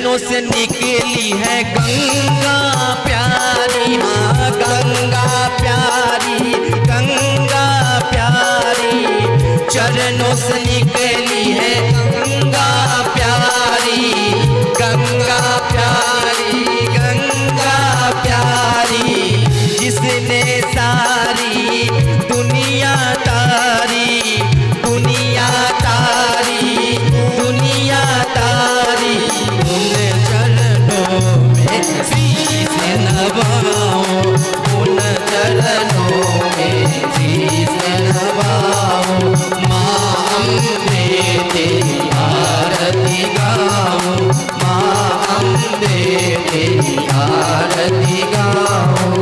चरणों से निकली है गंगा प्यारी, हाँ गंगा प्यारी, गंगा प्यारी। चरणों से निकली है गंगा प्यारी, गंगा प्यारी, गंगा प्यारी। जिसने सारी दुनिया तारी, दुनिया तारी, दुनिया तारी, उन चरणों में शीश नवाओ, उन चरणों में शीश नवाओ। माँ अम्बे तेरी आरती गाओ, माँ अम्बे तेरी आरती गाओ।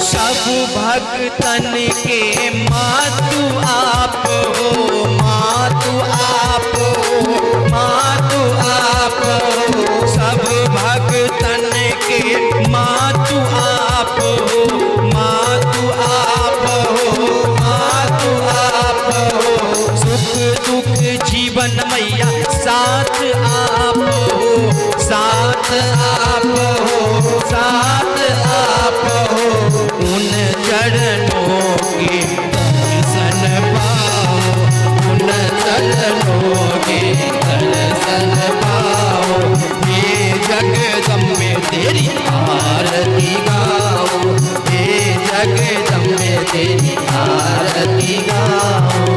सब भक्तन के मातु आप हो, मातु आप हो, मातु आप हो। सब भक्तन के मातु आप हो, मातु आप हो, मातु आप हो। सुख दुख जीवन मैया साथ आप हो, साथ आप हो, साथ आप हो। उन चरणों के दर्शन पाओ, उन चरणों के दर्शन पाओ। हे जगदम्बे तेरी आरती गाओ, हे जगदम्बे तेरी आरती गाओ।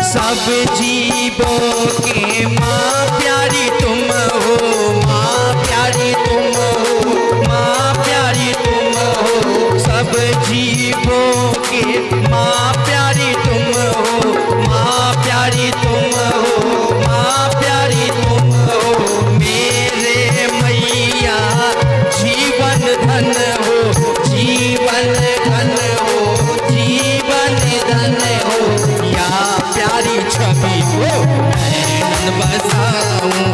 सब जीवों के माँ प्यारी तुम हो, माँ प्यारी तुम हो, माँ प्यारी तुम हो। सब जीवों के माँ प्यारी तुम हो, माँ प्यारी तुम हो, माँ प्यारी तुम हो। मेरे मैया जीवन धन हो, जीवन धन हो, जीवन धन हो। या प्यारी छवि को नैनन बसाऊं,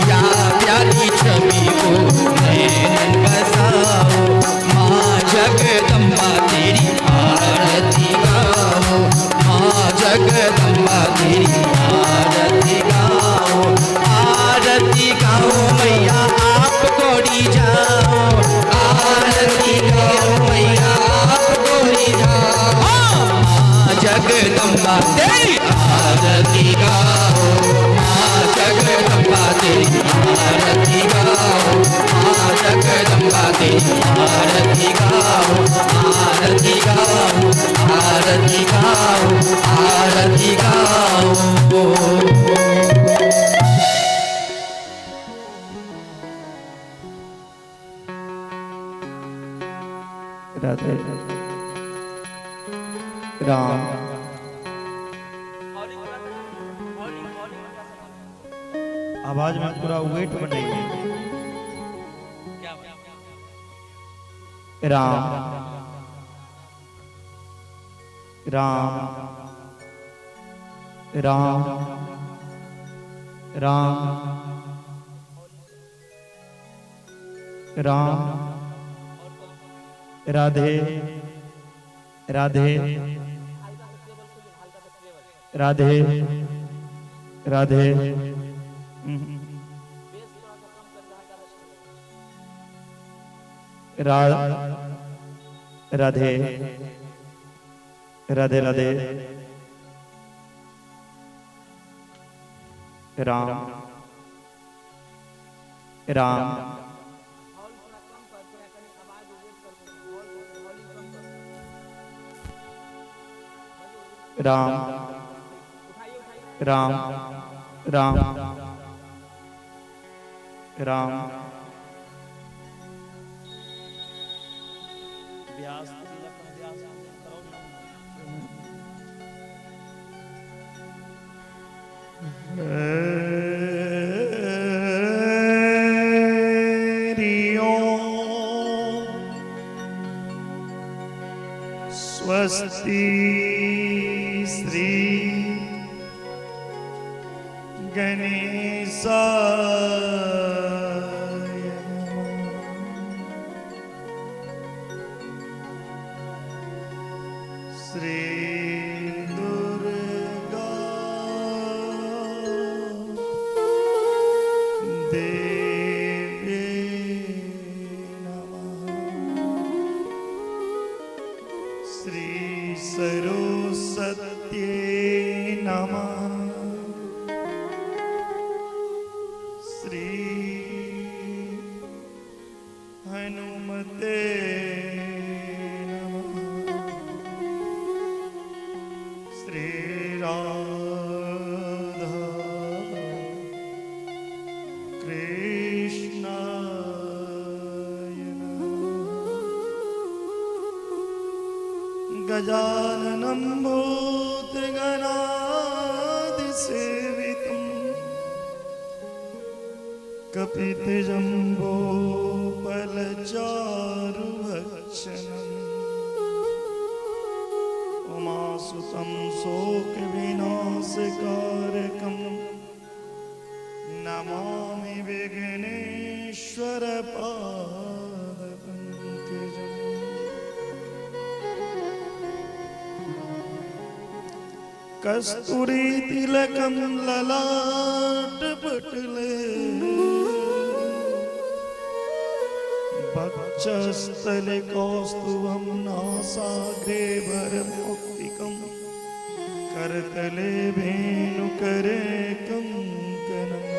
या प्यारी छवि को नैनन बसाऊं। माँ जगदम्बा तेरी आरती गाऊं, माँ जगदम्बा तेरी आरती गाऊं। आरती गाऊं मैया आप गोरी जाओ, आरती गाऊं मैया आप गोरी जाओ। माँ जगदम्बा तेरी आरती गाओ, माँ जगदम्बा तेरी आरती गाओ, माँ जगदम्बा तेरी आरती गाओ, आरती गाओ, आरती गाओ, आरती गाओ। राधे राम। आवाज में पूरा वेट बनाइए। राम राम राम राम राम। राधे राधे राधे राधे। राधे राधे राधे। राम राम राम राम राम राम। हरि ओम। स्वस्ति श्री गणेशाय नमः। श्री दुर्गा देवी नमः। श्री सरस्वत्यै नमः। श्री हनुमते नमः। श्री राधा कृष्णाय नमः। गजाननं भूतगणादिसेवितम् कपितजम्बूफलचारुभक्षणम् उमासुतं शोकविनाशकारकम् नमामि विघ्नेश्वरपादपङ्कजम्। कस्तूरीतिलकं ललाटपटले, वक्षस्थले कौस्तुभं, नासाग्रे वरमौक्तिकं, करतले वेणुकरे कङ्कणम्,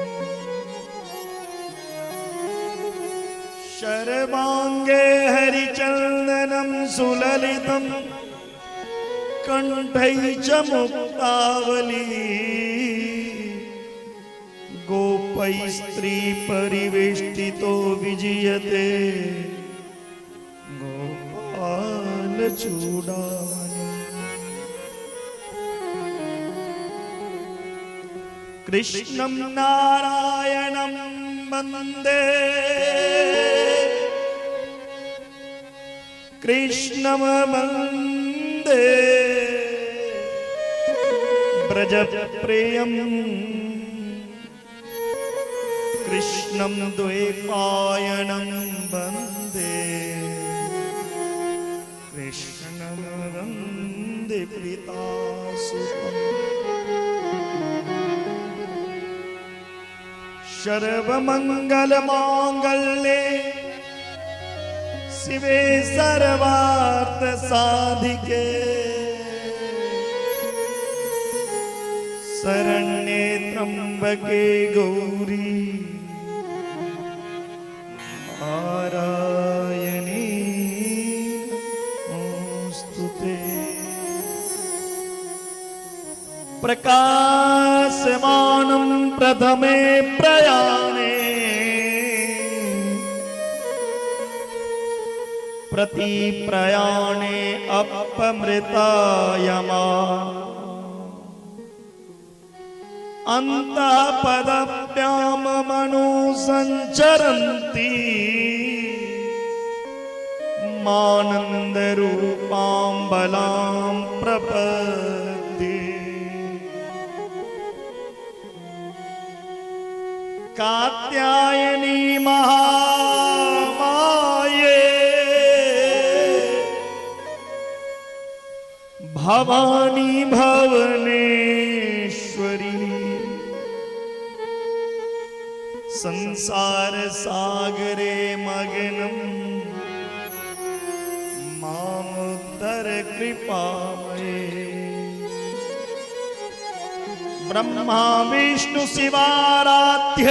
शर्वाङ्गे हरिचन्दनं सुललितं, कण्ठै च मुक्तावली, गोपै स्त्री परिवेष्टितो विजयते गोपाल चूडामणि। कृष्णं नारायणं वन्दे, कृष्णं वन्दे व्रजप्रियम्, कृष्णं द्वैपायनं वन्दे, कृष्णं वन्दे पृथासुतम्। सर्वमङ्गलमाङ्गल्ये शिवे सर्वार्थ साधिके, शरण्ये त्र्यम्बके गौरी नारायणी नमोऽस्तुते। प्रकाशमानं प्रथमे प्रयाणे, प्रतिप्रयाणे अपमृतायमा, अन्तः पदभ्यां मनु सञ्चरन्ति मानन्दरूपां बलां प्रपद्ये। कात्यायनी महामाये भवानी भवनेश्वरी, संसार सागरे मग्नं मामुद्धर कृपामये। ब्रह्मा विष्णु शिवाराध्य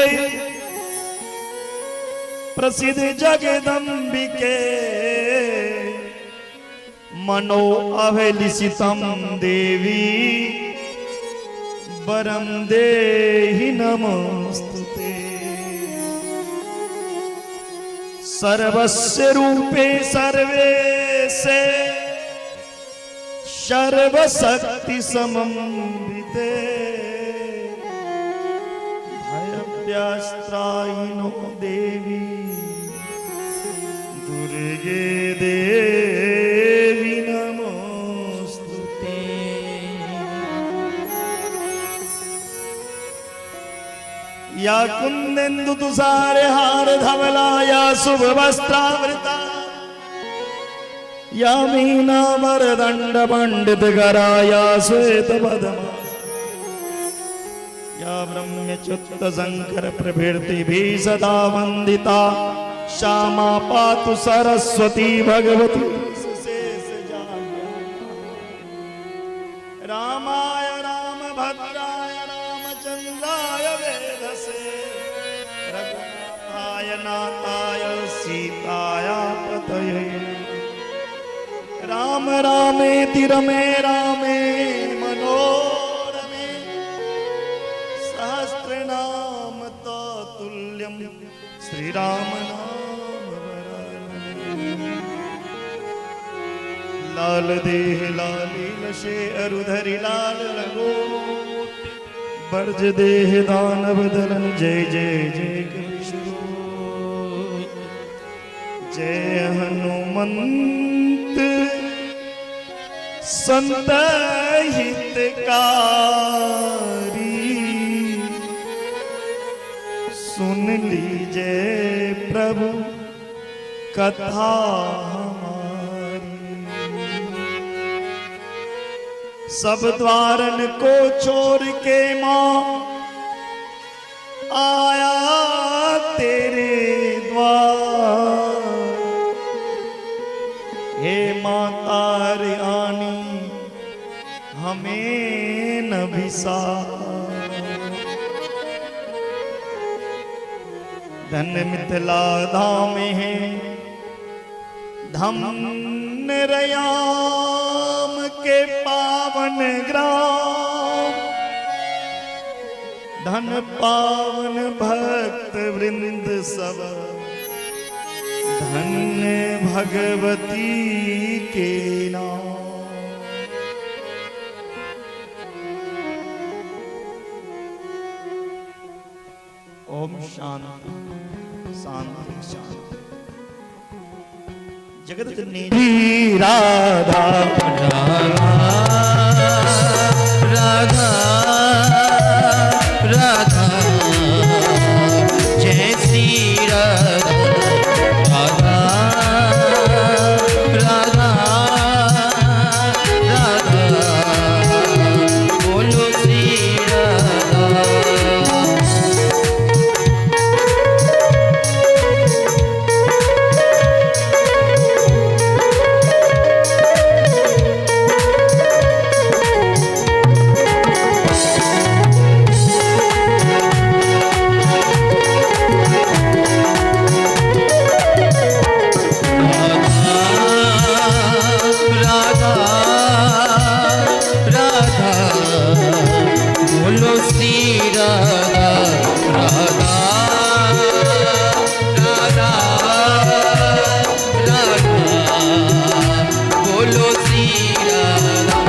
प्रसिद्ध जगदम्बिके, मनो अभिलषितं देवी। वरम देहि नमस्तुते। सर्वस्य रूपे सर्वेशे सर्वशक्ति समन्विते भयव्यस्त्रायिनो देवी दुर्गे देवी नमोस्तुते। या कुंदेन्दु तुषार हार धवला या शुभ वस्त्रावृता या मीना वरदंड पंडित करा या श्वेत पद्मा या ब्रह्मच्युत शंकर प्रभृति सदा वंदिता श्यामा पातु सरस्वती भगवती। रामाय रामभद्राय रामचंद्राय वेधसे रघुनाथाय नाथाय सीताया पतये। राम रामेति रमे रामे मनोरमे सहस्रनाम तत्तुल्यम श्री राम नाम वरानने। लाल देह लाली लशे अरुधरि लाल लंगोट बर्ज देह दानव दलन जय जय जय कृष्ण जय हनुमंत संत हितकारी सुन लीजे प्रभु कथा हमारी। सब द्वारन को छोड़ के माँ आया तेरे द्वार, हे माता रानी हमें न विसार। धन मिथिला धाम है धन रयाम के पावन ग्राम, धन पावन भक्त वृंद सब, धन भगवती के नाम। ओम शांति शांति शांति। जगत जननी राधा राधा राधा जय श्री राधा राधा राधा राधा बोलो श्री राधा। राधा राधा बोलो श्री राधा राधा राधा राधा बोलो श्री राधा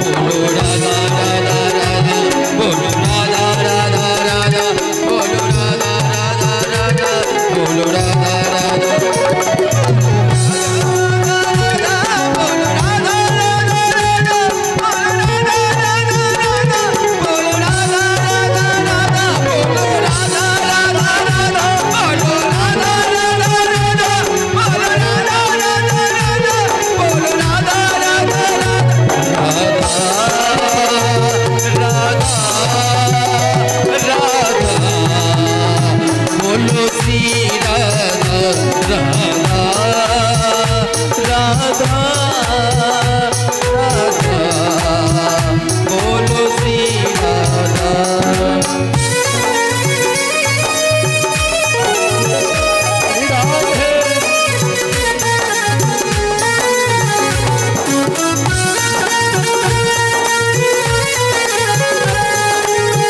बोलो राधा राधा राधा बोलो राधा राधा राधा बोलो राधा राधा राधा बोलो राधा राधा बोलो राधा राधा राधा बोलो राधा राधा राधा बोलो राधा राधा राधा बोलो राधा राधा राधा बोलो राधा राधा राधा बोलो राधा राधा राधा राधा राधा बोलो श्री राधा राधा राधा राधा बोलो श्री राधा। राधे। Thank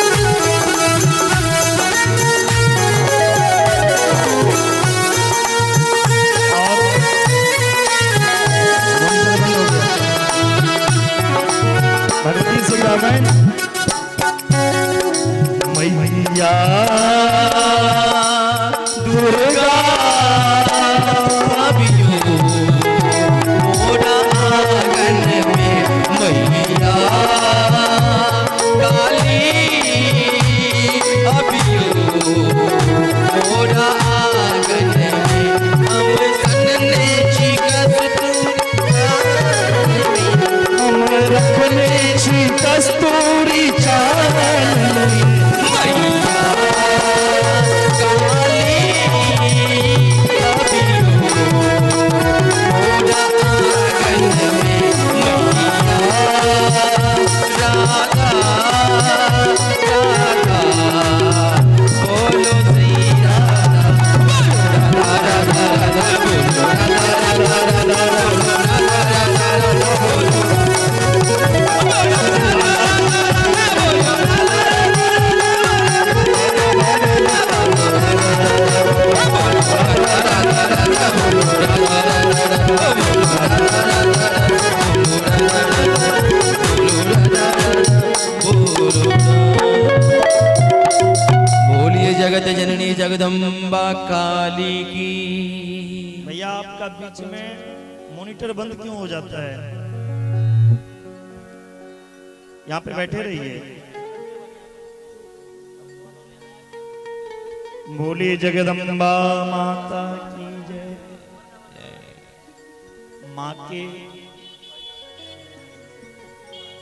काली की। भैया आपका बीच में मॉनिटर बंद क्यों हो जाता है? यहाँ पे बैठे रहिए। बोली जगदंबा माता की जय। माँ के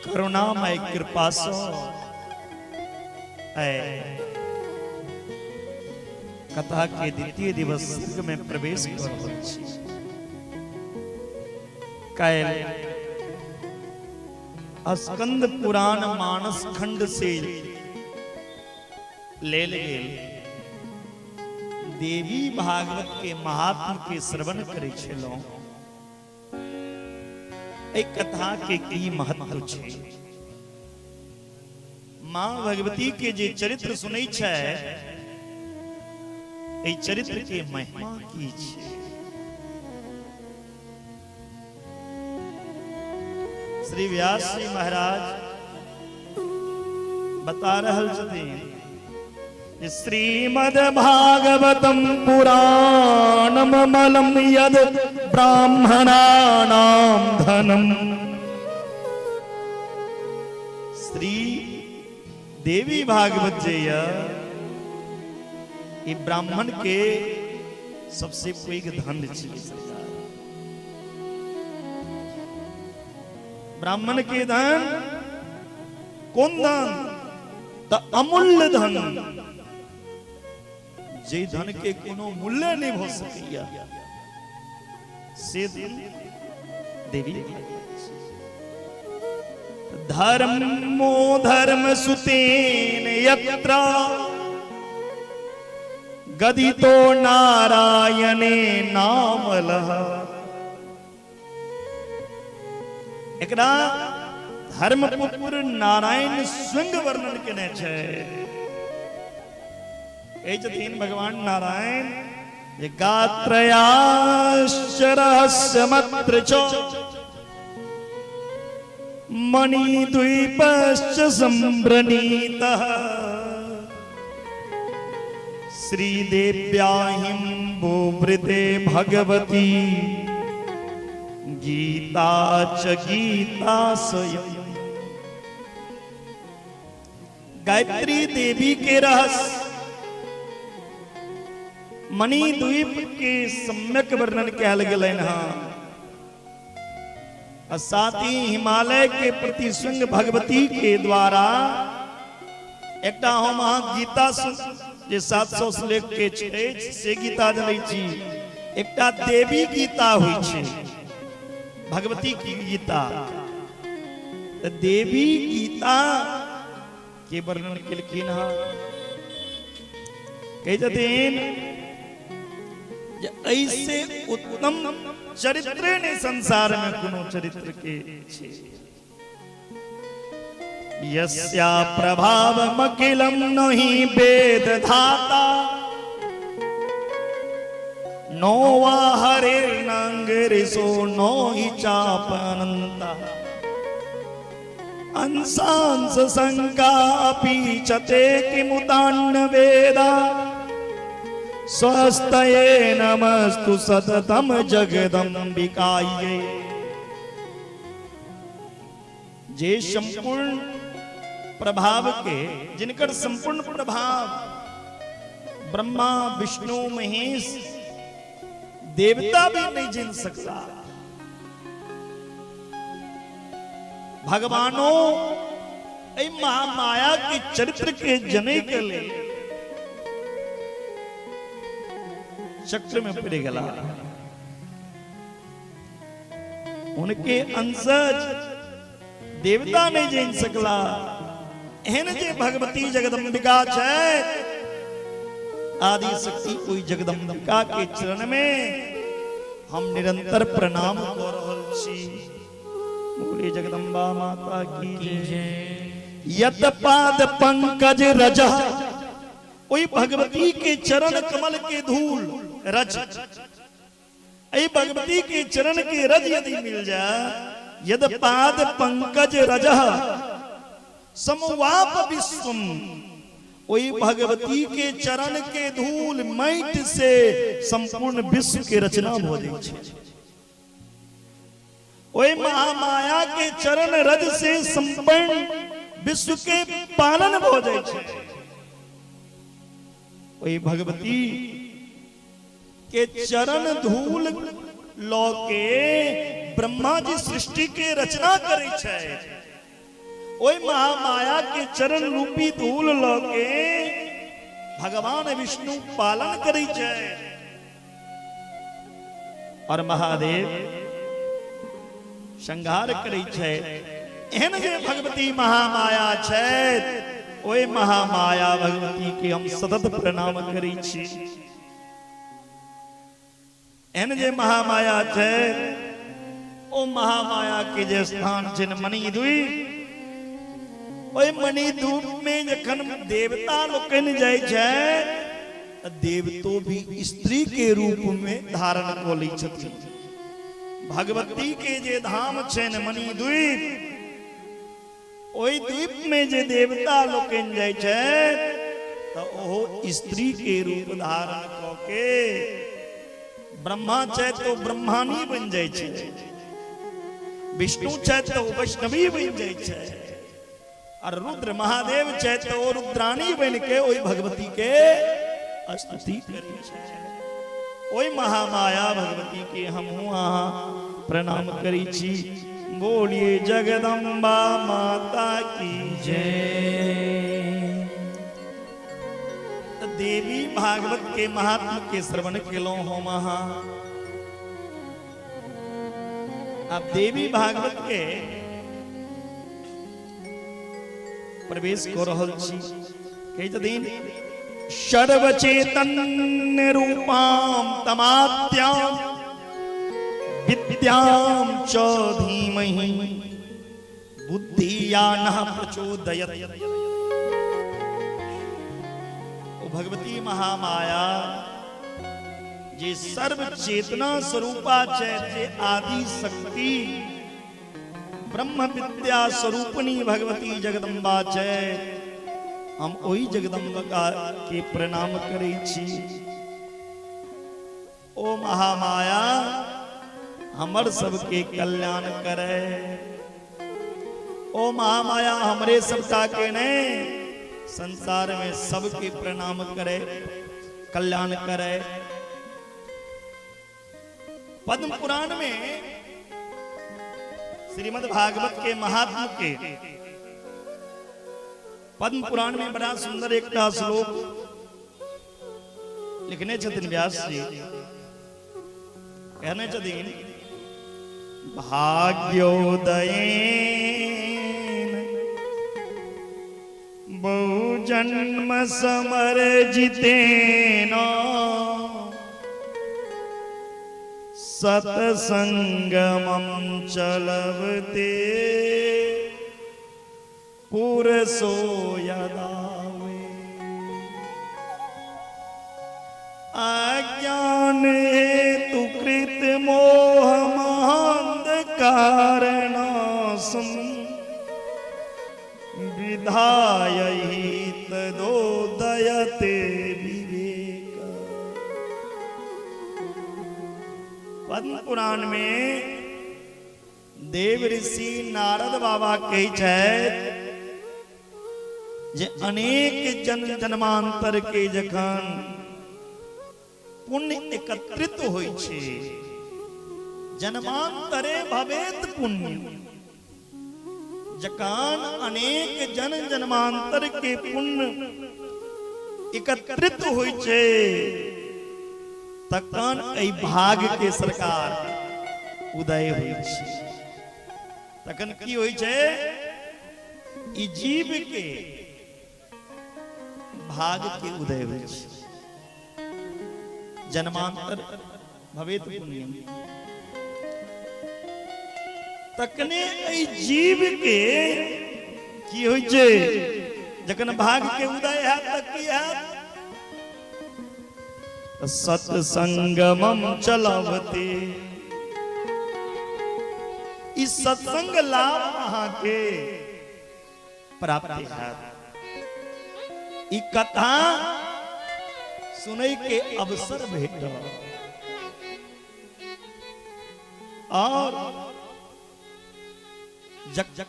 करुणामय कृपा सो है कथा के द्वितीय दिवस स्वर्ग में प्रवेश कर रहल छी। काल्हि स्कंद पुराण मानस खंड से लेल गेल देवी भागवत के महात्म के श्रवण करै छलहुँ। एहि कथा के की महत्व छै? माँ भगवती के जे चरित्र सुनै छै, एहि चरित्र के महिमा की छै? श्री व्यास जी महाराज बता रहल छथिन जे श्रीमद् भागवतम पुराणमलम यद ब्राह्मणानाम धनम। श्री देवी भागवत जे य ई ब्राह्मण के सबसे पैघ धन छी। ब्राह्मण के धन कोन धन? तऽ अमूल्य धन, जे धन के कोनो मूल्य नहीं भऽ सकैया, से धन देवी। धर्मो धर्म सुतेन यत्र गदितो नारायणे नामलः। एकरा धर्मपुत्र नारायण स्वयं वर्णन केने छै। कहै छथिन भगवान नारायण जे गात्रयाश्च रहस्यमत्र च मणिद्वीपश्च संप्रणीतः श्रीदेव्याहिम्बुवृते भगवती गीता च गीता स्वयं। गायत्री देवी के रहस्य, मणिद्वीप के सम्यक वर्णन कयल गेलनि हँ, आ साथ ही हिमालय के प्रति स्वयं भगवती के द्वारा एकटा हम अहाँ गीता जे 700 श्लोक के छै से गीता जनै छी, एकटा देवी गीता होइ छै, भगवती की गीता। तऽ देवी गीता के वर्णन केलखिन हँ। कहै छथिन जे ऐसे उत्तम चरित्रे नहि संसार में कोनो चरित्र के छै। यस्या प्रभावमखिलं नहि वेद धाता नो वा हरेर्नाङ्गिरिसो नो हि चापनन्ता अंशांश शंका अपि च ते किमुतान्न वेदा स्वस्तये नमस्तु सततम जगदम्बिकायै। जे संपूर्ण प्रभाव के, जिनकर संपूर्ण प्रभाव ब्रह्मा विष्णु महेश देवता भी नहीं जिन सकता, भगवानो एहि महामाया के चरित्र के जनै के लेल चक्र में पड़ गला, उनके अंशज देवता नहीं जान सकला, एहन जे भगवती जगदम्बिका छै, आदि शक्ति ओहि जगदम्बिका के चरण में हम निरंतर प्रणाम कऽ रहल छी। बोले जगदम्बा माता की जय। यत पाद पंकज रज, ओहि भगवती के चरण कमल के धूल रज, एहि भगवती के चरण के रज यदि मिल जाए, यद पाद पंकज रज समवाप विश्वम, ओहि भगवती के चरण के धूल माटि से संपूर्ण विश्व के रचना भऽ जाइ छै। ओहि महामाया के चरण रज से संपन्न विश्व के पालन भऽ जाइ छै। ओहि भगवती के चरण धूल लऽ के ब्रह्मा जी सृष्टि के रचना करै छै। ओहि महामाया के चरण रूपी धूल लऽ के भगवान विष्णु पालन करै छै और महादेव संहार करै छै। एहन जे भगवती महामाया छै, ओहि महामाया भगवती के हम सतत प्रणाम करै छी। एहन जे महामाया छै, ओ महामाया के जे स्थान छै मणिद्वीप, ओहि मणिद्वीप में जखन देवता लोकनि जाइ छै तऽ देवतो भी स्त्री के रूप में धारण कऽ लै छथिन। भगवती के जे धाम छनि मणिद्वीप, ओहि द्वीप में जे देवता लोकनि जाइ छै तऽ ओहो स्त्री के रूप धारण कऽ के, ब्रह्मा छै तऽ ओ ब्रह्मानी बनि जाइ छै, विष्णु छै तऽ ओ वैष्णवी बनि जाइ छै, और रुद्र महादेव छै तऽ ओ रुद्राणी बनि के ओहि भगवती के स्तुति करै छै। ओहि महामाया भगवती के हमहूँ अहाँ प्रणाम करै छी। बोलिए जगदम्बा माता की जय। देवी भागवत के महात्म के श्रवण केलहुँ हम अहाँ। अब देवी भागवत के प्रवेश कऽ रहल छी। कहै छथिन सर्वचेतन रूपाम तमाद्याम विद्याम च धीमहि बुद्धि या नः प्रचोदयत। ओ भगवती महामाया जे सर्व चेतना स्वरूपा छै, जे आदि शक्ति ब्रह्म विद्या स्वरूपणी भगवती जगदम्बा छै, हम ओहि जगदम्बा के प्रणाम करै छी। ओ महामाया हमर सबके कल्याण करे। ओ महामाया हमरे सबटा के नहीं, संसार में सबके प्रणाम करे, कल्याण करे। पद्म पुराण में श्रीमद् भागवत के महात्म के पद्म पुराण में बड़ा सुंदर एकटा श्लोक लिखने छथिन व्यास जी। कहने छथिन भाग्योदयेन बहुजन्म समर जितेन सतसंगमम चलवते पुरसो यदावे। अज्ञान हेतु कृत मोह महांध कारणासम विधाय तदोदयते विवेक। पद्म पुराण में देव ऋषि नारद बाबा कहै छथि जे अनेक जन्म जन्मांतर के जखन पुण्य एकत्रित होइ छै, जन्मांतरे भवेत पुण्य, जखन अनेक जन्म जन्मांतर के पुण्य एकत्रित होइ छै तखन एहि भाग के सरकार उदय होइ छै। तखन की होइ छै? ई जीव के भाग के उदय होइ छै। जन्मांतर भवेत पुण्यम, तखने एहि जीव के की होइ छै? जखन भाग के उदय हैत तऽ की हैत? सत्संगमम चलवते, ई सत्संग लाभ अहाँके प्राप्त हैत। ई कथा सुनै के अवसर भेटल और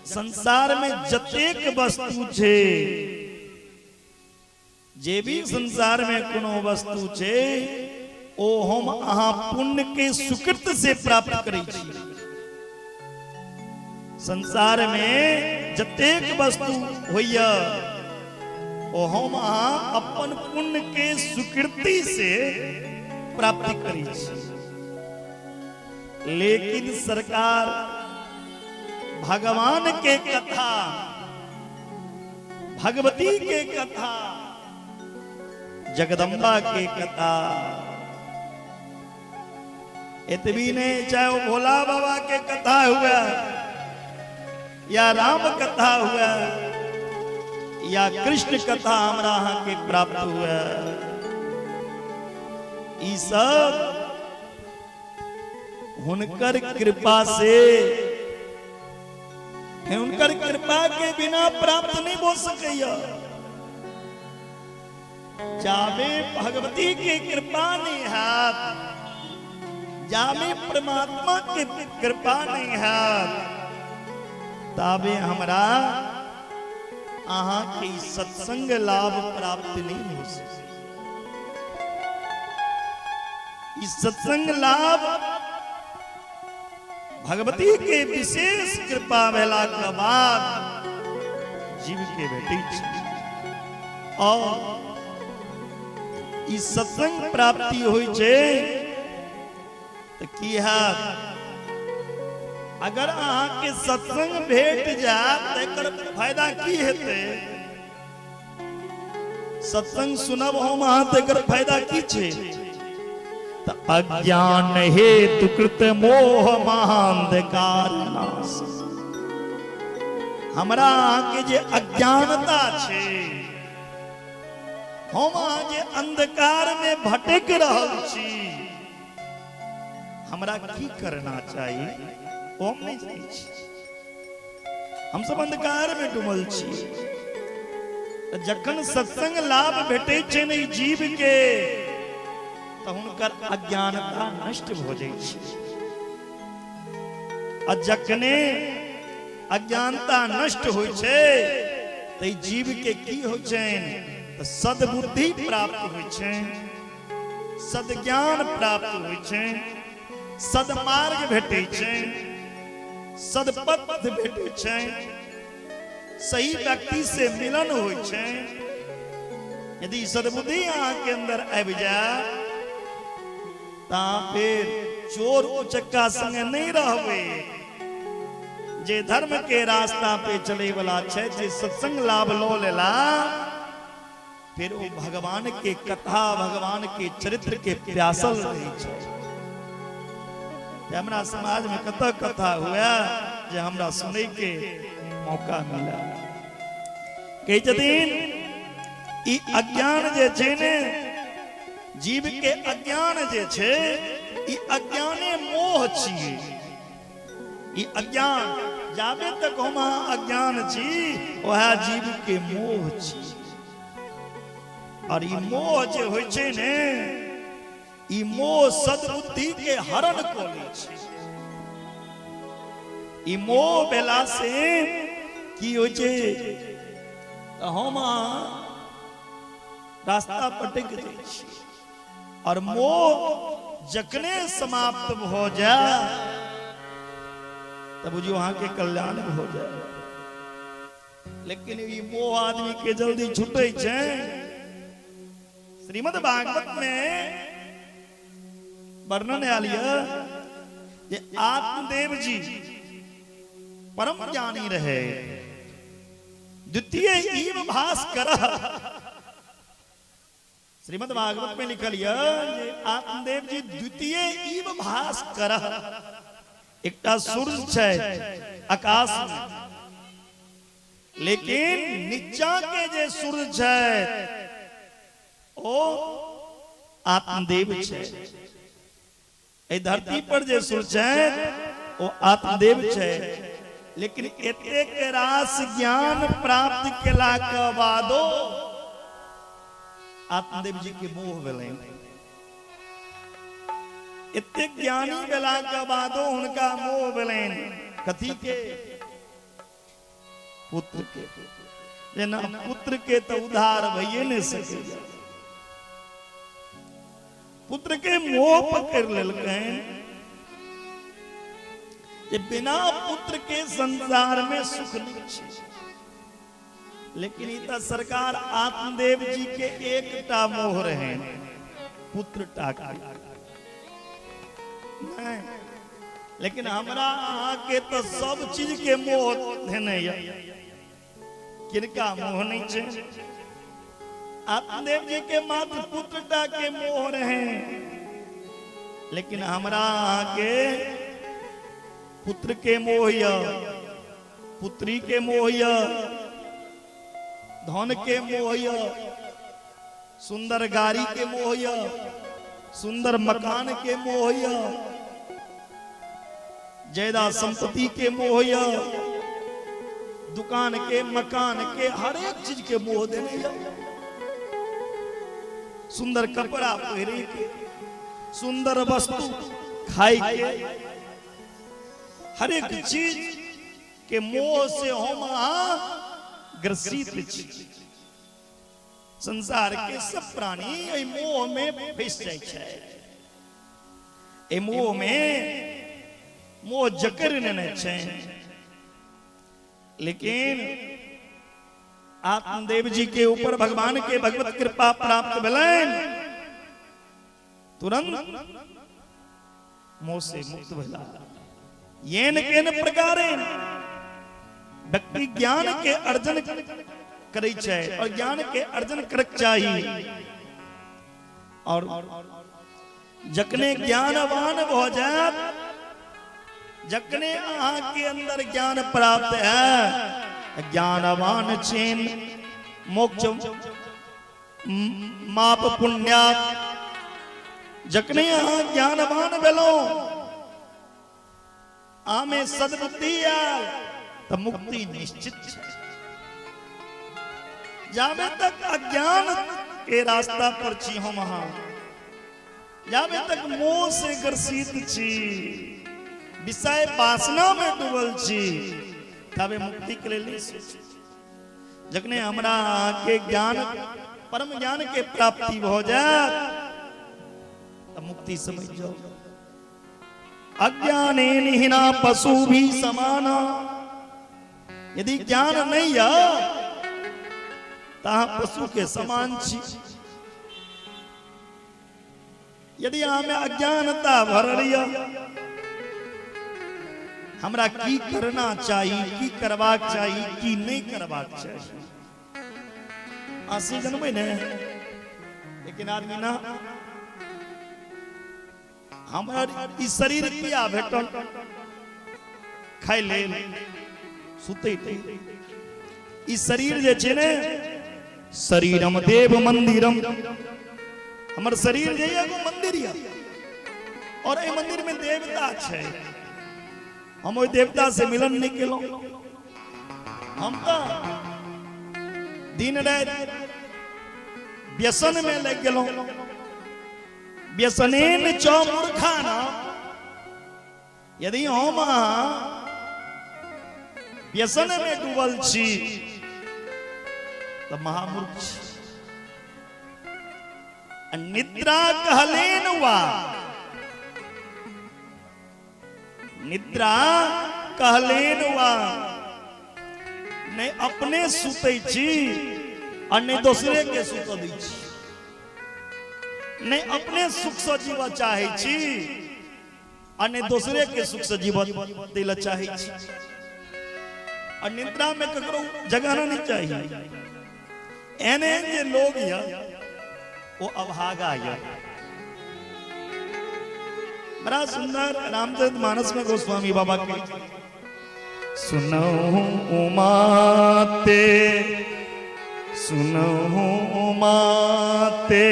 संसार में जतेक वस्तु छै, जे भी संसार में कोनो वस्तु छै, ओ हम अहाँ पुण्य के सुकृत से प्राप्त करै छी। संसार में जतेक वस्तु होइया, ओ हम अहाँ अपन पुण्य के सुकृति से प्राप्त करै छी। लेकिन सरकार, भगवान के कथा, भगवती के कथा, जगदम्बा के कथा, एतबी नहीं, चाहे वो भोला बाबा के कथा हुआ या राम कथा हुआ या कृष्ण कथा हमरा अहाँ के प्राप्त हुआ, ई सब हुनकर कृपा से, हुनकर कृपा के बिना प्राप्त नहीं हो सकैया। जाबे भगवती के कृपा नहीं हैत, जाबे परमात्मा के कृपा नहीं हैत, ताबे हमरा अहाँ के ई सत्संग लाभ प्राप्त नहीं हो सके। ई सत्संग लाभ भगवती के विशेष कृपा भेला के बाद जीव के भेटै छै। और ई सत्संग प्राप्ति होइ छै तऽ की हैत? अगर अहाँके सत्संग भेट जायत तऽ एकर फायदा की हेतै? सत्संग सुनब हम अहाँ तऽ एकर फायदा की छै? तऽ अज्ञान हेतु कृत मोह महांधकार नाश। हमरा अहाँके जे अज्ञानता छै, हम अहाँ जे अंधकार में भटक रहल छी, हमरा की करना चाही ओ हम नहीं जानै छी। हम सब अंधकार में डूबल छी। तऽ जखन सत्संग लाभ भेटै छै ने ई जीव के, तऽ हुनकर अज्ञानता नष्ट भऽ जाइ छै। आ जखने अज्ञानता नष्ट होइ छै तऽ ई जीव के की होइ छनि? तऽ सद्बुद्धि प्राप्त होइ छनि, सद्ज्ञान प्राप्त होइ छनि, सद्मार्ग भेटै छनि, सदपथ भेटै छनि, सही व्यक्ति से मिलन होइ छै। यदि सद्बुद्धि अहाँके अंदर आबि जाय तऽ अहाँ फेर चोर उचक्का संगे नहि रहबै। जे धर्म के रास्ता पे चले वाला छै, जे सत्संग लाभ लऽ लेला, फिर ओ भगवान के कथा, भगवान के चरित्र के प्यासल रहै छै। हमरा समाज में कतऽ कथा हुए जे हमरा सुनै के मौका मिला? कहै छथिन, ई अज्ञान जे छै ने, जीव के अज्ञान जे छै, ई अज्ञाने मोह छियै। ई अज्ञान, जाबे तक हम अहाँ अज्ञान छी, वएह जीव के मोह छी। और ई मोह जे होइ छै ने, ई मोह सद्बुद्धि के हरण कऽ लै छै। ई मोह भेला से की होइ छै? तऽ हम अहाँ रास्ता पटक जाइ छी। और मोह जखने समाप्त भऽ जाय तऽ बुझियौ अहाँके कल्याण भऽ जाय। लेकिन ई मोह आदमी के जल्दी छूटै छै? श्रीमद् भागवत में वर्णन आयल यऽ जे आत्मदेव जी परम ज्ञानी रहे। द्वितीय ईव भास्कर, श्रीमद् भागवत में लिखल यऽ जे आत्मदेव जी द्वितीय ईव भास्कर। एकटा सूर्य छै आकाश में, लेकिन नीचा के जे सूर्य छै ओ आत्मदेव छै। एहि धरती पर जे सूर्य छै ओ आत्मदेव छै। लेकिन एतेक रास ज्ञान प्राप्त केला के बादो आत्मदेव जी के मोह भेलनि। एतेक ज्ञानी भेला के बादो हुनका मोह भेलनि कथी के? पुत्र के। जेना पुत्र के तो उद्धार भइए नहीं सकैया। पुत्र के मोह पकड़ लेलकनि जे बिना पुत्र के संसार में सुख नहीं छै। लेकिन ई तऽ सरकार आत्मदेव जी के एकटा मोह रहे, पुत्र टा के नहीं। लेकिन हमरा अहाँ के तऽ सब चीज के मोह धेने यऽ। किनका मोह नहीं छै? आत्मदेव जी के मात्र पुत्र टा के मोह रहे, लेकिन हमरा अहाँ के पुत्र के मोह यऽ, पुत्री के मोह यऽ, धन के मोह यऽ, सुंदर गाड़ी के मोह यऽ, सुंदर मकान के मोह यऽ, ज्यादा संपत्ति के मोह यऽ, दुकान के, मकान के, हर एक चीज के मोह देने यऽ, सुंदर कपड़ा पहिरे के, सुंदर वस्तु खाए के, हर एक चीज के मोह से हम अहाँ ग्रसित छी। संसार के सब प्राणी एहि मोह में फंस जाइ छै, एहि मोह में मोह जकड़ नेने छै। लेकिन आत्मदेव जी के ऊपर भगवान के भगवत कृपा प्राप्त भेलनि, तुरंत मोह से मुक्त भेला। येन केन प्रकारेण व्यक्ति ज्ञान के अर्जन करै छै और ज्ञान के अर्जन करक चाही, और जखने ज्ञानवान भऽ जायत, जखने अहाँ के अंदर ज्ञान प्राप्त है, ज्ञानवान चेन मोक्ष माप पुण्यात। जखने अहाँ ज्ञानवान भेलहुँ, आमे सद्बुद्धि आयल, तऽ मुक्ति निश्चित छै। जाबे तक अज्ञान के रास्ता पर छी हम अहाँ, जाबे तक मोह से ग्रसित छी, विषय वासना में डूबल छी, ताबे मुक्ति के लेल नहीं सोची। जखने हमरा अहाँके ज्ञान, परम ज्ञान के प्राप्ति भऽ जायत, तऽ मुक्ति समझ जाउ। अज्ञाने निहिना पशु भी समाना। यदि ज्ञान नहीं यऽ तऽ अहाँ पशु के समान छी। यदि अहाँमे अज्ञानता भरल यऽ, हमरा की करना चाही, की करबाक चाही, की नहि करबाक चाही, आसी जनबै ने। लेकिन आदमी ना, हमरा ई शरीर किया भेटल? खाय लेल, सुतै लेल। ई शरीर जे छै ने, शरीरम देव मंदिरम, हमर शरीर जे एगो मंदिर यऽ और एहि मंदिर में देवता छै। हम ओहि देवता से मिलन नहीं केलहुँ। हम तऽ दिन राति व्यसन में लागि गेलहुँ। व्यसनेन च मूर्खाना। यदि हम अहाँ व्यसन में डूबल छी तऽ महामूर्ख छी। आ निद्रा कहलेन वा, निद्रा कहलेन वा, नहि अपने सुतै छी आ नहि दोसरे के सुतऽ दै छी। नहि अपने सुख से जीवऽ चाहै छी आ नहि दोसरे के सुख से जीवऽ दै लए चाहै छी। आ निद्रा में ककरो जगाना नहीं चाहिए। एहन एहन जे लोग यऽ ओ अभागा यऽ। बड़ा सुंदर रामचरित मानस में गोस्वामी बाबा के सुनहु उमाते, सुनहु उमाते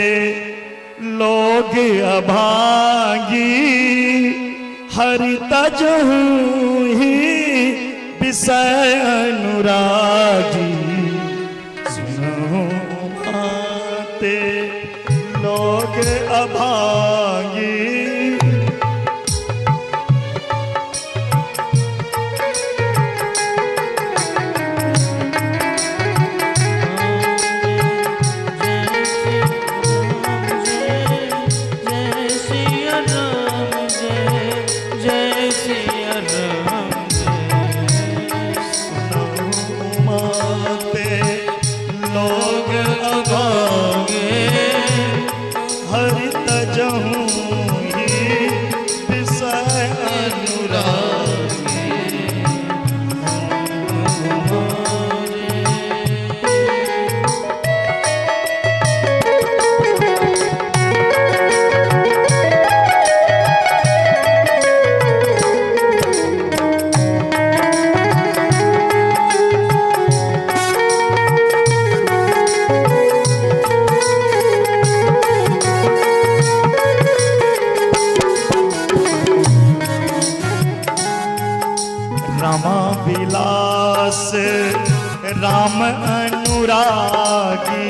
लोग अभागी, हरि तजहु ही विषय अनुरागी। सुनहु उमाते। रामा विलास राम अनुरागी।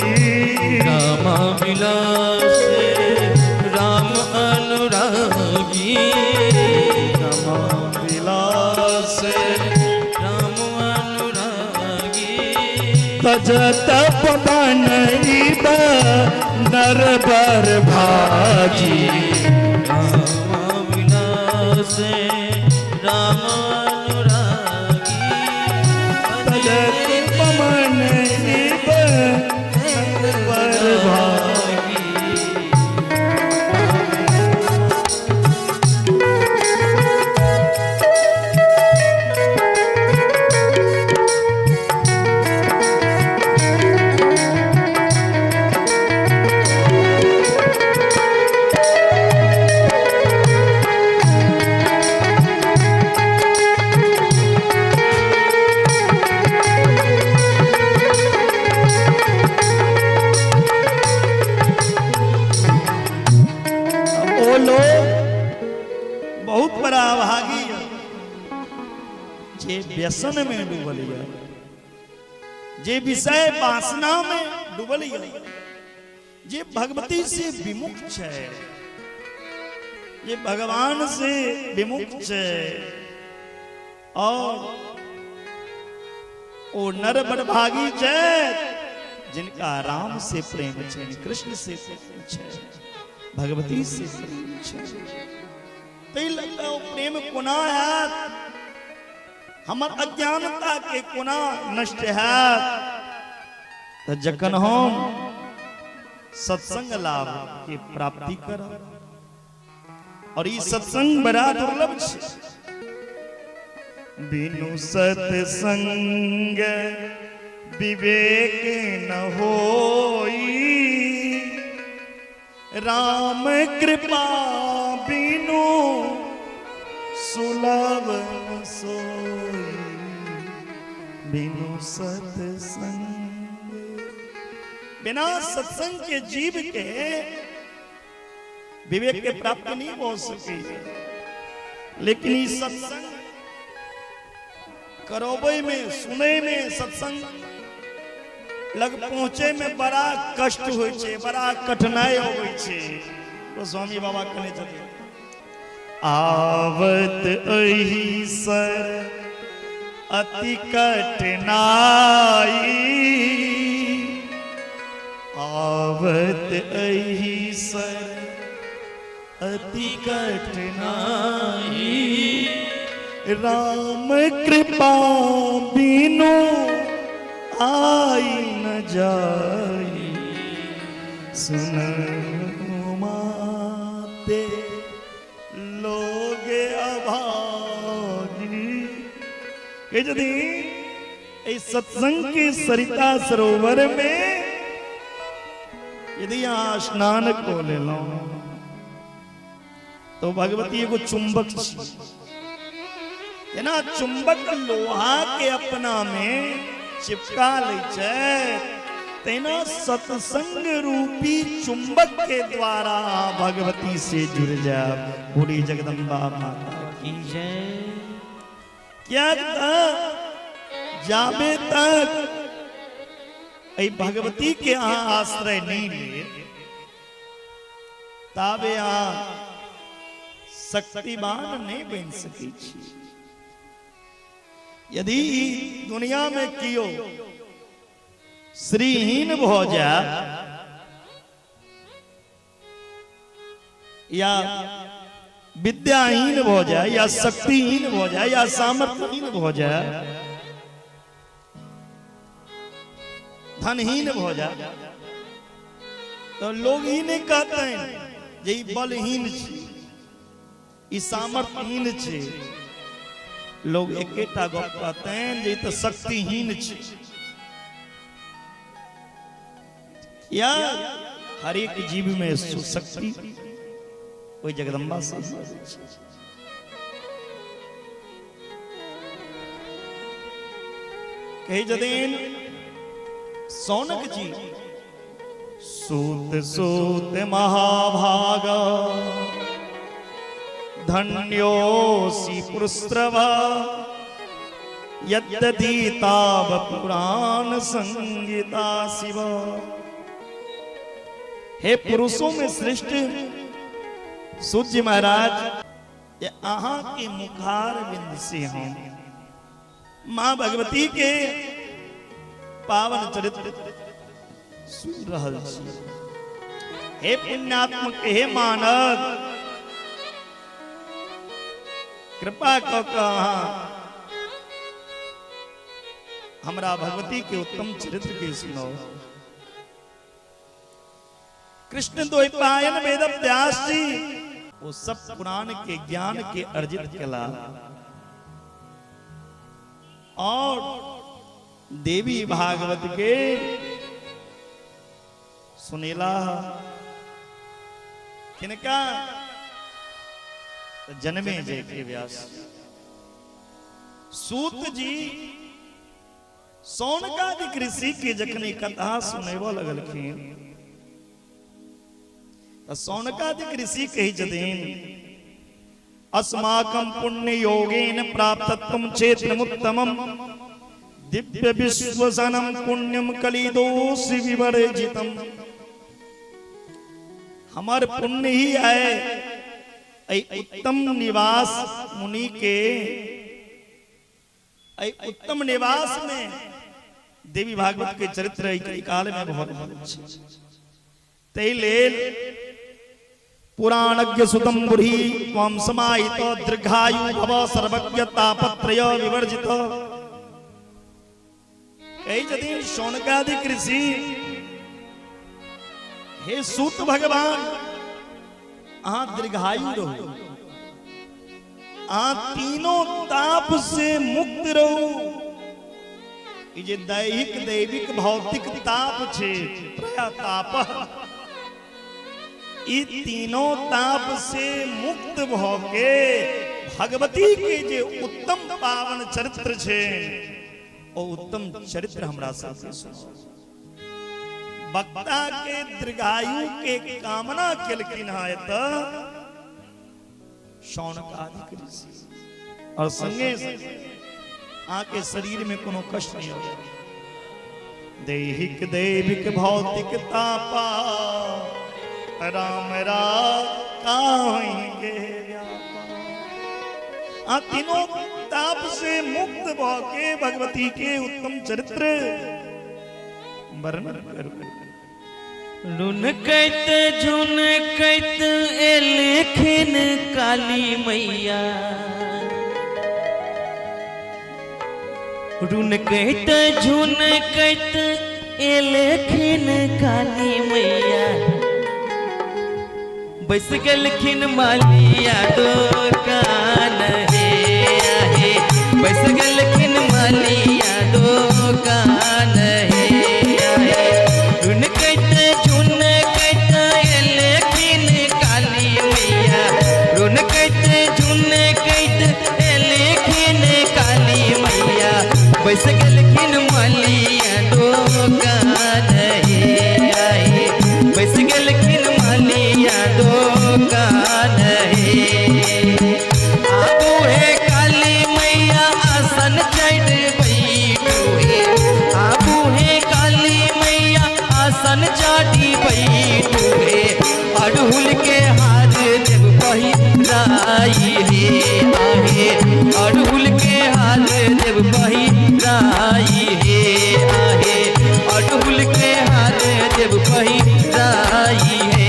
रामा विलास राम अनुरागी। रामा विलास राम अनुरागी। तजत पवन नर बर भाजी। रामा विलास राम अनुरागी। तजत पवन नर बर भाजी। ओ लोग बहुत बड़ा अभागी है जे व्यसन में डूबल है, जे विषय वासना में डूबल है, जे भगवती से विमुख है, जे भगवान से विमुख है। और ओ नर बड़भागी छै जिनका राम से प्रेम छै, कृष्ण से प्रेम छै, भगवती से प्रेम छै। ताहि लऽ कऽ ओ प्रेम कोना हैत, हमर अज्ञानता के कोना नष्ट हैत? तऽ जखन हम सत्संग लाभ के प्राप्ति करब। और ई सत्संग बड़ा दुर्लभ छै। बिनु सत्संग विवेक न होई, राम कृपा बिनु सुलभ न सोई। बिनु सत्संग, बिना सत्संग के जीव के विवेक के प्राप्ति नहीं हो सकी। लेकिन ई सत्संग करबै में, सुनै में, सत्संग लग पहुँचे में बड़ा कष्ट होइ छै, बड़ा कठिनाई अबै छै। गोस्वामी बाबा कहने छथिन, आवत एहि सर अति कठिनाई, आवत एहि सर अति कठिनाई, राम कृपा बिनु आई न जाई। सुन माते लोग अभागी। कहै छथिन, एहि सत्संग के सरिता सरोवर में यदि अहाँ स्नान कऽ लेलहुँ तो भगवती एगो चुंबक छी। जेना चुंबक लोहा के अपना में चिपका लै छै, तेना सत्संग रूपी चुंबक के द्वारा अहाँ भगवती से जुड़ जायब। बोली जगदम्बा माता की जय। किएक तऽ जाबे तक एहि भगवती के अहाँ आश्रय नहि लेब, ताबे अहाँ शक्तिवान नहि बनि सकै छी। यदि ई दुनिया में कियो श्रीहीन भऽ जाय या विद्याहीन भऽ जाय या शक्तिहीन भऽ जाय या सामर्थ्यहीन भऽ जाय, धनहीन भऽ जाय, तऽ लोग ई नहि कहतनि जे ई बलहीन छै, ई सामर्थ्यहीन छै। लोग एकेटा गप कहतनि जे ई तऽ शक्तिहीन छै। या हरेक जीव में सुशक्ति ओहि जगदम्बा से ही अबै छै। कहै छथिन सौनक जी, सूत सूत महाभाग धन्योसि पुरुस्रव। यद्यधीताव पुराण संगीता शिव। हे पुरुषों में श्रेष्ठ सूर्य महाराज, ये अहाँ के मुखार बिंद से हम माँ भगवती के पावन चरित्र सुन रहल छी। हे पुण्यात्मक, हे मानव, कृपा क के अहाँ हमरा भगवती के उत्तम चरित्र के सुनाओ। कृष्ण द्वैपायन वेद व्यास जी वो सब पुराण के ज्ञान के अर्जित केला और देवी भागवत के सुनेला। किनका? जन्मे जय के व्यास। सूत जी सौनकादिक ऋषि के जखन ई कथा सुनेबऽ लगलखिन तऽ सौनकादिक ऋषि कहै छथिन, अस्माकं पुण्य योगेन प्राप्तत्वं क्षेत्रमुत्तमं दिव्य विश्वसनं पुण्यम कलिदोष विवर्जितम। हमर पुण्य ही है उत्तम निवास मुनि के, एहि उत्तम निवास में देवी भागवत के चरित्र एहि काल में बहुत छै। ताहि लेल पुराणज्ञ सुतम बुढ़ी त्वं समाहित दीर्घायु भव सर्वज्ञ तापत्रय विवर्जित। कहै छथिन शौनकादिक ऋषि, हे सूत भगवान, अहाँ दीर्घायु रहू, अहाँ तीनों ताप से मुक्त रहू। ई जे दैहिक दैविक भौतिक ताप छै, त्रय ताप, ई तीनों ताप से मुक्त भ के भगवती के जे उत्तम पावन चरित्र छै, ओ उत्तम चरित्र हमरा सबके सुनाउ। वक्ता के दीर्घायु के कामना केलखिन हँ एतऽ शौनकादिक ऋषि, और संगे अहाँके शरीर में कोनो कष्ट नहीं हो। दैहिक दैविक भौतिक तापा राम राग आ तीनों ताप से मुक्त भ के भगवती के उत्तम चरित्र वर्णन करू। रुनकैत झुनकैत एलखिन काली मैया, रुनकैत झुनकैत एलखिन काली मैया, बैस गेलखिन मालिया दोकान हे आहे, बैस गेलखिन मालिया दोकान हे आहे। रुनकैत झुनकैत एलखिन काली मैया, रुनकैत झुनकैत एलखिन काली मैया, बैस गेलखिन मालिया दोकान हे आहे, बैस गेलखिन मालिया दोकान हे। आबू हे काली मैया आसन चढ़ बैठू हे, आबू हे काली मैया आसन चढ़ी बैठू हे, अड़हुल के हार देव पहिराई हे आहे, अड़हुल के हार देव पहिराई हे आहे, अड़हुल के हार देव पहिराई हे।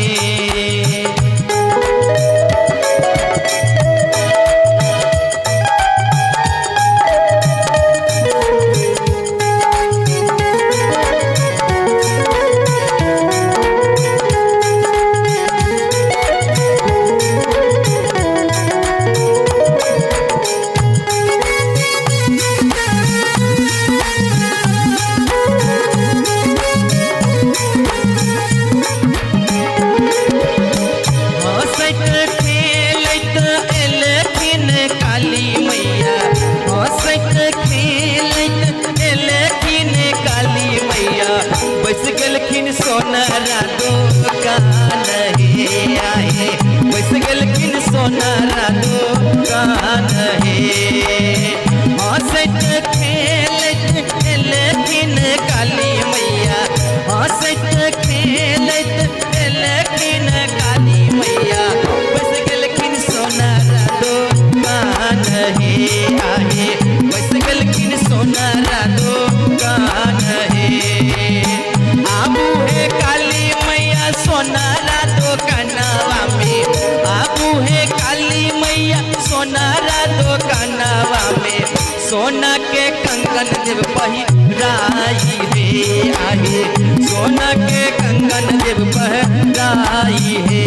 सोना के कंगन देव पहिराई हे आहे, सोना के कंगन देव पहिराई हे।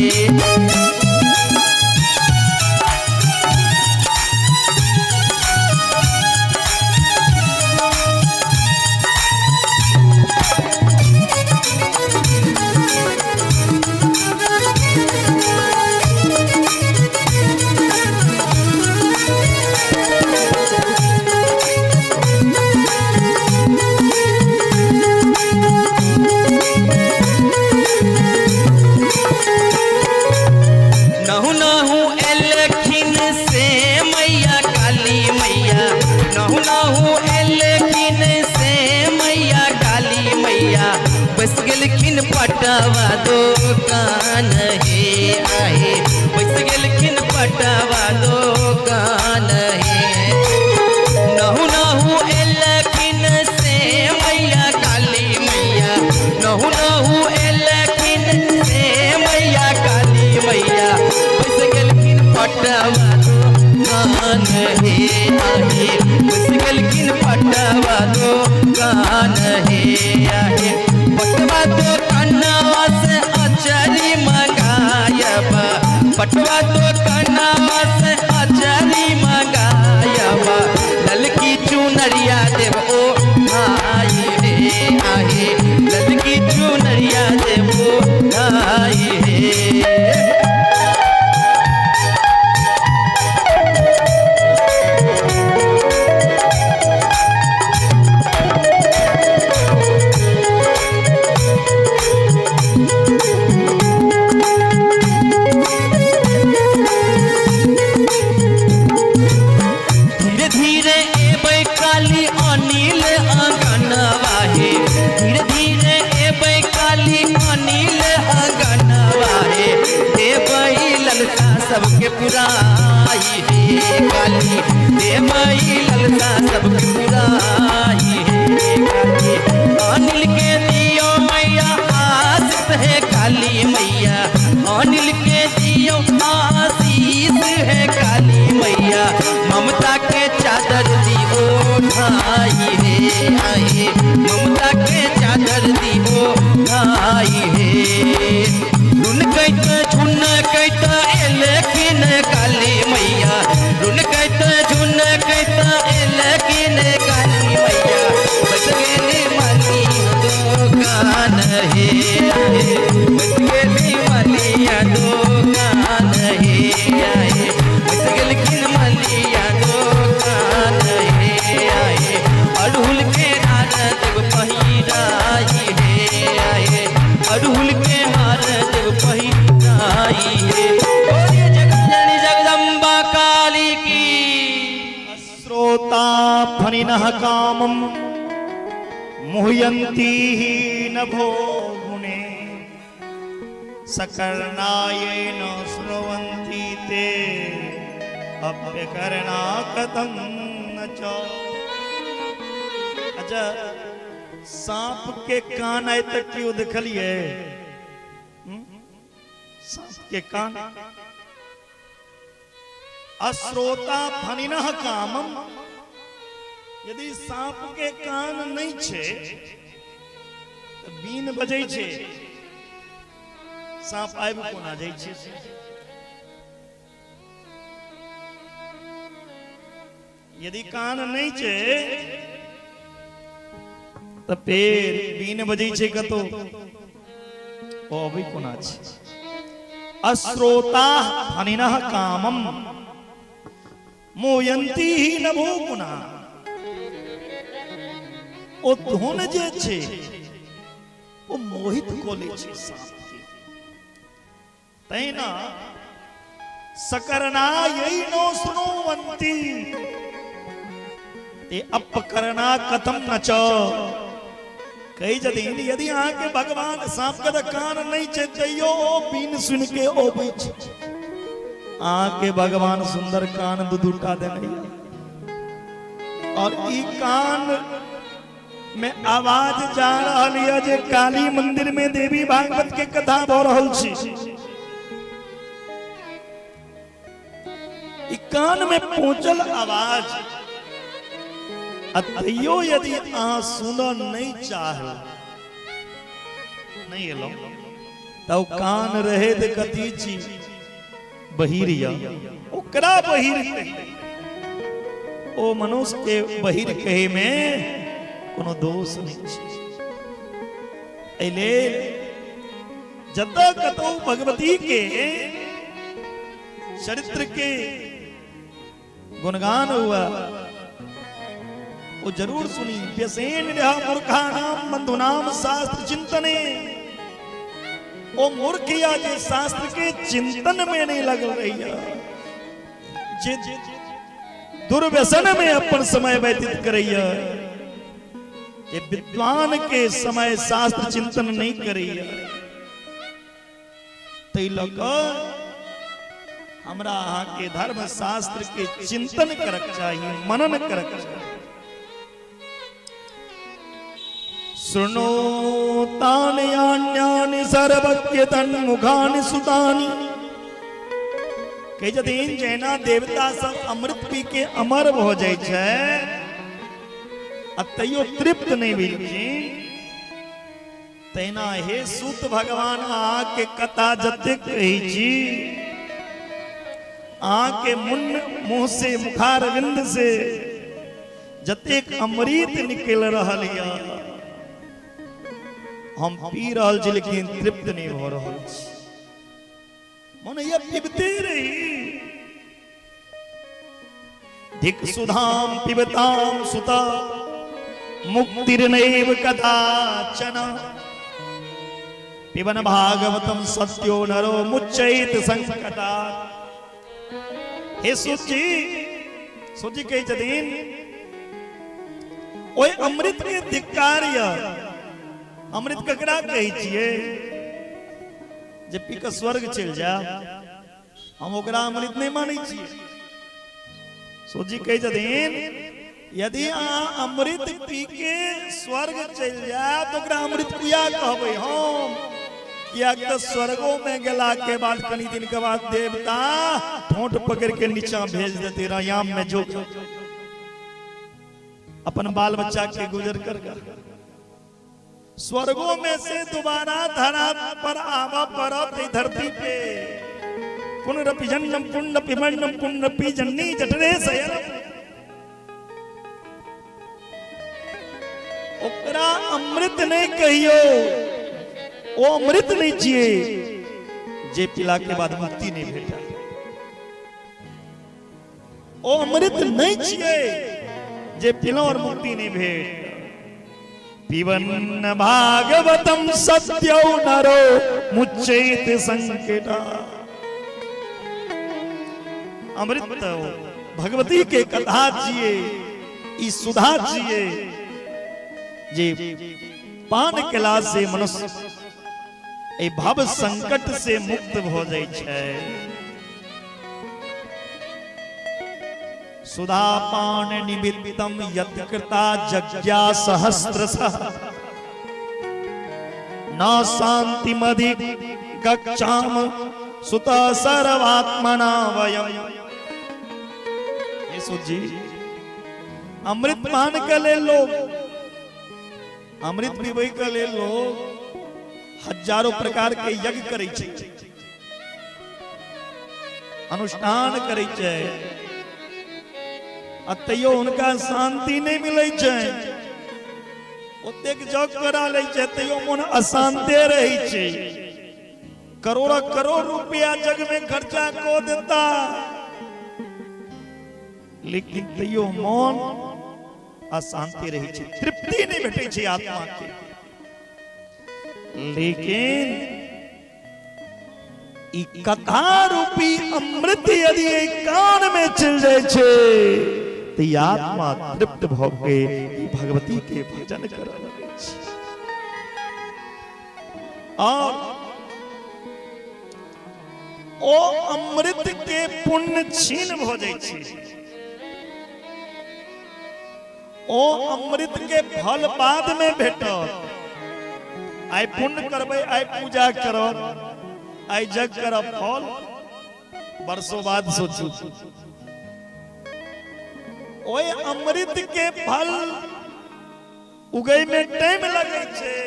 नहु नहु एलखिन से मैया काली मैया, नहु नहु एलखिन से मैया काली मैया, बस गेलखिन पटवा दोकान हे आहे, बस गेलखिन पटवा दोकान हे। नहु नहु एलखिन से मैया काली मैया, नहु नहु एलखिन से मैया काली मैया, बस गेलखिन पटवा दोकान हे आहे, बस गेलखिन पटवा दोकान हे आहे। पटवा दोकानवा से अचरी मंगायब, पटवा दोकानवा से अचरी मंगायब, ललकी चुनरिया देव ओ भाई हे आहे, ललकी चुनरिया देव ओ भाई हे। धीरे धीरे एबै काली अनिल अंगनवा हे, धीरे धीरे एबै काली अनिल अंगनवा हे, देबै ललसा सबके पुराई हे काली, देबै ललसा सबके पुराई हे काली। अनिल के दियो मैया आशीष है काली मैया, अनिल के दियो आशीष है काली मैया, ममता के चादर दी ओढ़ाई हे आहे, ममता के चादर दी ओढ़ाई हे। रुनकैत झुनकैत एलखिन काली मैया, रुनकैत झुनकैत एलखिन काली मैया, बस गेली मलिया दोकान हे आहे, बस गेली मलिया दोकान हे आहे, बस गेलखिन मलिया दोकान हे आहे। अड़हुल के हार देव पहिराई हे आहे, अड़हुल के हार देव पहिराई हे। बोलिए जगत जननी जगदम्बा काली की। श्रोता फणिनः कामं मुह्यन्ति नभो गुणे, सकर्णायेन शृण्वन्ति ते अप्यकर्णा कथं न च। अच्छा, सांप के कान आइ तक केओ देखलिए? सांप के कान। अश्रोता फणिनः कामम, यदि सांप के कान नहीं छे तऽ बीन बजै छे, सांप आबि कोना जाइ छै? यदि कान नहीं छे तऽ फेर बीन बजै छै कतौ, ओ अबै कोना छै? अश्रोता फणिनः कामम मोयंती ही नभो गुना, ओ धुन जे छै ओ मोहित कऽ लै छै सांप के। तहिना सकरना यही नो सुनोवंती ते अपकरना कथम न च। कहै छथिन यदि अहाँके भगवान सांप के तऽ कान नहि छै तैयो ओ बीन सुनि के अबै छै, अहाँके भगवान सुंदर कान दू दूटा देने यऽ और ई कान में आवाज जा रहल यऽ जे काली मंदिर में देवी भागवत के कथा भऽ रहल छै। ई कान में पहुंचल आवाज आ तैयो यदि अहाँ सुनऽ नहि चाहब, नहि एलहुँ, तऽ ओ कान रहै तऽ कथी छी? बहिर यऽ। ओकरा बहिर कही, ओ मनुष्य के बहिर कहै मे कोनो दोष नहि छै। एहि लेल जतऽ कतौ भगवती के चरित्र के गुणगान हुआ, वो जरूर सुनी। व्यसेन रहा मूर्खा नाम बंधु नाम शास्त्र चिंतने। ओ मूर्ख या जे शास्त्र के चिंतन में नहीं लगल रही है, जे दुर्व्यसन में अपन समय व्यतीत करैया, जे विद्वान के समय शास्त्र चिंतन नहीं करैया, ताहि लऽ कऽ हमरा अहाँके धर्म शास्त्र के चिंतन करक चाही, मनन करक चाही। शृणो तानि आन्यानि सर्वज्ञ तन्मुखानि सुतानि। कहै छथिन, जहिना देवता सब अमृत पी के अमर भऽ जाइ छै आ तैयो तृप्त नहि भेलखिन, तहिना हे सुत भगवान, अहाँके कथा जतेक कहै छी, अहाँके मुन्न मुँह से, मुखारविंद से जतेक अमृत निकलि रहल यऽ, हम पी रहल छी लेकिन तृप्त नहि भऽ रहल छी। मन ये पीबते रही। धिक सुधाम पिबताम सुता मुक्तिर्नैव कदाचन। पिबन भागवतम सत्यो नरो मुच्चैत संकटा। हे सुजी, सुजी कहै छथिन, ओहि अमृत के धिक्कार यऽ। अमृत ककरा कहै छियै? जे पी कऽ स्वर्ग चलि जायब, हम ओकरा अमृत नहि मानै छियै। सोजी कहै छथिन, यदि अहाँ अमृत पी के स्वर्ग चलि जायब तऽ ओकरा अमृत किया कहबै हम? कियाक तऽ स्वर्गो में गेला के बाद कनी दिन के बाद देवता ठोंठ पकड़ के नीचा भेज देते, रयाम में जो अपन बाल बच्चा के गुजर कर। स्वर्गों में से दोबारा धरा पर आवा पड़त ई धरती पे। पुनरपि जन्म पुनरपि मरणम पुनरपि जननी जठरे शयनम। ओकरा अमृत नहीं कहियो, ओ अमृत नहीं छिए जे पिला के बाद मुक्ति नहीं भेटा। ओ अमृत नहीं छिए जे पिलो और मुक्ति नहीं भेट। पिबन भागवतम सत्यो नरो मुच्चैत संकटा। अमृत भगवती के कथा छिए, ई सुधा छिए जे पान केला से मनुष्य एहि भव संकट से मुक्त भऽ जाइ छै। सुधा पान निमित्तम यत्कृता यज्ञा सहस्त्रशः न शांतिमधि गच्छाम सुत सर्वात्मना वयम। हे सुत जी, अमृत पान के लेल लोग, अमृत पीबै के लेल लोग हजारों प्रकार के यज्ञ करै छै, अनुष्ठान करै छै, आ तैयो हुनका शांति नहि मिलै छै। ओतेक जग करा लै छै तैयो मन अशांते रहै छै। करोड़ करोड़ रुपया जग में खर्चा कऽ देता, लेकिन तैयो मन अशांति रहै छै, तृप्ति नहि भेटै छै आत्मा के। लेकिन ई कथा रूपी अमृत यदि एहि कान में चलि जाइ छै तऽ ई आत्मा तृप्त भऽ के ई भगवती के भजन करऽ लगै छै। और ओ अमृत के पुण्य क्षीण भऽ जाइ छै, ओ अमृत के फल बाद में भेटत। आइ पुण्य करबै, आइ पूजा करब, आइ जग करब, फल वर्षों बाद सोचू। ओहि अमृत के फल उगै में टाइम लगै छै,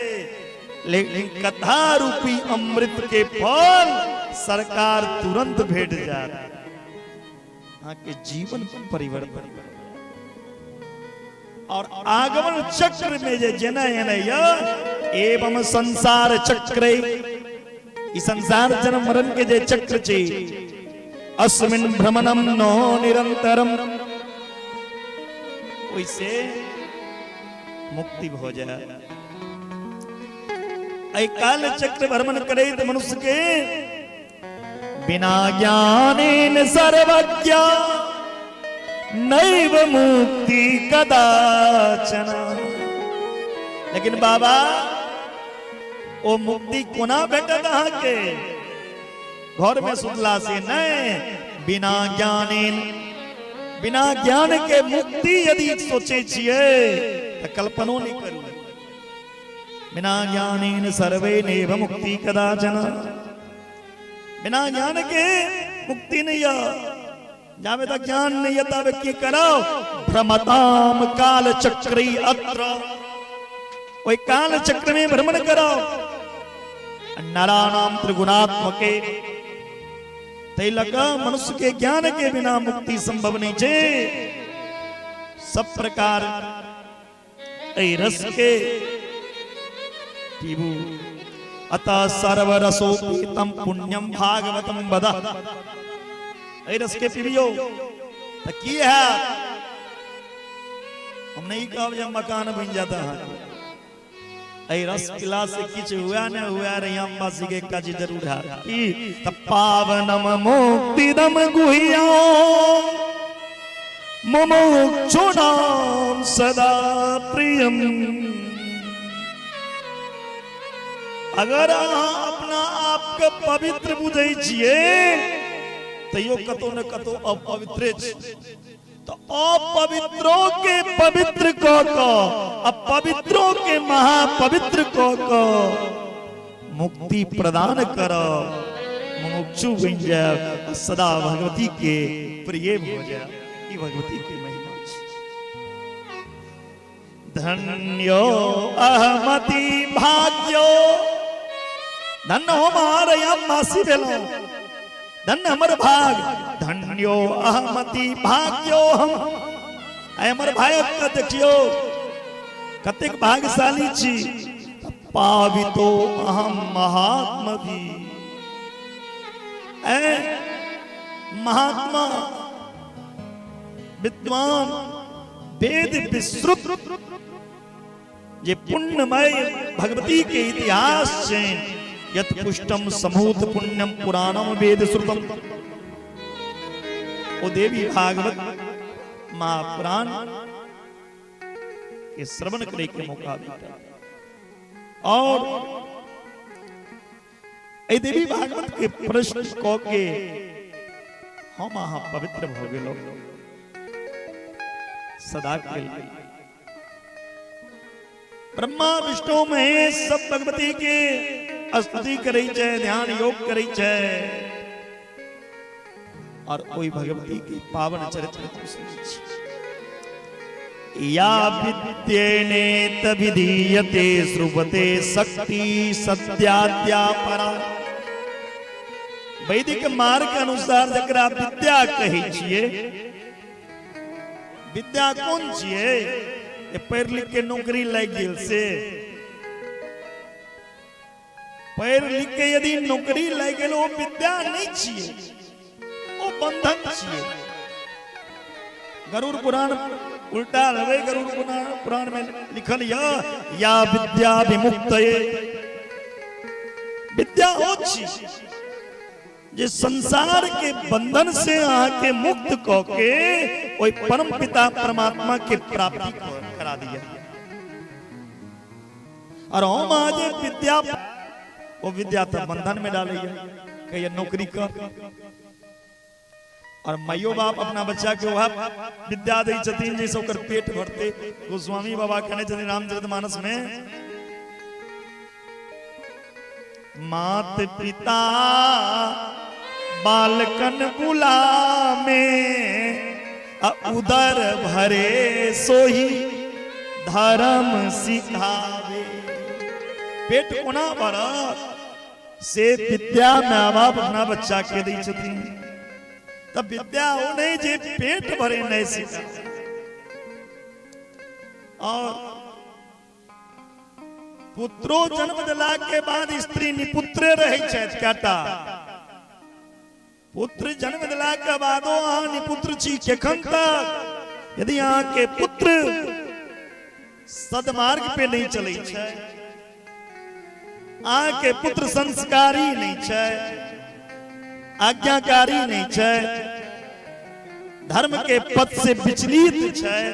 लेकिन कथा रूपी अमृत के फल सरकार तुरंत भेट जात, अहाँके जीवन परिवर्तन। और आगमन चक्र में जे जेना एना एवं संसार चक्र, ई संसार जन्म मरण के जे चक्र छै, अस्मिन भ्रमणम नो निरंतरम, ओइसे मुक्ति भऽ जाय। एहि काल चक्र भ्रमण करैत मनुष्य के बिना ज्ञानेन सर्वज्ञ नैव मुक्ति कदाचन। लेकिन बाबा, ओ मुक्ति कोना भेटत अहाँके? घर में सुतला से नहीं, बिना ज्ञानेन, बिना ज्ञान के मुक्ति यदि सोचे छियै तऽ कल्पनो नहीं करू। बिना ज्ञानेन सर्वे नैव मुक्ति कदाचन। बिना ज्ञान के मुक्ति नहीं है। जाबे तक ज्ञान नहीं है ताबे की करो? भ्रमताम काल चक्री अत्र, ओहि काल चक्र में भ्रमण करो। नराणाम त्रिगुणात्मके, तै लऽ कऽ मनुष्य के ज्ञान के बिना मुक्ति संभव नहीं छै। सब प्रकार एहि रस के पीबू। अतः सर्वरसोपेतम पुण्यम भागवतम बद। एहि रस के पीबियो तऽ की हैत? हम नहीं कहब जे मकान बनि जाता अहाँके। एहि रस पीला से किछु हुआ न हुआ, रैयामवासी के एकटा चीज जरूर हैत की? तऽ पावनम मुक्तिदम गुह्या मुमुक्षुणाम सदा प्रियम। अगर अहाँ अपना आप के पवित्र बुझै छियै, तैयो कतौ ने कतौ अपवित्रे छी। तऽ अपवित्रो के पवित्र कऽ कऽ आ पवित्रो के महापवित्र कऽ कऽ मुक्ति प्रदान करब, मुमुक्षु बनि जायब आ सदा भगवती के प्रिय भऽ जायब। ई भगवती के महिमा छै। धन्यो अहमति भाग्यो, धन्य हम आर मासी भेलहुँ, धन्य हमर भाग। धन्यो अहमति भाग्यो हम, आइ हमर भायक के देखियो कतेक भाग्यशाली छी। पावितो अहम महात्मा भी, ऐ महात्मा विद्वान वेद विश्रुत जे पुण्यमय भगवती के इतिहास छै, यत पुष्टम समूत पुण्यम पुराणम वेद श्रुतम, ओ देवी भागवत महापुराण के श्रवण करे के मौका भेटल। और एहि देवी भागवत के प्रश्न क के हम अहाँ पवित्र भऽ गेलहुँ सदा के लिए। ब्रह्मा विष्णु महेश सब भगवती के स्तुति करै छै, ध्यान योग करै छै और ओहि भगवती के पावन चरित्र को सुनै छै। या विद्येनेत विधीयते श्रुवते शक्ति सत्याद्या परा। वैदिक मार्ग अनुसार जकरा विद्या कहै छियै, विद्या कोन छियै? जे पढ़ि लिख के नौकरी लागि गेल से। पढ़ि लिख के यदि नौकरी लागि गेल, ओ विद्या नहि छियै, ओ बंधन छियै। गरुड़ पुराण उल्टा रहबै, गरुड़ पुराण में लिखल यऽ या विद्या विमुक्त। विद्या ओ छी जे संसार के बंधन से अहाँ के मुक्त कऽ के ओहि परम पिता परमात्मा के प्राप्ति करा दिया। और हम अहाँ जे विद्या, ओ विद्या तऽ बंधन में डालैया, कहिया नौकरी कर। और माइयो बाप अपना बच्चा के वह विद्या दै छथिन जैसे ओकर पेट भरते। गोस्वामी बाबा कहने छथिन रामचरित मानस में, मात पिता बालकन बुला में आ उदर भरे सोही धर्म सिखावे। पेट कोना भरत से विद्या माय बाप अपना बच्चा के दै छथिन। तऽ विद्या ओ नहि जे पेट भरे नहि सिखा। और पुत्रो जन्म देला के बाद स्त्री निपुत्रे रहै छथि। कएटा पुत्र जन्म देला के बादो अहाँ निपुत्र छी केखन तक, यदि अहाँ के पुत्र सदमार्ग पे नहीं चलै छै, अहाँ के पुत्र संस्कारी नहीं छै, आज्ञाकारी नहीं छै, धर्म के पथ से विचलित छै,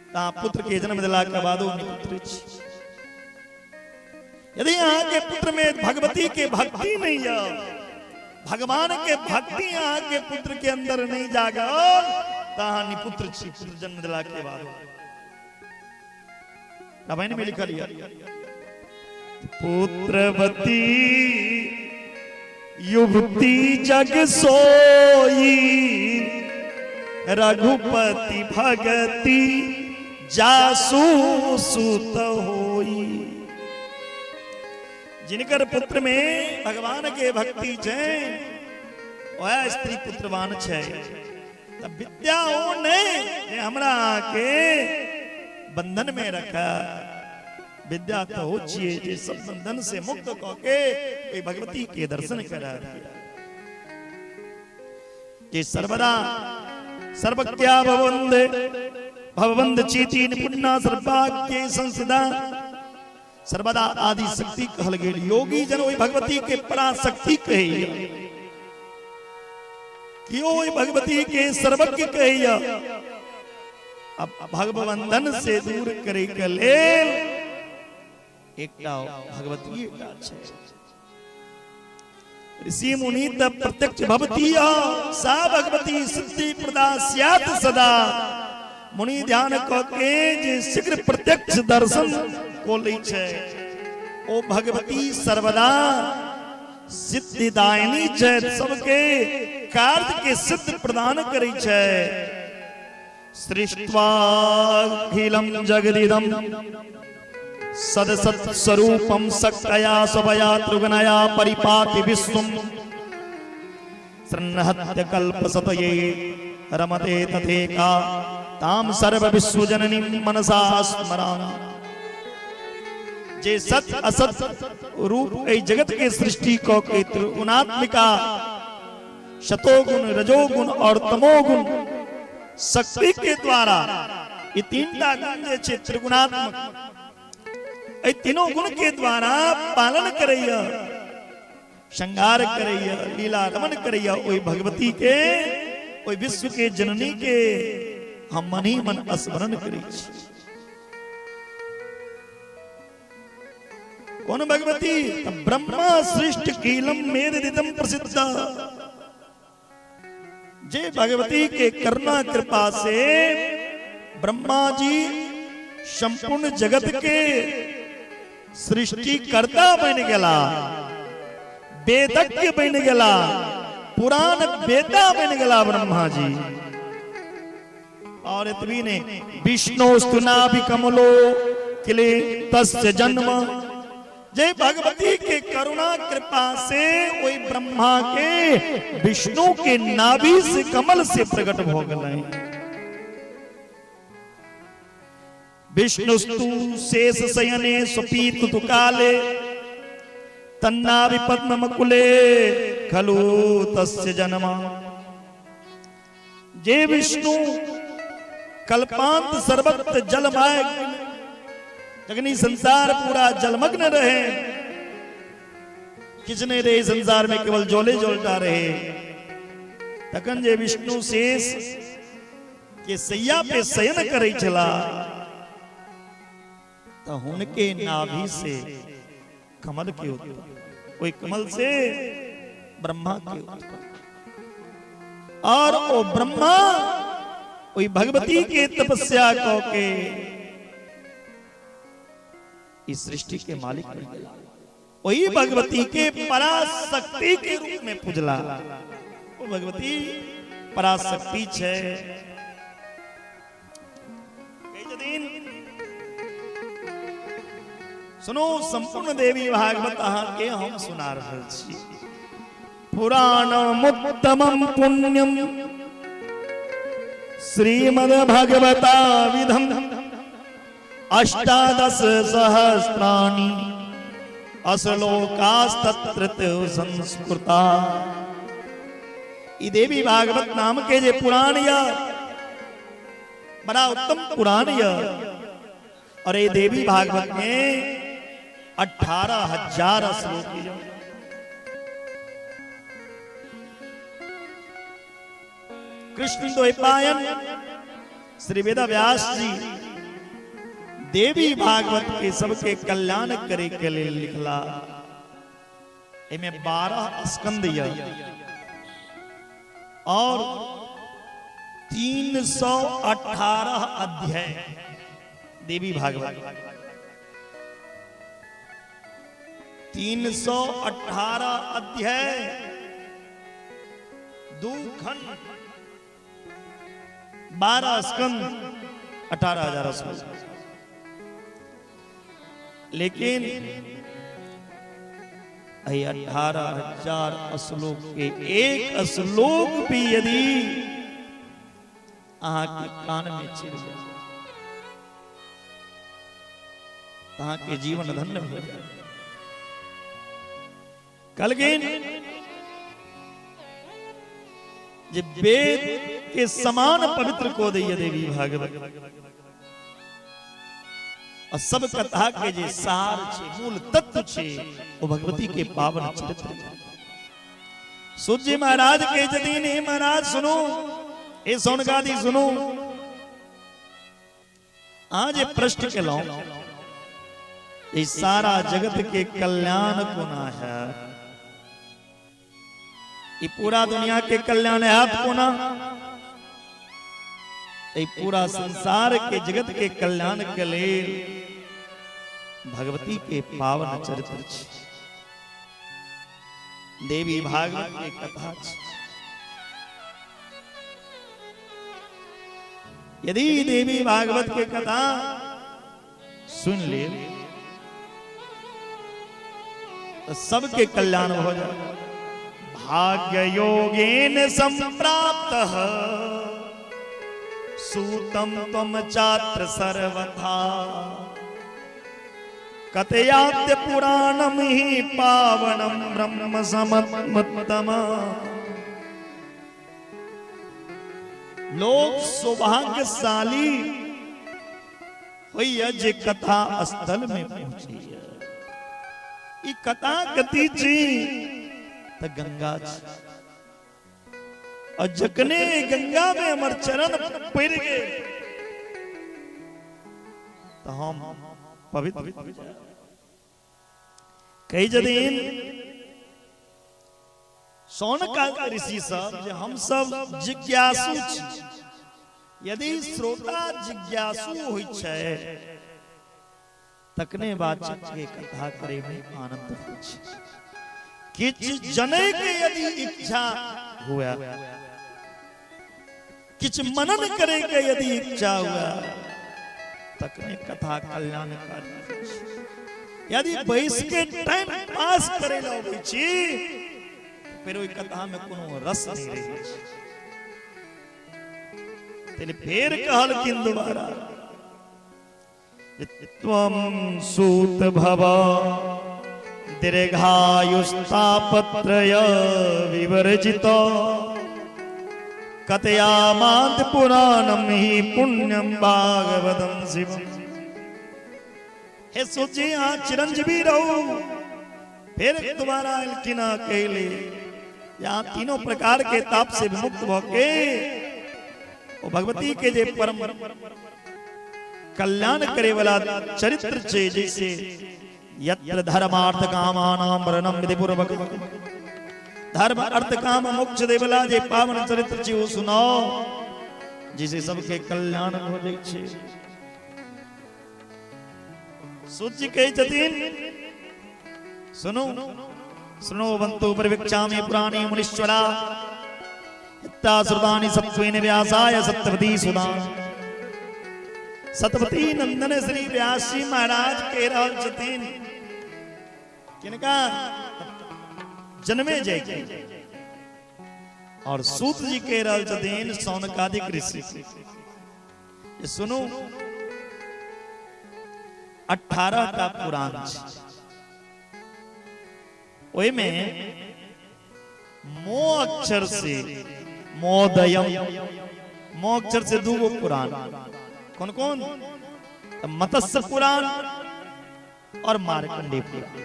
तऽ अहाँ पुत्र के जन्म देला के बादो निपुत्र छी। यदि अहाँ के पुत्र में भगवती के भक्ति नहीं है, भगवान के भक्ति अहाँ के पुत्र के अंदर नहीं जागल, तऽ अहाँ निपुत्र छी पुत्र जन्म देला के बाद। रामायण में लिखल यऽ, पुत्रवती युवती जग सोई, रघुपति भगति जासु सुत होई। जिनकर पुत्र में भगवान के भक्ति छै, वह स्त्री पुत्रवान छै। तऽ विद्या ओ नहि जे हमरा अहाँके बंधन में रखा, विद्या तऽ ओ छियै जे सब बंधन से मुक्त कऽ के ओहि भगवती के दर्शन करा दिया। जे सर्वदा सर्वज्ञा भवंद भवबंध चीति निपुणा सर्वाज्ञ संसदा सर्वदा आदि शक्ति कहल गेल। योगी जन ओहि भगवती के पराशक्ति कहैया, कियो ओहि भगवती के सर्वज्ञ कहैया। अब भगवंधन से दूर करे के लेल एकटा भगवती एकटा छै। ऋषि मुनि त प्रत्यक्ष भवती सा भगवती सिद्धि प्रदा स्यात सदा। मुनि ध्यान क के जे शीघ्र प्रत्यक्ष दर्शन को लै छै, ओ भगवती सर्वदा सिद्धिदायिनी छै, सबके कार्य के सिद्ध प्रदान करै छै। सृष्ट्वाखिलं जगदिदं सदसत्स्वरूपं शक्तया स्वया त्रिगुणया परिपाति विश्वं सन्नहत्य कल्पसतये रमते तथेका ताम सर्व विश्वजननीं मनसा स्मरामि। जे सत असत रूप एहि जगत के सृष्टि क के त्रिगुणात्मिका शतोगुण रजोगुण और तमोगुण शक्ति के द्वारा, ये तीनटा गुण जे छै त्रिगुणात्मक, एहि तीनों गुण के द्वारा पालन करैया, श्रृंगार करैया, लीला रमन करैया, ओहि भगवती के, ओहि विश्व के जननी के हम मन ही मन स्मरण करै छी। कोन भगवती? ब्रह्मा सृष्ट कीलम मेदितम प्रसिद्ध। जे भगवती के करुणा कृपा से ब्रह्मा जी संपूर्ण जगत के सृष्टिकर्ता बन गेला, वेदज्ञ बन गेला, पुराण वेदा बन गेला ब्रह्मा जी। और एतबी ने विष्णु स्तुनाभि कमलो किले तस्य जन्म। जय भगवती के करुणा कृपा से वही ब्रह्मा के विष्णु के नाभि से कमल से प्रकट हो गए। विष्णुस्तु शेष शयने सुपीत तुकाले तन्नाभि पद्म मकुले खलु तस्य जन्म। जे विष्णु कल्पांत सर्वत्र जलमय, जगनी संसार पूरा जलमग्न रहे, किछ नहीं रहे संसार में, केवल जोले जोलता रहे, तखन जे विष्णु शेष के सैया पे शयन करै छला, तऽ हुनके नाभि से कमल के उत्पन्न, ओहि कमल से ब्रह्मा के उत्पन्न, और ओ ब्रह्मा ओहि भगवती के तपस्या कऽ के इस सृष्टि के मालिक बन गेला, वही भगवती के पराशक्ति के रूप में पूजला। ओ भगवती पराशक्ति छै। कहै छथिन सुनू, संपूर्ण देवी भागवत अहाँके हम सुना रहल छी। पुराणमुत्तमं पुण्यम श्रीमद् भगवता विधम 18 सहस्राणि अश्लोकास्तत्र संस्कृता। ई देवी भागवत नाम के जे पुराण य बड़ा उत्तम पुराण य और ये देवी भागवत में 18,000 श्लोक य। कृष्ण द्वैपायन श्री वेद व्यास जी देवी भागवत के सबके कल्याण करे के लिए लिखला। एमे 12 स्कंद य और 318 अध्याय देवी भागवत। 318 अध्याय, 2 खंड, 12 स्कंद, 18,000 श्लोक। लेकिन 18,000 श्लोक के एक श्लोक भी यदि अहाँ के कान में चलि जाए तो अहाँ के जीवन धन्य हो जाए। कहलखिन जे वेद के समान पवित्र को दैय देवी भागवत और सब कथा के जे सार छे, मूल तत्व छे, वो भगवती के पावन चरित्र छे। सूर्य महाराज के छथिन, हे महाराज सुनो, हे सौनकादि सुनो, अहाँ जे प्रश्न केलहुं ई सारा जगत के कल्याण कोना है, ई पूरा दुनिया के कल्याण हैत कोना, ई पूरा संसार के जगत के कल्याण के लेल भगवती के पावन चरित्र छै, देवी भागवत के कथा छै। यदि देवी भागवत के कथा सुन ले तो सबके कल्याण हो जाए। भाग्य योगेन संप्राप्त सूतम त्वम चात्र सर्वथा कथयात्य पुराणम ही पावनम ब्रह्म समत्तम। लोग सौभाग्यशाली होइए जे कथा स्थल में पहुंचैया। ई कथा कथी छी त गंगा छी, और जखने गंगा में हमर चरण पड़ गेल त हम पवित्र भऽ जायब। कहै छथिन सौनक ऋषि सब जे हम सब जिज्ञासु छी। यदि श्रोता जिज्ञासु होइ छै तखने वाचक के कथा करे में आनंद होइ छै। किछु जनै के यदि इच्छा हुए, किछु मनन करे के यदि इच्छा हुए, तखने कथा कल्याणकारी होइ छै। यदि बैस के टाइम पास करे ला अबै छी फेर ओहि कथा में कोनो रस नहीं रहै छै। तेल फेर कहलखिन दोबारा, त्वं सूत भव दीर्घायुस्तापत्रय विवर्जित कथयामात पुराणम ही पुण्यम भागवतम शिवम। हे सोची अहाँ चिरंजीवी रहू। फेर दोबारा एलखिन कहले यहाँ तीनों प्रकार के ताप से विमुक्त भ के ओ भगवती के जे परम कल्याण करे वाला चरित्र छे, जैसे यत्र धर्मार्थ कामानाम वर्णम विधिपूर्वक धर्म अर्थ काम मोक्ष देवला जे पावन चरित्र छे ओ सुनाओ, जिसे सबके कल्याण हो जाय छे। सूत जी कहै छथिन सुनो सुनो बंतु परिवीक्षामि पुराणे मुनीश्वरा श्रुतानि सत्वेन व्यासाय सत्यवती सुधा। सतवती नंदन श्री व्यास जी महाराज कहि रहल छथिन किनका? जन्मे जय के। और सूत जी कहि रहल छथिन सौनकादिक ऋषि, सुनू, 18 टा पुराण छै, ओहिमे मो अक्षर से मोदयम, मो अक्षर से दूगो पुराण, कौन कौन? मत्स्य पुराण और मार्कंडेय पुराण।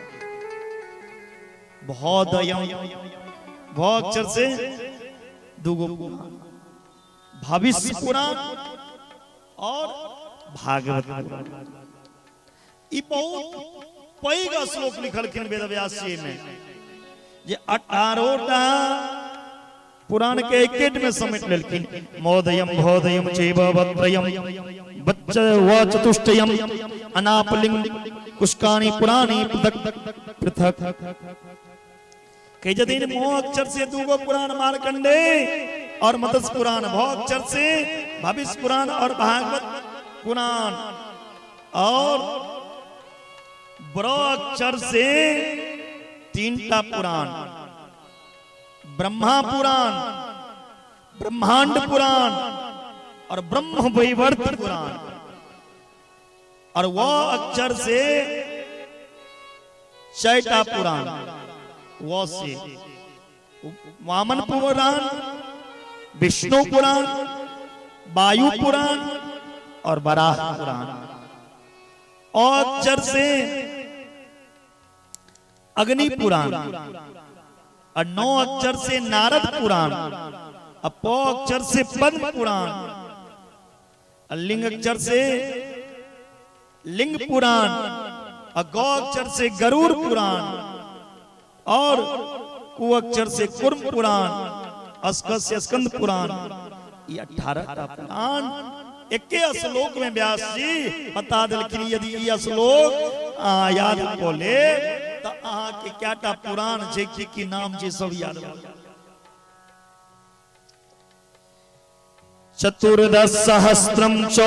भोदयम, भो अक्षर से दूगो पुराण, भविष्य पुराण और भागवत पुराण। ई बहुत पैघ श्लोक लिखलखिन वेदव्यास जी में, जे 18टा पुराण के एकेट में समेट लेलखिन। मोदयम भोदयम चैव वत्रयम बच्च व चतुष्टयम अनापलिंग कुष्कानी पुराणी पृथक पृथक। कह जदिन मोह अक्षर से दूगो पुराण मार्कंडे और मत्स्य पुराण, भो अक्षर से भविष्य पुराण और भागवत पुराण, और ब्र अक्षर से तीनटा पुराण, ब्रह्मा पुराण, ब्रह्मांड पुराण और ब्रह्म वैवर्त पुराण, और वह अक्षर से चारटा पुराण, वो से वामन पुराण, विष्णु पुराण, वायु पुराण और वराह पुराण। और अक्षर से अग्नि पुराण, और 9 अक्षर से नारद पुराण, और प अक्षर से पद्म पुराण, और लिंग अक्षर से लिंग पुराण, और गौ अक्षर से गरुड़ पुराण, और कु अक्षर से कुर्म पुराण, अस्क से स्कंद पुराण। ये 18 टा पुराण एके श्लोक में व्यास जी बता देलखिन। यदि ई श्लोक अहाँ याद कऽ लेब तऽ अहाँके कएटा पुराण छै, की की नाम छै, सब याद भऽ जायत। चतुर्दश सहस्रम च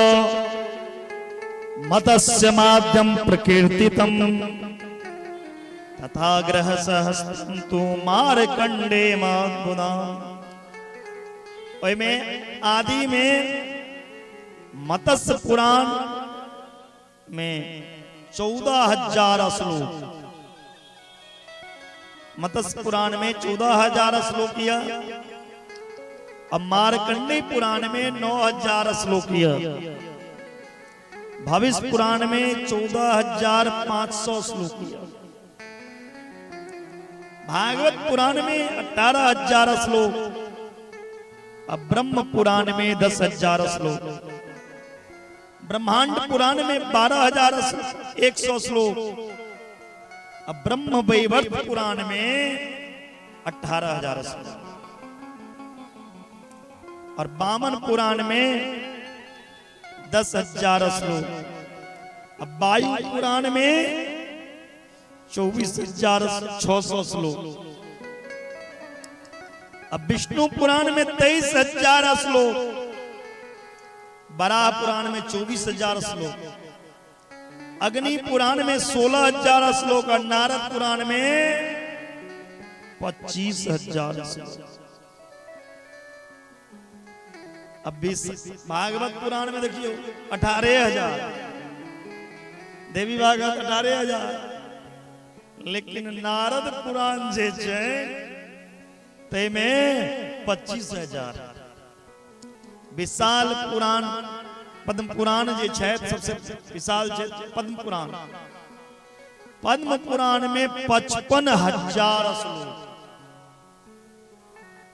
मत्स्य माध्यम प्रकीर्तितम तथा ग्रह सहस्रम तु मार्कंडे माद्भुता। ओहिमे आदि में मत्स्य पुराण में 14,000 श्लोक, मत्स्य पुराण में 14,000 श्लोक यह, अब मार्कंडेय पुराण में 9,000 श्लोक यह, भविष्य पुराण में 14,500 श्लोक यह, भागवत पुराण में 18,000 श्लोक, अब ब्रह्म पुराण में 10,000 श्लोक, ब्रह्मांड पुराण में 12,100 श्लोक, अब ब्रह्म वैवर्त पुराण में 18,000 श्लोक, और बामन पुराण में 10,000 श्लोक, अब वायु पुराण में 24,600 श्लोक, अब विष्णु पुराण में 23,000 श्लोक, बराह पुराण में 24,000 श्लोक, अग्नि पुराण में 16,000 श्लोक और नारद पुराण में 25,000 श्लोक। अब 20 भागवत पुराण में देखियो 18,000, देवी भागवत 18,000, लेकिन नारद पुराण जे छै तैमे 25,000। विशाल पुराण पद्म पुराण जे छै, सबसे विशाल छै पद्म पुराण। पद्म पुराण में 55,000 श्लोक,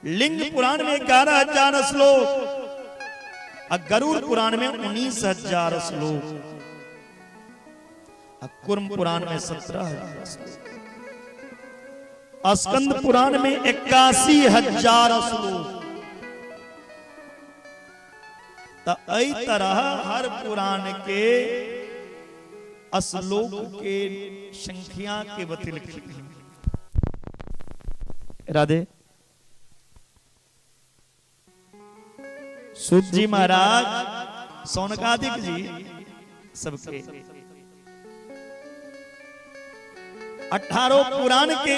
लिंग पुराण में 11,000 श्लोक और गरुड़ पुराण में 19,000 श्लोक और कुर्म पुराण में 17,000 श्लोक, स्कंद पुराण में 81,000 श्लोक। तो एहि तरह हर पुराण के श्लोक के संख्या के बतेलखिन। राधे। सूत जी महाराज, सौनकादिक जी सबके 18 पुराण के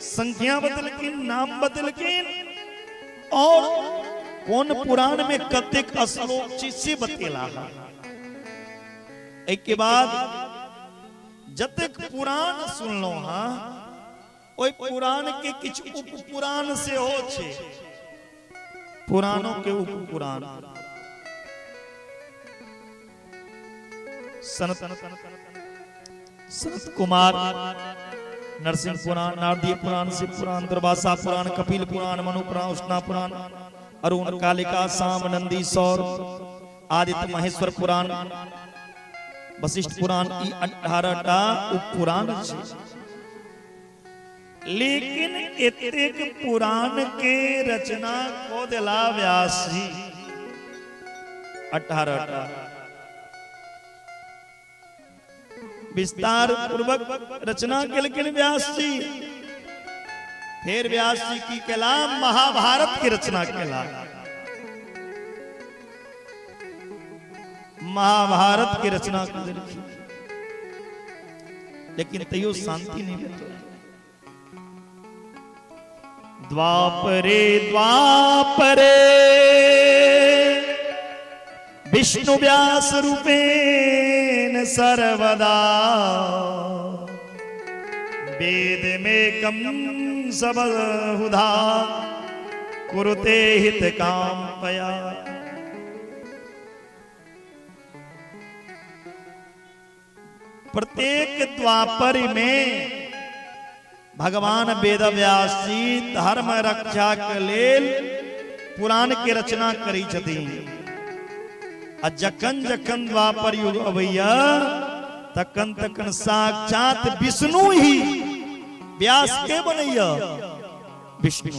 संख्या बदलखिन, नाम बदलखिन और कोन पुराण में कतेक श्लोक छै से बतेला। एहि के बाद जतेक पुराण सुनलहुं हँ ओहि पुराण के किछु उप पुराण सेहो छै, पुराणों के उप पुराण। सनत सनत कुमार, नरसिंह पुराण, नारदीय पुराण, शिव पुराण, दुर्वासा पुराण, कपिल पुराण, मनु पुराण, उष्णा पुराण, अरुण, कालिका, साम, नंदी, सौर, आदित्य, महेश्वर पुराण, वशिष्ठ पुराण, ई 18 टा उपपुराण छै। लेकिन एतेक पुराण के रचना कऽ देला व्यास जी 18 टा विस्तार पूर्वक रचना केलखिन व्यास जी। फेर व्यास जी की केला? महाभारत के रचना केला। महाभारत के रचना कर देलखिन, लेकिन तैयो शांति नहीं भेटल। द्वापरे द्वापरे विष्णु व्यास रूपेण सर्वदा वेद में कम सबहुधा कुरुते हित काम पया। प्रत्येक द्वापर में भगवान वेद व्यास जी धर्म रक्षा के लेल पुराण के रचना करी छथिन आ जखन जखन द्वापर युग अबैया तखन तखन साक्षात विष्णु ही व्यास के बनैया, विष्णु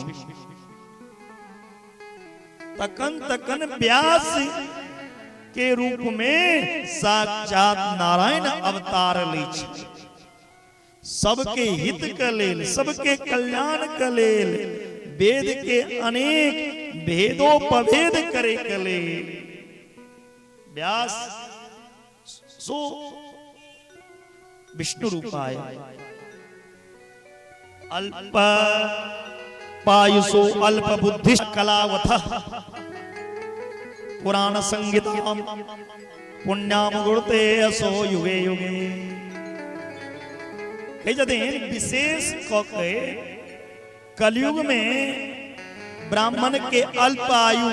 तखन तखन व्यास के रूप में साक्षात नारायण अवतार लै छै। सबके हित के लेल, सबके कल्याण के लेल, वेद के अनेक भेदोपभेद करे के लेल व्यास सो विष्णु रूपाय अल्प पायुसो अल्प बुद्धि कलावथ पुराण संहिताम पुण्याम गुणते असो युगे युगे। कहै छथिन विशेष कऽ के कलयुग में ब्राह्मण के अल्प आयु,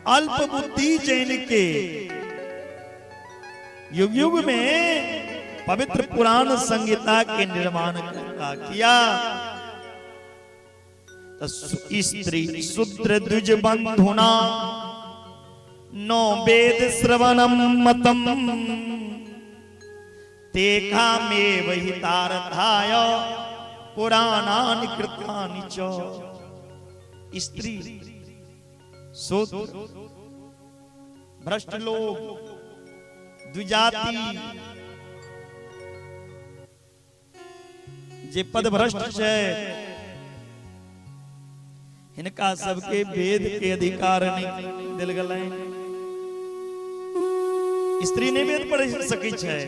अल्प बुद्धि जैन के युग युग में पवित्र पुराण संहिता के निर्माण करता किया तो स्त्री शूद्र द्विज बंधुना नो वेद श्रवणम मतम तेखामेव हितार्थाय पुराणानि कृतानि च। स्त्री, शूद्र, भ्रष्ट लोग, द्विजाति जे पद भ्रष्ट छै, हिनका सबके वेद के अधिकार नहीं दिल गेलनि। स्त्री नहीं वेद पढ़ सकै छै,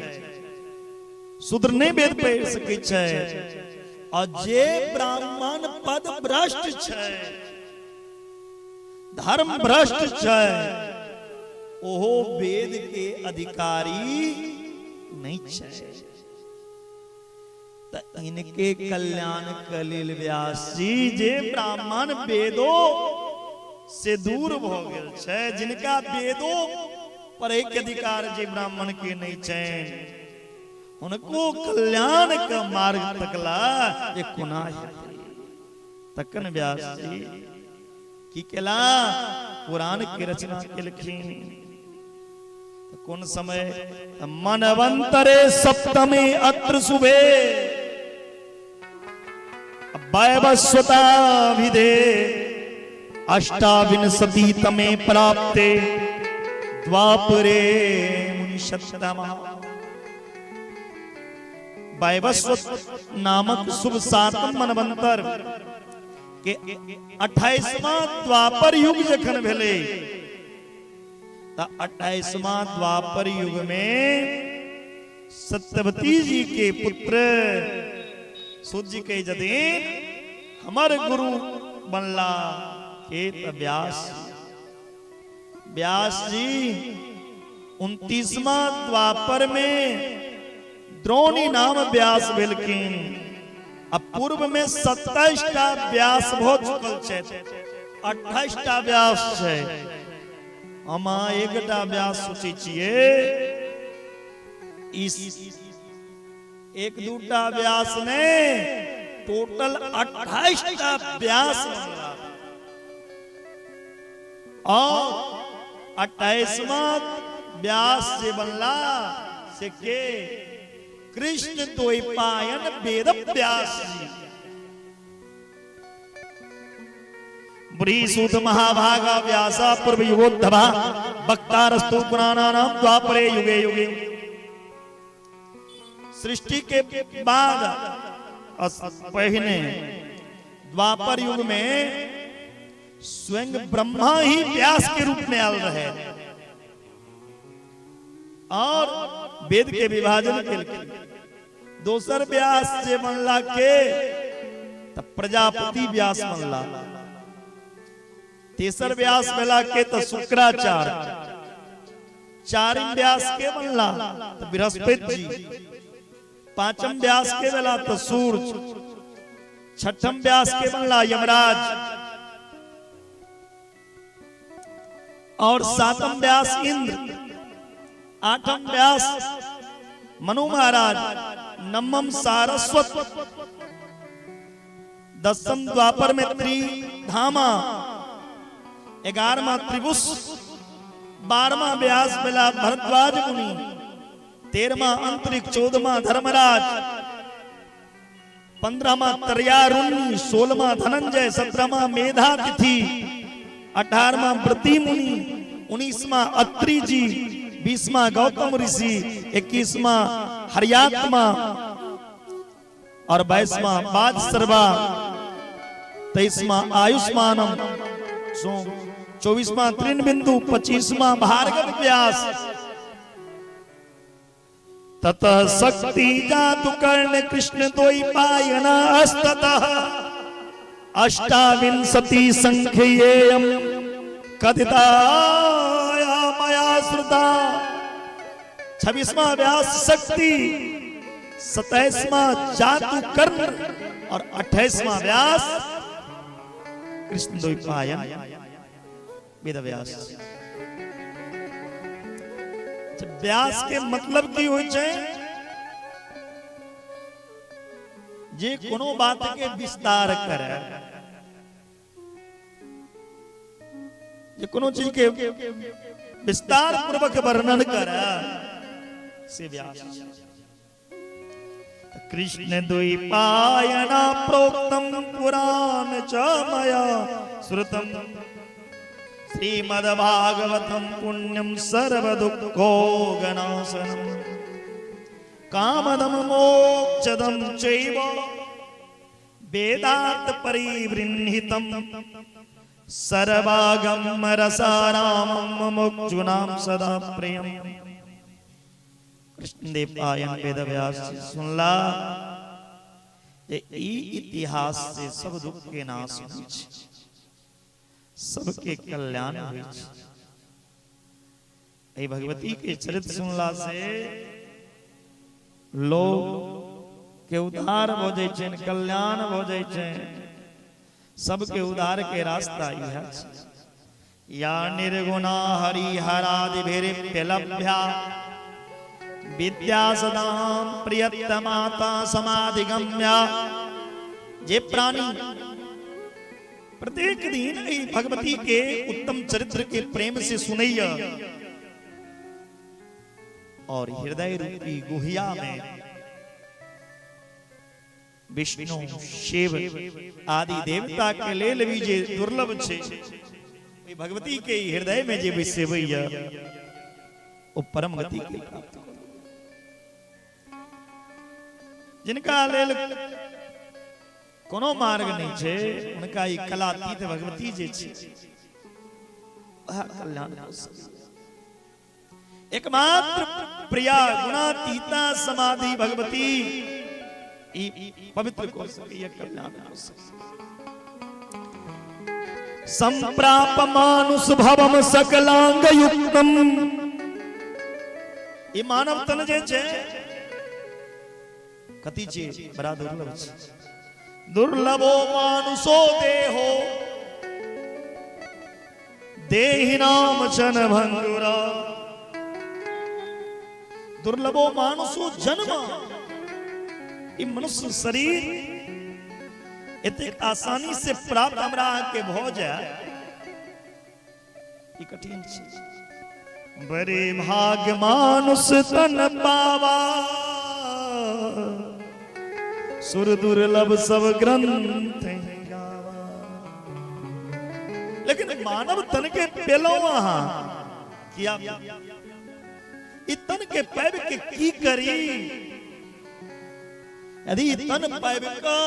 शूद्र नहीं वेद पढ़ सकै छै और जे ब्राह्मण पद भ्रष्ट छै, धर्म भ्रष्ट छै, ओहो वेद के अधिकारी नहीं छै। तऽ इनके कल्याण के लेल व्यास जी जे ब्राह्मण वेदो से दूर भऽ गेल छै, जिनका वेदो पढ़ैके अधिकार जे ब्राह्मण के नहि छनि, हुनको कल्याण के मार्ग तकला जे कोना हेतै। तखन व्यास जी की केला? पुराण के रचना केलखिन। कोन समय? मनवंतरे सप्तमी अत्र शुभे वैवस्वताभिधे अष्टाविंशति तमे प्राप्ते द्वापरे मुनिषत्तमा। वैवस्वत नामक शुभ सातम मनवंतर के 28वां द्वापर युग जखन भेलै तऽ 28वां द्वापर युग में सत्यवती जी के पुत्र सूत जी कहे जदिन हमर गुरु बनला के त व्यास। व्यास जी 29वां द्वापर में द्रोणी नाम व्यास भेलखिन। आ पूर्व में 27 टा व्यास भ चुकल छथि, 28 टा व्यास छै। हम अहाँ एकटा व्यास सोचै छियै, ई एक दूटा व्यास ने, टोटल 28 टा व्यास बनला। और 28वां व्यास जे बनला से के कृष्ण द्वैपायन वेद व्यास जी। बुढ़ी सूत महाभागा व्यासा पूर्व युगोद्धवा वक्तारस्तु पुराणानाम द्वापरे युगे युगे। सृष्टि के बाद पहिने द्वापर युग में स्वयं ब्रह्मा ही व्यास के रूप में आयल रहे और वेद के विभाजन केलखिन। दोसर व्यास जे बनला के त प्रजापति व्यास बनला। तेसर व्यास भेला के त शुक्राचार्य। चारिम व्यास के बनला त बृहस्पति जी। पांचम व्यास के भेला त सूर्य। छठम व्यास के बनला यमराज। और सातम व्यास इंद्र। आठम व्यास मनु महाराज। नवम सारस्वत। दसम द्वापर में त्रिधामा। 11वां त्रिभुज। 12वां व्यास भेला भरद्वाज मुनि। 13वां अंतरिक्ष। 14वां धर्मराज। 15वां त्रयारुणि। 16वां धनंजय। 17वां मेधातिथि। 18वां व्रती मुनि। 19वां अत्रि जी। 20वां गौतम ऋषि। 21वां हरियात्मा और 22वां बाजसर्वा। 23वां आयुष्मानम। 24वां त्रिनबिंदु। 25वां भार्गव व्यास। ततः शक्ति जातु कर्ण कृष्ण द्वैपायन अस्ततः अष्टाविंशति संख्येयम कथिता मया श्रुता। 26वां व्यास शक्ति, 27वां जातु कर्ण और 28वां व्यास कृष्ण द्वैपायन वेद व्यास। व्यास के मतलब की होइ छै जे कोनो बात के विस्तार करे, जे कोनो चीज के विस्तार पूर्वक वर्णन करे से व्यास। कृष्ण द्वैपायना प्रोक्तम पुराण च मया श्रुतम श्रीमद्भागवतम पुण्यम सर्वदुःखोगनाशनम कामदम मोक्षदम चैव वेदांत परिवृंहितम सर्वागम रसारामम मुमुक्षुनाम सदा प्रियम। कृष्णदेव आयन वेद व्यास जी सुनला जे ई इतिहास से सब दुख के नाश होइ छै, सबके कल्याण होइ छै। एहि भगवती के चरित्र सुनला से लोग के उद्धार भ जाइ छै, कल्याण भ जाइ छै। सबके उद्धार के रास्ता इएह छै। या निर्गुणा हरिहरादिभिरिप्यलभ्या विद्या सदां प्रियतमाता समाधिगम्या। जे प्राणी प्रत्येक दिन एहि भगवती के उत्तम चरित्र के प्रेम से सुनैया और हृदय रूपी गुहिया में विष्णु शिव आदि देवता के लेल भी जे दुर्लभ छै, ओहि भगवती के हृदय में जे बसेबैया ओ परम गति के प्राप्त करत। जिनका लेल कोनो मार्ग नहि छै। हुनका ई कलातीत भगवती जे छै वएह कल्याण कऽ सकैए। एकमात्र प्रिया गुणातीता समाधि भगवती ई पवित्र कऽ सकैए, कल्याण कऽ सकैए। संप्राप मानुष भवम सकलांग युक्तम। ई मानव तन जे छै कथी छै? बड़ा दुर्लभ छै। दुर्लभो मानुषो देहो देहि नाम चन भंगुरा। दुर्लभो मानुषो जन्म, ई मनुष्य शरीर एतेक आसानी से प्राप्त हमरा अहाँके भऽ जाय ई कठिन छै। बड़े भाग मानुष तन पावा, सुर दुर्लभ सब ग्रंथ गावा। लेकिन मानव तन के पेलौं अहाँ किया? ई तन के पाबि के की करी? यदि ई तन पाबि कऽ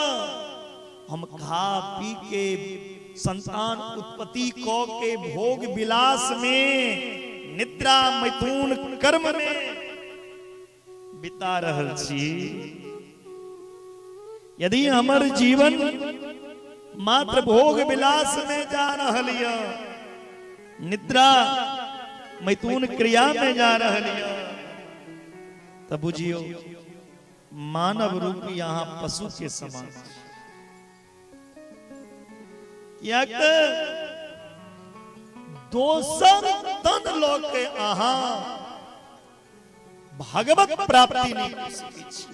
हम खा पी के संतान उत्पत्ति क के भोग विलास में निद्रा मैथुन कर्म में बिता रहल छी, यदि हमर जीवन मात्र भोग विलास में जा रहल यऽ, निद्रा मैथुन क्रिया में जा रहल यऽ, तऽ बुझियौ मानव रूपी अहाँ पशु के समान। कियाक तऽ दोसर तन लऽ के अहाँ भगवत प्राप्ति नहि कऽ सकै छी।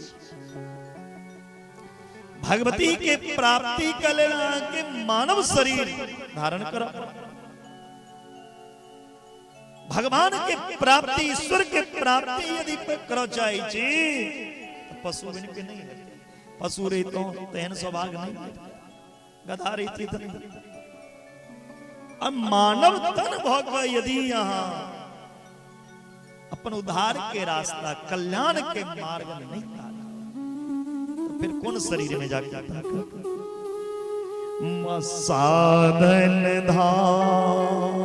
भगवती के प्राप्ति के लेल अहाँके मानव शरीर धारण करऽ पड़त। भगवान के प्राप्ति, ईश्वर के प्राप्ति यदि करऽ चाहै छी तऽ पशु बनि के नहि हेतै। पशु रहितहुँ तेहन सौभाग्य नहि भेटत, गधा रहिती तऽ नहि। अब मानव तन भऽ कऽ यदि अहाँ अपन उद्धार के रास्ता, कल्याण के मार्ग में नहीं ताकब, तो फिर कौन शरीर में जाके ताकब? साधन धाम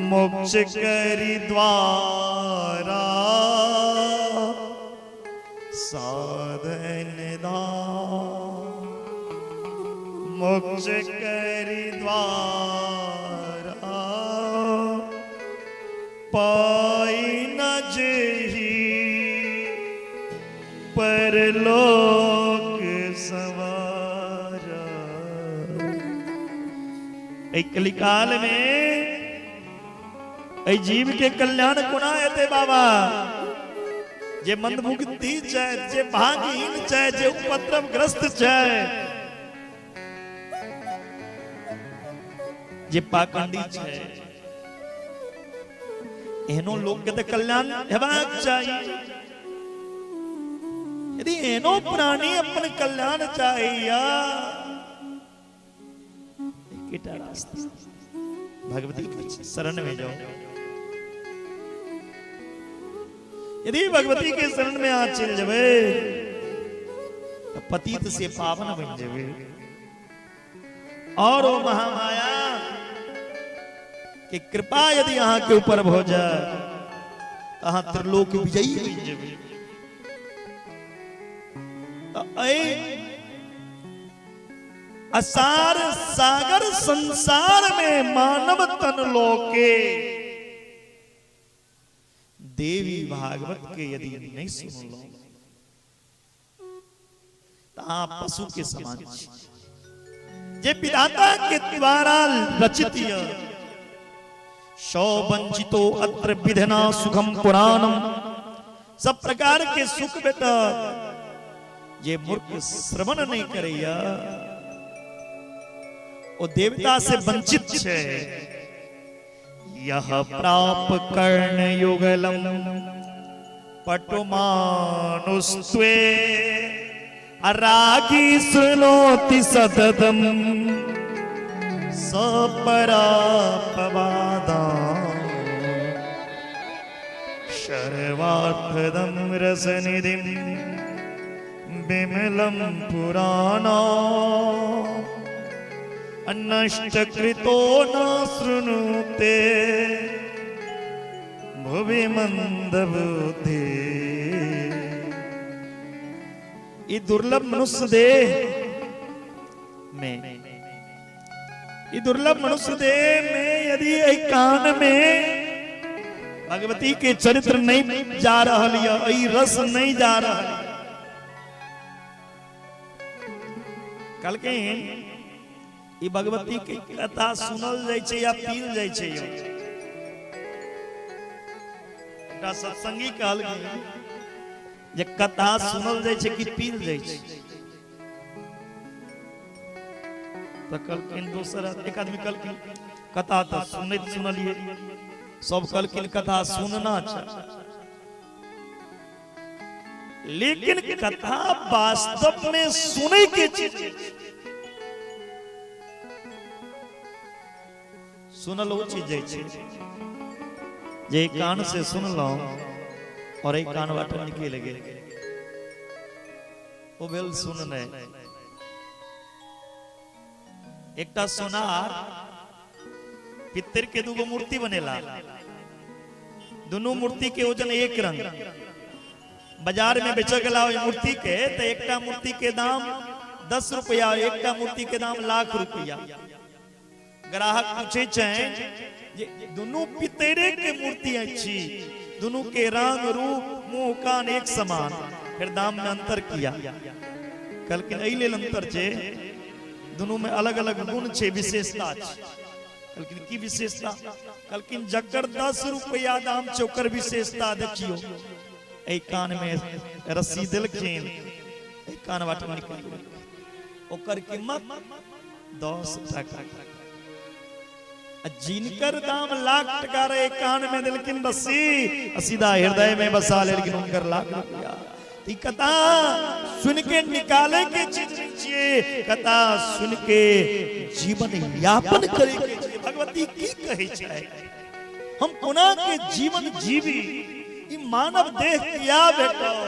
मोक्ष करी द्वारा, साधन धाम मोक्ष करी द्वारा, पाई न जेही परलोक सवारा। एहि कलिकाल में एहि जीव के कल्याण कोना हेतै बाबा? जे मंदबुद्धि छै, जे भाग्यहीन छै, जे उपद्रवग्रस्त छै, जे पाखंडी छै, एहनो लोक के तऽ कल्याण हेबाक चाही। यदि एहनो प्राणी अपन कल्याण चाहैया, एकेटा रास्ता, भगवती के शरण में जाओ। यदि भगवती के शरण में अहाँ चलि जेबै तऽ पतित से पावन बनि जेबै, और ओ महामाया के कृपा यदि अहाँ के ऊपर भऽ जाय तऽ अहाँ त्रिलोक विजयी बनि जेबै। तऽ एहि असार सागर संसार में मानव तन लोके देवी भागवत के यदि नहीं सुनलो तऽ अहाँ पशु के समान छी। जे विधाता के द्वारा रचित य सौ वंचितो अत्र विधना सुखम पुराणम, सब प्रकार के सुख भेटत, जे मूर्ख श्रवण नहीं करैया ओ देवता से वंचित छै। यह प्राप कर्ण युगलम पटुमानुस्त्वे अरागी शृणोति सततम सपरापवादा शर्वार्थदं रसनिधिं विमलं पुराणा नष्ट कृतो न शृणुते भुवि मंदबुद्धि। ई दुर्लभ मनुष्य देह में, ई दुर्लभ मनुष्य देह में यदि एहि कान में भगवती के चरित्र नहीं जा रहल यऽ, एहि रस नहीं जा रहल यऽ। कहलखिन ई भगवती के कथा सुनल जाइ छै या पील जाइ छै यौ? एकटा सत्संगी कहलखिन जे कथा सुनल जाइ छै कि पील जाइ छै? तऽ कहलखिन दोसर एक आदमी कहलखिन कथा तऽ सुनैत सुनलियै, सब कहलखिन कथा सुनना छै, लेकिन कथा वास्तव में सुनै के चीज सुनल ओ चीज जाइ छै जे एक कान से सुनलहुं और एक कान बाटे निकलि गेल, ओ भेल सुननाइ। एकटा सोनार पित्तर के दूगो मूर्ति बनेला, दुनू मूर्ति के वजन एक रंग। बाजार में बेचऽ गेला ओहि मूर्ति के तऽ एकटा मूर्ति के दाम 10 रुपया और एकटा मूर्ति के दाम लाख रुपया। ग्राहक पूछे छनि जे दुनू पितरे के मूर्ति अछि, दुनू के रंग रूप मुंह कान एक समान, फिर दाम में अंतर किया? कहलखिन एहि लेल अंतर छै, दुनू में अलग अलग गुण छै, विशेषता छै। कहलखिन की विशेषता? कहलखिन जकर 10 रुपया दाम छै ओकर विशेषता देखियौ, एहि कान में रस्सी देलखिन, एहि कान बाटे निकलि गेल, ओकर कीमत 10 टका। आ जिनकर दाम लाख टका रहे, कान में देलखिन रस्सी, आ सीधा हृदय में बसा लेलखिन, हुनकर लाख रुपया। ई कथा सुन के निकाले के चीज नहीं छियै, कथा सुन के जीवन यापन करे के छियै। भगवती की कहै छै, हम कोना के जीवन जीवी, ई मानव देह किया भेटल,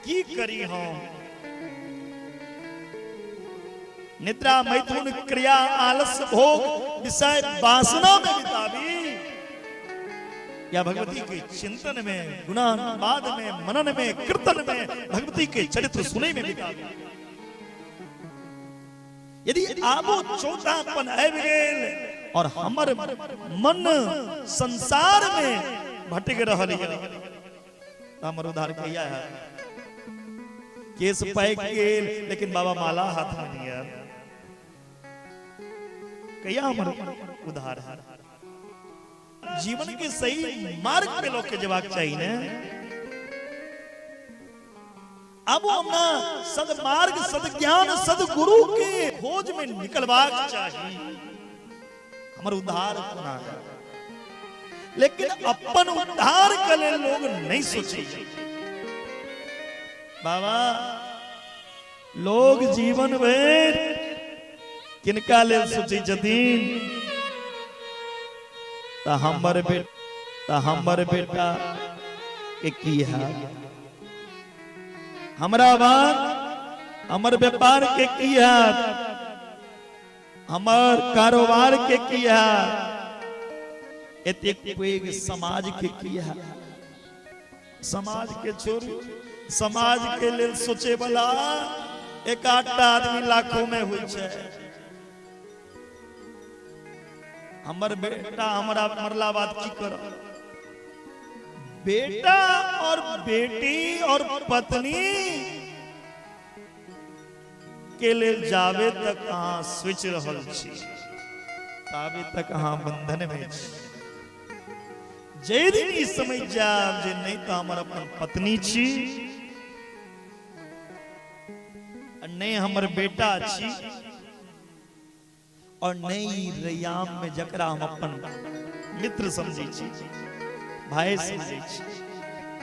की करी हम? निद्रा मैथुन क्रिया आलस्य भोग विषय वासना में बिताबी या भगवती के चिंतन में, गुणानुवाद में, मनन में, कीर्तन में, भगवती के चरित्र सुने में बिताबी? यदि आबो चौथापन आबि गेल और हमर मन संसार में भटक रहल यऽ, हमर उद्धार कहिया है? केस पैक गेल लेकिन बाबा माला हाथ में नहीं आयल, कहिया हमर उद्धार है? जीवन के सही मार्ग पे लोग के जेबाक चाहिए ने। अब हमरा सदमार्ग सदज्ञान सदगुरु के खोज में निकलबाक चाही, हमर उद्धार कोना है? लेकिन अपन उद्धार के लेल लोग नहीं सोचे बाबा। लोग जीवन भर किनका लेल सोचै छथिन? तऽ हमर बेटा, तऽ हमर बेटा के की है, हमरा बाद हमर व्यापार के की है, हमर कारोबार के की है, एतेक पैघ समाज के की है। समाज के छोड़ू, समाज के लेल सोचे वाला एक आठटा आदमी लाखों में होइ छै। हमर बेटा हमरा मरला बाद की करब? बेटा और बेटी और पत्नी के लेल जाबे तक अहाँ सोचि रहल छी ताबे तक अहाँ बंधन में छी। जाहि दिन ई समझ जायब जे नहि तऽ हमर अपन पत्नी छी, आ नहि हमर बेटा छी, और नहि ई रैयाम में जकरा हम अपन मित्र समझै छी, भाई समझै छी,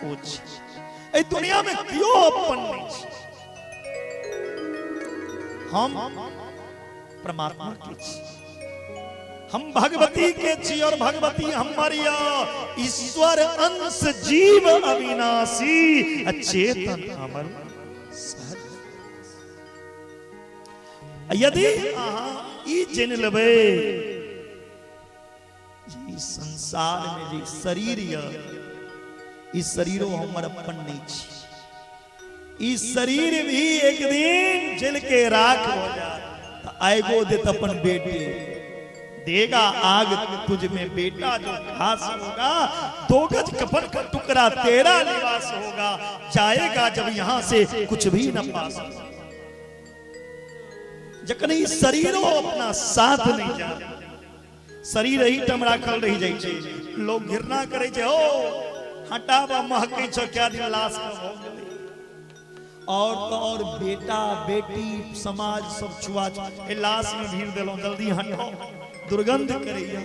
ओ छी। एहि दुनिया में केओ अपन नहि छी, हम परमात्मा के छी। हम भगवती के छी और भगवती हमर य। ईश्वर अंश जीव अविनाशी आ चेतन अमर सहज। यदि अहाँ ई जानि लेबै जे ई संसार में जे शरीर य, ई शरीरो हमर अपन नहीं छी, ई शरीर भी एक दिन जल के राख हो जाए तो आगो देत अपन बेटे देगा आग तुझ में बेटा जो खास होगा, दो गज कफन का टुकड़ा तेरा निवास होगा, जाएगा जब यहां से कुछ भी न पास होगा। जखन ई शरीरो अपना साथ नहीं जा, शरीर एही ठाम राखल रहि जाइ छै, लोग घृणा करै छै, ओ हटाबा महकै छौ, क्या दिन लाश के भऽ गेलै। और तो और बेटा बेटी समाज सब छुआ ए लाश में भीड़ देलहुँ, जल्दी हटाओ, दुर्गंध करैया।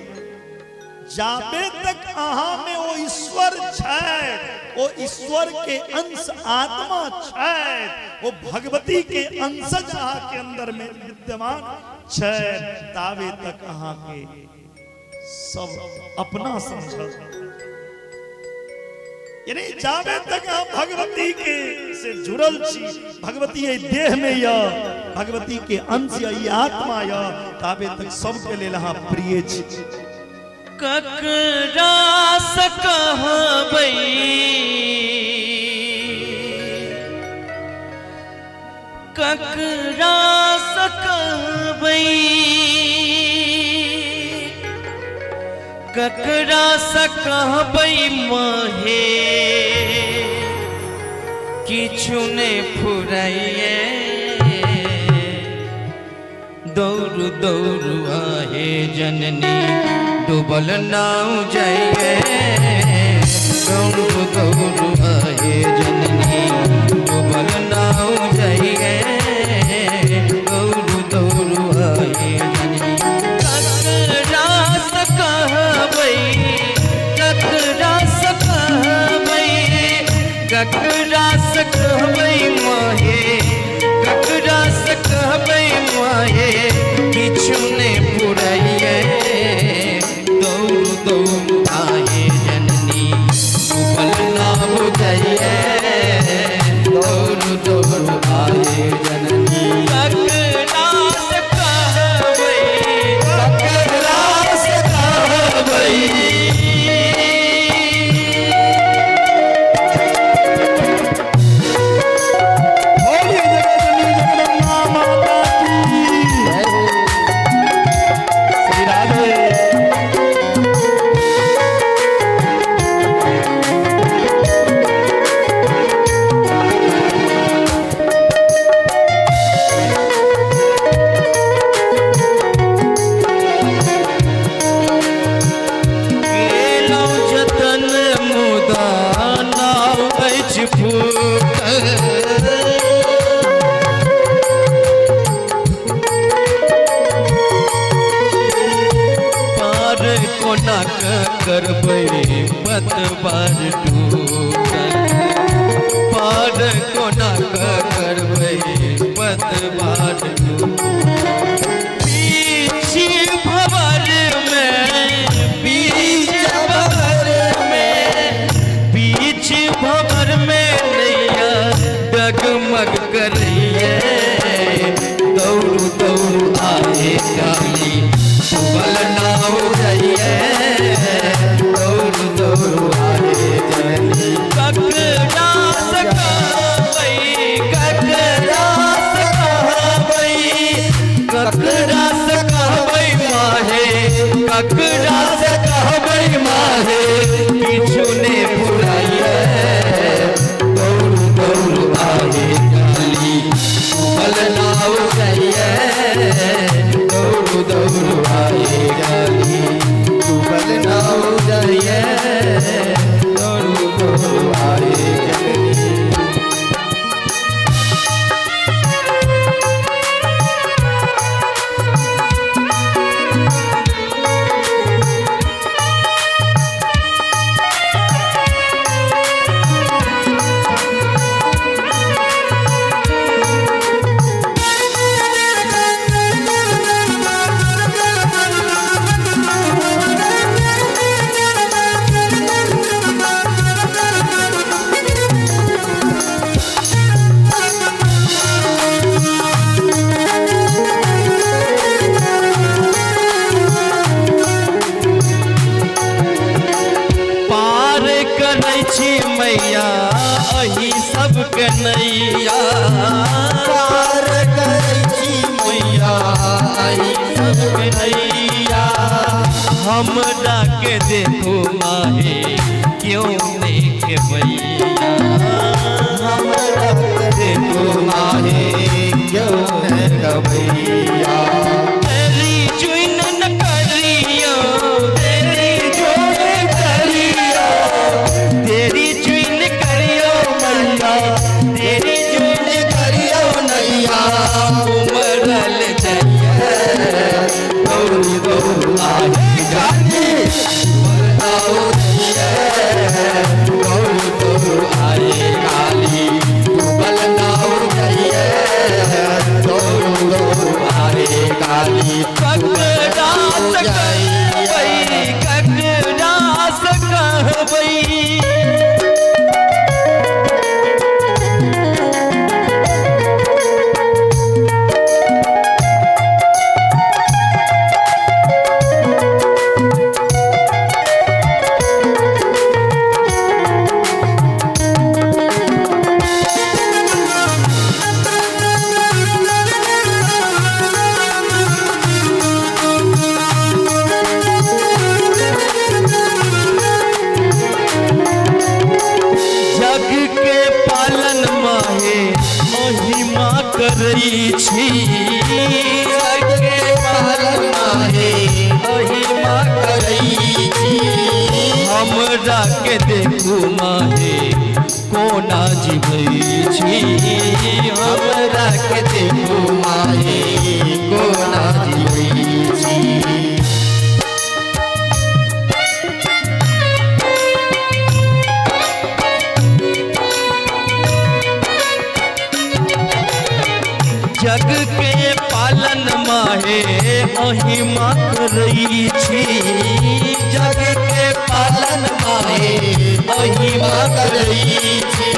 जाबे तक अहाँ में ओ ईश्वर छथि, ओ ईश्वर के अंश आत्मा छथि, ओ भगवती के अंशज अहाँ के अंदर में विद्यमान छथि, ताबे तक अहाँ के सब अपना समझत। यानी जाबे तक अहाँ भगवती के से जुड़ल छी, भगवती एहि देह में य, भगवती के अंश य, ई आत्मा य, ताबे तक सबके लेल अहाँ प्रिय छी। ककरा से कहबै ककरा से कहबै ककरा से कहबै महे किछु ने फुराइए दौड़ू दौड़ू आहे जननी डूबल नाव जाइए दौड़ू दौड़ू आहे जननी डूबल नाव जाइए दौड़ू दौड़ू आहे जननी ककरा से कहबै ककरा से कहबै ककरा से कहबै माहे ककरा से कहबै माहे किछु ने पुरैये दौड़ू दौड़ू आहे जननी डूबल नाव जाइए दौड़ू दौड़ू आहे जननी ककरा से कहबै ककरा से कहबै। बोलिए जगतनी जगदम्बा माता की जय हो। श्री राधे। केलहुँ जतन मुदा नाव अछि फूटल पार कोना क करबै पतवार टूटल पार कोना क करबै पतवार टूटल बीच भंवर में बीच भंवर में बीच भंवर में नैया डगमग करैये दौड़ू दौड़ू आहे काली डूबल नाव जाइए दौड़ू दौड़ू आहे जननी ककरा से कहबै ककरा से कहबै करै छी मैया अही सबके नैया, पार करै छी मैया अही सबके नैया। हमरा के देखू माहे क्यों नहीं खेबैया, हमरा के देखू माहे क्यों नहीं खेबैया। तेरी चुन न करियो, तेरी चुन करियो, तेरी चुन करियो मैया, तेरी चुन करियो नैया। उमरल जाइए दौड़ दौड़ आए काली दौड़ दौड़ आए काली, डूबल नाव जाइए दौड़ दौड़ आए काली। ककरा से कहबै, ककरा से कहबै। जग के पालन माहे महिमा करै छी, जग के पालन माहे महिमा करै छी। हमरा के देखू माहे कोना जीवै छी, हमरा के देखू माहे कोना जीवै छी। जग के पालन माहे महिमा करै छी, जग के पालन माहे महिमा करै छी।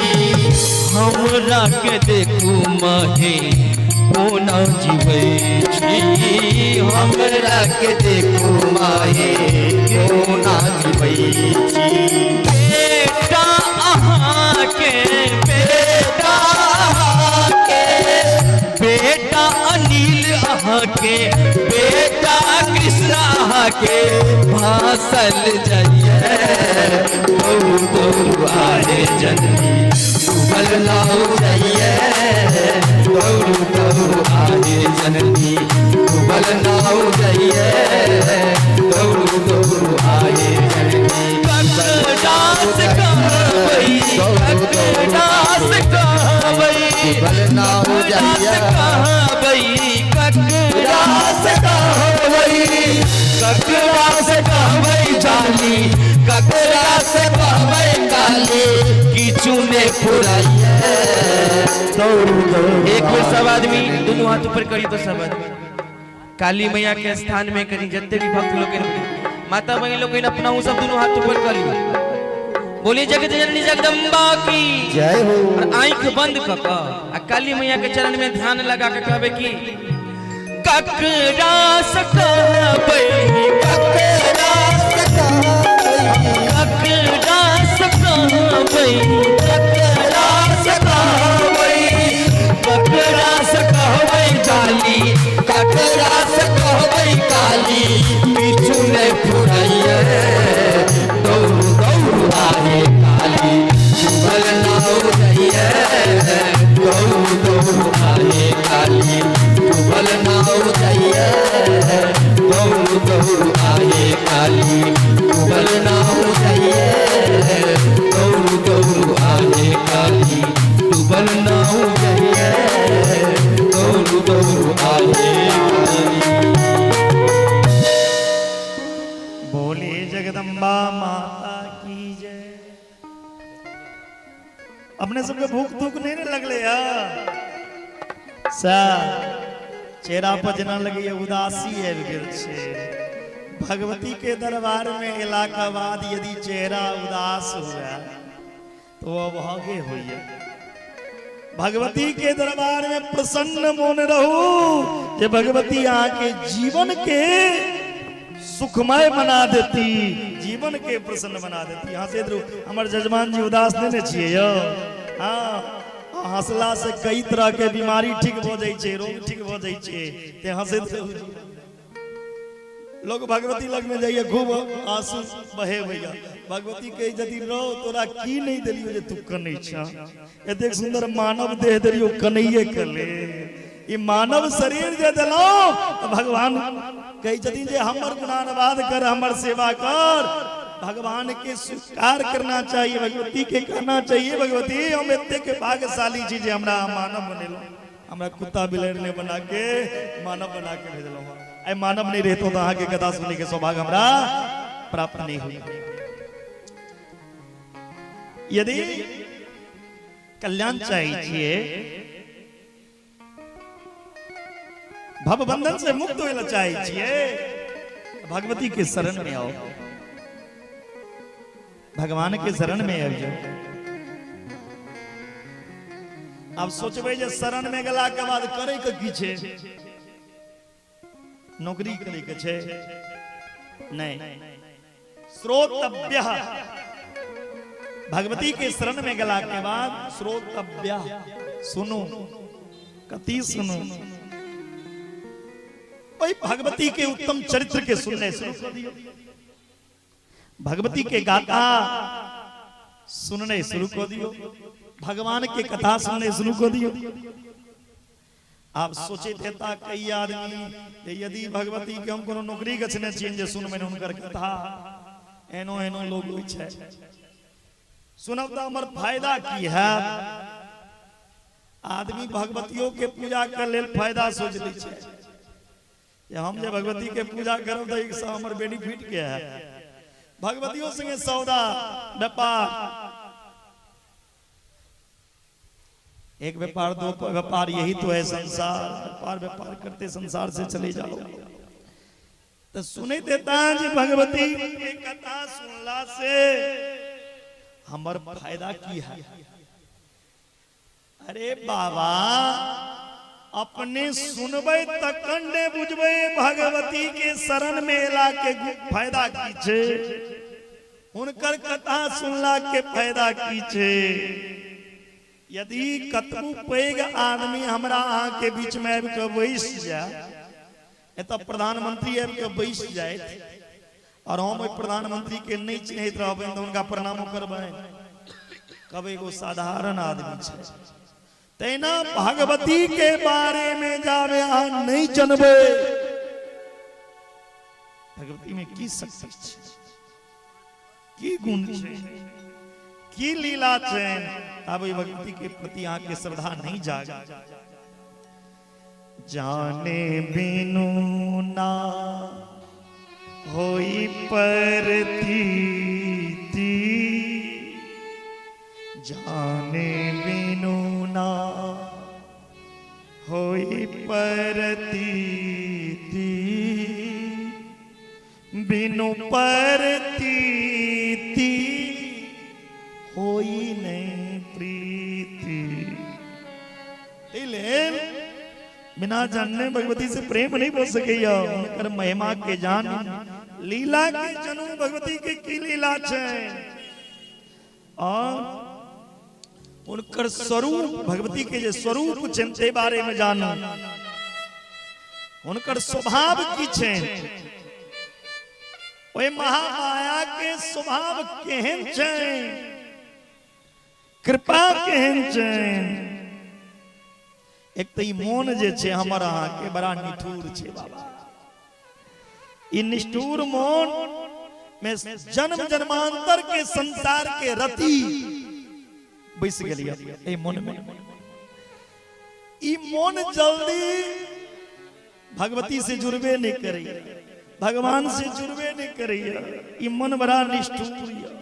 हमरा के देखू माहे कोना जीवै छी, हमरा के देखू माहे कोना जीवै छी। बेटा अहाँके, बेटा अहाँके, बेटा अनिल अहाँके, बेटा कृष्ण अहाँके भासल जाइए दौड़ दौड़ आए जननी, डूबल नाव जाइए दौड़ दौड़ आए जननी, डूबल नाव जाइए दौड़ दौड़ आए जननी। ककरा से कहबै, ककरा से कहबै, डूबल नाव जाइए कहबै, ककरा से कहबै, ककरा से कहबै जानी, ककरा से कहबै काली, किछु ने फुराइए दौड़ दौड़। एक बेर सब आदमी दुनू हाथ ऊपर करी तो सब आदमी काली मैया के स्थान में करी, जते भी भक्त लोग माता बहन लोग अपना सब दुनू हाथ ऊपर करी, बोलिए जगत जननी जगदम्बा की जय हो। और आंख बंद क क आ काली मैया के चरण में ध्यान लगा के कहबे कि ककरा से कहबै, ककरा से कहबै, ककरा से कहबै, ककरा से कहबै, ककरा से कहबै जाली, ककरा से कहबै काली, किछु ने फुराइए दौड़ दौड़ आए काली, डूबल नाव जाइए दौड़ दौड़ आए काली, डूबल नाव जाइए दौड़ दौड़ आए काली, डूबल नाव जाइए दौड़ दौड़ आए काली, डूबल नाव जाइए दौड़ दौड़ आए काली। बोले जगदम्बा माता की जय। अपने सबके भूख तूख नहीं ने लगले सा चेहरा पर जेना लगैया उदासी आबि गेल छै। भगवती के दरबार में एला के बाद यदि चेहरा उदास हुए तो अभागे होइए। भगवती के दरबार में प्रसन्न मोन रहू जे भगवती अहाँ के जीवन के सुखमय बना देती, जीवन के प्रसन्न बना देती। हंसैत रहू। हमर जजमान जी उदास नहि ने छियै यौ? हँ, हंसला से कई तरह के बीमारी ठीक भऽ जाइ छै, रोग ठीक भऽ जाइ छै, ते हंसैत रहू। लोग भगवती लग में जाइए, खूब आंसू बहे भैया। भगवती कहे जदि रो तोरा की नहीं देलियो जे तू कनै छ? एतेक सुंदर मानव देह देलियो, कनैये के ले ई मानव शरीर जे देलौ? तऽ भगवान कहै छथिन जे हमर गुणानुवाद कर, हमर सेवा कर। भगवान के स्वीकार करना चाहिए, भगवती के कहना चाहिए, भगवती, हम एतेक भाग्यशाली छी जे हमरा मानव बनेलहुँ, हमरा कुत्ता बिलैड़ नहि बना के मानव बना के भेजलहुँ। आइ मानव नहि रहितहुँ तऽ अहाँके कथा सुनैके सौभाग्य हमरा प्राप्त नहि हुई। यदि कल्याण चाहै छियै, भव बंधन से मुक्त होय ला चाहै छियै, भगवती के शरण में आओ, भगवान के शरण में आबि जाओ। आब सोचबै जे शरण में गेला के बाद करे के की छै? नौकरी करे के छै? नहीं। श्रोतव्य, भगवती के शरण में गेला के बाद श्रोतव्य, सुनू। कति सुनू? ओहि भगवती के उत्तम चरित्र के सुनने शुरू कर दियौ। भगवती के गाथा सुनने शुरू कर दियो, भगवान के कथा सुनने शुरू कर दियो। आब सोचैत हेता कई आदमी जे यदि भगवती के हम कोनो नौकरी गछने छियनि जे सुनबनि हुनकर कथा, एनो एनो लोग होइ छै, सुनब तऽ हमर फायदा की हैत? आदमी भगवतियों के पूजा के लेल फायदा सोच लै छै जे हम जे भगवती के पूजा करब तऽ एहिसँ हमर बेनिफिट के है? भगवतियों संगे सौदा व्यापार, एक व्यापार, दो व्यापार, यही तो है संसार। व्यापार व्यापार करते संसार से चले जाओ। तो सुने देता जे भगवती के कथा सुनला से हमर फायदा की है? अरे बाबा, अपने सुनबै तखन ने बुझबै भगवती के शरण में एला के फायदा की छै, हुनकर कथा सुनला के फायदा की छै। यदि कतबो पैघ आदमी हमरा अहाँ के बीच में आबि कऽ बैस जाय, एतऽ प्रधानमंत्री आबि कऽ बैस जाय और हम ओहि प्रधानमंत्री के नहि चिन्हैत रहबनि तऽ हुनका प्रणामो करबनि? कहबै एगो साधारण आदमी छै। तहिना भगवती के बारे में जाबे अहाँ नहि जनबै, भगवती में की शक्ति छै, की गुण छै, की लीला छै, ताबे भगवती के प्रति अहाँके श्रद्धा नहीं जाग। जाने बिनु ना होई परतीती, जाने बिनु ना होई परतीती, बिनु परतीती होई नहीं प्रीति। ताहि लेल बिना जानने भगवती से प्रेम नहीं हो सकैया। हुनकर महिमा के जान, लीला के जनू, भगवती के की लीला छै और हुनकर स्वरूप, भगवती के जे स्वरूप छै ताहि बारे में जानू, हुनकर स्वभाव की छै, ओहि महामाया के स्वभाव केहन छै, कृपा केहन छै। एक तऽ ई मोन जे छै हमर अहाँके बड़ा निठुर छै बाबा। ई निष्ठुर मोन में जन्म जन्मांतर के संसार के रति बैस गेलिए एहि मोन में। ई मोन जल्दी भगवती से जुड़बे नहीं करैया, भगवान से जुड़बे नहीं करैया। ई मन बड़ा निष्ठुर यऽ।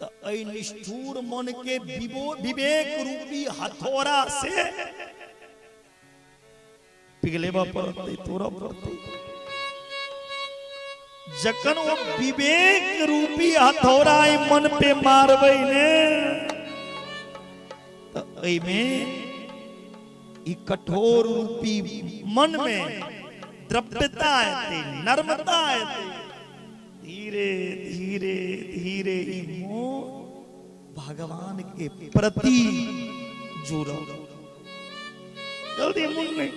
तऽ एहि निष्ठुर मन के विवेक रूपी हथौड़ा से पिघलेबऽ पड़तै, तोड़ऽ पड़तै। जखन ओ विवेक रूपी हथौड़ा एहि मन पे मारबै ने, तऽ एहिमे ई कठोर रूपी मन में द्रव्यता एतै, नर्मता एतै। धीरे धीरे धीरे ई मोन भगवान के प्रति जुड़ल। जल्दी मन नहीं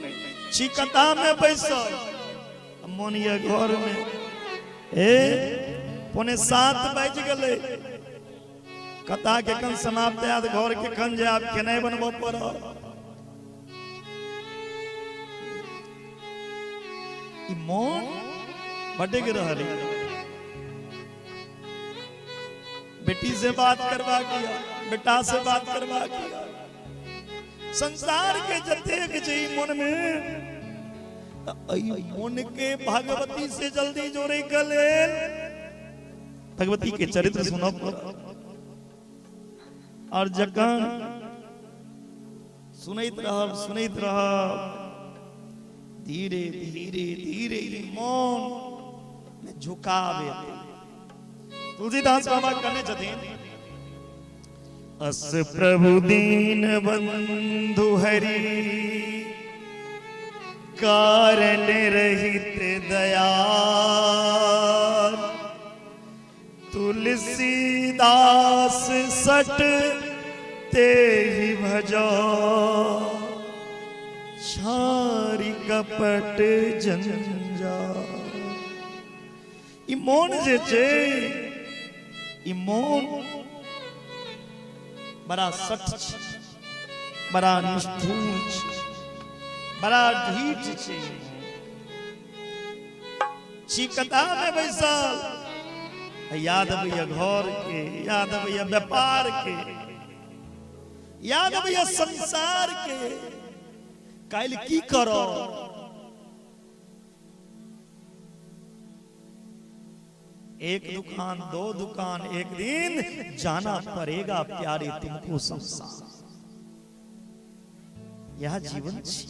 छी कथा में बैसल, मन ये घर में। ए 6:45 बाजि गेलै, कथा के कन समाप्त आयत, घर के कन जायब, खेनाइ बनबऽ पड़त। ई मोन भटक रहल है। बेटी से बात करवा किया, बेटा से बात करवा किया, संसार के जतेक छै ई मन में, तऽ एहि मन के भगवती से जल्दी जोड़े के लेल भगवती के चरित्र सुनब। और जखन सुनैत रहब सुनैत रहब, धीरे धीरे धीरे ई मन में झुकाव एतै। तुलसीदास बाबा कहने छथिन, अस प्रभु दीन बंधु हरि कारण रहित दया, तुलसीदास सट ते ही भजो, छारी कपट जंजाल। ई मोन जे छै, ई मोन बड़ा सट छै, बड़ा निष्ठुर छै, बड़ा ढीठ छै। छी कथा में बैसल, याद अबैया घर के, याद अबैया व्यापार के, याद अबैया संसार के, काल्हि की करब। एक दुकान, दो दुकान, एक दिन जाना पड़ेगा प्यारे तुमको संसार। यह जीवन छी।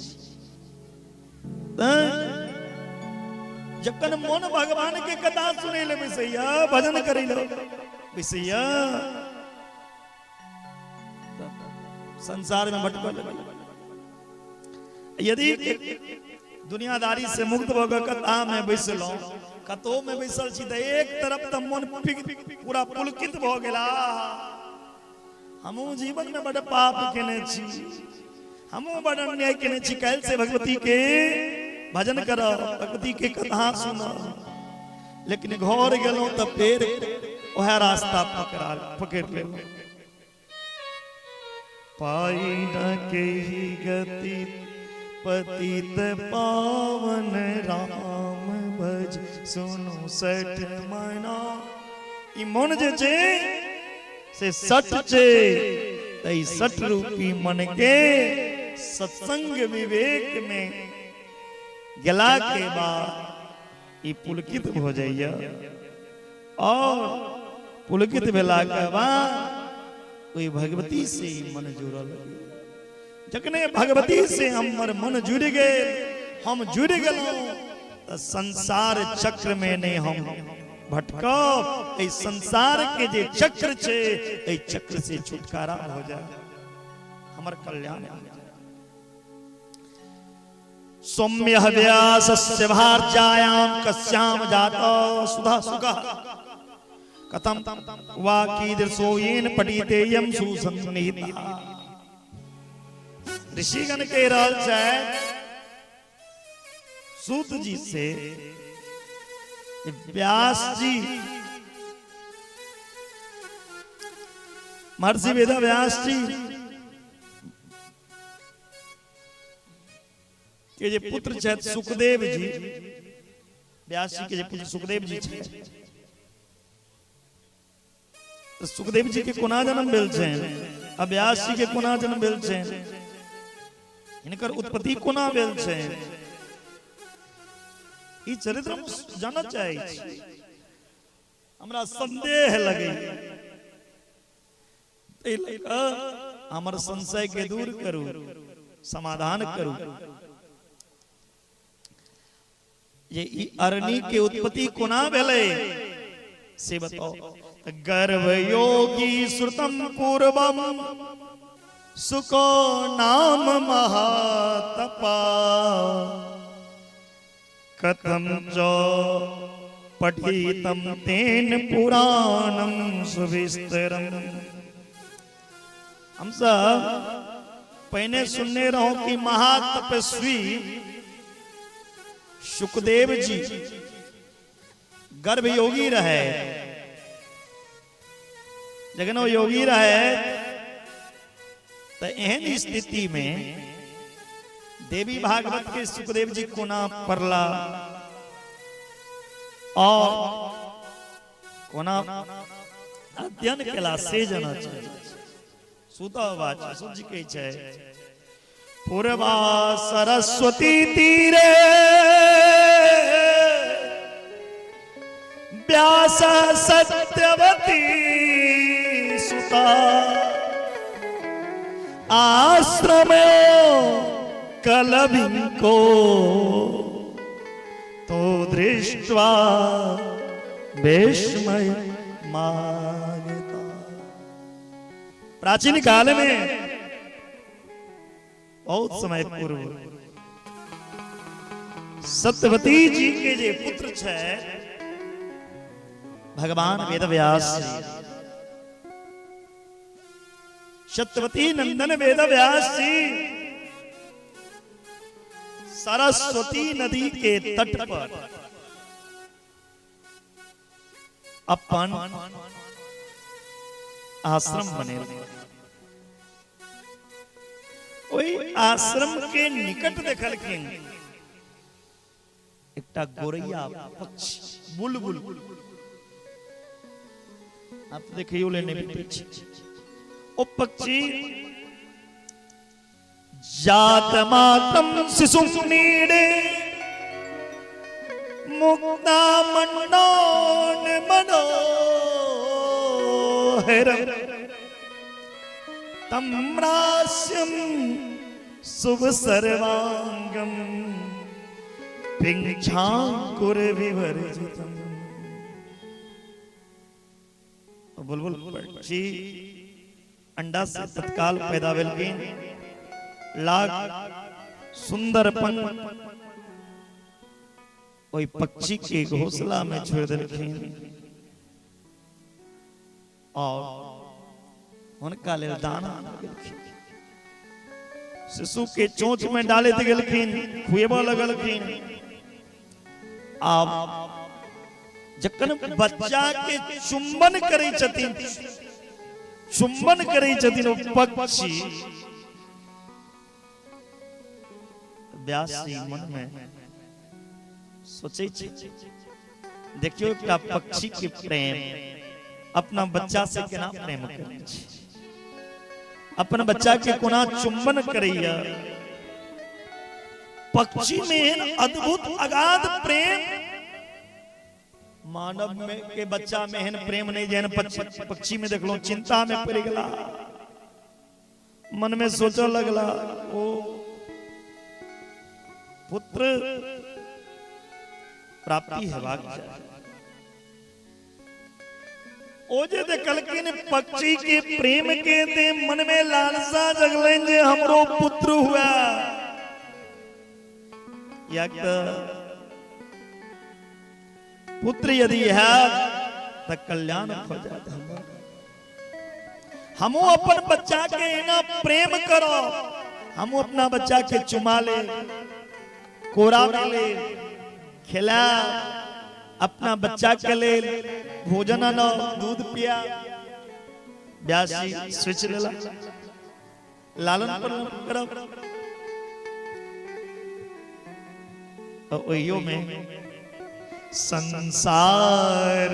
जखन मन भगवान के कथा सुनै ले बैसैया, भजन करै ले बैसैया, संसार में भटकल लगैया। यदि दुनियादारी से मुक्त भऽ कऽ कथा में बैसलहुँ, कतौ में बैसल छी, तऽ एक तरफ तऽ मन पूरा पुलकित भऽ गेला, हमहूँ जीवन में बड़ पाप केने छी, हमहूँ बड़ अन्याय केने छी, काल्हि से भगवती के भजन करब, भगवती के कथा सुनब। लेकिन घर गेलहुँ तऽ फेर वएह रास्ता पकड़ लेलहुँ। पाई न केही गति पतित पावन राम भज सुनु सठ मना। ई मन जे छै से सठ छै, तऽ ई सठ रूपी मन के सत्संग विवेक में गेला के बाद ई पुलकित भऽ जाइए, और पुलकित भेला के बाद ओहि भगवती से ई मन जुड़ल। जखने भगवती से हमर मन जुड़ि गेल, हम जुड़ि गेलहुँ, तऽ संसार चक्र में नहि हम भटकब। एहि संसार के जे चक्र छै, एहि चक्र से छुटकारा भऽ जाय, हमर कल्याण भऽ जाय। सौम्य व्यासस्य भार्यायां कस्यां जातः सुधा सुखः कथम वा कीदृशो येन पठितेयं सुसन्निहिता। ऋषिगण कहि रहल छै सूत जी से, व्यास जी, महर्षि वेदा व्यास जी के जे पुत्र छथि सुखदेव जी, व्यास जी के जे पुत्र सुखदेव जी छथि, तऽ सुखदेव जी के कोना जन्म भेल छनि आ व्यास जी के कोना जन्म भेल छनि, हिनकर उत्पत्ति कोना भेल छनि, ई चरित्र हम जानऽ चाहै छी, हमरा संदेह लगैया। एहि लऽ कऽ हमर संशय के दूर करू, समाधान करू जे ई अरणी के उत्पत्ति कोना भेलै से बताओ। तऽ गर्भ योगी श्रुतम पूर्वम सुको नाम महातपा। कथम च पठितम तेन पुराणम सुविस्तरम। हम सब पहिने सुनने रहो कि महातपस्वी शुकदेव जी गर्भ योगी रहे। जखन ओ योगी रहे तऽ एहन स्थिति में देवी भागवत के सुखदेव जी कोना पढ़ला और कोना अध्ययन केला से जना छै। सुत वाच सुत जी कहै छै, पूर्वा सरस्वती तीरे व्यास सत्यवती सुता आश्रम कलविंको तो दृष्ट्वा विस्मय मागता। प्राचीन काल में बहुत समय पूर्व सत्यवती जी के जे पुत्र छै भगवान वेदव्यास जी, सत्यवती नंदन वेदव्यास जी सरस्वती नदी के तट पर अपन आश्रम बनेलखिन। ओहि आश्रम के निकट देखलखिन एकटा गोरैया पक्षी बुलबुल। आब तऽ देखैयो ले नहि भेटै छै। ओ पक्षी जात मातम शिशु नीड़े मुक्ता मंडन मनोहर तम्रास्यम शुभ सर्वांगम पिंछांकुर विवर्जितम। बुलबुल पक्षी अंडा से तत्काल पैदा भेलखिन, लाख सुंदर पंख ओहि पक्षी के घोंसला में छोड़ देलखिन और हुनका लेल दाना गेलखिन। शिशु के चोंच में डालैत गेलखिन, खुएबऽ लगलखिन। आब जखन बच्चा के चुंबन करै छथिन, चुंबन करै छथिन ओ पक्षी, व्यास जी मन में सोचै छै, देखियौ एकटा पक्षी के प्रेम अपना बच्चा से केना प्रेम करै छै, अपन बच्चा के कोना चुंबन करैया। पक्षी में एहन अद्भुत अगाध प्रेम, मानव में के बच्चा में एहन प्रेम नहीं जेहन पक्षी में देखलहुँ। चिंता में पड़ि गेला, मन में सोचऽ लगला, ओ पुत्र प्राप्ति हेबाक चाही। ओ जे देखलखिन पक्षी के प्रेम के ते मन में लालसा जगलनि जे हमरो पुत्र हुआ। कियाक तऽ पुत्र यदि हैत तऽ कल्याण भऽ जायत हमर। हमहूँ अपन बच्चा के एना प्रेम करब, हमहूँ अपना बच्चा के चुमा ले, कोरा में ले, खेला, अपना बच्चा के लेल भोजन आनो, दूध पिया। व्यास जी सोचि लेला लालन पालन करब। ओहियो में संसार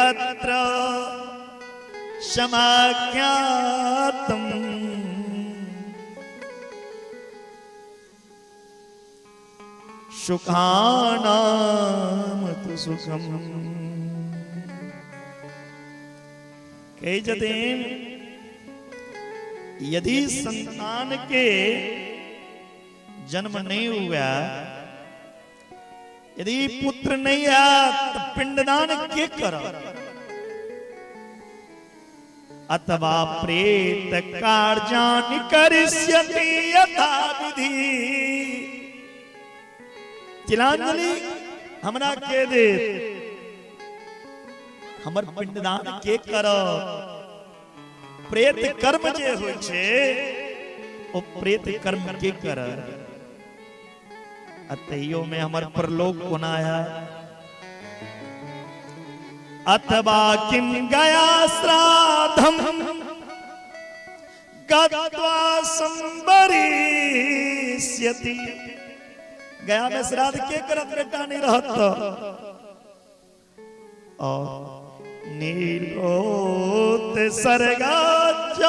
अत्र समाख्यातम सुखानाम तु सुखम। कहै छथिन, यदि संतान के जन्म नहीं हुआ, यदि पुत्र नहीं आयत तऽ पिंडदान के करब? अथवा प्रेत कार्यानि करिष्यति यथा विधि तिलांजलि हमरा के देत, हमर पिंडदान के करत? प्रेत कर्म जे होइ छै ओ प्रेत कर्म के करत? आ तैयो में हमर परलोक कोना आया? अथवा किम गया श्राद्धम गत्वा संवरिष्यति। गया में श्राद्ध के करत, बेटा नहीं रहत तो? और नीलोत सरगाच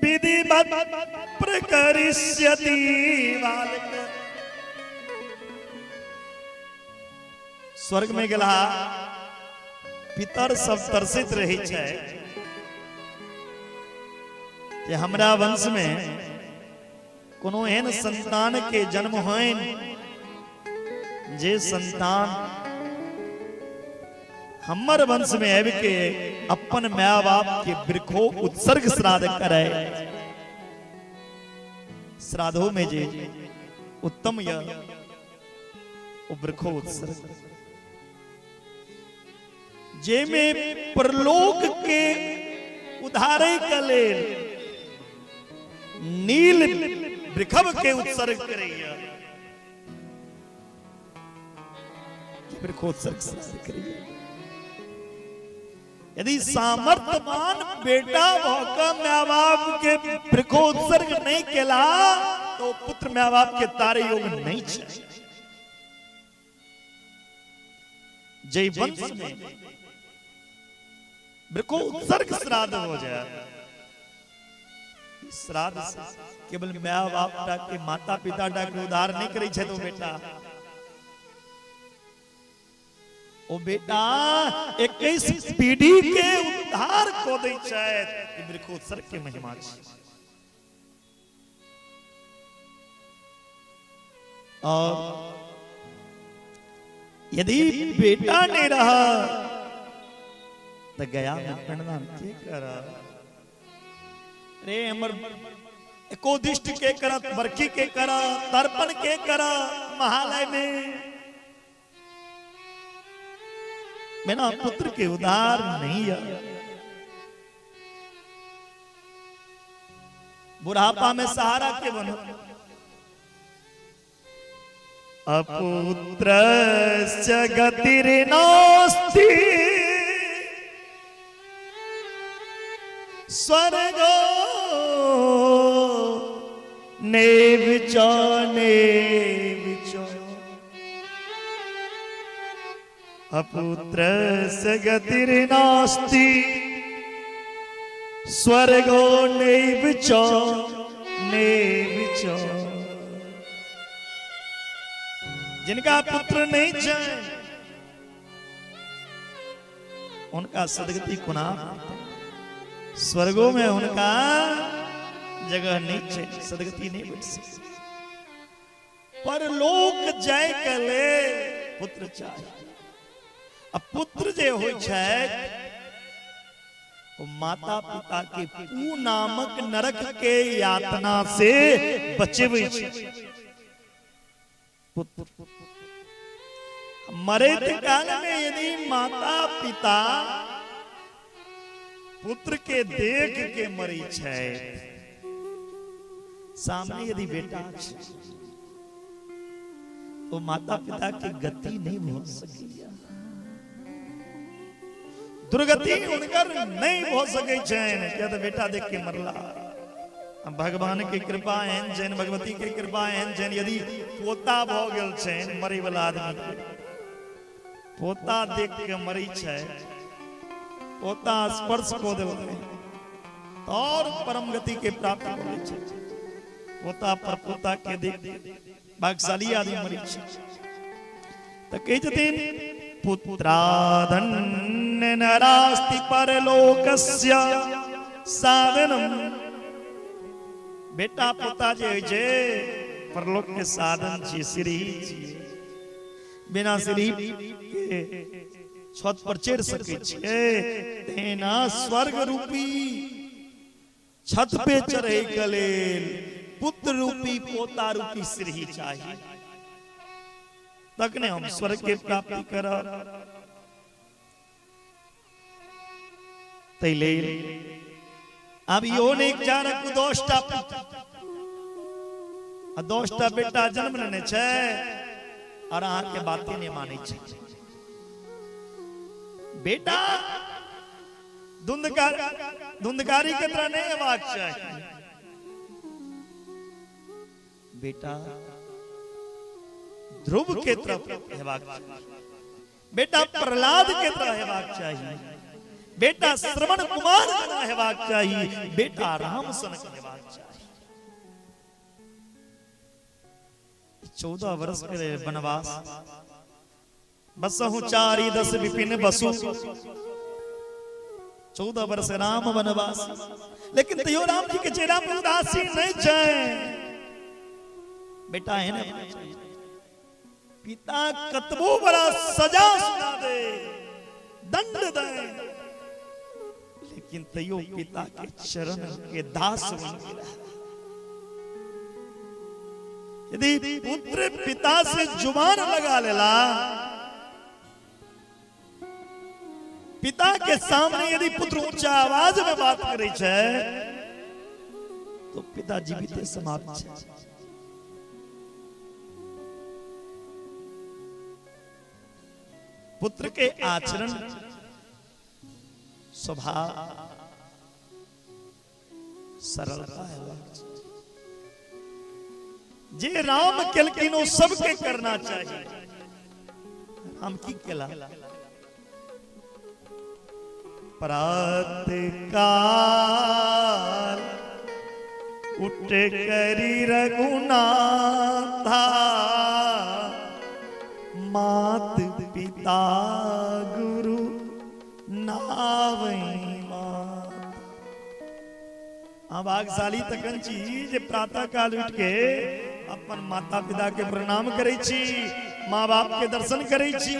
विधिवत प्रकरिष्यति बालक। स्वर्ग में गेला पितर सब तरसित रहे छै जे हमरा वंश में कोनो एहन संतान के जन्म होइन जे संतान हमर वंश में आबि के अपन माय बाप के वृक्षो उत्सर्ग श्राद्ध करे। श्राद्धो में जे उत्तम य ओ वृक्षो उत्सर्ग, जेमे परलोक के उधारे के लेल नील वृखभ के उत्सर्ग करैया, वृक्षोत्सर्ग श्राद्ध करैया। यदि सामर्थ्यवान बेटा भऽ कऽ माय बाप के वृक्षोत्सर्ग नहीं केला तो पुत्र माय बाप के तारे योग नहीं छै। जय वंश में वृक्षोत्सर्ग श्राद्ध हो जाए, श्राद्ध से केवल माय बाप टा के, माता पिता टा के उद्धार नहीं करै छै तो बेटा, ओ बेटा 21 पीढ़ी के उद्धार कऽ दै छै। ई वृक्षोत्सर्ग के महिमा छै। और यदि बेटा नहीं रहा तो गया में पिंडदान के करा रे? हमर एकोदिष्ट के करत, बरखी के करत, तर्पण के करत महालय में? बिना पुत्र के उधार नहीं है। बुढ़ापा में सहारा के बनो? अपुत्र गतिर्नास्ति स्वर्गो नैव च नैव च। अपुत्रस्य गतिर्नास्ति स्वर्गो नैव च नैव च। जिनका पुत्र नहीं छै उनका सदगति कोना? स्वर्गो में उनका जगह नहीं छै, सदगति नहीं भेट सकै। परलोक जाय के लेल पुत्र चाही। आ पुत्र जे होइ छै ओ माता पिता के पू नामक नरक के यातना से बचेबै छै पुत्र। मरैत काल में यदि माता पिता पुत्र के देख के मरै छै, सामने यदि बेटा छै, तो माता पिता के गति नहीं भऽ सकैया, दुर्गति हुनकर नहीं भऽ सकै छनि, किया तऽ बेटा देख के मरला। भगवान के कृपा एहन छनि, भगवती के कृपा एहन छनि, यदि पोता भऽ गेल छनि, मरै वाला आदमी के पोता देख के मरै छै, पोता स्पर्श कऽ देलकै तऽ और परम गति के प्राप्त कऽ लै छै। पोता पर पोता के देख भाग्यशाली आदमी मरै छै। तऽ कहै छथिन, पुत्राधन्य नरास्ति परलोकस्य साधनम। बेटा पोता जे होइ छै परलोक के साधन छियै, सीढ़ी छियै। बिना सीढ़ी के छत पर चढ़ि सकै छियै? तहिना स्वर्ग रूपी छत पे चढ़ै के लेल पुत्र रूपी, पोता रूपी सीढ़ी चाही। तखने हम स्वर्ग के प्राप्ति करब। ताहि लेल आब इहो नहि इच्छा रखू 10टा आ 10टा बेटा जन्म लेने छै और अहाँके बाते नहि मानै छै। बेटा धुंधकारी के तरह नहीं हेबाक चाही। बेटा ध्रुव के तरफ हेबाक चाही, बेटा प्रहलाद के तरह हेबाक चाही, बेटा श्रवण कुमार जना हेबाक चाही, बेटा राम सन हेबाक चाही। 14 वर्ष के वनवास, बसहु चारि दस विपिन बसु, 14 वर्ष राम वनवास। लेकिन तैयो राम जी के चेहरा पर उदासी नहीं छै। बेटा है ना, पिता कतबो बड़ा सजा सुना दे, दंड दे, लेकिन तैयो पिता के चरण के दास बन के रहे। यदि पुत्र पिता से जुबान लगा लेला, पिता के सामने यदि पुत्र ऊंचा आवाज में बात करे छै, तो पिता जीविते समाप्त छै। पुत्र के आचरण, स्वभाव, सरलता है। जे राम केलखिन ओ सबके करना चाहिए। राम की केला? प्रात काल उठ करी रघुनाथा, मात पिता गुरु नावई मात। अहाँ भागशाली तखन छी जे प्रातः काल उठ के अपन माता पिता के प्रणाम करै छी, माँ बाप के दर्शन करै छी।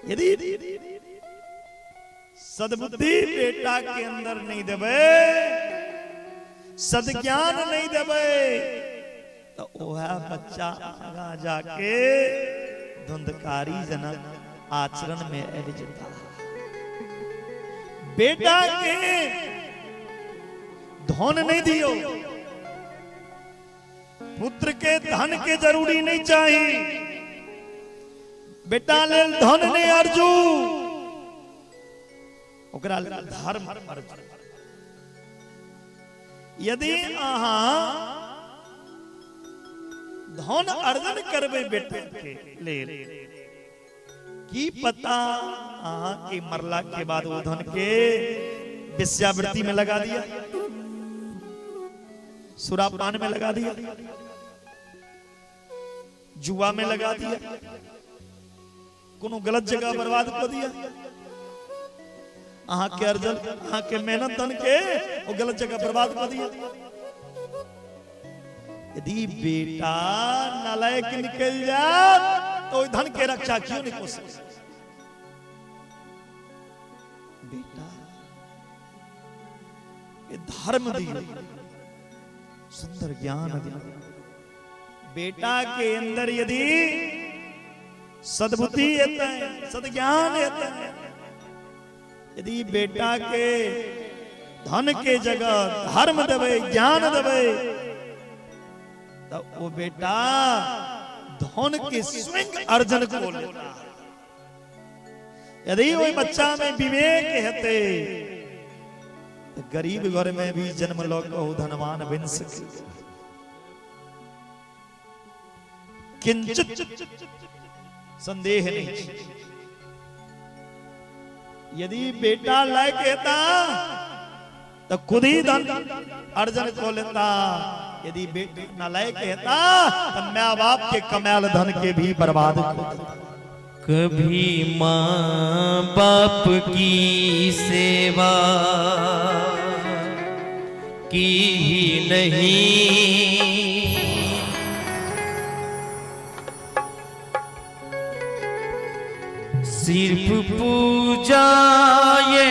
यदि सद्बुद्धि बेटा के अंदर नहीं देबै, सद्ज्ञान नहीं देबै, तो वह बच्चा आगा जाके धुंधकारी जनक आचरण में आबि जेता। बेटा के धन नहीं दियो, पुत्र के धन के जरूरी नहीं चाहिए। बेटा लेल धन नहीं अर्जू, ओकरा लेल धर्म अर्जू। यदि अहाँ धन अर्जन करबै बेटा के लेल, की पता अहाँ के मरला के बाद वो धन के वेश्यावृत्ति में लगा दिया, सुरापान में लगा दिया, जुआ में लगा दिया, कोनो गलत जगह बर्बाद कर दिया। अहाँ के अर्जन, अहाँ के मेहनत धन के वो गलत जगह बर्बाद कर दिया। यदि बेटा नालायक निकल जाए तो ओहि धन के रक्षा क्यों नहीं कर सके? बेटा ये धर्म दियो, सुंदर ज्ञान दियो। बेटा के अंदर यदि सद्बुद्धि एतै, सद्ज्ञान एतै, यदि बेटा के धन के जगह धर्म देबै, ज्ञान देबै, तो वो बेटा धन के स्वयं अर्जन को लेता। यदि ओहि बच्चा में विवेक हेतै तो गरीब घर में भी जन्म लऽ कऽ ओ धनवान बनि सकै, किंचित संदेह नहीं छै। यदि बेटा लायक हेता तो खुद ही धन अर्जन को लेता, यदि बेटा नालायक हेता तो माँ बाप के कमायल धन के भी बर्बाद कर देता। कभी माँ बाप की सेवा की ही नहीं, सिर्फ पूजा ये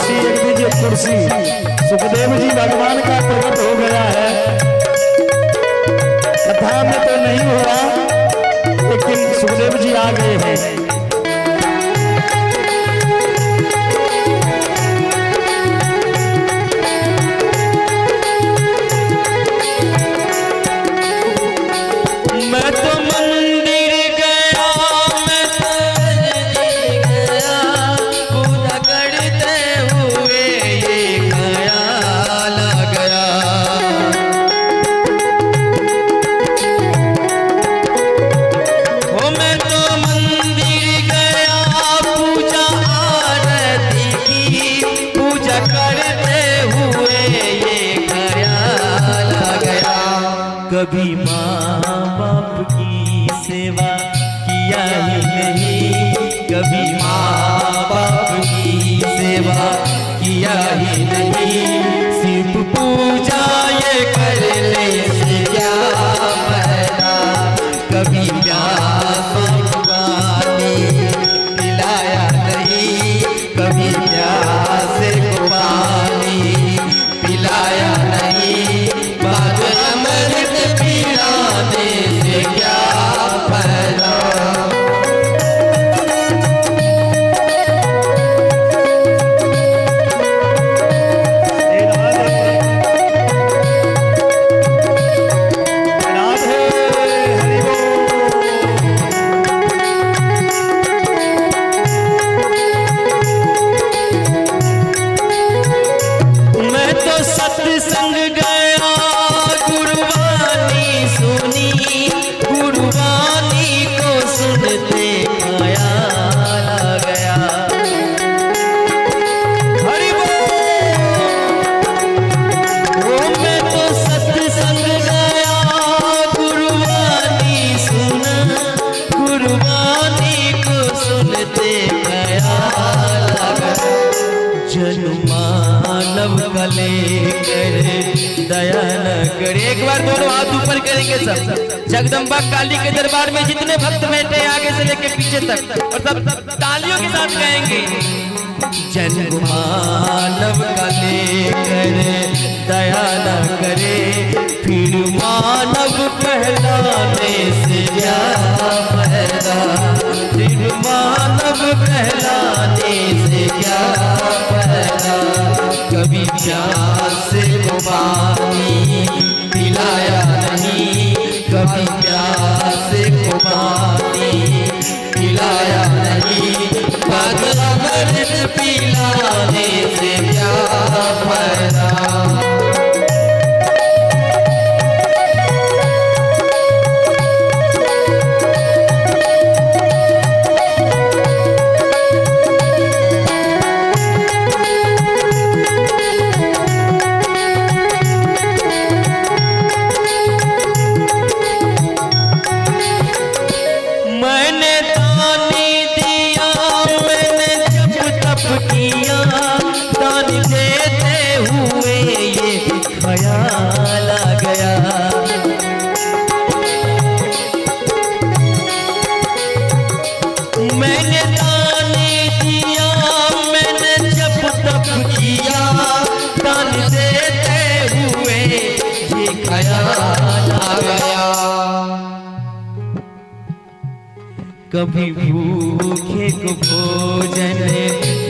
कुर्सी एक दीजिए, कुर्सी। सुखदेव जी भगवान का प्रकट हो गया है। कथा में तो नहीं हुआ, लेकिन सुखदेव जी आ गए हैं। मैं तो मंदिर गया, मैं तो मस्जिद गया, पूजा करते हुए ये ख्याल आ गया। हो मैं तो मंदिर गया, पूजा आरती की, पूजा करते हुए ये ख्याल आ गया। कभी माँ बाप की सेवा किया ही नहीं, कभी माँ बाप की सेवा किया ही नहीं, सिर्फ पूजा ये करने से क्या फायदा। कभी प्यास को पानी पिलाया नहीं, कभी प्यास को पानी पिलाया नहीं, बाद अमृत पिलाने से क्या फायदा। हे राधे राधे, हरि बोल। मैं तो सत्संग गया, गुरुवाणी सुनी, गुरुवाणी को सुनते ख्याल आ गया। हरि बोल। ओ मैं तो सत्संग गया, गुरुवाणी सुना, गुरुवाणी को सुनते ख्याल आ गया। जन मानव का लेकर दया न करे। एक बार दोनों हाथ ऊपर करेंगे सब। जगदम्बा काली के दरबार में जितने भक्त बैठे हैं, आगे से लेके पीछे तक, और सब तालियों के साथ गाएंगे। जन्म मानव का लेकर दया न करे, फिर मानव कहलाने से क्या फायदा। फिर मानव कहलाने से क्या फायदा। कभी प्यास को पानी पिलाया नहीं, कभी प्यास को पानी पिलाया नहीं, बाद अमृत पिलाने से क्या फायदा। मैंने दान दिया, मैंने जप तप किया, दान देते हुए ये ख्याल आ गया। मैंने दान दिया, मैंने जप तप किया, दान देते हुए ये ख्याल आ गया। कभी भूखे को भोजन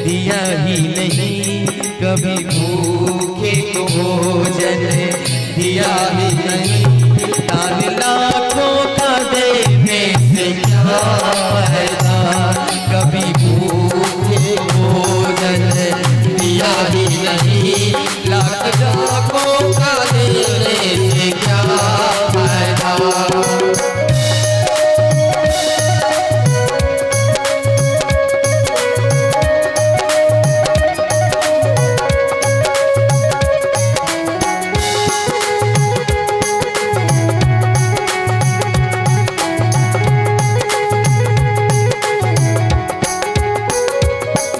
दिया ही नहीं, कभी भूखे को भोजन दिया ही नहीं, दान लाखों का देने से क्या फायदा। कभी भूखे भोजन दिया ही नहीं, लाख लाखों का देने से क्या फायदा।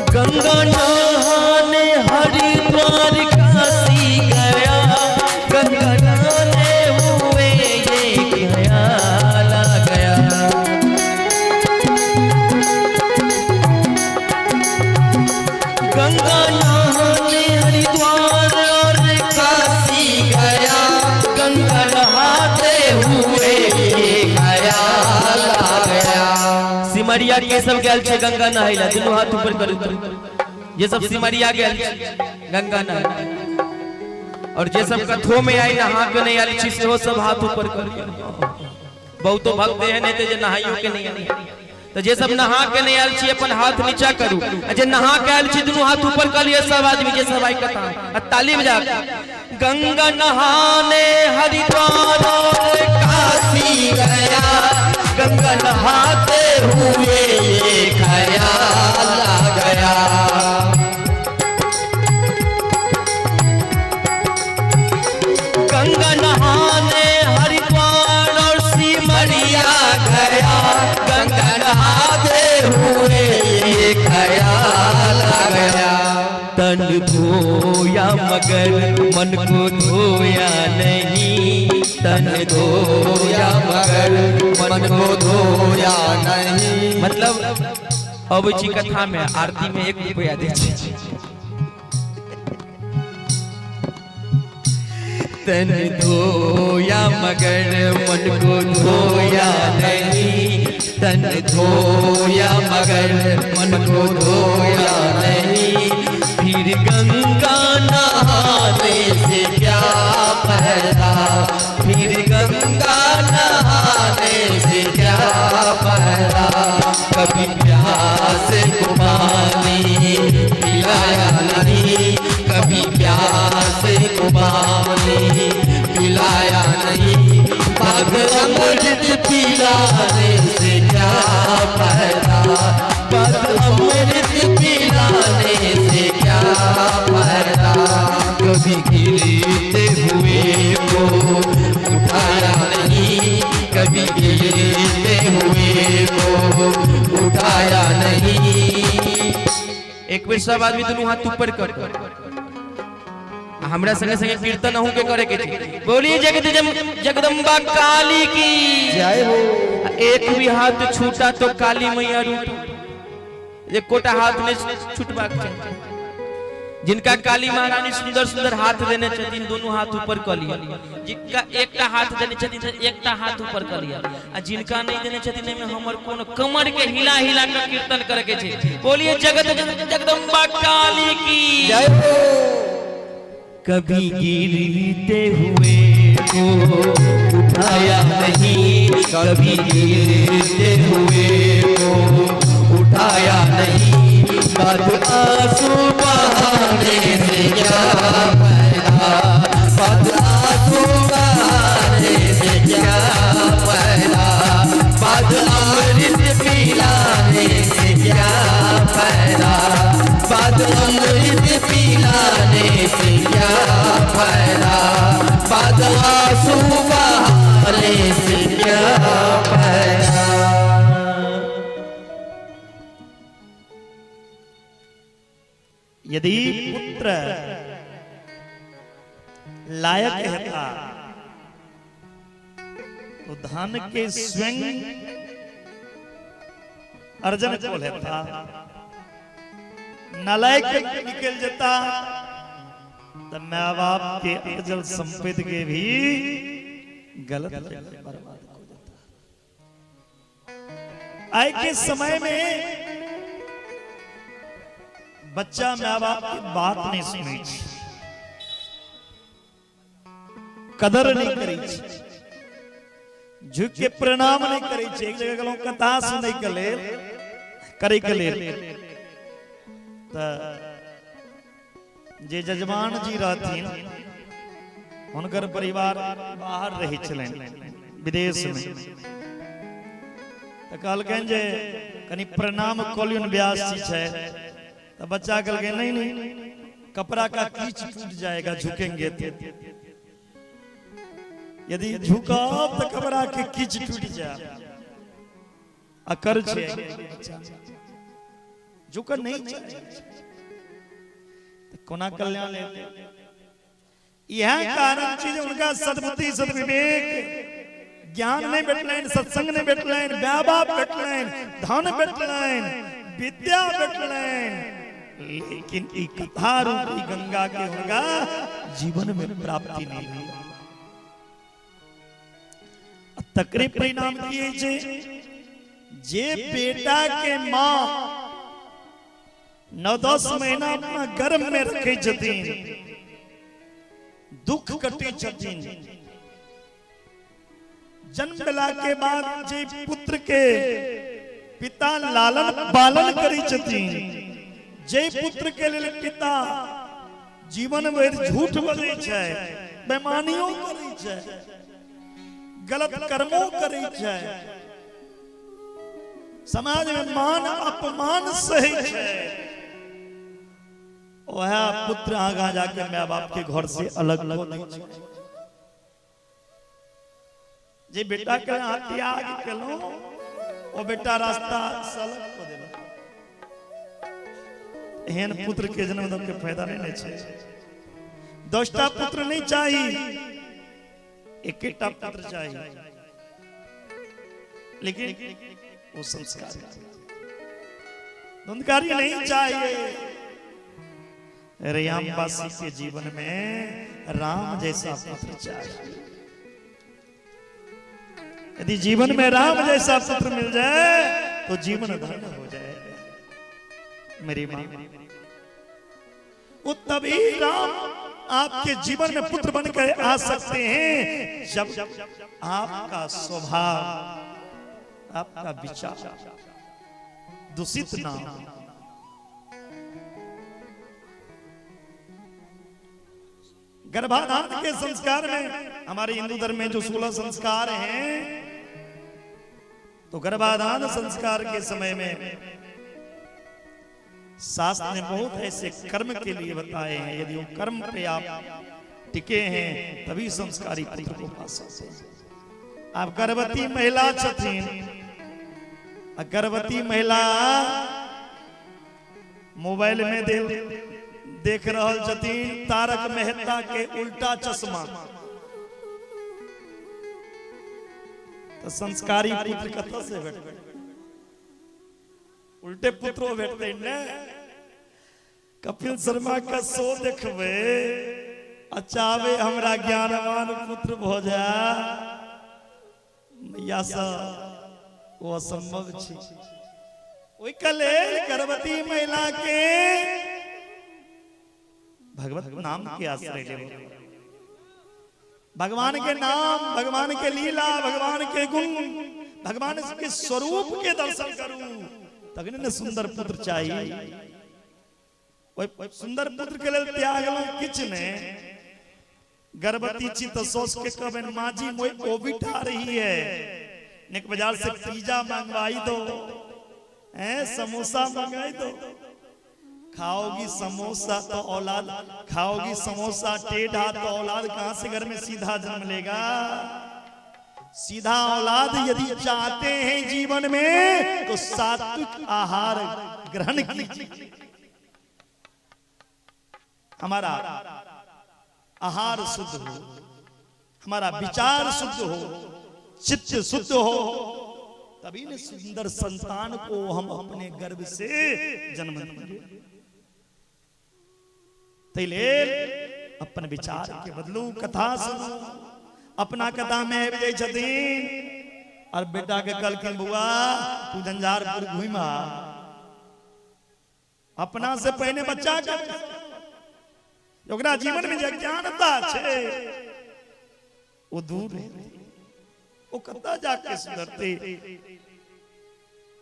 गंगा नहाने हरिद्वार काशी गया, गंगा नहाने सिमरिया के सब गेल छै गंगा नहाय ला, दुनू हाथ ऊपर करू। जे सब सिमरिया गेल छै गंगा नहाय, और जे सब कथो में आई नहा के नहीं आयल छी, सेहो सब हाथ ऊपर कर। बहुतो भक्त एहन हेतै जे नहाइयो के नहीं आयल। तऽ जे सब नहा के नहीं आयल छी अपन हाथ नीचा करू, आ जे नहा के आयल छी दुनू हाथ ऊपर कर लिअ सब आदमी जे सब आई कथा, आ ताली बजा। गंगा नहाने हरिद्वार और काशी गया, गंगा नहाते हुए ये ख्याल आ गया। गंगा नहाने हरिद्वार और सिमरिया गया, गंगा नहाते हुए ये ख्याल आ गया। तन धोया मगर मन को धोया नहीं, तन धोया मगर मन को धोया नहीं। मतलब अबै छी कथा में, आरती में 1 रुपया दै छी। तन धोया मगर मन को धोया नहीं, तन धोया मगर मन को धोया नहीं, फिर गंगा नहाने से क्या फायदा, फिर गंगा नहाने से क्या फायदा। कभी प्यास को पानी पिलाया नहीं, कभी प्यास को पानी पिलाया नहीं, बाद अमृत पिलाने से क्या फायदा, बाद अमृत पिलाने से क्या फायदा। कभी गिरते हुए को उठाया नहीं, कभी गिरते हुए को उठाया नहीं। एक बेर सब आदमी दुनू हाथ ऊपर कर, हमरा संगे संगे कीर्तन अहूँ के करे के छै। बोलिए जगत जगदम्बा काली की जय हो। एक भी हाथ छूटा तो काली मैया रूठ। एकोटा हाथ नहीं छूटबाक चाही। जिनका काली महारानी सुंदर सुंदर हाथ देने छथिन दोनों हाथ ऊपर क लिया, जिनका एकटा हाथ देने छथिन से एकटा हाथ ऊपर क लिया, आ जिनका नहीं देने छथिन एहिमे हमर कोनो कमर के हिला हिला के कीर्तन करे के छै। बोलिए जगत जगदम्बा काली की जय हो। कभी गिरते हुए को उठाया नहीं, कभी गिरते हुए को उठाया नहीं, बाद आंसू बहाने से क्या फायदा, बाद आंसू बहाने से क्या फायदा, बाद अमृत पिलाने से क्या फायदा, बाद अमृत पिलाने से क्या फायदा, बाद आंसू बहाने से क्या फायदा। यदि पुत्र लायक हेता तो धन के स्वयं अर्जन को लेता, नालायक निकल जेता तो माँ बाप के अर्जल संपत्ति के भी गलत जगह बर्बाद हो जाता। आय के समय में बच्चा माँ बाप की बात नहीं सुनै छै, कदर नहीं करै छै, झुक के प्रणाम नहीं करै छै। एक जगह गेलहुँ कथा सुनै के लेल, करै के लेल, तऽ जे जजमान जी रहथिन हुनकर परिवार बाहर रहै छलनि विदेश में, तऽ कहलकनि जे कनि प्रणाम कऽ लियौन व्यास जी छै। तऽ बच्चा कहलकै नहीं नहीं, कपड़ा का कीच टूट जाएगा झुकेंगे तो, यदि झुकब तऽ कपड़ा के कीच टूट जाए। अकर छै बच्चा झुक नहीं चाहे तऽ कोना कल्याण लेते। इएह कारण छै जे हुनका सद्बुद्धि सद्विवेक ज्ञान नहीं भेटलनि, सत्संग नहीं भेटलनि, माय बाप भेटलनि, धन भेटलनि, विद्या भेटलनि, लेकिन ई कथा रूपी गंगा के हुनका जीवन में प्राप्ति नहीं भेल। तकरे परिणाम की होइ छै? जे बेटा के माँ 9-10 महीना अपना गर्भ में रखे छथिन, दुख कटे छथिन, जन्म देला के बाद जे पुत्र के पिता लालन पालन करै छथिन, जे पुत्र के लेल पिता जीवन भरि झूठ बजै छै, बेमानियो करै छै, गलत कर्मो करै छै, समाज में मान अपमान सही छै, वह पुत्र आगा जाके माय बाप के घर से अलग कऽ दै छै। जे बेटा के अहाँ त्याग केलहुँ ओ बेटा रास्ता से अलग कऽ देलक। एहन पुत्र के जन्म दऽ के फायदा नहि ने छै। 10टा पुत्र नहीं चाही, एकेटा पुत्र चाही, लेकिन वो संस्कार धुंधकारी नहीं चाहिए। रैयामवासी के जीवन में राम जैसा पुत्र चाहिए। यदि जीवन में राम जैसा पुत्र मिल जाए तो जीवन धन्य हो जाएगा। मेरी माँ, वो तभी राम आपके जीवन में पुत्र बनकर आ सकते हैं जब आपका स्वभाव, आपका विचार दूषित ना हो। गर्भाधान के संस्कार में हमारे हिंदू धर्म में जो 16 संस्कार हैं, तो गर्भाधान संस्कार के समय में शास्त्र ने बहुत ऐसे कर्म के लिए बताए हैं। यदि वो कर्म पे आप टिके हैं तभी संस्कारी पुत्र को पा सकते हैं। आप गर्भवती महिला छथिन आ गर्भवती महिला मोबाइल में देख रहल छथिन तारक मेहता के उल्टा चश्मा, तो संस्कारी पुत्र कतऽ से भेटतै? उल्टे पुत्रो भेटतै ने। कपिल शर्मा के शो देखबै आ चाहबै हमरा ज्ञानवान पुत्र भऽ जाय, मैया से ओ असंभव छै। ओहिके लेल गर्भवती महिला के भगवत नाम के आश्रय लेबो। भगवान के नाम, भगवान के लीला, भगवान के गुण, भगवान के स्वरूप के दर्शन करू, तखने ने सुंदर पुत्र चाही। ओहि सुंदर पुत्र के लेल त्यागलहुँ किछु नहि। गर्भवती छी तऽ सौस के कहबनि, माँ जी मोय ओबिट आ रही है, निक बाजार से पिज्जा मंगवाई दो, हैं समोसा मंगाई दो। खाओगी समोसा तो औलाद, खाओगी समोसा टेढ़ा तो औलाद कहां से घर में सीधा जन्म लेगा? सीधा औलाद यदि चाहते हैं जीवन में तो सात्विक आहार ग्रहण कीजिए। हमारा आहार शुद्ध हो, हमारा विचार शुद्ध हो, चित्त शुद्ध हो, तभी न सुंदर संतान को हम अपने गर्भ से जन्म देंगे। ताहि लेल अपन विचार के बदलू, कथा सुनू। अपना कथा में आबि जाइ छथिन और बेटा के कहलखिन, बौआ तू झंझारपुर घुमि आ। अपना से पहिने बच्चा के ओकरा जीवन में जे अज्ञानता छै ओ दूर हेतै, ओ कतऽ जाके सुधरतै?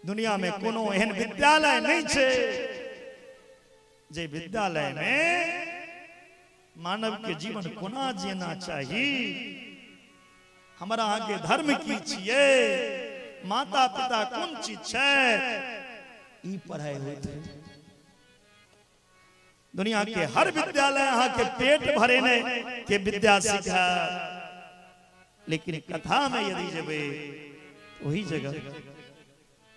दुनिया में कोनो एहन विद्यालय नहि छै जे विद्यालय में मानव के जीवन कोना जीना चाही, हमरा अहाँके धर्म की छियै, माता पिता कोन चीज छै, ई पढ़ाई होइत है। दुनिया के हर विद्यालय अहाँ के पेट भरेने के विद्या सिखा, लेकिन कथा में यदि जेबै वही जगह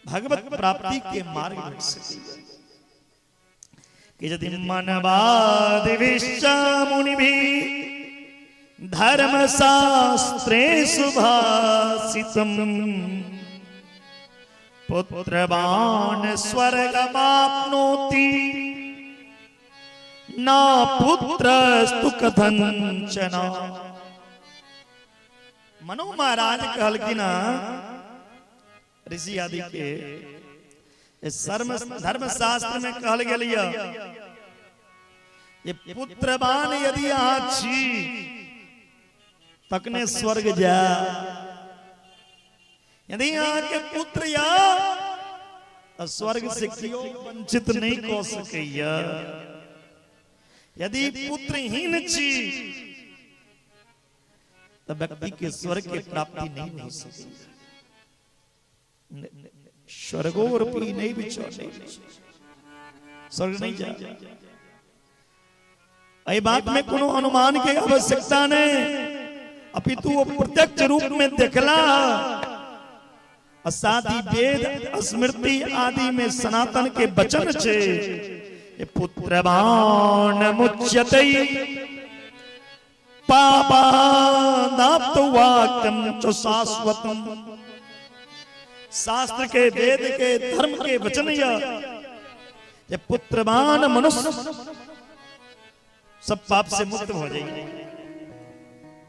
भगवत प्राप्ति के मार्ग भेट सकैए। कि यदि मनवादिभिश्च मुनिभिः धर्म शास्त्रे सुभाषितम् पुत्रवान स्वर्गमाप्नोति न पुत्रस्तु कथंचन। मनु महाराज कहलखिन, ऋषि आदि के धर्म धर्मशास्त्र में कहल गेल यऽ जे पुत्रवान यदि अहाँ छी तखने स्वर्ग जाय। यदि अहाँके पुत्र या तऽ स्वर्ग से केओ वंचित नहि कऽ सकैया। यदि पुत्रहीन छी तऽ व्यक्ति के स्वर्ग के प्राप्ति नहीं हो सकै। स्वर्गोरपी नहीं बिचो नहीं, स्वर्ग नहीं जा। एहि बात में कोनो अनुमान के आवश्यकता नहीं, अपितु वो प्रत्यक्ष रूप में देखला। साथ ही वेद स्मृति आदि में सनातन के वचन छे, पुत्रवान मुच्यते पापादाप्तवाक्यम च शाश्वतम। शास्त्र के, वेद के, धर्म के वचन यह जे पुत्रवान मनुष्य सब पाप से मुक्त हो जाइए।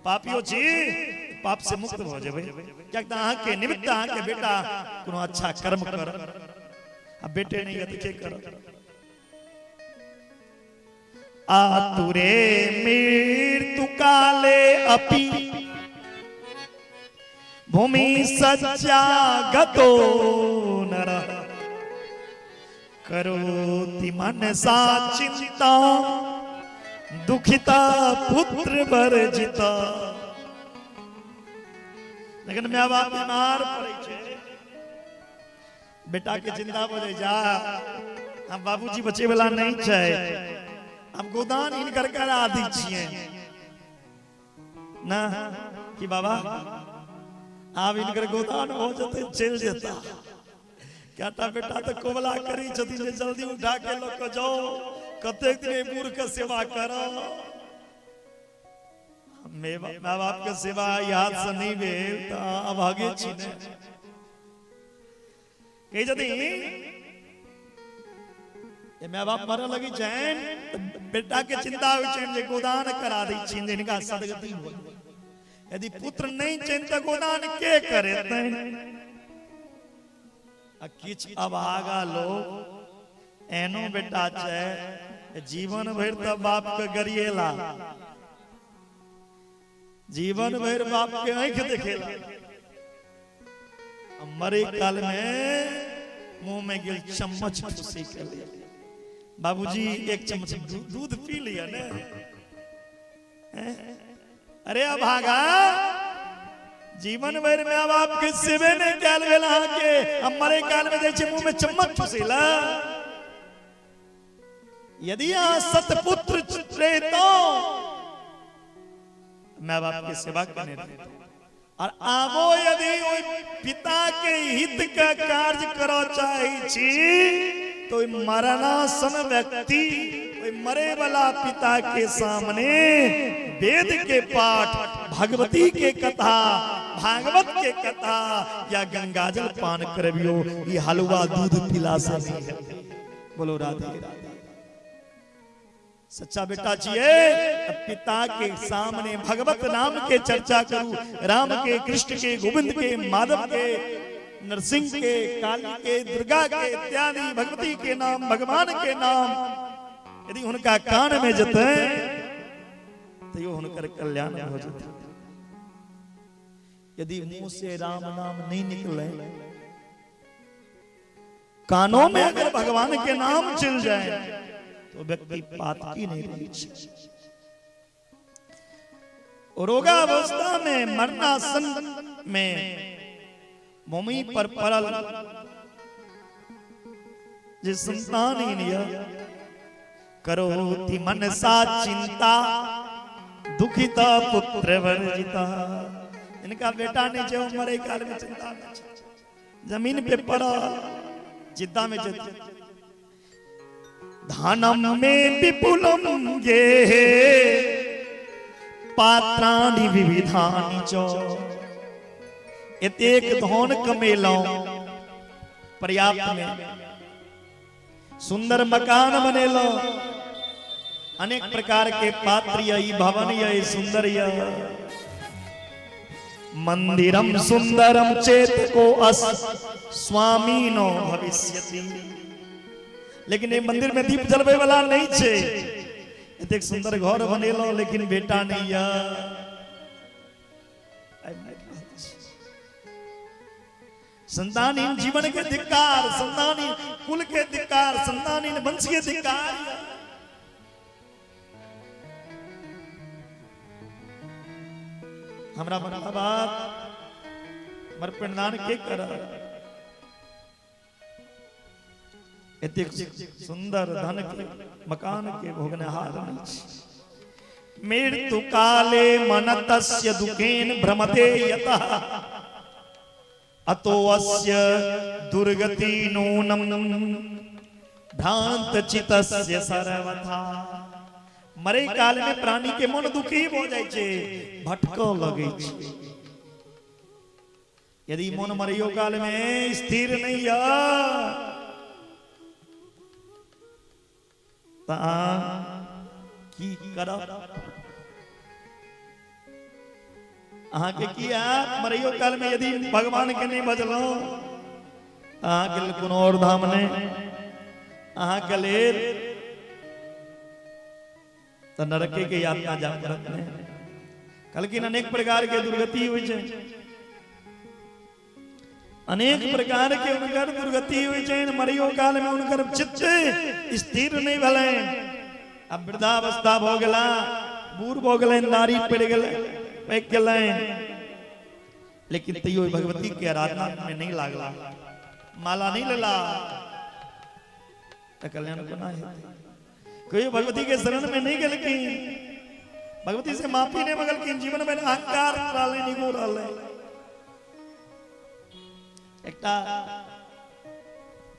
पापियो छी, पाप से मुक्त हो जेबै, कियाक तऽ अहाँके निमित्त अहाँके बेटा कोनो अच्छा कर्म कर। आ बेटे नहीं यदि के कर। आतुरे मृत्यु काले अपि भूमि सज्जा गतो नर करोति मनसा चिंता दुखिता पुत्र वर्जिता। लेकिन my बाप बीमार पड़े छै, बेटा के चिंता हो जाए, जा हम बाबूजी बचे वाला नहीं छै, हम गोदान हिनकर करा दै छियै ना कि बाबा आब हिनकर गोदान हो जेतै, चलि जेता। कएटा बेटा तऽ कोबला करै छथिन जे जल्दी उठा के लऽ कऽ जाओ, कतेक दिन एहि बूढ़ के सेवा करब। माय बाप के सेवा याद से नहीं भेल तऽ अभागे छी ने। कहै छथिन जे माय बाप मरऽ लगै छनि तऽ बेटा के चिंता होइ छनि जे गोदान करा दै छियनि जे हिनका सदगति हो। यदि पुत्र नहि छनि तऽ गोदान के करेतनि? आ किछु अभागा लोग एहनो बेटा छै, जीवन भरि तऽ बाप के गरिएला, जीवन भरि बाप के आँखि देखेला, आ मरे काल में मुंह में गेल चम्मच ठूसी के लिए, बाबूजी एक चम्मच दूध पी लिया ने। अरे अभागा, जीवन भरि में अब आपके सेवे नहीं कैल भेल अहाँके, हम मरे काल में जाइ छै मुंह में चम्मच ठुसेला। यदि अहाँ सतपुत्र रहितौ, माय बाप के सेवा केने रहितौ, और आबो यदि ओहि पिता के हित के कार्य करऽ चाहै छी तो ओहि मरणासन व्यक्ति, ओहि मरे वाला पिता के सामने वेद के पाठ, भगवती के कथा, भागवत के कथा या गंगाजल पान करबियो। ई हलवा दूध पिला से नहीं है। बोलो राधे राधे। सच्चा बेटा छियै तऽ पिता के सामने भगवत नाम के चर्चा करू, राम के, कृष्ण के, गोविंद के, माधव के, नरसिंह के, काली के, दुर्गा के इत्यादि भगवती के नाम, भगवान के नाम यदि हुनका कान में जेतै तैयो हुनकर कल्याण हो जेतै। यदि मुंह से राम नाम नहीं निकले, कानों में अगर भगवान के नाम चल जाए तो व्यक्ति पातकी नहीं रही। रोगावस्था में मरणासन में भूमि पर पड़ल जे संतान करोति मनसा चिंता दुखिता पुत्र वर्जिता। इनका बेटा नहीं छै, मरे काल में चिंता में छै, जमीन पे पड़ल चिंता में छै। धनम में विपुलम गे पात्राणि विविधानि च। एतेक धन कमेलहुं, पर्याप्त में सुंदर मकान बनेलहुं, अनेक प्रकार के पात्र य, ई भवन य, ई सुंदर य। मंदिरम सुंदरम चेत को अस स्वामी नो भविष्यति। लेकिन ये मंदिर में दीप जलबै वाला नहीं छे। एतेक सुंदर घर बनेलो लेकिन बेटा नहीं या। संतानहीन जीवन के धिक्कार, संतानहीन कुल के धिक्कार, संतानहीन वंश के धिक्कार। हमरा मरला बाद हमर पिंडदान के करत? एतेक सुंदर धन के मकान के भोगनहार नहीं छी। मृत्यु काले मन तस्य दुखेन भ्रमते यतः अतो अस्य दुर्गति नूनम भ्रांत चितस्य सर्वथा। मरे काल में प्राणी के मन दुखी भऽ जाइ छै, भटकऽ लगै छै। यदि मन मरैयो काल में स्थिर नहीं यऽ तऽ अहाँ की करब? अहाँके की हैत मरैयो काल में यदि भगवान के नहीं बजलहुँ? अहाँके लेल कोनो और धाम नहि। अहाँके लेल तऽ नरके के यातना जा पड़त। नहि कहलखिन, अनेक प्रकार के दुर्गति होइ छै, अनेक प्रकार के हुनकर दुर्गति होइ छनि। मरियो काल में हुनकर चित्त स्थिर नहि भेलनि। आब वृद्धावस्था भऽ गेला, बूढ़ भऽ गेलनि, दाढ़ी पड़ि गेलै, पाकि गेलनि, लेकिन तैयो भगवती के आराधना में नहि लागला, माला नहि लेला, तऽ कल्याण कोना हेतै? कहियो भगवती के शरण में नहीं गेलखिन, भगवती से माफी नहीं मंगलखिन, जीवन में अहंकार रहलै, निगो रहलै। एकटा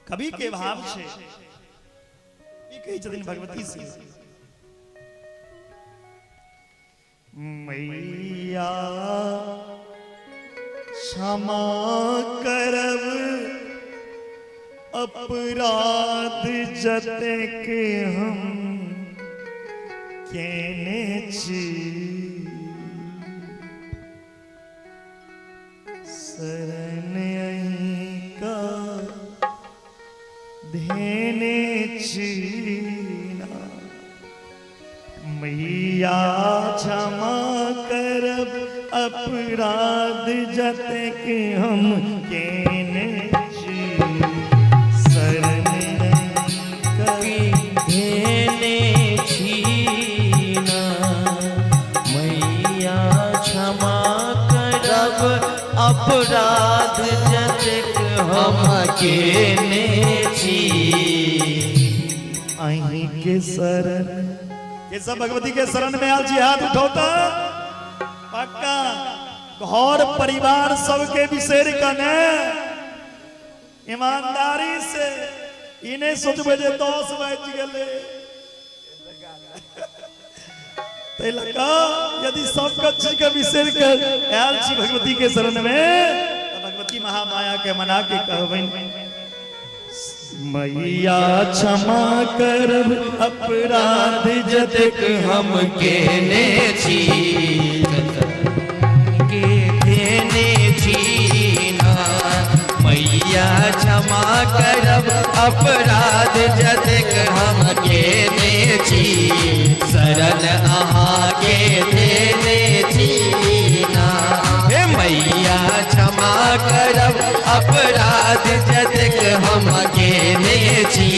कवि के भाव छै, की कहै छथिन भगवती से? मैया क्षमा करब अपराध जतेक हम केने छी, शरण अहीं का धेने छी ना। मैया क्षमा करब अपराध जतेक हम केने छी, शरण अहीं का धेने छी ना। मैया क्षमा करब अपराध जतेक हम केने छी। अहीं के शरण के सब भगवती के शरण में आयल छी, हाथ उठौता पक्का। घर परिवार सबके बिसरि कऽ ने ईमानदारी से ई नहि सोचबै जे 10 बाजि गेलै। ताहि लऽ कऽ यदि सब चीज के बिसरि कऽ आयल छी भगवती के शरण में, तऽ भगवती महामाया के मना के कहबनि, मैया क्षमा करब अपराध जतेक हम केने छी, के देने छी ना। मैया क्षमा करब अपराध जतेक हम केने छी, शरण अहाँके देने छी ना। हे मैया क्षमा करब अपराध जतेक हम केने छी,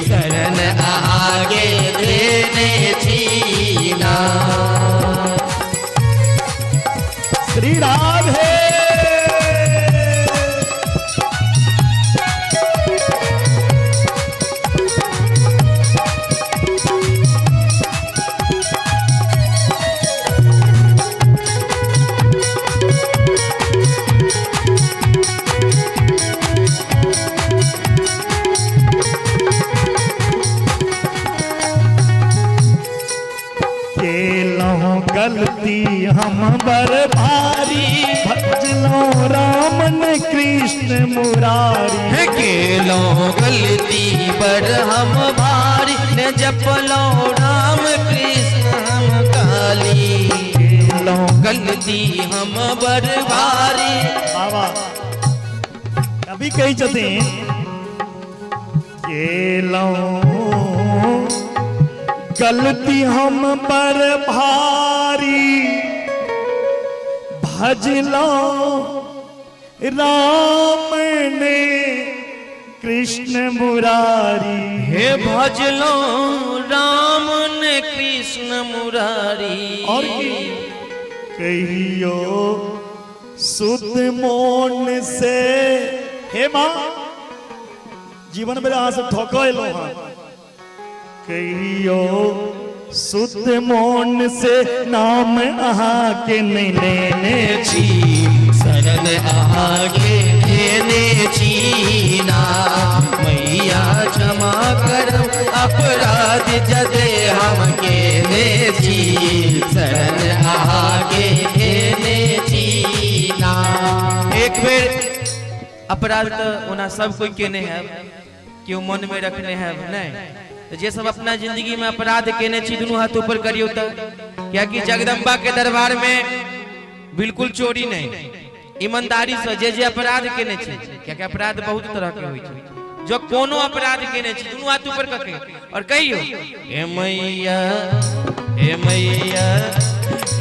शरण अहाँके देने छी ना। श्री राधे। केलहुँ गलती हम बड़ भारी, भजलहुँ रामन कृष्ण मुरारी। केलो गलती पर हम भारी, न जपलो राम कृष्ण हम काली। केलो गलती गलती हम बड़ भारी। बाबा कभी कहै छथिन केलहुँ गलती हम पर भारी, भजलहुँ राम ने कृष्ण मुरारी। हे भजलो राम ने कृष्ण मुरारी। और की कहियो शुद्ध मोन से। हे माँ, जीवन में अहाँ सब ठोको एलहुँ हँ। कहियो शुद्ध मोन से नाम अहाँ के नहीं लेने छी, शरण अहाँ के लेने छी ना। मैया क्षमा करब अपराध जदे हम केने छी, शरण अहाँ के लेने छी ना। एक बेर अपराध तऽ ओना सब कोई केने है, केओ मन में रखने है नहीं, तो जे सब अपना जिंदगी में अपराध केने छी दुनू हाथ ऊपर करियो। तऽ कियाकि जगदम्बा के दरबार में बिल्कुल चोरी नहीं, ईमानदारी से जे जे अपराध केने छी, कियाकि अपराध बहुत तरह के होइ छै, जो कोनो अपराध केने छी दुनू हाथ ऊपर कके और कहियो, हे मैया, हे मैया,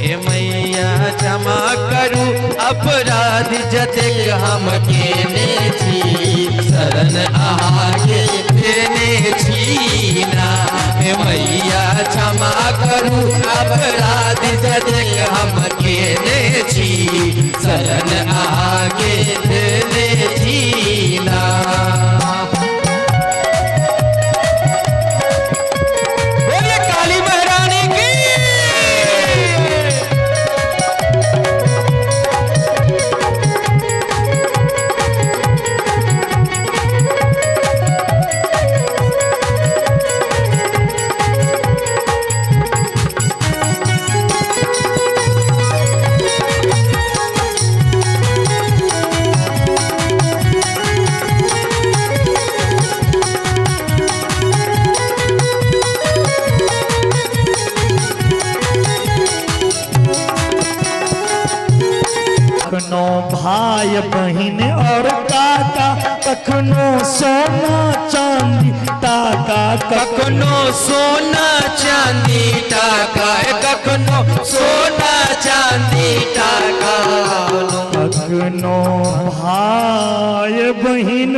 हे मैया क्षमा करू अपराध जतेक हम केने छी, शरण अहाँके देने छी ना। हे मैया क्षमा करू अपराध जतेक हम केने छी, शरण अहाँके देने छी ना। बोलिए काली महारानी की। कखनो भाई बहिन और काका, कखनो सोना चांदी टाका, कखनो सोना चांदी टाका, कखनो सोना चांदी टाका, कखनो भाई बहिन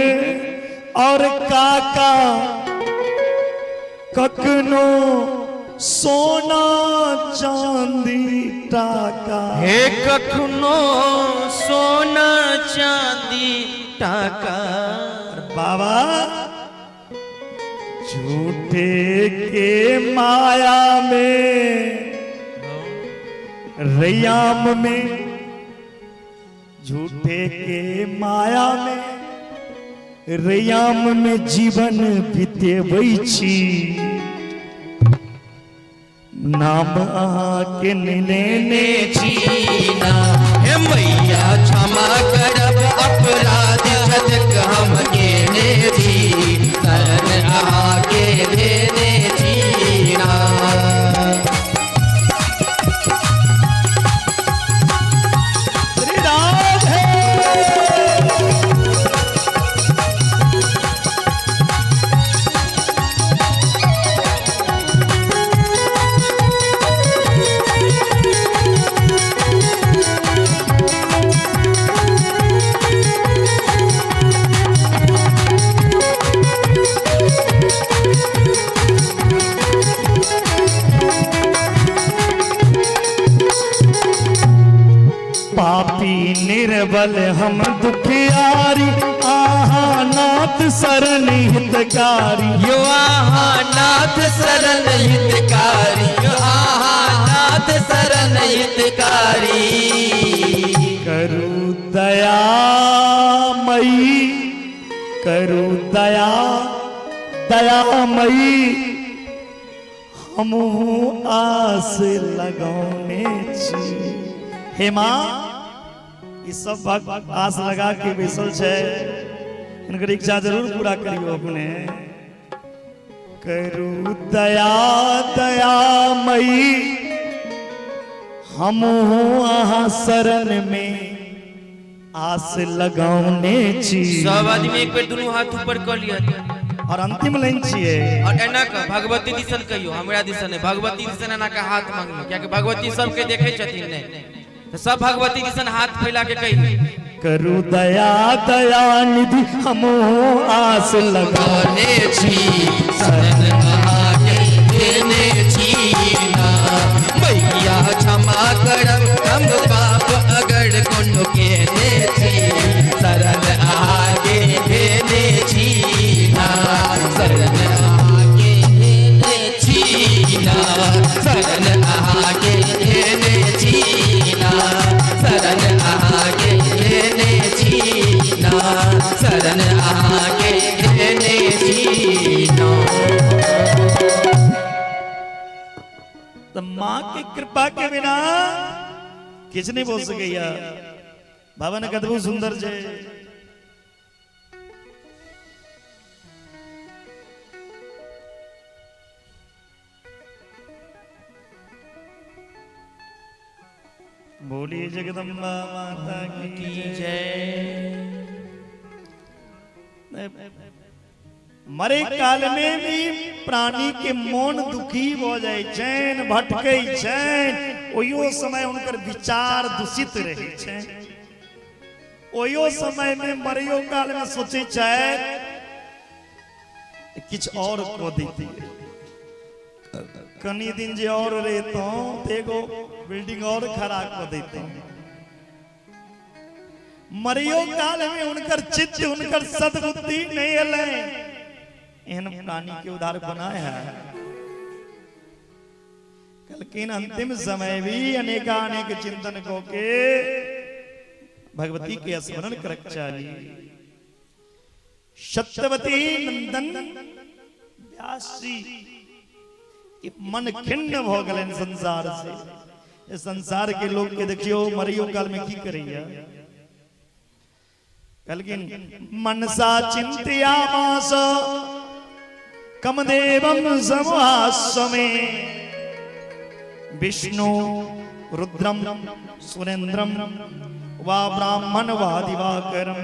और काका, कखनो सोना चांदी टाका। हे कखनो सोना चांदी टाका। बाबा झूठे के माया में रैयाम में, झूठे के माया में रैयाम में जीवन बितेबै छी, नाम अहाँके लेने छी ना। हे मैया क्षमा करब अपराध जतक हम केने छी, शरण अहाँके देने छी ना। श्री राधे। पापी निर्बल हम दुखियारी, आहा नाथ शरण हितकारी। यो आहा नाथ शरण हितकारी, यो आहा नाथ शरण हितकारी। करू दया मई, करू दया दया मई, हमहू आस लगौने छी। हे माँ, ई सब भक्त आस लगा के बैसल छै, हिनकर इच्छा जरूर पूरा करियो अपने। करू दया दया मई, हमहूँ अहाँ शरण में आस लगौने छी। सब आदमी एक बेर दुनू हाथ ऊपर कऽ लिअ। और अंतिम लाइन छियै। और एना कऽ भगवती दिसन कहियो, हमरा दिसन नहि, भगवती दिसन एना कऽ हाथ मांगियो, कियाकि भगवती सबके देखै छथिन ने, तऽ सब भगवती दिसन हाथ फैला के कहियो। करू दया दया निधि हमहूँ आस लगौने छी, शरण अहाँके देने छी ना। मैया क्षमा करब हम पाप अगर कोनो केने छी, शरण अहाँके देने छी ना। शरण अहाँके देने छी ना, शरण अहाँके देने छी ना, शरण अहाँके देने छी ना, शरण अहाँके देने छी ना। तऽ माँ के कृपा के बिना किछु नहि भऽ सकैया। भवन कतबो सुंदर छै, बोलिए जगदम्बा माता की जय। मरे काल में भी प्राणी के मन दुखी भ जाय छनि, भटकै छनि, ओहियो समय हुनकर विचार दूषित रहै छनि। ओहियो समय में मरियो काल में सोचै छथि किछु और कऽ दैतियै, कनी दिन जे और रहितहुँ तऽ एगो बिल्डिंग और खड़ा कऽ दैतहुँ। मरियो काल में हुनकर चित्त, हुनकर सद्बुद्धि नहीं एलै। एहन प्राणी के उद्धार कोना है? कहलखिन अंतिम समय भी अनेकानेक चिंतन कऽ के भगवती के स्मरण करक चाही। सत्यवती नंदन व्यास जी के मन खिन्न भ गेलनि संसार से। ए संसार के लोग के देखियो मरियो काल में की करैया। कहलखिन मनसा चिंतयामास कमदेवम समुहासमे विष्णु रुद्रम सुरेंद्रम वा ब्राह्मण वा दिवाकरम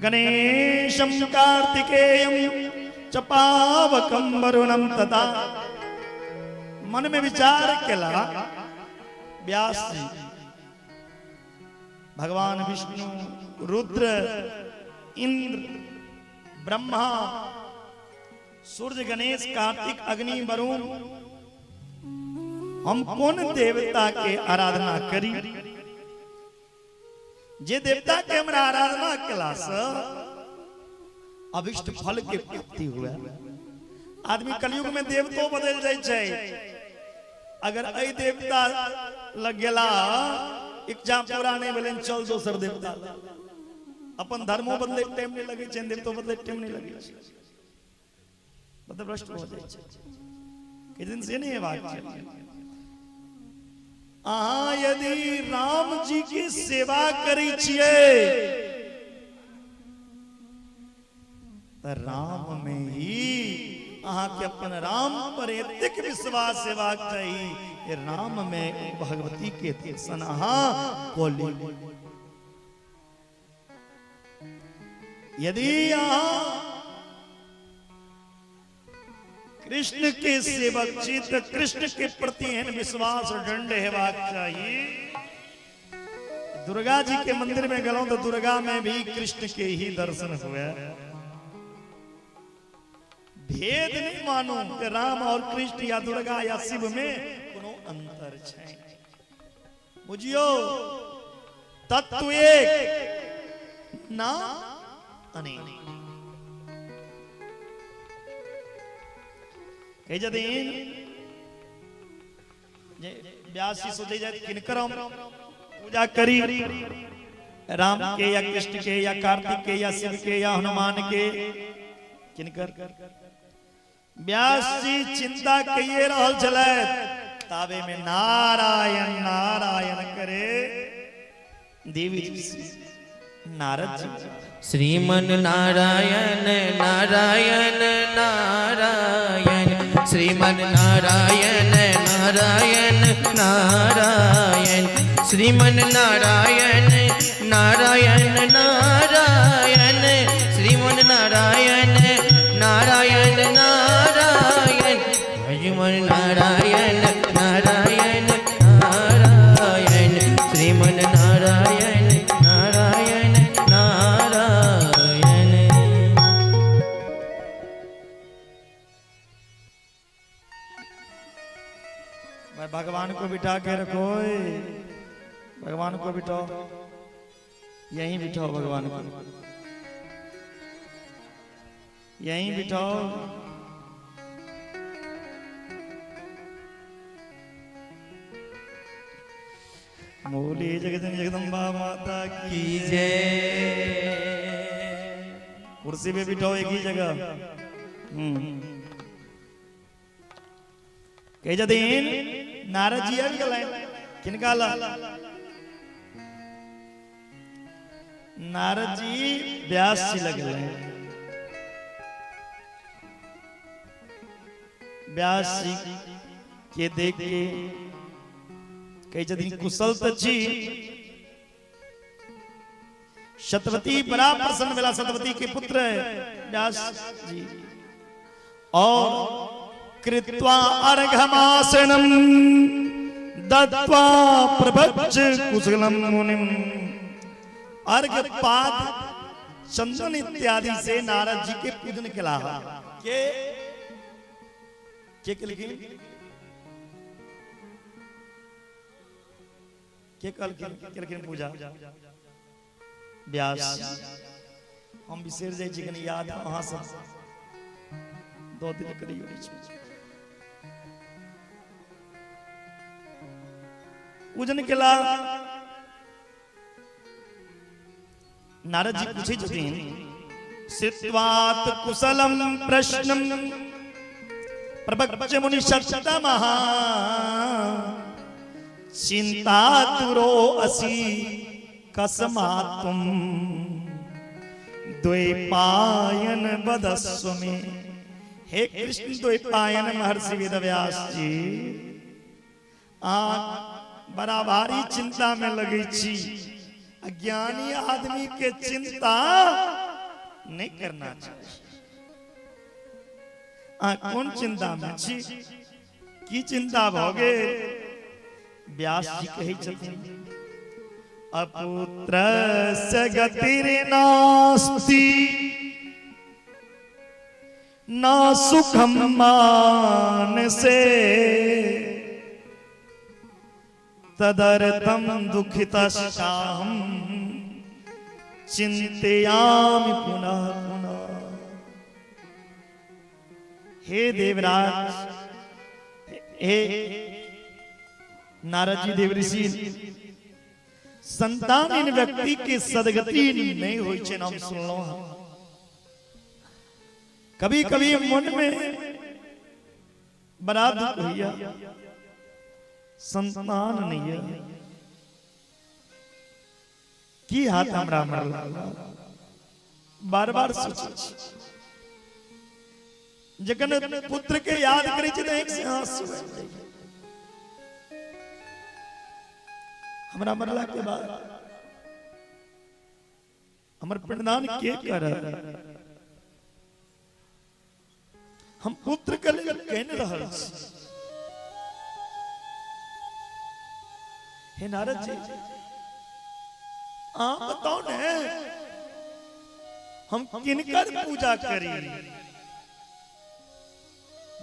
गणेशम कार्तिकेयम च पावकम वरुणम तथा। मन में विचार केला व्यास जी, भगवान विष्णु, रुद्र, इंद्र, ब्रह्मा, सूर्य, गणेश, कार्तिक, अग्नि, वरुण, हम कोन देवता के आराधना करी जे देवता के हमरा आराधना केला से अभिष्ट फल के प्राप्ति हुए। आदमी कलयुग में देवतो बदल जाइ छै। अगर एहि देवता लग गेला इच्छा पूरा नहीं भेलनि, चल दोसर देवता लग। अपन धर्मो बदले टाइम नहीं लगे छै, देवतो बदले टाइम नहीं लगे छै, मतलब भ्रष्ट हो जाइ छै। किछु दिन से नहीं हेबाक छै। अहाँ यदि राम जी के सेवा करै छियै तऽ राम में ही अहाँके अपन राम पर एतेक विश्वास हेबाक चाही जे राम में भगवती के दर्शन अहाँ कऽ ली। यदि अहाँ कृष्ण के सेवक छी तऽ कृष्ण के प्रति एहन विश्वास दंड हेबाक चाही। दुर्गा जी के मंदिर में गेलहुं तऽ दुर्गा में भी कृष्ण के ही दर्शन हुए। भेद नहीं मानू कि राम और कृष्ण या दुर्गा या शिव में कोनो अंतर छै। बुझियो तत्व एक, नाम अनेक। कहै छथिन जे व्यास जी सोचै जाय किनकर हम पूजा करी, राम के या कृष्ण के या कार्तिक के या शिव के या हनुमान के, किनकर? व्यास जी चिंता कहिए रहल छलथि ताबे में नारायण नारायण करे देवी जी नारद जी। श्रीमन नारायण नारायण नारायण, श्रीमन नारायण नारायण। नारायण नारायण श्रीमन नारायण नारायण नारायण श्रीमन नारायण नारायण नारायण भजमन नारायण नारायण नारायण श्रीमन नारायण नारायण नारायण। भाई भगवान को बिठा के रखो, भगवान को बिठाओ, यहीं बिठाओ भगवान को, यहीं बिठाओ। मोली जगत जगदम्बा माता की जय। कुर्सी पे बिठाओ एक ही जगह। कहै छथिन नारद जी आबि गेलनि किनका लग? नारद जी व्यास जी लग गेलनि। व्यास जी के देख के कहै छथिन कुशल तऽ छी। सतवती बड़ा प्रसन्न भेला, सतवती के पुत्र व्यास जी। और कृत्वा अर्घमासनम दत्वा प्रभक्ष कुशलम मुनिम। अर्घ पाद चंदन इत्यादि से नारद जी के पूजन केला। के केलखिन? के कहलखिन केलखिन पूजा? व्यास। हम बिसरि जाइ छी कनि, याद अहाँ सब दऽ देल करियौ बीच बीच। पूजन केला। नारद जी पूछै छथिन श्रुत्वात् कुशलम प्रश्नम प्रवक्ष मुनि सत्तमः चिंतातुरो असि कस्मात्तुम द्वैपायन वदस्व मे। हे कृष्ण द्वैपायन महर्षि वेदव्यास जी, आ बड़ा भारी चिंता में लगै छी। अज्ञानी आदमी के चिंता नहीं करना चाहिए। आ कोन चिंता में छी? की चिंता भ गेल? व्यास जी कहै छथिन अपुत्र से गतिर्नास्ति न सुखम मानसे तदर्थम दुखितश्चाहं चिंतयामि पुनः पुनः। हे देवराज, हे नारद जी देव ऋषि, संतान इन व्यक्ति के सदगति नहीं होई छै। हम सुनलहुं हन कभी कभी मन में बड़ा दुख होइया, संतान नहीं है, की हाथ हमरा मरला? बार बार सोचै छी, जखन पुत्र के याद करै छी तऽ आँखि से आंसू आबि जाइए। हमरा मरला के बाद हमर पिंडदान के करत? हम पुत्र के लेल केने रहल छी। हे नारद जी, अहाँ बताउ ने हम किनकर पूजा करी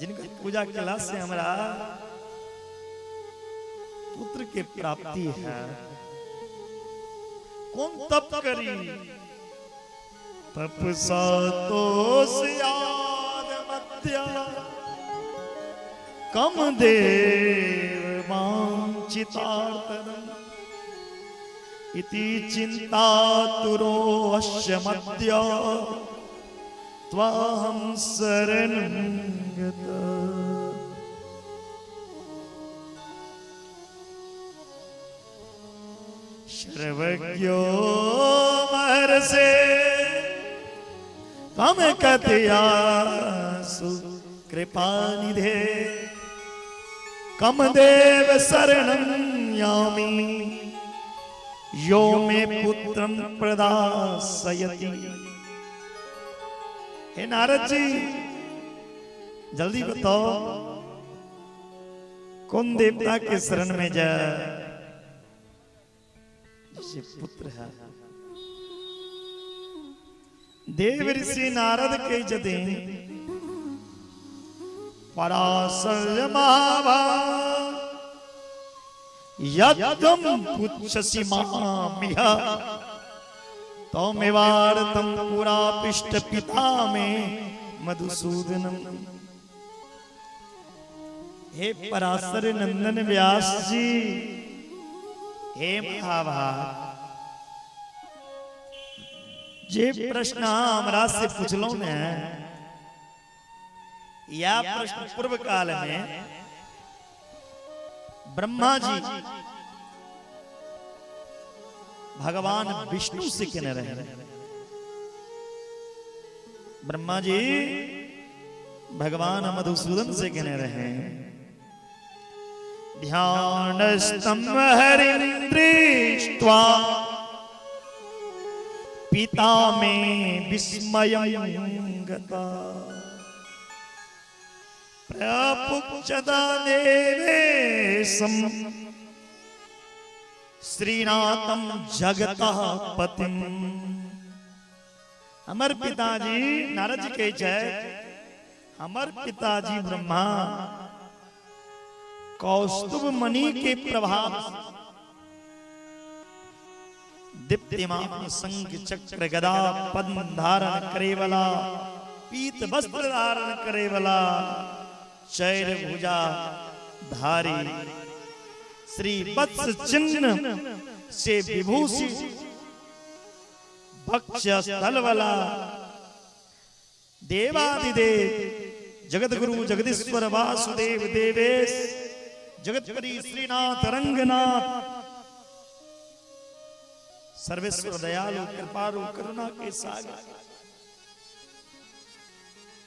जिनकर पूजा केला से हमरा पुत्र के प्राप्ति है? कौन तप करी? तप सतोष याद मध्य कम देव वांछितार्थदम इति चिंतातुरो अस्य मध्य त्वाहं शरणं गतः। सर्वज्ञो महर्षे त्वं कथयासु कृपा निधे। कम देव शरणं यामि यो मे पुत्रं प्रदासयति। हे नारद जी, जल्दी बताओ कौन देवता के शरण में जाए जिसे पुत्र है। देव ऋषि नारद के जदे पराशर महाभा यदम पुच्छसि मामिह तमेवार्थम पुरा पिष्ट पिता में मधुसूदनम। हे पराशर नंदन व्यास जी, हे महाभाग, जे प्रश्न अहाँ हमरा से पुछलहुँ ने, या प्रश्न पूर्व काल में ब्रह्मा जी भगवान विष्णु से केने रहे। ब्रह्मा जी भगवान मधुसूदन से केने रहे। ध्यानस्थं हरिं दृष्ट्वा पिता मे विस्मयं गता प्रपुच्छता देवेशं श्रीनाथं जगतः पतिम। हमर पिताजी नारद जी कहै छै, हमर पिताजी ब्रह्मा कौस्तुभ मणि के प्रभाव दीप्तिमान शंख चक्र गदा पद्म धारण करे वाला, पीत वस्त्र धारण करे वाला, चैर भुजा धारी, श्री वत्स चिन्ह से विभूषित भक्ष स्थल वाला देवादिदेव जगत गुरु जगदीश्वर वासुदेव देवेश जगतपति श्रीनाथ रंगनाथ सर्वेश्वर दयालु कृपालु करुणा के सागर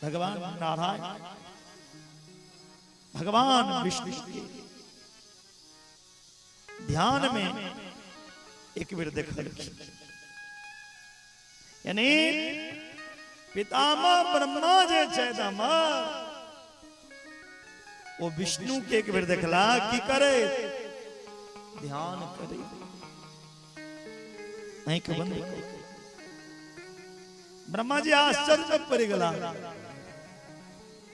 भगवान नारायण भगवान विष्णु के ध्यान में एक बेर देखल, यानी पितामह ब्रह्मा जे छै हमर, ओ विष्णु के एक बेर देखला की करे ध्यान करे, आंख बंद कर। ब्रह्मा जी आश्चर्य में पड़ गला।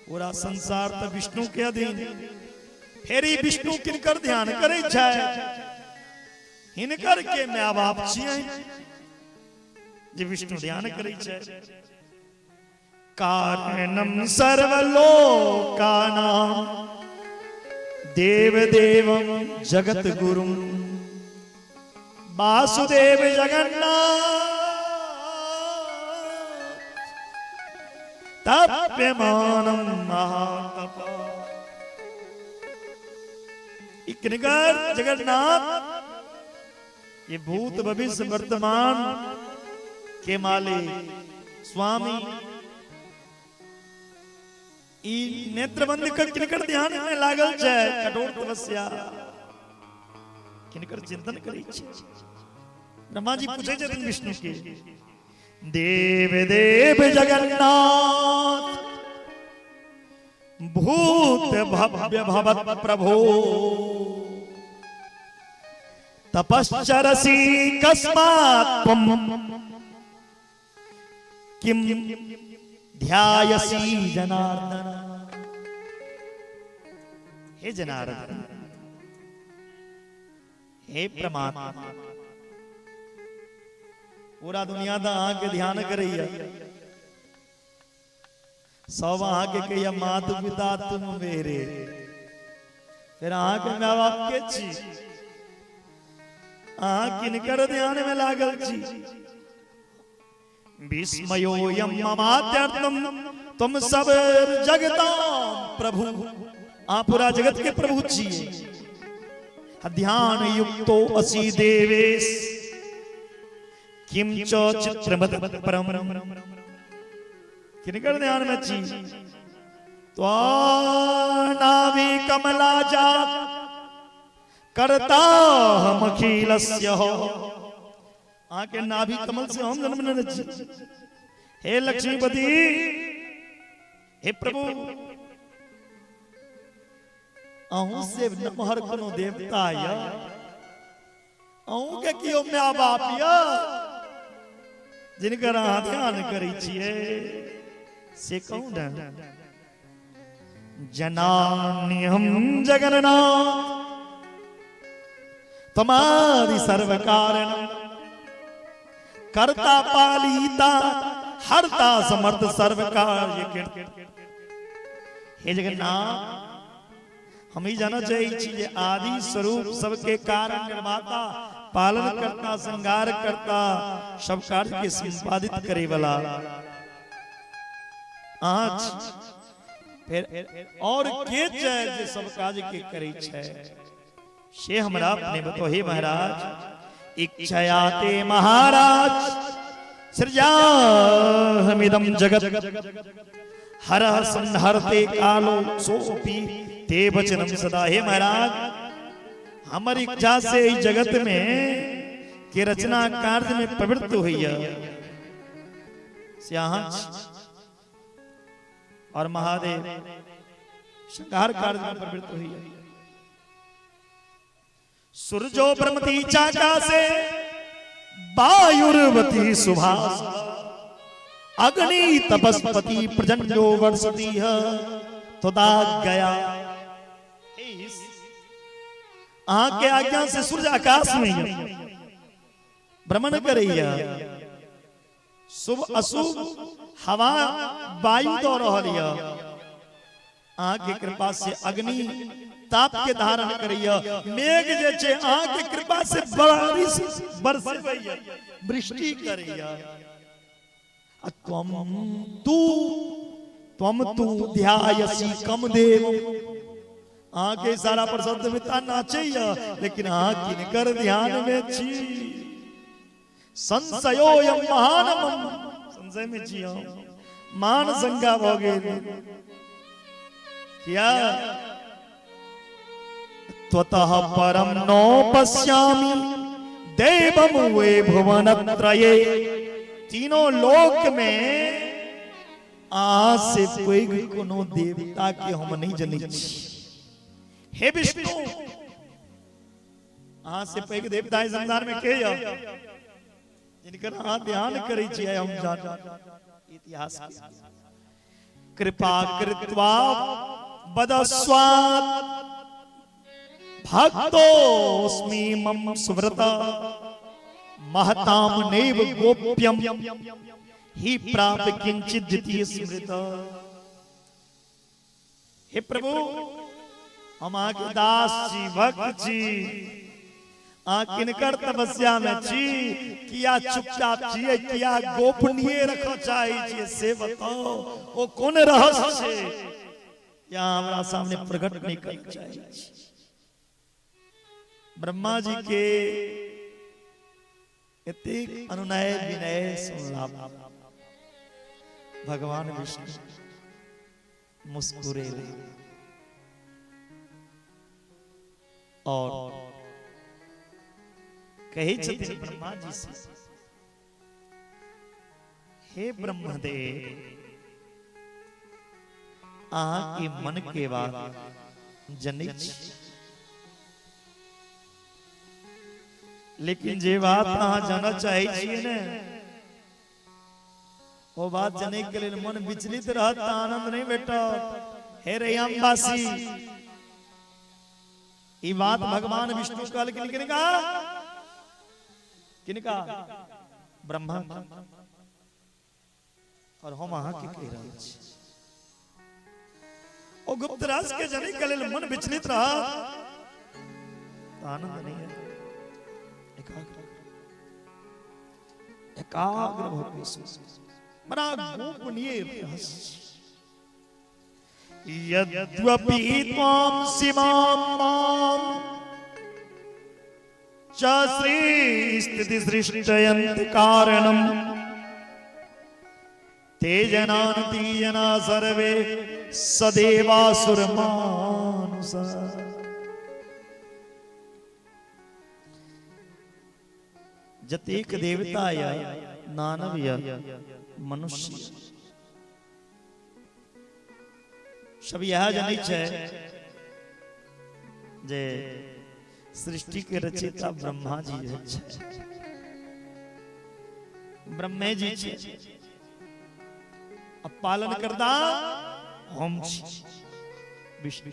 पूरा संसार तो विष्णु के अधीन, फेर ई विष्णु किनकर ध्यान करे छै? हिनकर के my बाप छियै जे विष्णु ध्यान करे छै? कारणम सर्वलोकानां देव देवम जगत गुरुम वासुदेव जगन्नाथ तप्यमानम महातप। किनकर जगन्नाथ, ये भूत भविष्य वर्तमान के मालिक स्वामी, ई नेत्र बंद कर किनकर ध्यान में लागल छै? कठोर तपस्या किनकर चिंतन करै छै? ब्रह्मा जी पूछै छथिन विष्णु के, देव देव जगन्नाथ भूत भव्य भवत प्रभो तपश्चरसी कस्मात् त्वं किम ध्यायसी जनार्दन। हे जनार्दन, हे परमात्मा, पूरा दुनिया तऽ अहाँके ध्यान करैया, सब अहाँके कहैया मात पिता तुम मेरे, फेर अहाँके माय बाप के छी? अहाँ किनकर ध्यान में लागल छी? विस्मयोयम ममात्यर्थम तुम सब जगताम प्रभु, अहाँ पूरा जगत के प्रभु छियै। ध्यान युक्तो असि देवेश किम च चित्रमत परम। किनकर ध्यान में छी? त्वानाभि कमला जा करता हम अखिलस्य हो। अहाँके नाभि कमल से हम जन्म लेने छी। हे लक्ष्मीपति, हे प्रभु, अहूँ से नमहर कोनो देवता यऽ? अहूँ के कियो माय बाप यऽ जिनकर अहाँ ध्यान करै छियै? से कहू ने। जनान्यहम जगन्नाथ तुम्हारी सर्व कारण करता पालिता हरता समर्थ सर्व कार्य कृत। हे जगन्नाथ, हम ई जानऽ चाहै छी जे आदि स्वरूप सबके कारण निर्माता, पालन करता, श्रृंगार करता, सब कार्य के संपादित करे वाला अहाँ छी। फिर और के छै जे सब काज के करै छै, से हमरा अपने बताओ। हे महाराज, इच्छयाते महाराज सृजाहमिदं जगत हर संहरते कालो सोपी ते वचनम सदा। हे महाराज, हमर इच्छा से इस जगत में के रचना कार्य में प्रवृत्त होइया से अहाँ छी और महादेव श्रृंगार कार्य में प्रवृत्त होइया। सूरजो ब्रह्मती चाका से वायुर्वती सुभाष अग्नि तपस्पति प्रजन्यो वर्षती है तुदा गया। अहाँ के आज्ञा से सूर्य आकाश में है, भ्रमण करैया, शुभ अशुभ हवा वायु दऽ रहल यऽ। अहाँके कृपा से अग्नि ताप के धारण करैया, मेघ जे छै अहाँके कृपा से बारिश बरसबैया, वृष्टि करैया। आ त्वम तू त्वम तू ध्यायसी कम देव। अहाँके इशारा पर सब देवता नाचैया, लेकिन अहाँ किनकर ध्यान में छी? संशयोयम महान, संशय में छी हम, मान शंका भऽ गेल। किया? त्वतः परम नो पश्यामि देवम वे भुवनत्रये। तीनों लोक में अहाँ से पैघ कोनो देवता के हम नहीं जनै छी। हे विष्णु, अहाँ से पैघ देवता एहि संसार में के यऽ जिनकर अहाँ ध्यान करै छियै? हम जान इतिहास के। कृपा कृत्वा बदस्वात् भक्तोऽस्मि मम सुव्रत महताम नैव गोप्यम ही प्राप्त किंचित द्वितीय स्मृत। हे प्रभु, हम अहाँके दास छी, भक्त छी। अहाँ किनकर तपस्या में छी? किया चुपचाप छियै? किया गोपनीय रखऽ चाहै छियै, से बताउ। ओ कोन रहस्य छै या हमरा सामने प्रकट नहि करऽ चाहै छी? ब्रह्मा जी के एतेक अनुनय विनय सुनला भगवान विष्णु मुस्कुरेले और कहै छथिन ब्रह्मा जी से, हे ब्रह्मदेव, अहाँ के मन के बात जनै छी, लेकिन जे बात अहाँ जानऽ चाहै छियै ने, ओ बात जनै के लेल मन विचलित रहत तऽ आनंद नहि भेटत। हे रैयामवासी, ई बात भगवान विष्णु कहलखिन किनका? किनका? ब्रह्मा। और हम अहाँ के कहि रहल छी, ओ गुप्त राज के जनै के लेल मन विचलित रहत तऽ आनंद नहि आयत। एकाग्र एकाग्र भऽ के सुनू। बड़ा गोपनीय रहस्य। यद्यपि त्वां सीमां मां च श्री सृष्टयन्त कारणम् ते जनान् ती जना सर्वे सदेवासुर मानुष। जतेक देवता या दानव या मनुष्य सब इएह जनै छै जे सृष्टि के रचयिता ब्रह्मा जी छै, ब्रह्मे जी छै, आ पालन करता हम छी विष्णु।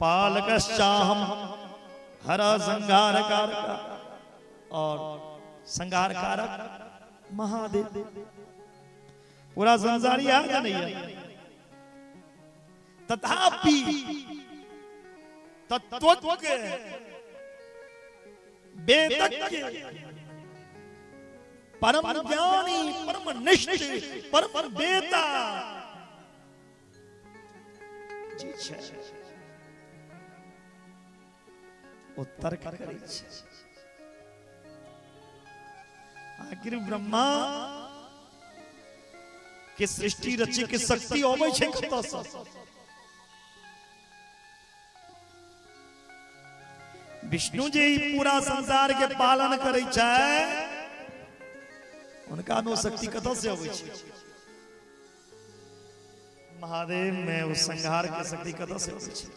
पालकश्चाहम हर संहार कारक और संहार कारक महादेव। पूरा संसार यह जानैया, तथापि तत्वज्ञ वेदज्ञ परम ज्ञानी परम निष्ठ परम वेता जे छै ओ तर्क करै छै, आखिर ब्रह्मा के सृष्टि रचे के शक्ति अबै छै कतऽ से? विष्णु जी पूरा संसार के पालन करै छै, हुनका में ओ शक्ति कतऽ से अबै छै? महादेव में ओ संहार के शक्ति कतऽ से अबै छै?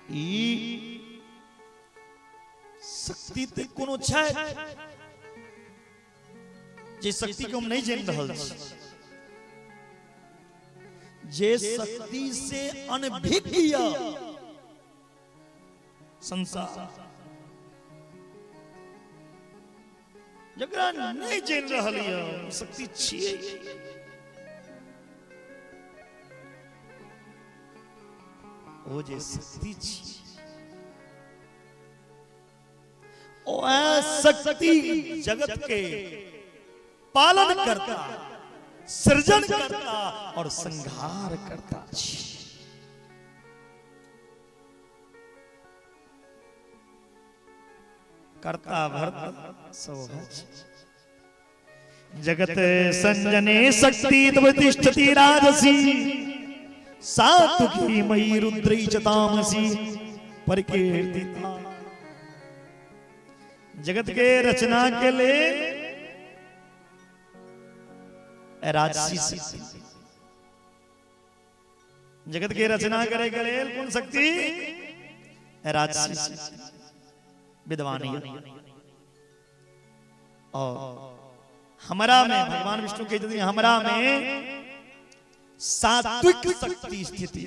ई शक्ति तऽ कोनो छै जे शक्ति के हम नहि जानि रहल छी, जे शक्ति से अनभिज्ञ संसार, जकरा नहि जानि रहल यऽ शक्ति छियै, ओ जे शक्ति छी, ओ शक्ति जगत के पालन करता, सृजन करता और संहार करता छी। करता भरता सब है। जगत संजने शक्ति तव तिष्ठति राजसी, सात्विकी मयि रुद्रै च तामसी परिकीर्तिता। जगत के रचना के लिए राजसी शक्ति, जगत के रचना करे के लेल कोन शक्ति? राजसी शक्ति विद्वान। और हमरा में भगवान विष्णु के यदि हमरा में सात्विक शक्ति स्थिति,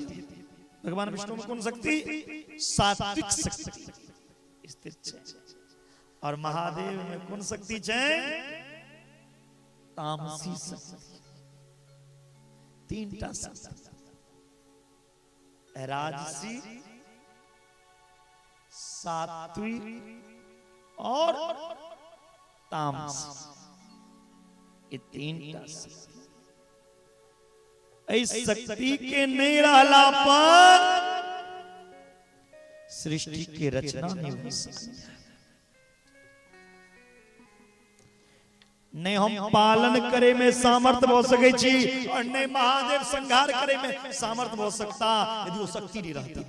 भगवान विष्णु में कौन शक्ति? सात्विक शक्ति स्थित छै। और महादेव में कौन शक्ति छै? तामसी शक्ति। तीन टा शक्ति, राजसी, सात्विक और तामसी, ये तीन टा शक्ति। एहि शक्ति के नहीं रहला पर सृष्टि के रचना नहीं हो सकती, नहीं हम पालन करे में सामर्थ्य भ सकै छी और नहीं महादेव संहार करे में सामर्थ्य भ सकता, यदि वो शक्ति नहीं रहती।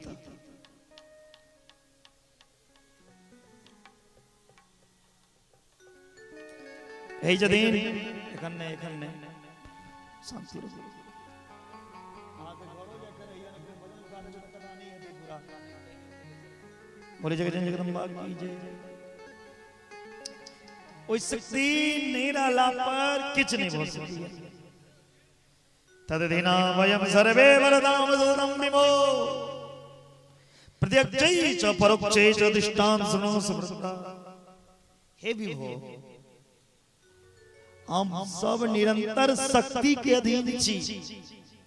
कहै छथिन एखन नहि, एखन नहि, शांति रहू। बोले जगत जगदम्बा की जय। ओहि शक्ति नहि रहला पर किछु नहि भऽ सकैए। तदधिना वयम सर्वे वरदाम सततं विभो, प्रत्यक्षै च परोक्षै च दृष्टांत सुनो समृद्धा। हे विभो, हम सब निरंतर शक्ति के अधीन छी।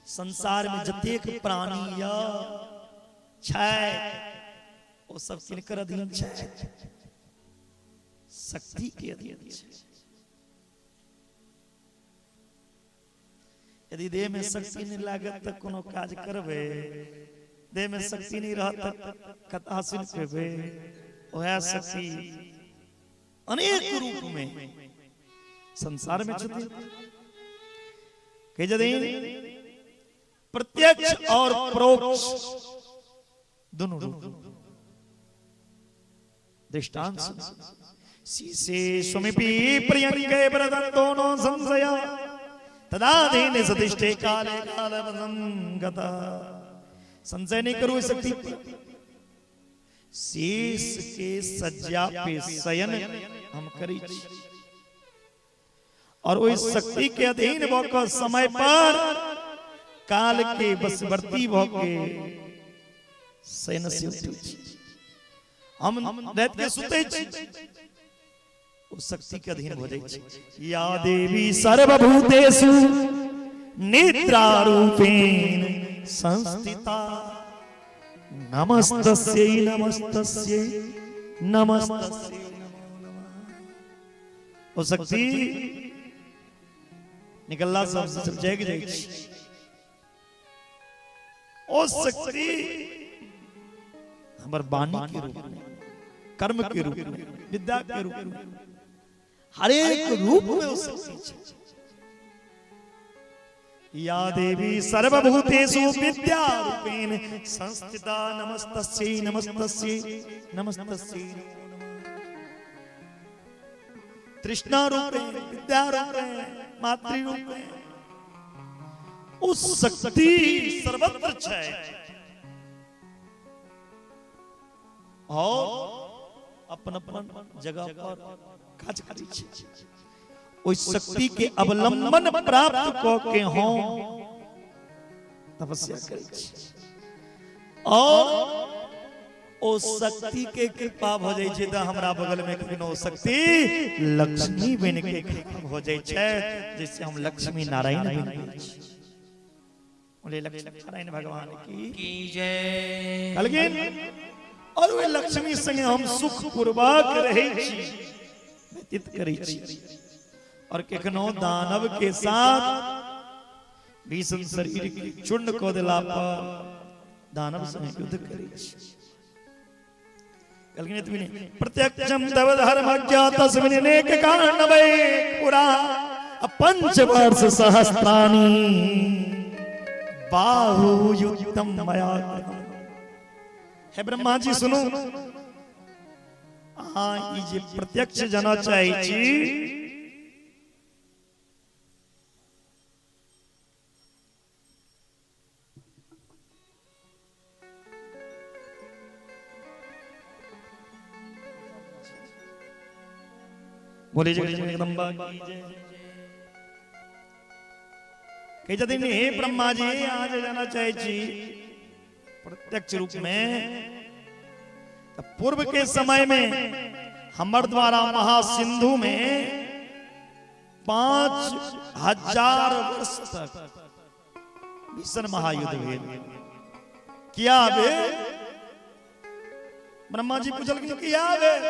संसार में जतेक प्राणी य छै, ओ सब किनकर अधीन छै? शक्ति के अधीन छै। यदि देह में शक्ति नहीं लागत तऽ कोनो काज करबै? देह में शक्ति नहीं रहत तऽ कथा सुनि पेबै? वएह शक्ति अनेक रूप में संसार में छथिन। कहै छथिन प्रत्यक्ष और परोक्ष दोनों रूप। दृष्टांत शीशे स्वमिपि प्रियंके प्रदत्तो नो संशय तदाधीन सतिष्ठे काले कालवसंगत। संशय नहीं करू शक्ति पर। शेष के सज्जा पे शयन हम करै छी और ओहि शक्ति के अधीन भऽ कऽ समय पर काल के वशवर्ती भऽ के शयन से उठै छी। हम राति के सुतै छी, ओ शक्ति के अधीन भऽ जाइ छै। या देवी सर्वभूतेषु निद्रा रूपेण संस्थिता नमस्तस्यै नमस्तस्यै नमस्तस्यै नमो नमः। ओ शक्ति निकलला सब सब जागि जाइ छै। ओ शक्ति हमर वाणी के रूप में, कर्म के रूप में, विद्या के रूप में, हरेक रूप में ओ शक्ति छै। या देवी सर्वभूतेषु विद्या रूपेण संस्थिता नमस्तस्यै नमस्तस्यै नमस्तस्यै नमो नमः। तृष्णा रूपेण, विद्या रूपेण, मातृ रूपेण ओ शक्ति सर्वत्र छै और अपन अपन जगह पर काज करै छै। ओहि शक्ति के अवलंबन प्राप्त कऽ के हम तपस्या करै छी और ओ शक्ति के कृपा भऽ जाइ छै तऽ हमरा बगल में कखनो शक्ति लक्ष्मी बनि के खड़ा भऽ जाइ छै, जैसे हम लक्ष्मी नारायण बनि जाइ छी। बोले लक्ष्मी नारायण भगवान की जय। कहलखिन और ओहि लक्ष्मी संगे हम सुख पूर्वक रहै छी, व्यतीत करै छी और कखनो दानव के साथ भीषण शरीर के चूर्ण कऽ देला पर दानव संगे युद्ध करै छी। कहलखिन एतबी नहि, प्रत्यक्षम तव धर्म तस्मिन नेक कारणवै पुरा पंच वर्ष सहस्राणि बाहु युद्धम मया कृतम। हे ब्रह्मा जी सुनू, अहाँ ई जे प्रत्यक्ष जानऽ चाहै छी बोले जगत जगदम्बा की जय। कहै छथिन हे ब्रह्मा जी, अहाँ जे जानऽ चाहै छी प्रत्यक्ष रूप में, तऽ पूर्व के समय में हमर द्वारा महासिंधु में 5000 वर्ष तक भीषण महायुद्ध भेल। किया भेल? ब्रह्मा जी पूछलखिन किया भेल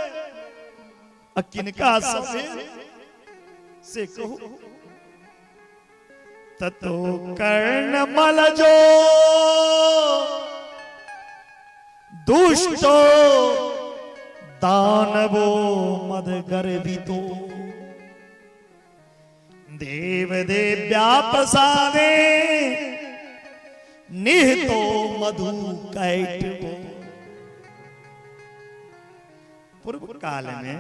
आ किनका सब भेल से कहू। ततो कर्ण मल जो दुष्टो दानवो मद गर्वितो देव देव्या प्रसादे निहतो मधु कैटबो। पूर्व काल में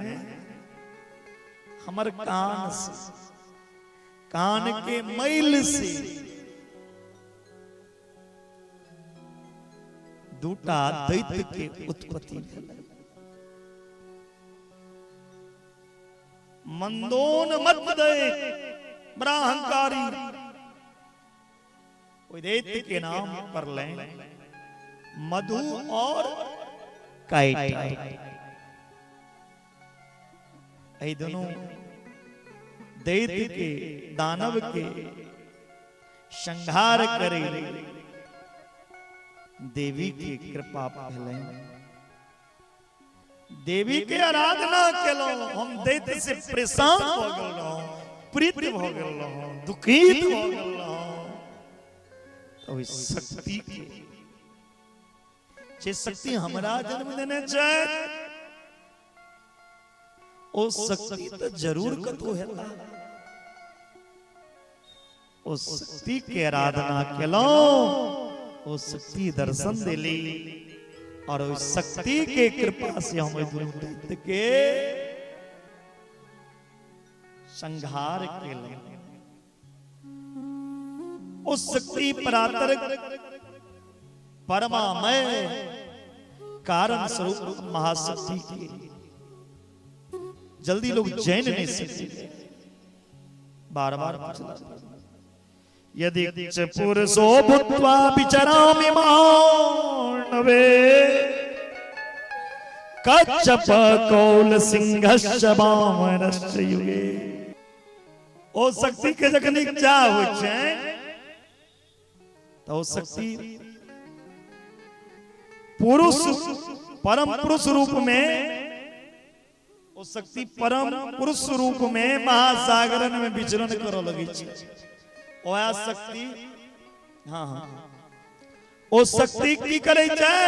हमर कान से, कान के मैल से दूटा दैत्य के उत्पत्ति भेल। मंदोन मत दैत्य, बड़ा अहंकारी, ओहि दैत्य के नाम पड़लनि मधु और कैटब। एहि दुनू दैत्य के, दानव के संहार करे देवी के कृपा भेलनि। देवी के आराधना केलहुँ, हम दैत्य से परेशान भऽ गेल रहौं, प्रीत भऽ गेल रहौं, दुखित भऽ गेल रहौं। तऽ ओहि शक्ति के, जे शक्ति हमरा जन्म देने छै, ओ शक्ति तऽ जरूर कतौ हेता। ओ शक्ति के आराधना केलहुँ, ओ शक्ति दर्शन देली और ओहि शक्ति के कृपा से हम ओहि दुनू दैत्य के संहार केलहुँ। ओ शक्ति परातर परमामय कारण स्वरूप महाशक्ति के जल्दी लोग जैन नहीं सकते। बार बार पूछला, यदि च पुरुषो भूत्वा विचरामि मानवे कच्छप कौल सिंहस्य वामनस्य युगे। ओ शक्ति के जखन इच्छा होइ छै तऽ ओ शक्ति पुरुष परम पुरुष रूप में, ओ शक्ति परम पुरुष रूप में महासागरन में विचरण करऽ लगै छै। ओएह शक्ति, हाँ हाँ, ओ शक्ति की करै छै?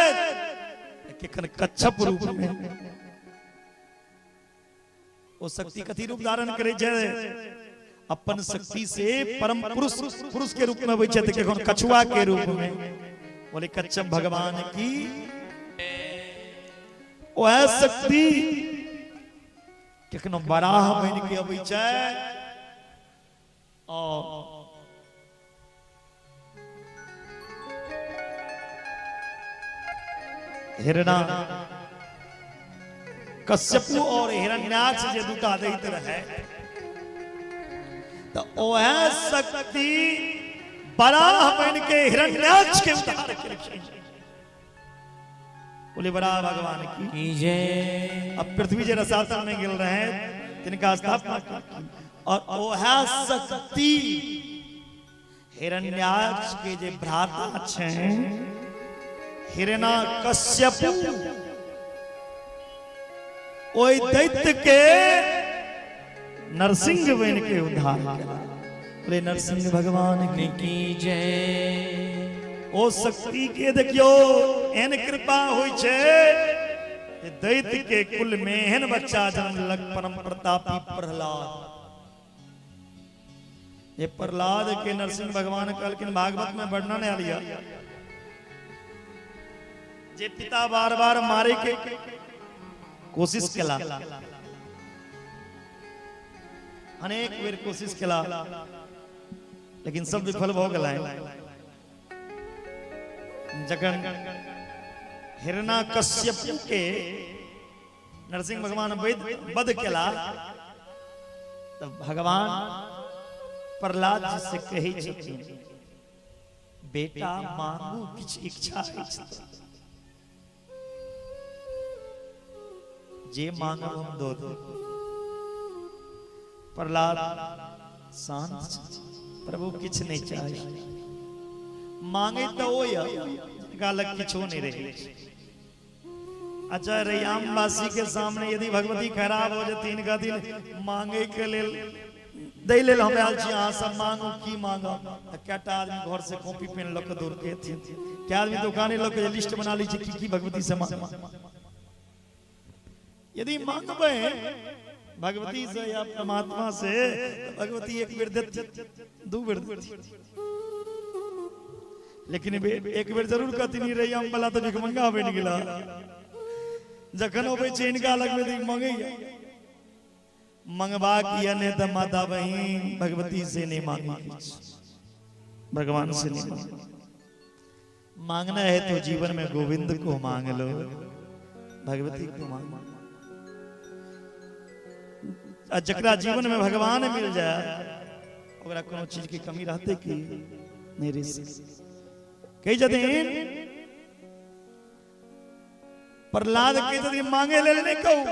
केखन कच्छप रूप में। ओ शक्ति कथी रूप धारण करै छै? अपन शक्ति से परम पुरुष पुरुष के रूप में अबै छै, तऽ केखन कछुआ के रूप में। बोले कच्छप भगवान की। ओएह शक्ति केखनो बराह बनि के अबै छै और हिरणा कश्यपु और हिरण्याक्ष जे दूटा दैत रहे, तऽ ओएह शक्ति बराह बनि के हिरण्याक्ष के उद्धार केलखिन। बोले बड़ा भगवान की जय। अब पृथ्वी जे रसातल में गेल रहे तिनका स्थापना केलखिन और ओएह शक्ति हिरण्याक्ष के जे भ्राता छै हिरणा कश्यप, ओहि दैत्य के नरसिंह बन के उद्धार केला। बोले नरसिंह भगवान की जय। ओ शक्ति के देखियो एहन कृपा होइ छै जे दैत्य के कुल में एहन बच्चा जन्म लेलक परम प्रतापी प्रहलाद। ये प्रहलाद के नरसिंह भगवान कहलखिन, भागवत में वर्णन आयल यऽ जे पिता बार बार मारे के कोशिश केला, अनेक बेर कोशिश केला, लेकिन सब विफल भऽ गेलै। जखन हिरणा कश्यप के नरसिंह भगवान वध केला तब भगवान प्रहलाद जी से कहै छथिन, बेटा मांगू, किछु इच्छा अछि तऽ जे मांगब हम दऽ देब। प्रहलाद शांत छथि, प्रभु किछु नहि चाही। मांगे तऽ ओ यऽ जिनका लग किछो नहि रहै छै। अच्छा, रैयामवासी के सामने यदि भगवती खराब हो जेथिन, कहथिन मांगे के लेल दै लेल हम आयल छी, अहाँ सब मांगू, की मांगब? तऽ कएटा आदमी घर से कॉपी पेन लऽ कऽ दौड़ के एथिन, कए आदमी दुकाने लऽ के लिस्ट बना लै छै की की भगवती से मांग। यदि मांगबै भगवती से या परमात्मा से तऽ भगवती एक बेर देती, दू बेर देती, लेकिन एक बेर जरूर कहथिन ई रैयाम वाला तऽ भिखमंगा बनि गेला, जखन अबै छै हिनका लगमे तऽ ई मंगैया। मंगबाक यऽ नहि तऽ माता बहिन भगवती से नहीं मांगे किछु, भगवान से नहीं मांगे। मांगना है तो जीवन में गोविंद को मांग लो, भगवती को मांग। आ जकरा जीवन में भगवान मिल जाए ओकरा कोनो चीज की कमी रहते की नहीं रह सके। कहै छथिन प्रहलाद के छथिन मांगे लेल नहीं कहू,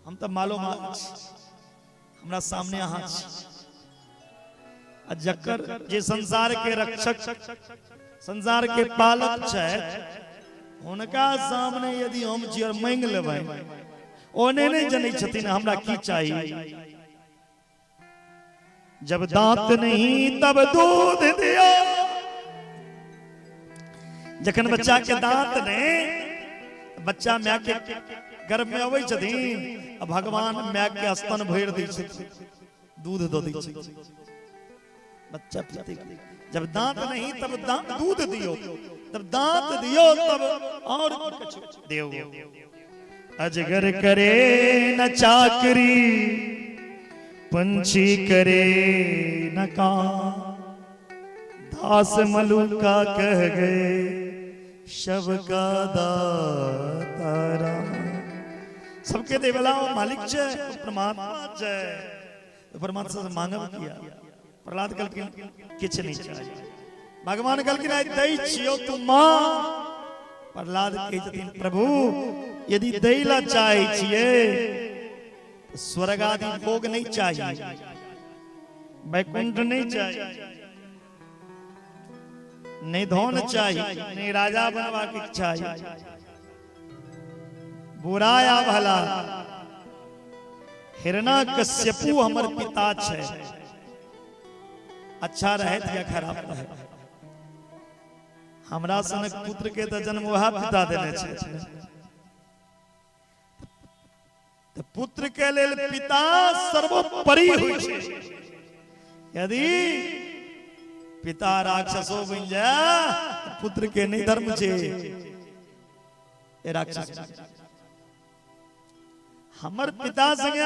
हम तऽ मालो माल छी, हमरा सामने अहाँ छी। आ जकर जे संसार के रक्षक संसार के पालक छथि हुनका सामने यदि हम छी और मांगि लेबै, ओ नहि जनै छथिन हमरा की चाही। जब दांत नहीं तब दूध दिया, जखन बच्चा के दांत नहीं बच्चा माय के गर्भ में अबै छथिन आ भगवान माय के स्तन भरि दै छथिन, दूध दऽ दै छथिन, बच्चा पीते। जब दांत नहीं तब दांत दूध दियो, तब दांत दियो तब और कुछ दियो। अजगर करे न चाकरी, पंछी करे न काम, दास मलूका कह गए शब का दाता राम। सबके देवला मालिक छै, परमात्मा छै। परमात्मा से मांगब किया? प्रहलाद कहलखिन किछु नहि चाही। भगवान कहलखिन आइ दै छियौ तू माँ। प्रहलाद कहै छथिन प्रभु यदि दै ला चाहै छियै तऽ स्वर्ग आदि भोग नहि चाही, वैकुंठ नहि चाही, नहि धन चाही, नहि राजा बनबाक इच्छा। बुरा या भला, हिरणा कश्यपु हमर पिता छै, अच्छा रहत या खराब रहत, हमरा सनक पुत्र के तऽ जन्म वएह पिता देने छै। तऽ पुत्र के लेल पिता सर्वोपरि होइ छै। यदि पिता राक्षसो बनि जाय, पुत्र के नहि धर्म छै राक्षस। हमर पिता संगे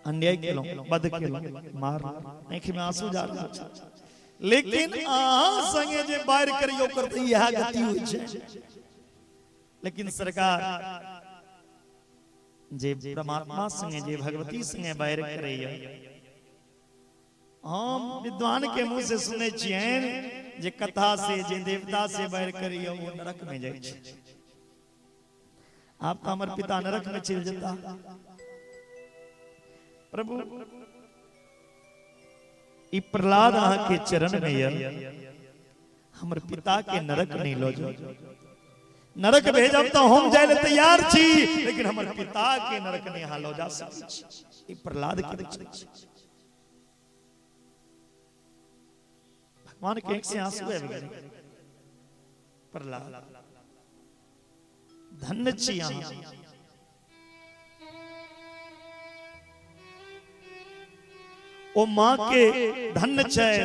अन्याय केलहुँ, बध केलहुँ, मार, आँखि में आंसू जा रहल छै, लेकिन अहाँ संगे जे बारि करियौ ओकर तऽ इएह गति होइ छै। लेकिन सरकार जे परमात्मा संगे, जे भगवती संगे बारि करैया, हम विद्वान के मुंह से सुनै छियनि जे कथा से जे देवता से बैर करैया ओ नरक में जाइ छै। आब तऽ हमर पिता नरक में चलि जेता। प्रभु, ई प्रहलाद अहाँ के चरण में यऽ, हमर पिता के नरक नहीं लऽ जाउ। नरक भेजब तऽ हम जाय लए तैयार छी, लेकिन हमर पिता के नरक नहीं अहाँ लऽ जा सकै छी। ई प्रहलाद के वचन छै। भगवान के आंखि से आंसू आबि गेलै। प्रहलाद, धन्य छी अहाँ। ओ माँ के धन्य छै,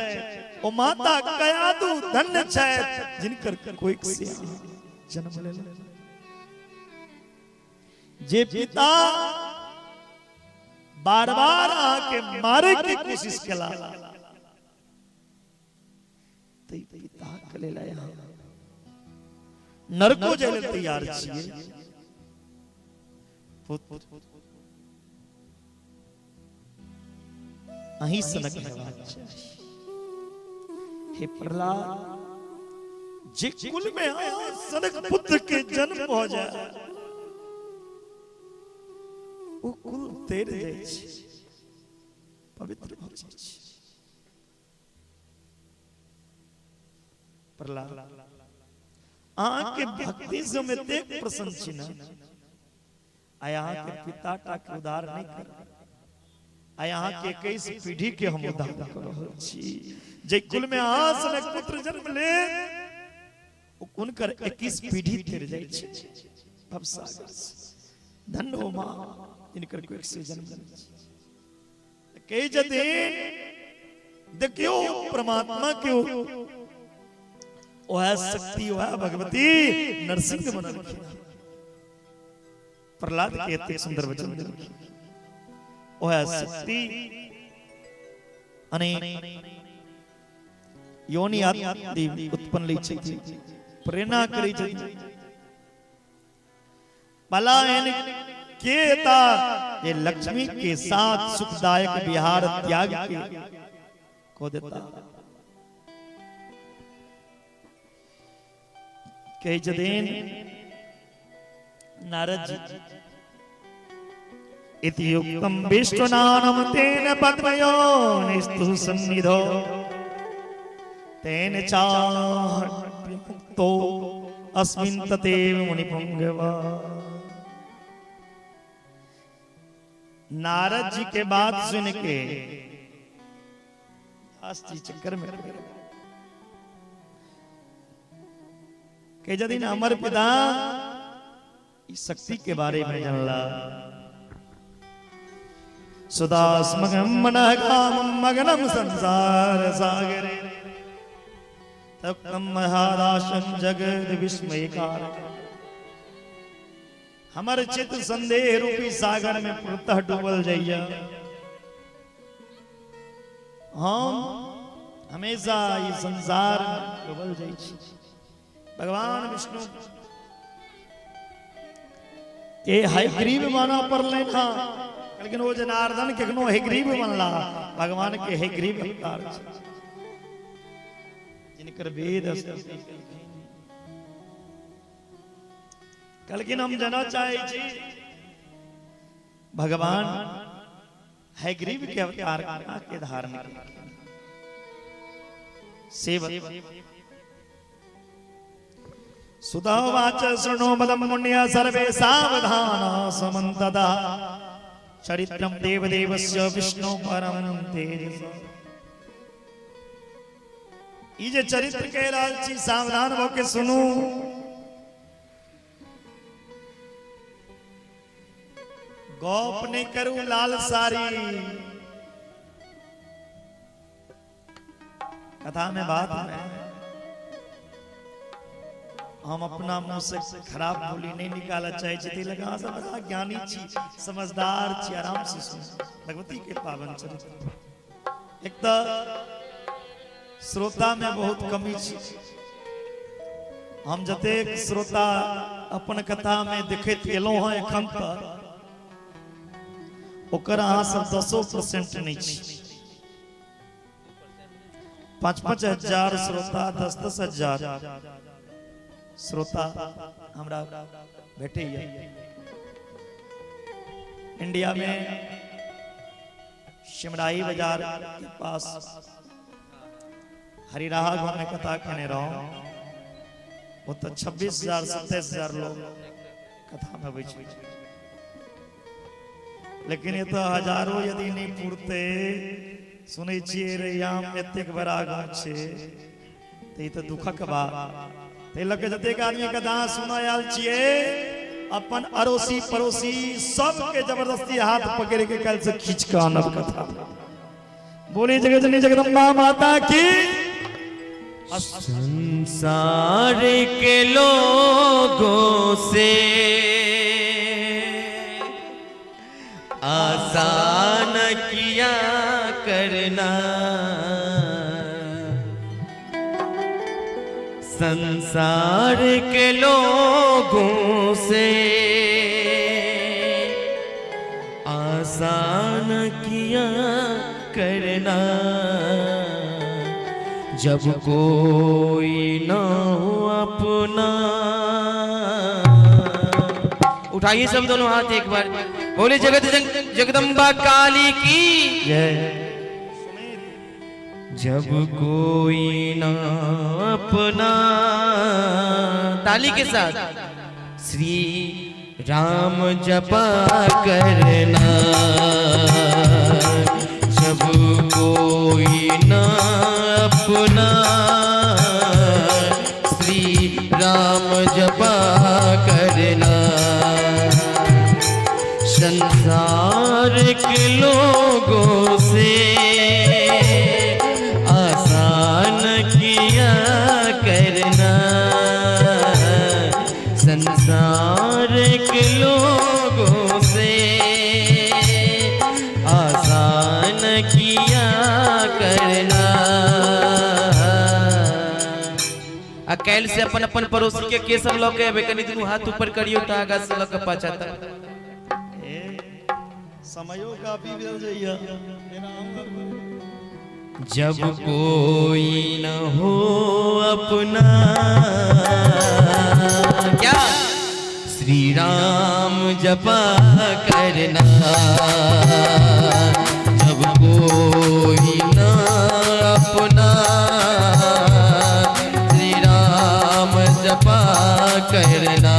ओ माता कयादू धन्य छै, जिनकर कोई से जन्म लेलक। जे पिता बार बार अहाँके मारे के कोशिश केला, तै पिता के लेल अहाँ नरको जाय लेल तैयार छियै। पुत्र अहीं सनक हेबाक चाही। हे प्रहलाद, जे कुल में अहाँ सनक पुत्र के जन्म भऽ जाय ओ कुल तर जाइ छै, पवित्र भऽ जाइ छै। प्रहलाद, अहाँके भक्ति से हम एतेक प्रसन्न छी ने, आइ अहाँके पिता टा के उद्धार नहि करब, आइ अहाँके 21 पीढ़ी के हम उद्धार कऽ रहल छी। जे कुल में अहाँ सनक पुत्र जन्म ले, हुनकर 21 पीढ़ी तर जाइ छै भवसागर से। धन्य हो माँ जिनकर कोई से जन्म लेने छै। कहै छथिन देखियौ परमात्मा के वह शक्ति, वह भगवती नरसिंह बनलखिन, प्रहलाद के एतेक सुंदर वचन देलखिन। वह शक्ति अनेक योनि आदि उत्पन्न लै छथिन, प्रेरणा करै छथिन। पलायन के ता ये लक्ष्मी के साथ सुखदायक विहार त्याग के को देता। कहै छथिन नारद जी, इति युक्तम विष्णुनाम तेन पद्मयो निस्तु सन्निधो तेन चाप्यमुक्तो अस्मिन् ततेव मुनिपुंगवा। नारद जी के बात सुन के दास जी चक्कर में पड़ गए। के यदि हमर पिता ई शक्ति के बारे में जानला सुदास्मगम मनः कामं मग्नं संसार सागरे तप्तं महादाशं जगद विस्मयकार। हमर चित्त संदेह रूपी सागर में पूर्णतः डूबल जाइया। हम हमेशा ई संसार में डूबल जाइ छी। भगवान विष्णु के हयग्रीव माना पड़लनि हँ, लेकिन ओ जनार्दन केखनो हयग्रीव बनला। भगवान के हयग्रीव अवतार छै जिनकर वेद स्तुति केलखिन। कहलखिन हम जानऽ चाहै छी भगवान हयग्रीव के अवतार कोना के धारण केलखिन से। सुतवाच शृणु मदं मुन्य सर्वे सावधान समन्ततः चरित्रं देवदेवस्य विष्णु परम तेजस। ई जे चरित्र कहि रहल छी, सावधान भऽ के सुनू। गप नहि करू लाल साड़ी कथा में बात में हम अपना मुंह से खराब बोली नहीं निकालऽ चाहे छी। ताहि लऽ कऽ अहाँ सब बड़ा ज्ञानी छी, समझदार छी, आराम से सुनू भगवती के पावन चरित्र। एक तऽ श्रोता में बहुत कमी छी। हम जतेक श्रोता अपन कथा में देखैत एलहुँ हँ एखन तक, ओकर अहाँ सब 10% नहि छी। 5-5 हजार श्रोता, 10-10 हजार श्रोता हमरा भेटैया। इंडिया में सिमराही बाजार के पास हरिराहा गांव में कथा कहने रहूं, ओतऽ 26,000 27,000 लोग कथा में अबै छै। लेकिन एतऽ हजारो यदि नहि पुरतै, सुनै छियै रैयाम एतेक बड़ा गाँव छै, तऽ ई तऽ दुखक बात। ताहि लऽ कऽ जतेक आदमी कथा सुनऽ आयल छियै, अपन अड़ोसी पड़ोसी सबके जबरदस्ती हाथ पकड़ि के काल्हि से खींच कऽ आनब कथा। बोली जगत जगदम्बा माता की। संसार के लोगों से आसान किया करना, संसार के लोगों से आसान किया करना, जब कोई ना हो अपना। उठाइए सब दोनों हाथ एक बार, बोले जगत जगदम्बा काली की जय। जब कोई ना अपना, ताली के साथ, श्री राम जपा करना। जब कोई ना अपना, श्री राम जपा करना। संसार के लोगों से आसान किया करना, संसार के लोगों से आसान किया करना। आ काल्हि से अपन अपन पड़ोसी के के सब लऽ के एबै, कनि दुनू हाथ ऊपर करियौ तऽ आगा से लऽ के पाछा तक। ए, समयो काफी मिल जाइए। जब कोई न हो अपना, क्या श्री राम जपा करना। जब कोई न अपना, श्री राम जपा करना।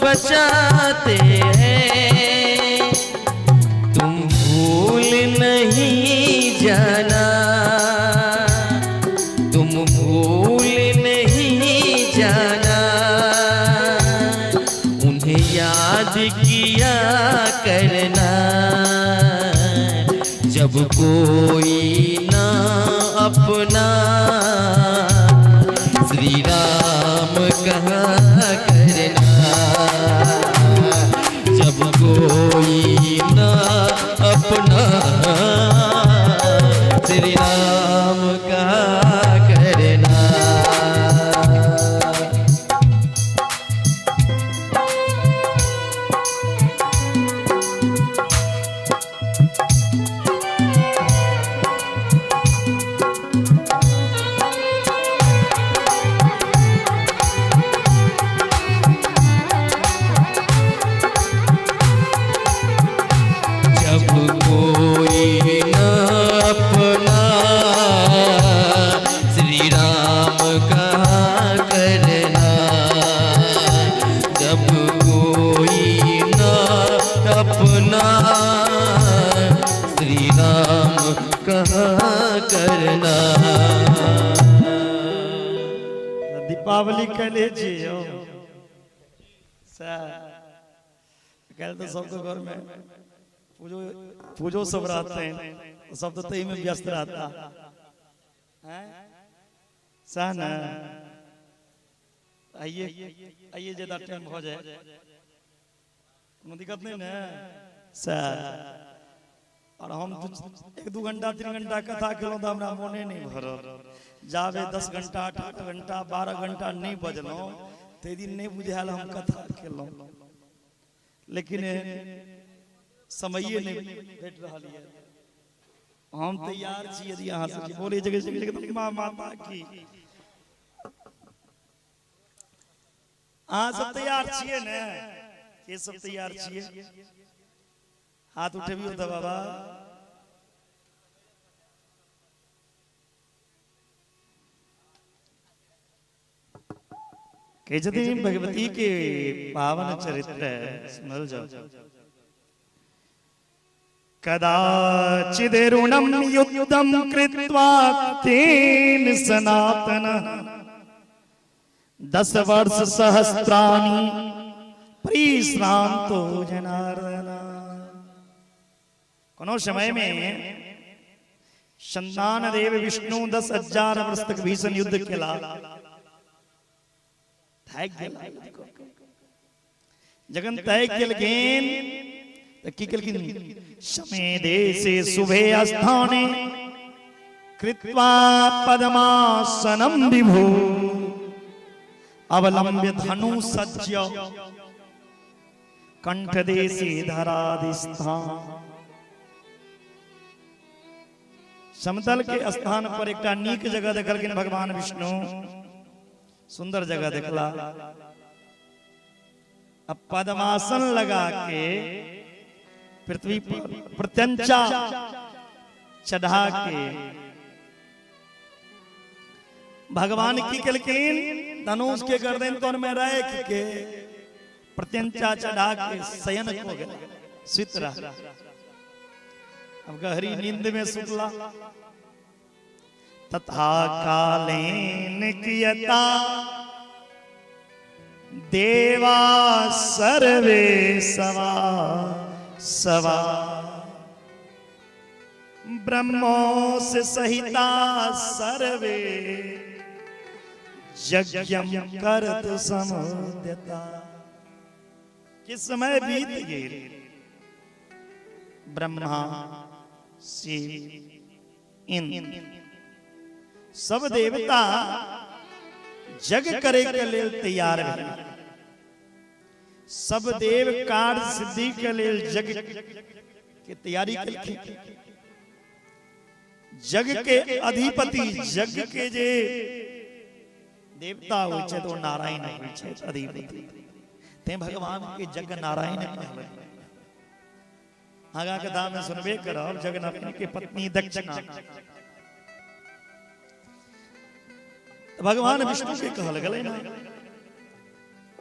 बचाते हैं। तुम भूल नहीं जाना, तुम भूल नहीं जाना, उन्हें याद किया करना, जब कोई ना अपना श्री राम कहा करना, जब कोई ना अपना श्री राम कहा करना। जब कोई ना अपना श्री राम कहा करना, जब कोई ना अपना श्री राम कहा करना। दीपावली कैले छी यौ? सएह काल्हि तऽ सबके घरमे पूजो पूजो सब रहते हैं, सब तऽ ताहिमे व्यस्त रहता हैं, सएह ने? आइए आइए, ज्यादा टाइम भऽ जाए कोनो दिक्कत नहि ने? सएह। और हम 1-2 घंटा 3 घंटा कथा केलहुँ तऽ हमरा मोने नहि भरल। जाबे 10 घंटा 8 घंटा 12 घंटा नहि बजलहुँ ताहि दिन नहि बुझायल हम कथा केलहुँ, लेकिन समये नहि भेट रहल यऽ। हम तैयार छी यदि अहाँ सब बोले जगह जगदम्बा माता की। अहाँ सब तैयार छियै ने? के सब तैयार छियै? हाथ उठेबियौ तऽ बाबा। कहै छथिन भगवती के पावन चरित्र सुनल जाओ। कदाचिदरुणं युद्धं कृत्वा तेन सनातन 10 वर्ष सहस्राणि परिश्रांतो जनार्दन। कोनो समय में संतान देव विष्णु 10,000 वर्ष तक भीषण युद्ध केला, थाकि गेला। जखन थाकि गेलखिन तऽ की केलखिन? समय देशे शुभे स्थाने कृत्वा पद्मासनं विभु अवलंब्य धनु सज्य कंठ देशे धराधिस्थान। समतल के स्थान पर एकटा नीक जगह देखलखिन भगवान विष्णु, सुंदर जगह देखला। अब पद्मासन लगा के पृथ्वी पर प्रत्यंचा चढ़ा के भगवान की केलखिन? धनुष के गर्दन तर में राख के प्रत्यंचा चढ़ा के शयन हो गया, सुत रहा। अब गहरी नींद में सुतला। तथा कालेन कियता देवा सर्वे सवा सवा ब्रह्मोस सहिता सर्वे यज्ञम करत समुद्यता। कि समय बीत गेल, ब्रह्मा शिव इंद्र सब देवता जग करे के लेल तैयार भेल। सब देव कार्य सिद्धि के लेल जग के तैयारी केलखिन। जग के अधिपति, जग के जे देवता होइ छै ओ नारायण होइ छै अधिपति, तें भगवान के जग नारायण कहलनि। आगा कथा में सुनबे करब जगन्नाथ के पत्नी दक्षिणा। भगवान विष्णु के कहल गेलै ना,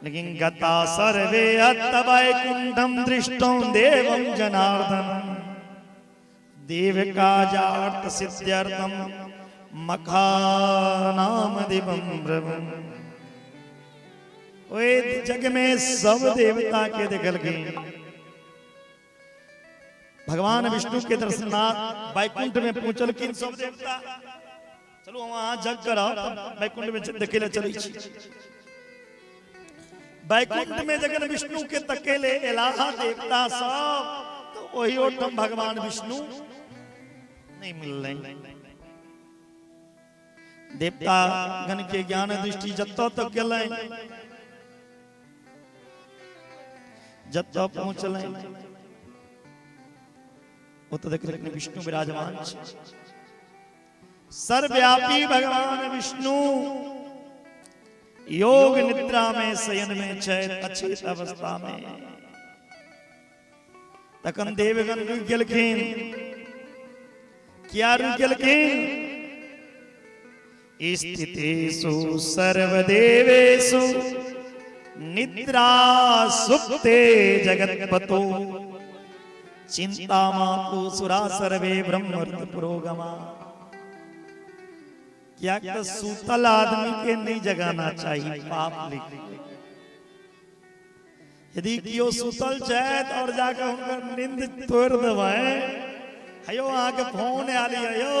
लेकिन गता सर्वे अत वैकुंठम दृष्टं देवं जनार्दन देव काजार्थ सिद्ध्यर्थम मखा नाम दिवम प्रभु। ओहि जग में सब देवता के देखलखिन, भगवान विष्णु के दर्शनार्थ वैकुंठ में पहुंचलखिन सब देवता। चलू हम अहाँ जग करब, वैकुंठ में देखे ले चलै छी। वैकुंठ में जखन विष्णु के तकेले एलाह देवता सब, तो ओही ओठम भगवान विष्णु नहीं मिललै। देवता गण के ज्ञान दृष्टि जतऽ तक गेलै, जतऽ पहुँचलै, ओतऽ देखलखिन विष्णु विराजमान छै। सर्वव्यापी भगवान विष्णु योग निद्रा में शयन में छै, अचेत अवस्था में। तखन देवगण रुकि गेलखिन। किया रुकि गेलखिन? स्थितेषु सर्वदेवेषु निद्रा सुप्ते जगत्पतो चिंता मातु सुरा सर्वे ब्रह्म पुरोगमा। किया तऽ सुतल आदमी के नहीं जगाना चाहिए, पाप लिख। यदि केओ सुतल छथि और जाके हुनकर नींद तोड़ि देबै, हयो अहाँके फोन आयल यऽ यौ,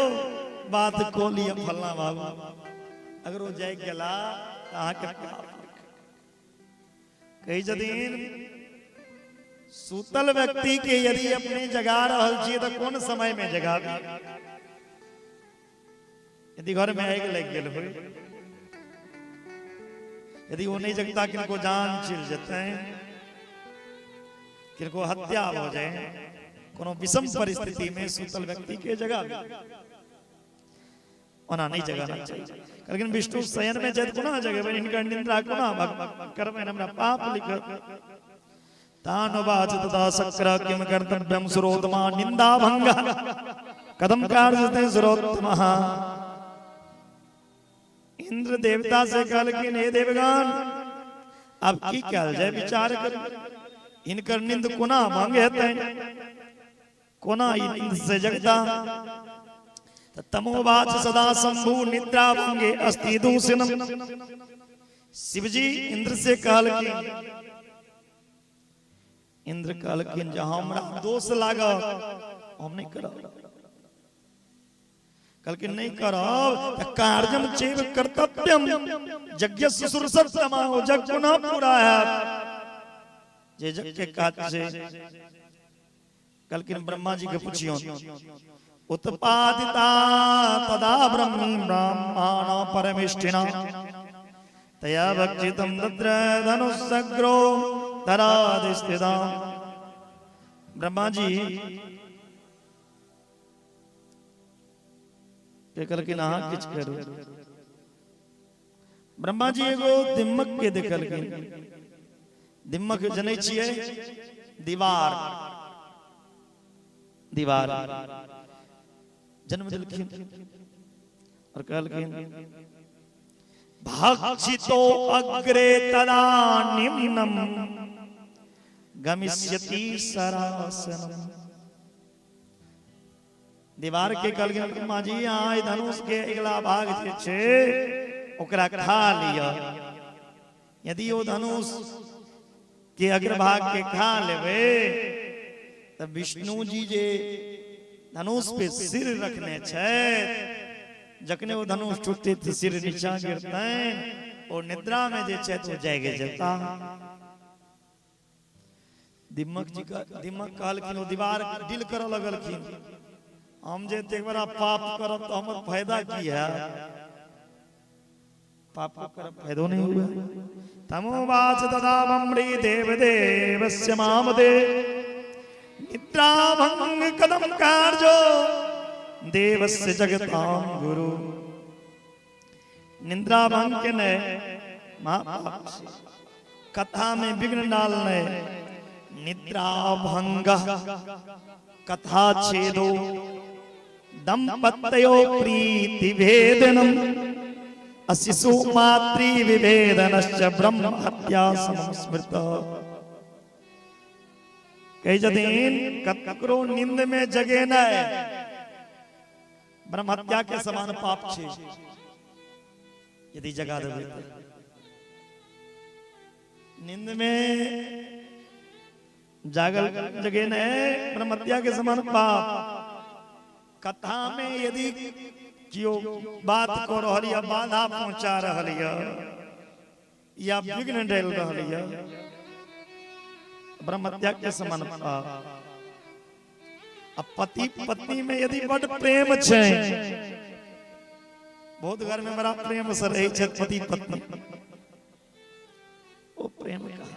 बात कऽ लिअ फल्लाँ बाबू, अगर ओ जागि गेला तऽ अहाँके पाप। कहै छथिन, सुतल व्यक्ति के यदि अपने जगा रहल छियै तऽ कोन समय में जगाबी? यदि घर में आगि लागि गेल होय, यदि ओ नहीं जगता, किनको जान चलि जेतै, किनको हत्या भऽ जाए, कोनो विषम परिस्थिति में सुतल व्यक्ति के जगा, ओना नहीं जगाना चाहिए। लेकिन विष्णु शयन में छथि, कोना जगेबै? हिनकर निंद्रा कोना करबै? हमरा पाप लिखत। तानुवाच तथा शक्र किम कर्तव्यम सुरोत्तमा निंदा भंग कदम कार्यते सुरोत्तम। इंद्र देवता से कहलखिन, हे देवगण, अब की कयल जाय? विचार करू, हिनकर निंद कोना भंग हेतै? कोना ई निंद से जगता? त तमोवाच सदा शंभु निद्रा भंगे अस्ति दूषणम। शिवजी इंद्र से कहलखिन, इंद्र कहलखिन जे हमरा दोष लागत, हम नहीं करब। कहलखिन, नहीं करब त कार्यम चैव कर्तव्यम यज्ञ सुरसत्तमा, ओ जग पुनः पूरा है जे जग के काज छै। कहलखिन, ब्रह्मा जी के पुछियो। उत्पादिता तदा ब्रह्मी ब्राह्मण परमिष्ठिना तया भक्षितं तत्र धनुषग्रो धराधिस्थिता। ब्रह्मा जी के कहलखिन, अहाँ किछु करू। ब्रह्मा जी एगो दिम्मक के देखलखिन। दिम्मक जनै छियै? दीवार। दीवार जन्म देलखिन और कहलखिन, भक्षितो अग्रे तदा निम्नम गमिष्यति सरासनम। दीवार के कहलखिन, ब्रह्मा जी, अहाँ एहि धनुष के अगिला भाग जे छै ओकरा खा लिअ। यदि ओ धनुष के अग्रभाग के खा लेबै तऽ विष्णु जी जे धनुष पे सिर रखने छै, जखने ओ धनुष टूटते तऽ सिर नीचा गिरतै, ओ निद्रा में जे छै ओ जागि जेता। दिमक जी दिमक कहलखिन, ओ दीवार डील करऽ लगलखिन, हम जे एतेक बड़ा पाप करब तऽ हमर फायदा की है? पाप करब फायदो नहीं हुआ। तमोवाच तदा मम्री देव देवस्य मामदे निद्राभंग कदम कार्यो देवस्य जगतां गुरु। निंद्रा भंग के ने महापाप छै, कथा में विघ्न डालने। निद्रा भंग कथा छेदो दंपतयो प्रीति भेदनम आ शिशु मातृ विभेदनश्च ब्रह्म हत्या समस्मृत। कहै छथिन ककरो नींद में जगेनाइ ब्रह्म हत्या के समान पाप छै। यदि जगा देबै तऽ नींद में जागल जगेनाइ ब्रह्म हत्या के समान पाप। कथा में यदि केओ बात कऽ रहल यऽ, बाधा पहुंचा रहल यऽ या विघ्न डालि रहल यऽ, ब्रह्म हत्या के समान पाप। आ पति पत्नी में यदि बड प्रेम छै, बहुत घर में बड़ा प्रेम से रहै छै पति पत्नी, ओ प्रेम कहाँ?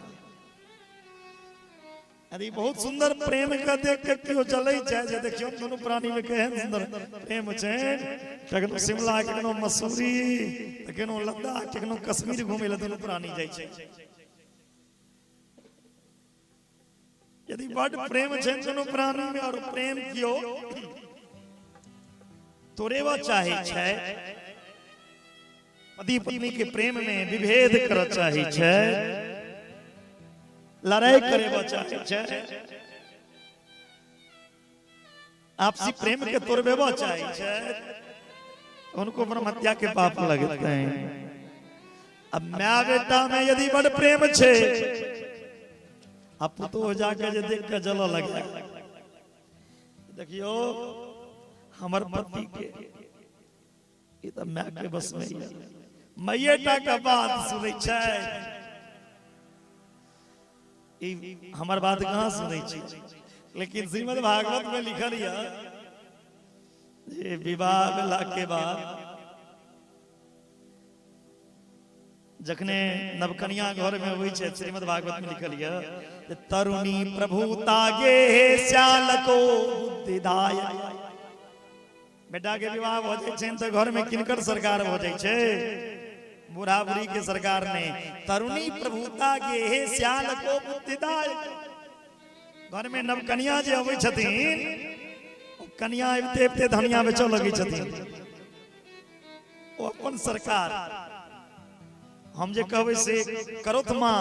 यदि बहुत सुंदर प्रेम के देख के केओ चलै छै जे देखियौ दुनू प्राणी में केहन सुंदर प्रेम छै, कखनो शिमला, कखनो मसूरी, कखनो लद्दाख, कखनो कश्मीर घूमै लए दुनू प्राणी जाइ छै। यदि बड प्रेम छै दुनू प्राणी में और प्रेम केओ तोड़ेबा चाहे छै, पति पत्नी के प्रेम में विभेद करऽ चाहे छै, लड़ाई करेबा चाहे छै, आपसी प्रेम के तोड़बेबा चाहे छै, उनको ब्रह्म हत्या के पाप लगते हैं। अब माय बेटा में यदि बड़ प्रेम छै आ पुतोह जाके जे देख के जलऽ लगे, देखियो हमर पति के ई तऽ माय के बस में यऽ, माइये टा के बात सुनै छै, ई हमर बात कहाँ सुनै छै। लेकिन श्रीमद् भागवत में लिखल यऽ जे विवाह भेला के बाद जखने नवकनिया घर में अबै छै, श्रीमद् भागवत में लिखल यऽ जे तरुणी प्रभुता गे श्यालको बुद्धिदायक। बेटा के विवाह भऽ जाइ छै तऽ घर में किनकर सरकार भऽ जाइ छै? बूढ़ा बूढ़ी के सरकार ने। तरुणी प्रभुता गे श्यालको बुद्धिदायक। घर में नवकनिया जे अबै छथिन, ओ कनिया अबिते अबिते धनिया बेचऽ लगै छथिन। ओ अपन सरकार, हम जे कहबै से करौथ माँ,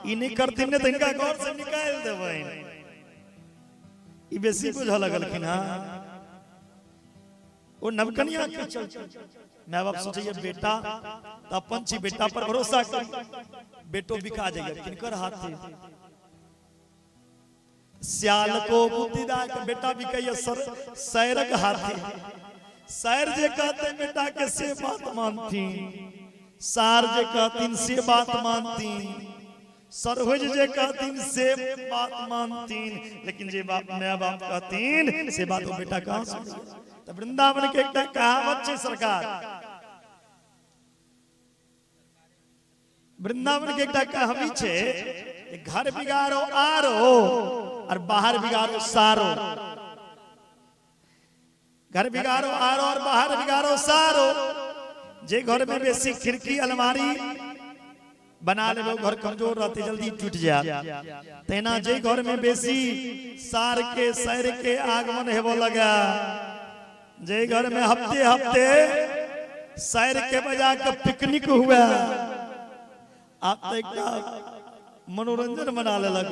ई नहि करथिन ने तऽ हिनका घर से निकालि देबनि। ई बेसी बुझऽ लगलखिन। हँ, ओ नवकनिया के चलते माय बाप सोचैया बेटा तऽ अपन छी, बेटा पर भरोसा करी, बेटो बिका जाइए किनकर हाथे? सियाल को बुद्धिदायक। बेटा बिकैया सर सैरक हाथे। सैर जे कहते बेटा के से बात मानथिन, सार जे कहथिन से बात मानथिन, सरहुज जे कहथिन से बात मानथिन, लेकिन जे बाप माय बाप कहथिन से बात ओ बेटा कहाँ सुनैया? तऽ वृंदावन के एकटा कहावत छै सरकार, वृंदावन के एकटा कहावी छै, घर बिगाड़ो आरो और बाहर बिगाड़ो सारो। घर बिगाड़ो आरो और बाहर बिगाड़ो सारो। जे घर में बेसी खिड़की अलमारी बना लेबै, घर कमजोर रहते, जल्दी टूट जाए। तेना जे घर में बेसी सार के सैर के आगमन हेबो लगा, जे घर में हफ्ते हफ्ते सैर के बजा के पिकनिक हुआ, आब तऽ एकटा मनोरंजन बना लेलक,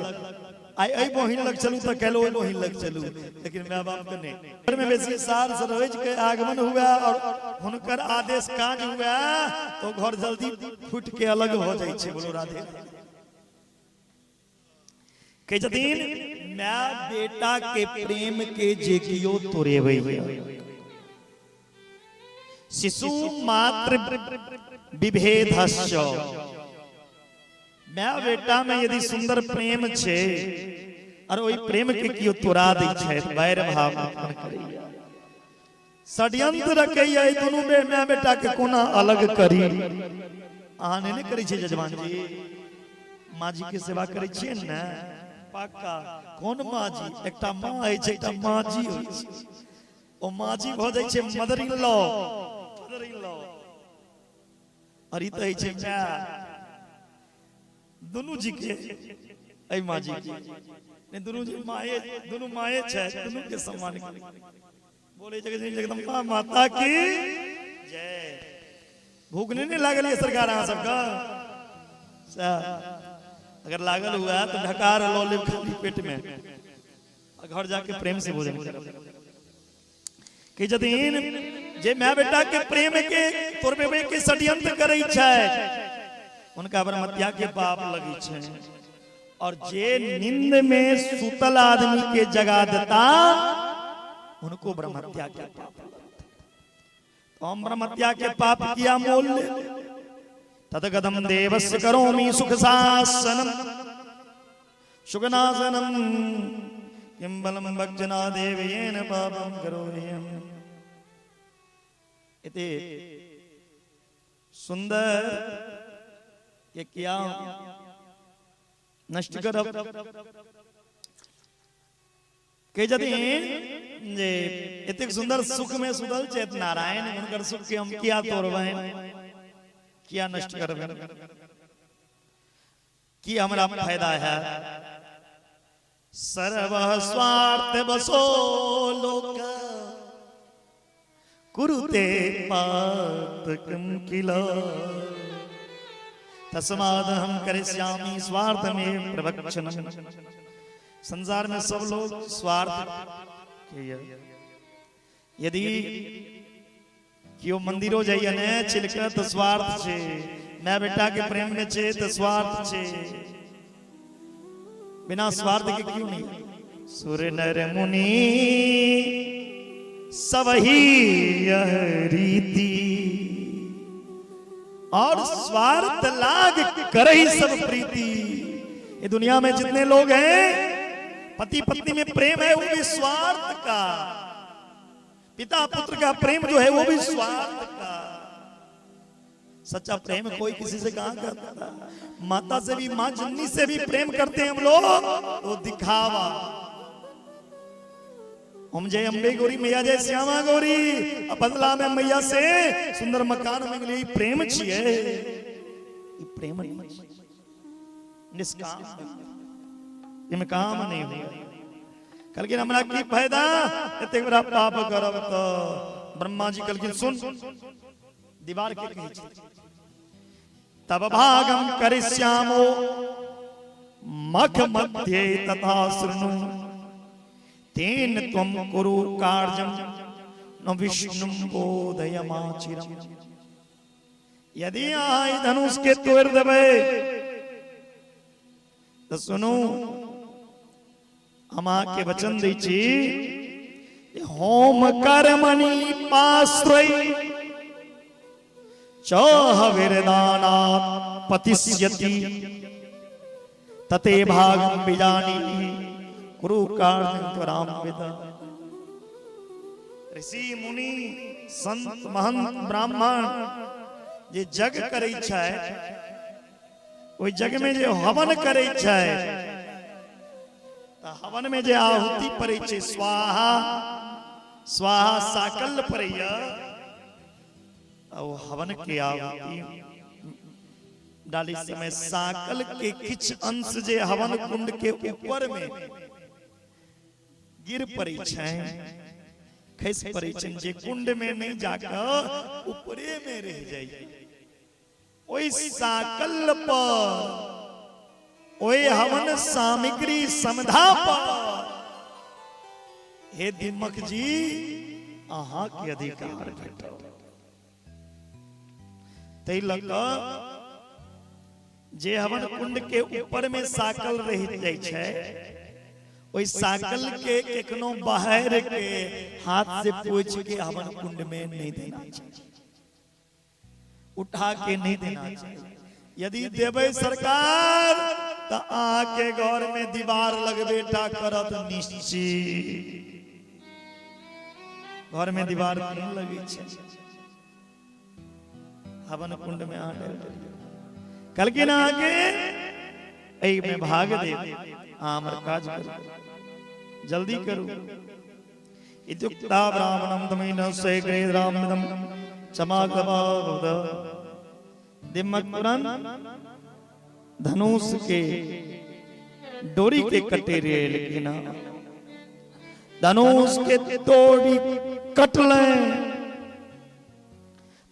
आइ एहि बहिन लग चलू तऽ काल्हि ओहि बहिन लग चलू, लेकिन माय बाप के नहि। घर में बेसी सार सरोज के आगमन हुआ और हुनकर आदेश काज हुआ तो घर जल्दी फूट के अलग हो जाइ छै। बोलो राधे। कहै छथिन माय बेटा के प्रेम के जे कियो तोड़ेबै, शिशु मात्र विभेदस्य। माय बेटा में यदि सुंदर प्रेम छै और ओहि प्रेम के कियो तोड़ा दै छै, वैर भाव उत्पन्न करैया, षड्यंत्र रखैया, एहि दुनू माय बेटा के कोना अलग करी। अहाँ नहि ने करै छियै जजमान जी? माँ जी के सेवा करै छियै ने? पक्का। कोन माँ जी? एकटा माँ होइ छै, एकटा माँ जी होइ छै। ओ माँ जी भऽ जाइ छै मदर इन लॉ, और ई तऽ होइ छै माय। दुनू जी के एहि माँ जी के नहि, दुनू जी माये, दुनू माये छै, दुनू के सम्मान करी। बोले जगत जगदम्बा माता की जय। भूख नहीं ने लागल ये सरकार अहाँ सबके? सएह। अगर लागल हुआ तो ढकार लऽ लेब खाली पेट में आ घर जाके प्रेम से भोजन करब। कहै छथिन जे माय बेटा के प्रेम के तोड़बे के षड्यंत्र करै छै उनका ब्रह्मत्या के पाप लगै छै। और जे नींद में सुतल आदमी के जगा देता उनको ब्रह्महत्या के पाप लगता। तो हम ब्रह्महत्या के पाप किया मोल ले। तदगदम देवस्य करोमि सुख सासनम सुखनाशनम किं बलम भक्जना देवेन पापम करोमि। इति सुंदर ये किया नष्ट करब। कहै छथिन जे एतेक सुंदर सुख में सुतल छथि नारायण, हुनकर सुख के हम किया तोड़बनि, किया नष्ट करबनि, की हमरा फायदा है? सर्व स्वार्थ बसो लोक कुरुते पातकम किल तस्मादहम करिष्यामि स्वार्थमेव प्रवक्षणम। संसार में सब लोग स्वार्थ के यदि केओ मंदिरो जाइए ने छिलक तो स्वार्थ छे, my बेटा के प्रेम में छे तो स्वार्थ छे, बिना स्वार्थ के क्यों नहीं? सुर नर मुनि सब ही यह रीति और स्वार्थ लाग करही सब प्रीति। ये दुनिया में जितने लोग हैं पति पत्नी में प्रेम है वो भी स्वार्थ का, पिता पुत्र का प्रेम जो है वो भी स्वार्थ का। सच्चा प्रेम कोई किसी से कहां करता? माता से भी, मां जननी से भी प्रेम करते हैं हम लोग तो दिखावा। हम जय अम्बे गौरी मैया जय श्यामा गौरी, बदला में मैया से सुंदर मकान में लिए प्रेम छिए, ई प्रेम नहीं, निष्काम, इमे काम नहीं हुआ। कहलखिन हमरा की फायदा एतेक बड़ा पाप करब? तो ब्रह्मा जी कहलखिन सुन, दीवार के कहै छै तब भागम करिष्यामो मख मध्ये तथा शृणु तेन त्वं कुरु कार्यं न विष्णु बोधयमाचिरम। यदि अहाँ ई धनुष के तोड़ देबै तऽ सुनू, हम अहाँके वचन दै छी, होम कर्मणि पाश्रय चहविर्दानात् पतिष्यति तते भागम बिजानी कुरु कार्यं त्वराम विद। ऋषि मुनि संत महंत ब्राह्मण जे जग करै छै, ओहि जग में जे हवन करै छै तऽ हवन में जे आहुति पड़ै छै, स्वाहा स्वाहा साकल पड़ैया, ओ हवन के आहुति डाली समय साकल के किछु अंश जे हवन कुंड के ऊपर में गिर पड़ै छै, खसि पड़ै छै, जे कुंड में नहीं जाकर ऊपरे में रह जाइ, ओहि साकल पर, ओहि हवन सामग्री समधा पर हे दिमक जी अहाँ के अधिकार भेटल। ताहि लऽ कऽ जे हवन कुंड के ऊपर में साकल रहि जाइ छै, ओहि साकल के केखनो बाहर के हाथ से पोछि के हवन कुंड में नहीं देना चाही, उठा के नहीं देना चाही। यदि देबै सरकार तऽ अहाँके घर में दीवार लगबे टा करत निश्चित। घर में दीवार नहीं लगै छै, हवन कुंड में अहाँ डालि देलियै। कहलखिन अहाँके एहिमे भाग देब, अहाँ हमर काज करू, जल्दी करू। इत्युक्ता ब्राह्मणं तमेन सेग्रे रामदम चमागमावद। दिमक तुरंत धनुष के डोरी के कटेरे, लेकिन धनुष के तोड़ी कटले,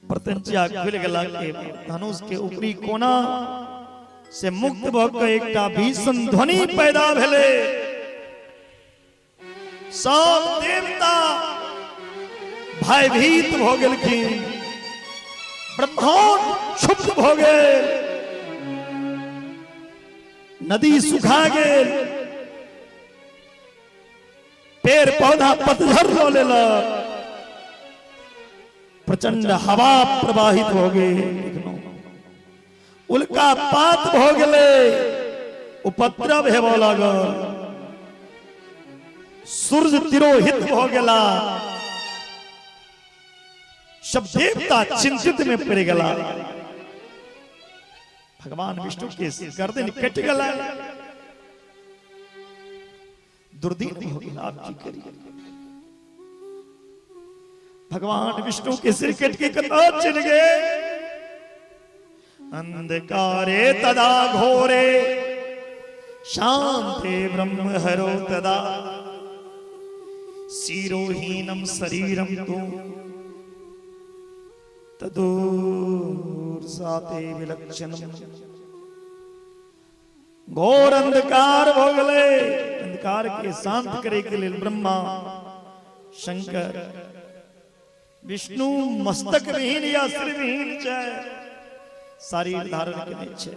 प्रत्यंचा खुलि गेला के धनुष के ऊपरी कोना से मुक्त भऽ के एकटा भीषण ध्वनि पैदा भेलै। सब देवता भयभीत भऽ गेलखिन, ब्रह्मांड क्षुब्ध भऽ गेल, नदी सुखा गेल, पेड़ पौधा पतझड़ लऽ लेलक, प्रचंड हवा प्रवाहित हो गेल, उल्का पात भऽ गेलै, उपद्रव हेबऽ लागल, सूर्य तिरोहित भऽ गेला, सब देवता चिंतित में पड़ गेला। भगवान विष्णु के गर्दन कटि गेला, दुर्दिन भऽ गेल। आब की करी? भगवान विष्णु के सिर कट के कतऽ चलि गेल? अंधकारे तदा घोरे शांते ब्रह्म हरो तदा शिरोहीनम शरीरम तु तदूर साते विलक्षणम। घोर अंधकार भऽ गेलै। अंधकार के शांत करे के लेल ब्रह्मा, शंकर, विष्णु मस्तक विहीन या सिर विहीन छै, शरीर धारण केने छै।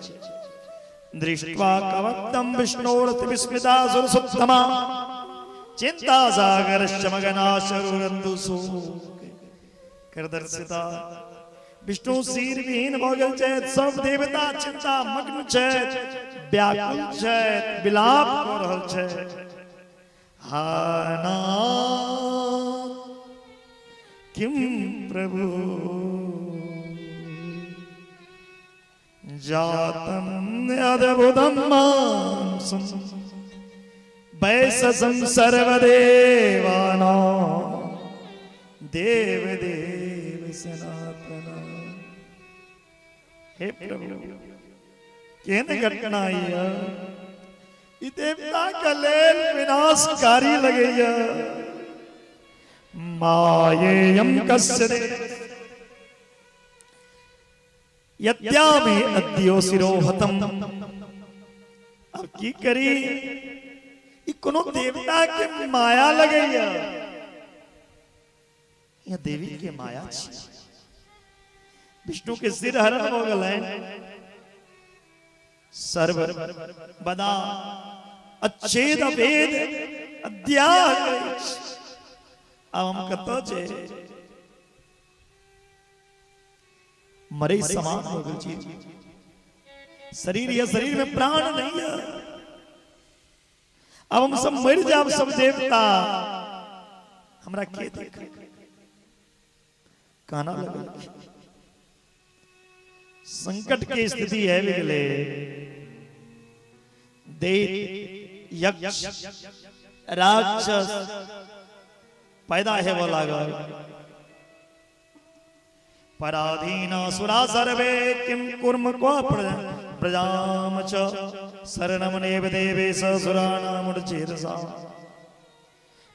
दृष्ट्वा कवत्तम विष्णोरति विस्मिता सुरसुत्तमा चिंता सागर मगनाशरुरंदु करदर्शिता। विष्णु सिर विहीन भऽ गेल छथि, सब देवता चिंता मग्न छथि, व्याकुल छथि, विलाप कऽ रहल छथि। हा नाथ किम प्रभु जातम अद्भुतम मांसम वैससं सर्वदेवानां देव देव सनातन। हे प्रभु, केहन घटना यऽ, ई देवता के लेल विनाशकारी लगैया। मायेयम कस्य यद्या मे अद्यो शिरोहतम। अब की करी? ई कोनो देवता के माया लगैया या देवी के माया छी? विष्णु के सिर हरण हो गेलै। सर्व बदा अच्छेद अभेद अद्याह। आब हम कतऽ जे मरे समान हो गेल छी। शरीर या शरीर में प्राण नहीं है, अब हम सब मर जाब, सब देवता हमरा के देख काना लगल। संकट के स्थिति है गेले। दैत्य, यक्ष, राक्षस पैदा हेबऽ लागल। पराधीन सुरा सर्वे किम कुर्म क्व प्रजाम च शरणम नेव देवेश सुराणामुचेतसा।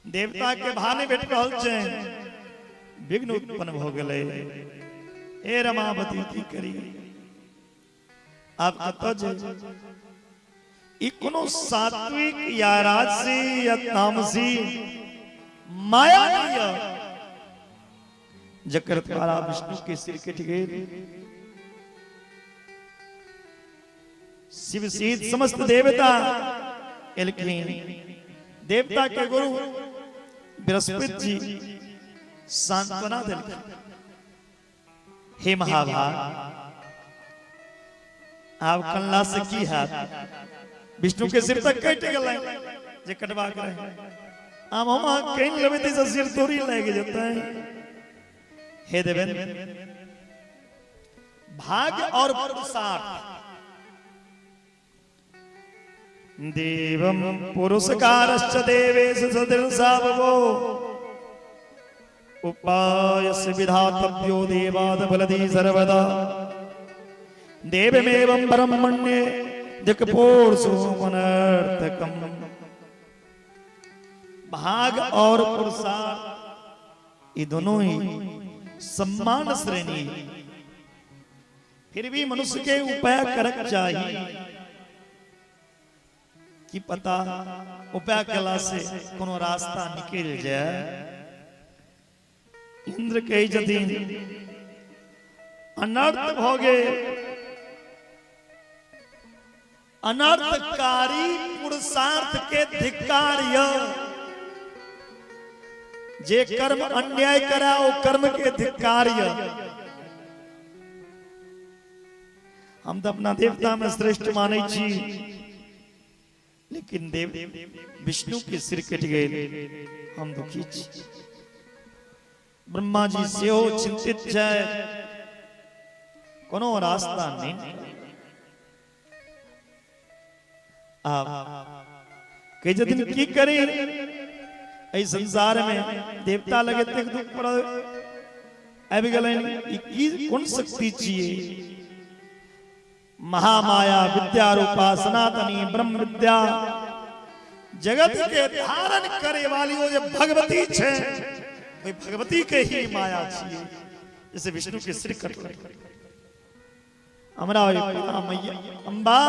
देवता के भाने भेट रहल छै, विघ्न उत्पन्न भऽ गेलै। हे रमावती, की करी आब? कतऽ जे ई कोनो सात्विक या राजसी या तामसी माया नहीं है जकर द्वारा विष्णु के सिर कटि गेल। शिव सहित समस्त देवता एलखिन। देवता के गुरु बृहस्पति जी सांत्वना देलखिन, हे महाभाग, आब कनला से की हैत? विष्णु के सिर तक कटि गेलै जे कटबाक रहे। आब हम अहाँ कनि लेबै तऽ सिर तोड़ी लागि जेतै। हे देवेंद्र, भाग्य और पुरुषार्थ देवम पुरस्कारश्च देवेश सदृशावो उपायस्य विधातव्यो देवाद फलति सर्वदा देवमेवं ब्रह्मण्ये दिक्पोर्सोमनर्थकम। भाग और पुरुषार्थ ये दोनों ही सम्मान श्रेणी। फिर भी मनुष्य के उपाय करक चाही की पता उपाय कला से कोनो रास्ता निकल जाए। इंद्र कहै छथिन अनर्थ भऽ गेल, अनर्थकारी पुरुषार्थ के धिक्कार य। जे कर्म अन्याय करा ओ कर्म के धिक्कार य। हम तो अपना देवता में श्रेष्ठ मानै छी, लेकिन देव विष्णु के सिर कटि गेल, हम दुखी छी। ब्रह्मा जी सेहो चिंतित छै, कोनो रास्ता नहि। आब कहै छथिन की करी एहि संसार में देवता लगे एतेक दुख पड़ल आबि गेलनि, ई की कोन शक्ति छियै? महामाया विद्या रूपा सनातनी ब्रह्म विद्या जगत के धारण करे वाली ओ जे भगवती छै, ओहि भगवती के ही माया छियै जैसे विष्णु के सिर कटल। हमरा ओहि पिता मैया अम्बा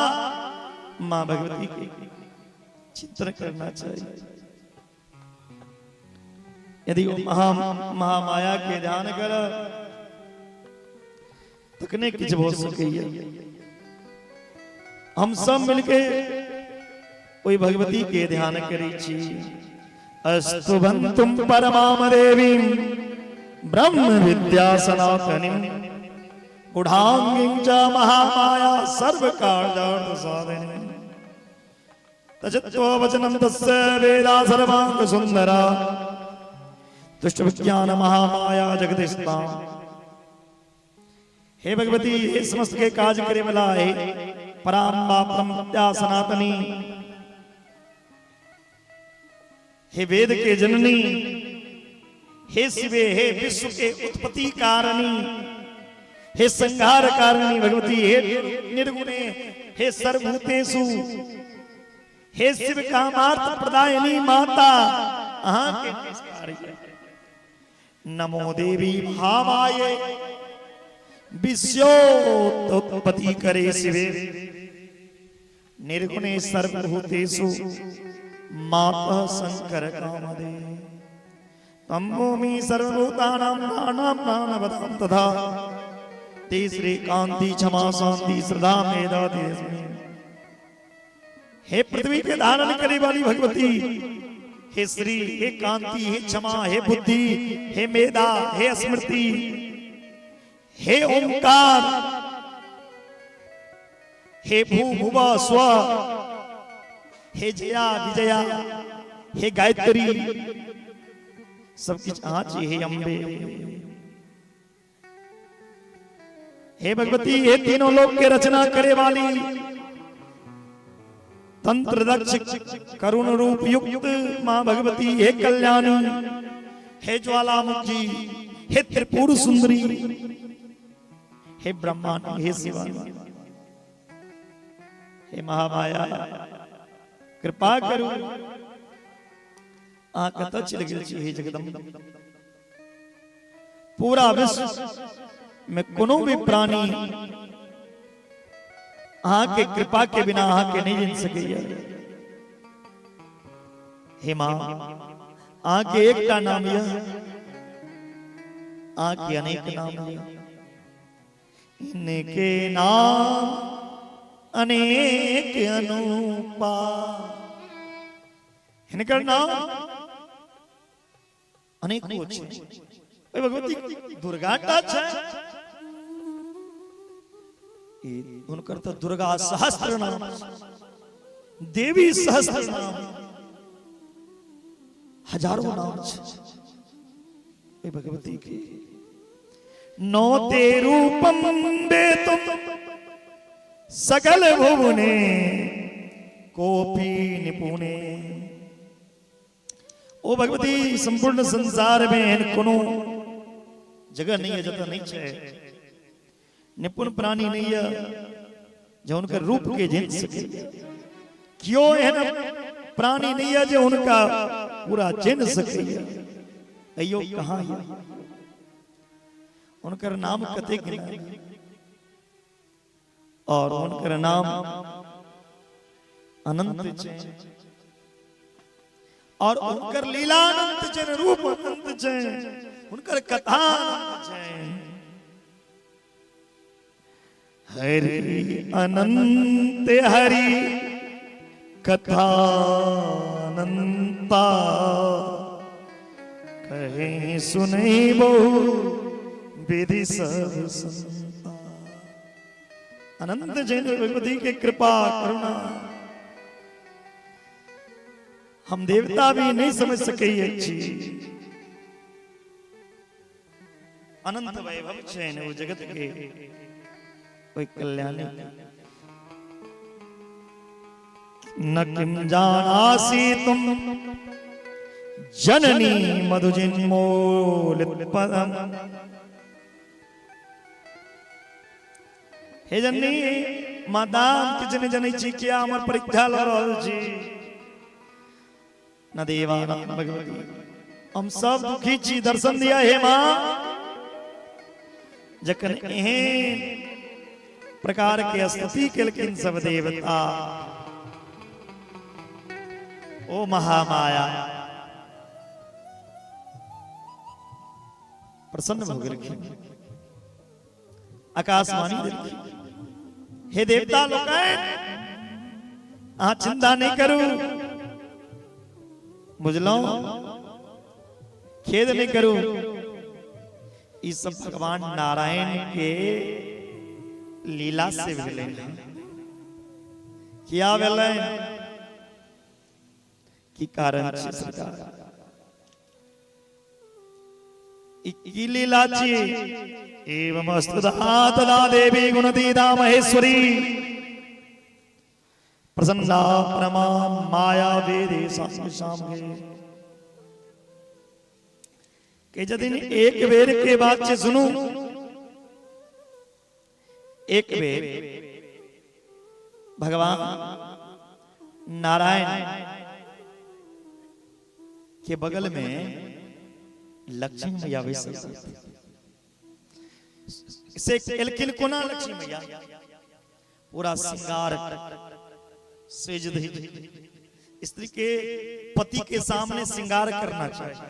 माँ भगवती के चिंतन करना चाहिए। यदि वो महा महामाया के ध्यान कर तखने किछु भऽ सकैए। हम सब मिलके ओहि भगवती के ध्यान करै छी। अस्तुभंतुम परमाम देवीं ब्रह्म विद्या सनातनीं गुढ़ांगीं च महामाया सर्व कार्यार्थ साधिनी तजत्व वचनम तस्य वेदा सर्वांग सुंदरा दुष्ट विज्ञान महामाया जगदीशता। हे भगवती, हे समस्त के काज करे वाला, हे पराम्बा परम विद्या सनातनी, हे वेद के जननी, हे शिवे, हे विश्व के उत्पत्ति कारणी, हे संहार कारिणी भगवती, हे निर्गुणे, हे सर्वभूतेषु, हे शिव कामार्थ प्रदायिनी माता, अहाँ के नमस्कार। नमो देवी महामाये विश्वोत्पत्ति करे शिवे निर्गुणे सर्वभूतेषु मातः शंकर कामदे तम भूमि सर्वभूतानां प्राणां प्राणवतां तथा ते श्री कांति क्षमा शांति श्रद्धा मेधा तेजस्वी। हे पृथ्वी के धारण करे वाली भगवती, हे श्री, हे कांति, हे क्षमा, हे बुद्धि, हे मेधा, हे स्मृति, हे ओंकार, हे भू भुव स्व, हे जया विजया, हे गायत्री, सब किछु अहाँ छी। हे अम्बे, हे भगवती, हे तीनों लोक के रचना करे वाली, तंत्र दक्ष करुण रूप युक्त मां भगवती, हे कल्याणी, हे ज्वालामुखी, हे त्रिपुर सुंदरी, हे ब्रह्मांड, हे शिवा, हे महामाया, कृपा करू। अहाँ कतऽ चलि गेल छी हे जगदम्बा? पूरा विश्व में कोनो भी प्राणी अहाँ के कृपा के बिना अहाँ के नहीं जान सकैया। हे माँ, अहाँ के एकटा नाम यह, अहाँ के अनेक नाम यह। इनके नाम अनेक अनुपा, हिनकर नाम अनेको छै। ओहि भगवती दुर्गा टा छै, ई हुनकर तऽ दुर्गा सहस्त्र नाम, देवी सहस्त्र नाम, हजारों नाम छै ओहि भगवती के। नौ ते रूपम तुम सकल भुवने कोपी निपुणे। ओ भगवती संपूर्ण संसार में एहन कोनो जगह नहीं है जतऽ नहीं छै, निपुण प्राणी नहीं है जे हुनकर रूप के जानि सके। केओ एहन प्राणी नहीं है जे हुनका पूरा जानि सकैए। अयो कहाँ यऽ? हुनकर नाम कतेक गिनायब और हुनकर नाम अनंत छै और हुनकर लीला अनंत छै, रूप अनंत छै, हुनकर कथा अनंत छै। हरि अनंत हरि कथा अनंता, कहे सुनै बहु विधि सब संता। अनंत जैन भगवती के कृपा करुणा हम देवता भी नहीं समझ सकै छी। अनंत वैभव छनि ओ जगत के ओहि कल्याणी। न किम जानासि तुम जननी मधुजिन्मोलित पदम। हे जननी माता, हम किछु नहि जनै छी, किया हमर परीक्षा लऽ रहल छी? न देवानां भगवती, हम सब दुखी छी, दर्शन दिया हे माँ। जखन एहन प्रकार के स्तुति केलखिन सब देवता, ओ महामाया प्रसन्न भऽ गेलखिन, आकाशवाणी देलखिन, हे देवता लोकनि, अहाँ चिंता नहि करू, बुझलहुँ? खेद नहि करू। ई सब भगवान नारायण के लीला से भेलै। किया भेलै? की कारण छै सरकार? ई की लीला छी? एवं अस्तु तदा देवी गुणतीता महेश्वरी प्रसन्ना प्रमा माया वेदे साम के। जदिन एक बेर के बात छै, सुनू, एक बेर भगवान नारायण के बगल में लक्ष्मी मैया बैसल से एलखिन। कोना लक्ष्मी मैया? पूरा श्रृंगार सेज धज। स्त्री के पति के सामने श्रृंगार करना चाहिए।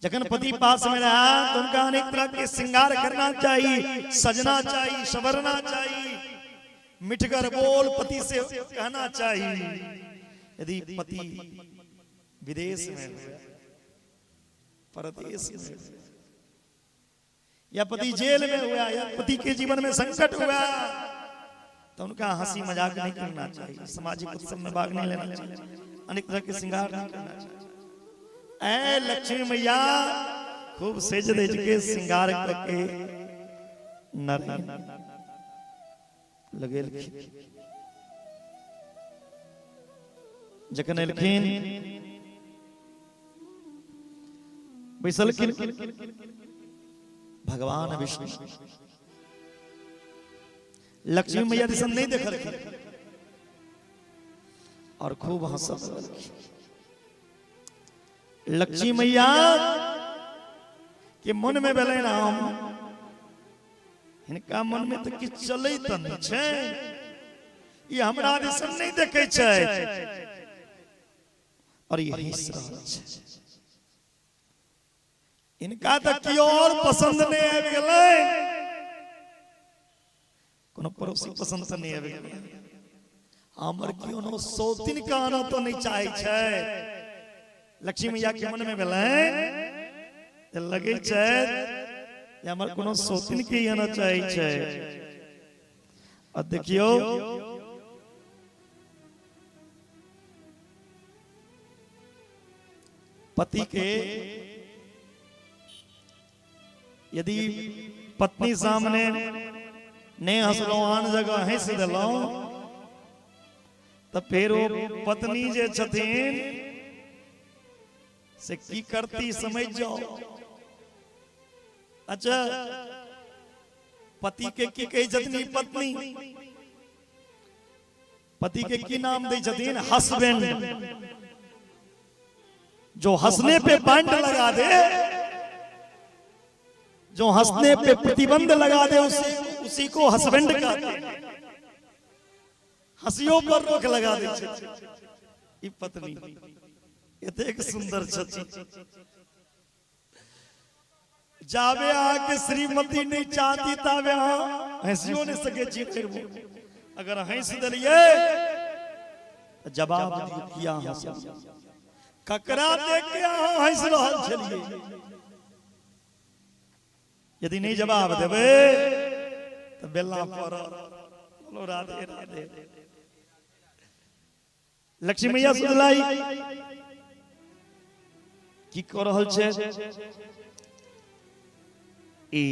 जखन पति पास में रहा तो उनका अनेक तरह के श्रृंगार करना चाहिए, सजना चाहिए, संवरना चाहिए, मिठगर बोल पति से कहना चाहिए। यदि पति विदेश में हुआ, परदेश में हुआ, या पति जेल में हुआ, या पति के जीवन में संकट हुआ, तो उनका हंसी मजाक नहीं करना चाहिए, सामाजिक उत्सव में भाग नहीं लेना चाहिए, अनेक तरह के श्रृंगार नहीं करना चाहिए। ऐ लक्ष्मी मैया खूब सेज धज के श्रृंगार करके नारायण लगेलखिन। जखन एलखिन, बैसलखिन, भगवान विष्णु लक्ष्मी मैया दिसन नहीं देखलखिन और खूब हंसब लगलखिन। लक्ष्मी मैया के मन में भेलै हम हिनका मन में तऽ किछु चलै तऽ नहि छै, ई हमरा दिसन नहि देखै छै और ई हंसि रहल छै, इनका तऽ केओ और पसंद नहि आबि गेलै, कोनो पड़ोसी पसंद तऽ नहि आबि गेलै, हमर केओ सौतिन के आना तऽ नहि चाहै छै। लक्ष्मी मैया के मन में भेलै जे लगै छै जे हमर कोनो सौतिन के आना चाहै छै। आ देखियौ, पति के यदि पत्नी सामने नहि हंसलहुं, आन जगह हंसि देलहुं, तऽ फेर ओ पत्नी जे छथिन से की करती समझ जाओ। अच्छा, पति के की कहै छथिन ई पत्नी? पति के की नाम दै छथिन? हस्बैंड। जो हंसने पे बैंड लगा दे। जो हंसने पे प्रतिबंध लगा दे उसे उसी को हस्बैंड कहते हैं। हंसियों पर रोक लगा दे छै ई पत्नी एतेक सुंदर छथि। जाबे अहाँके श्रीमती नहि चाहती ताबे अहाँ हंसियो नहि सकै छी। अगर हंसि देलियै तऽ जवाब दियौ, किया हंसलियै? ककरा देख के अहाँ हंसि रहल छलियै? यदि नहि जवाब देबै तऽ बेलना पड़त। बोलो राधे राधे। लक्ष्मी मैया सुनलाई की कऽ रहल छै ई?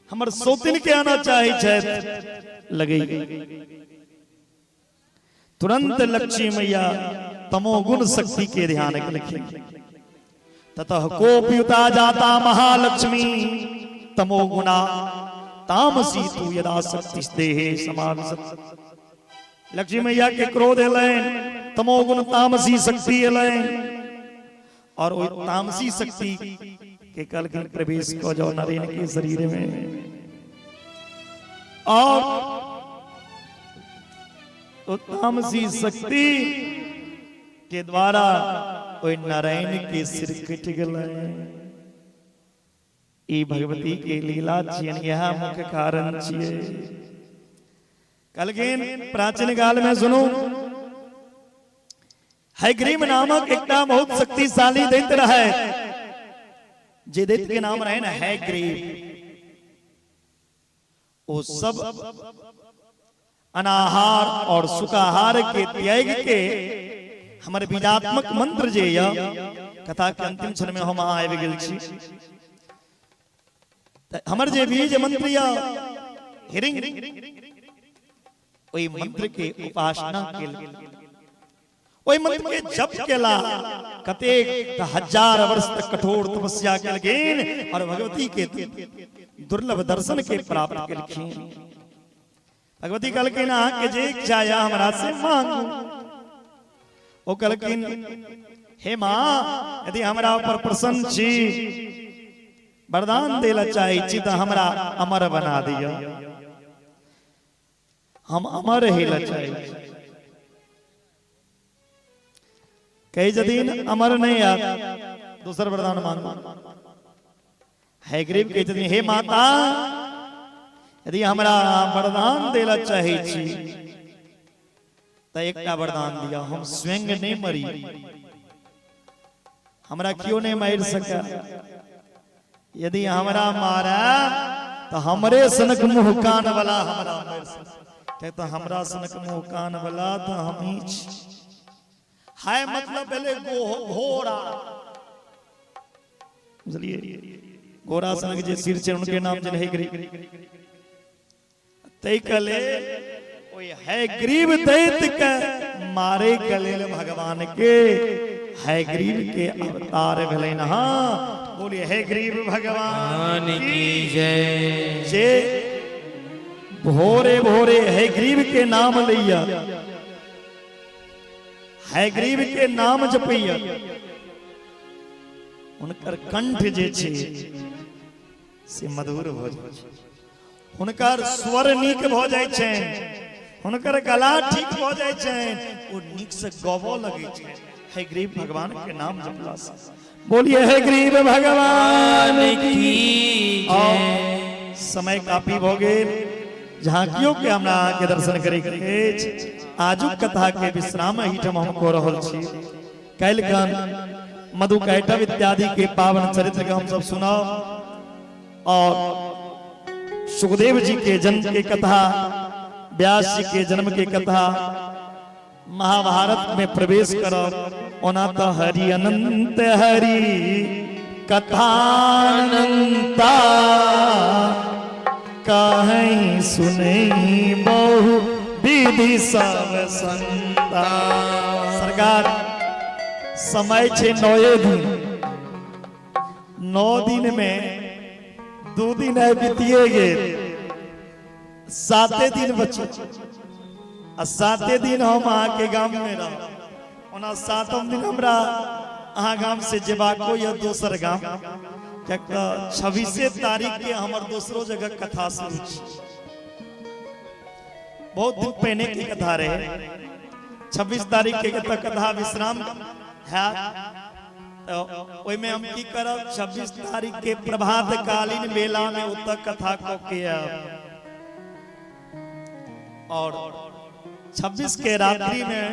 हमर सौतिन के आना चाहे छथि लगै। तुरंत लक्ष्मी मैया तमोगुण शक्ति के ध्यान केलखिन। ततः कोपयुता जाता महालक्ष्मी तमोगुणा तामसी तू यदा शक्ति देहे समाविशत। लक्ष्मी मैया के क्रोध एलनि, तमोगुण तामसी शक्ति एलनि और ओहि तामसी शक्ति के कहलखिन, प्रवेश कऽ जाओ नरेन के शरीर में। और ओ तामसी शक्ति के द्वारा ओहि नारायण के सिर कटि गेलै। ई भगवती के लीला छियनि, इएह मुख्य कारण छियै। कहलखिन प्राचीन काल में सुनू, हैग्रीव नामक एकटा बहुत शक्तिशाली दैत्य रहे। जे दैत्य के नाम रहे ना हैग्रीव, ओ सब अनाहार और सुखाहार के त्याग के हमर बीजात्मक मंत्र जे यऽ, कथा के अंतिम क्षण में हम अहाँ आबि गेल छी, तऽ हमर जे बीज मंत्र यऽ हिरिंग, ओहि मंत्र के उपासना केल, ओहि मंत्र के जप केला कतेक तऽ हजार वर्ष तक कठोर तपस्या केलखिन और भगवती के दुर्लभ दर्शन के प्राप्त केलखिन। भगवती कहलखिन, अहाँके जे इच्छा यऽ हमरा से मांगू। ओ कहलखिन, हे माँ, यदि हमरा ऊपर प्रसन्न छी, वरदान दै लए चाहै छी, तऽ हमरा अमर बना दिअ। हम अमर होइ लए चाहै छी। कहै छथिन, अमर नहि आयत, दोसर वरदान मांगू। हैग्रीव कहै छथिन, हे माता, यदि हमरा वरदान दै लए चाहै छी तऽ एकटा वरदान दिअ, हम स्वयं नहि मरी, हमरा केओ नहि मारि सकै। यदि हमरा मारे तऽ हमरे सनक मुँह कान वाला हमरा मारि सकै, तऽ हमरा सनक मुँह कान वाला तऽ हमही छी। हाय मतलब भेलै घोड़ा, बुझलियै? घोड़ा सनक जे सिर छै, उनके नाम जे है गरीब। ताहि लेल ओहि हैग्रीव दैत्य के मारे के लेल भगवान के हैग्रीव के अवतार भेलनि। हाँ, बोलिए हैग्रीव भगवान की जय। जे भोरे भोरे हैग्रीव के नाम लैया, हैग्रीव के नाम जपैया, हुनकर कंठ जे छै से मधुर भऽ जाइ छै, हुनकर स्वर नीक भऽ जाइ छनि, हुनकर गला ठीक भऽ जाइ छनि, ओ नीक से गबऽ लगै छै हे गरीब भगवान के नाम जपला से। बोलिए हे गरीब भगवान की। और समय काफी भऽ गेल। झांकियों के हमरा अहाँके दर्शन करे के अछि। आजुक कथा के विश्राम एहिठाम हम कऽ रहल छी। काल्हि खन मधु कैटव इत्यादि के पावन चरित्र के हम सब सुनब और सुखदेव जी के जन्म के कथा, व्यास जी के जन्म के कथा, महाभारत में प्रवेश करब। ओना तो हरि अनंत हरि कथानंता कहीं सुनई बहु विधि सब संता। सरकार, समय छै 9 दिन। 9 दिन में 2 दिन आइ बीतिए गेल, 7 दिन बचे आ 7 दिन हम अहाँके गाम में रहब। ओना 7म दिन हमरा अहाँ गाम से जेबाको या दोसर गाम, किएक तऽ 26 तारीख के हमर दोसरो जगह कथा शुरू छै। बहुत दिन पहिने के कथा रहे। 26 तारीख के तऽ कथा विश्राम हैत, तऽ ओहिमे हम की करब, 26 तारीख के प्रभात कालीन बेला में ओतऽ कथा कऽ के आयब और 26 के रात्रि में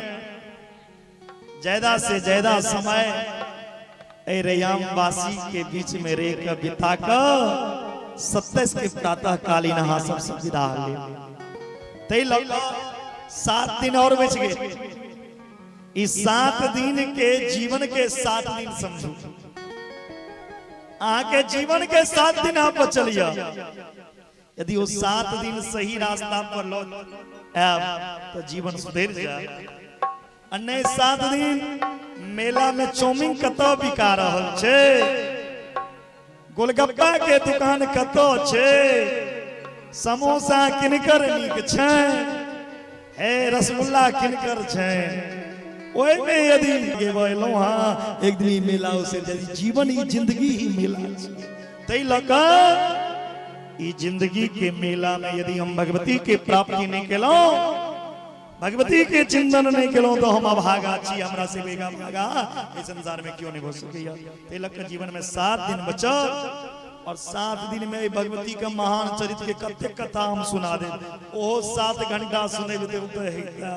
ज्यादा से ज्यादा समय एहि रैयाम वासी के बीच में रह के बिता कऽ 27 के प्रातः कालीन अहाँ सबसे विदा लेब। ताहि लऽ कऽ 7 दिन और बचि गेल। ई 7 दिन के जीवन के 7 दिन समझू, अहाँ के जीवन के 7 दिन अहाँ बचल यऽ। यदि ओ 7 दिन सही रास्ता पर लऽ आयब तऽ जीवन सुधरि जायत, आ नहि 7 दिन मेला में चाउमीन कतऽ बिका रहल छै, गोलगप्पा के दुकान कतऽ छै, समोसा किनकर नीक छै, हे रसगुल्ला किनकर छै, ओहिमे यदि एलहुँ हँ एक दिन ई मेला उसे जीवन ई जिंदगी ही मेला छै। ताहि लऽ कऽ ई जिंदगी के मेला में यदि हम भगवती के प्राप्ति नहि केलहुँ, भगवती के चिंतन नहीं केलहुँ तऽ हम अभागा छी, हमरा से बेगा भागा एहि संसार में क्यों नहीं भऽ सकैया। ताहि लऽ कऽ जीवन में 7 दिन बचल और 7 दिन में एहि भगवती के महान चरित्र के कतेक कथा हम सुना देब, ओहो 7 घंटा सुनेब तऽ हेता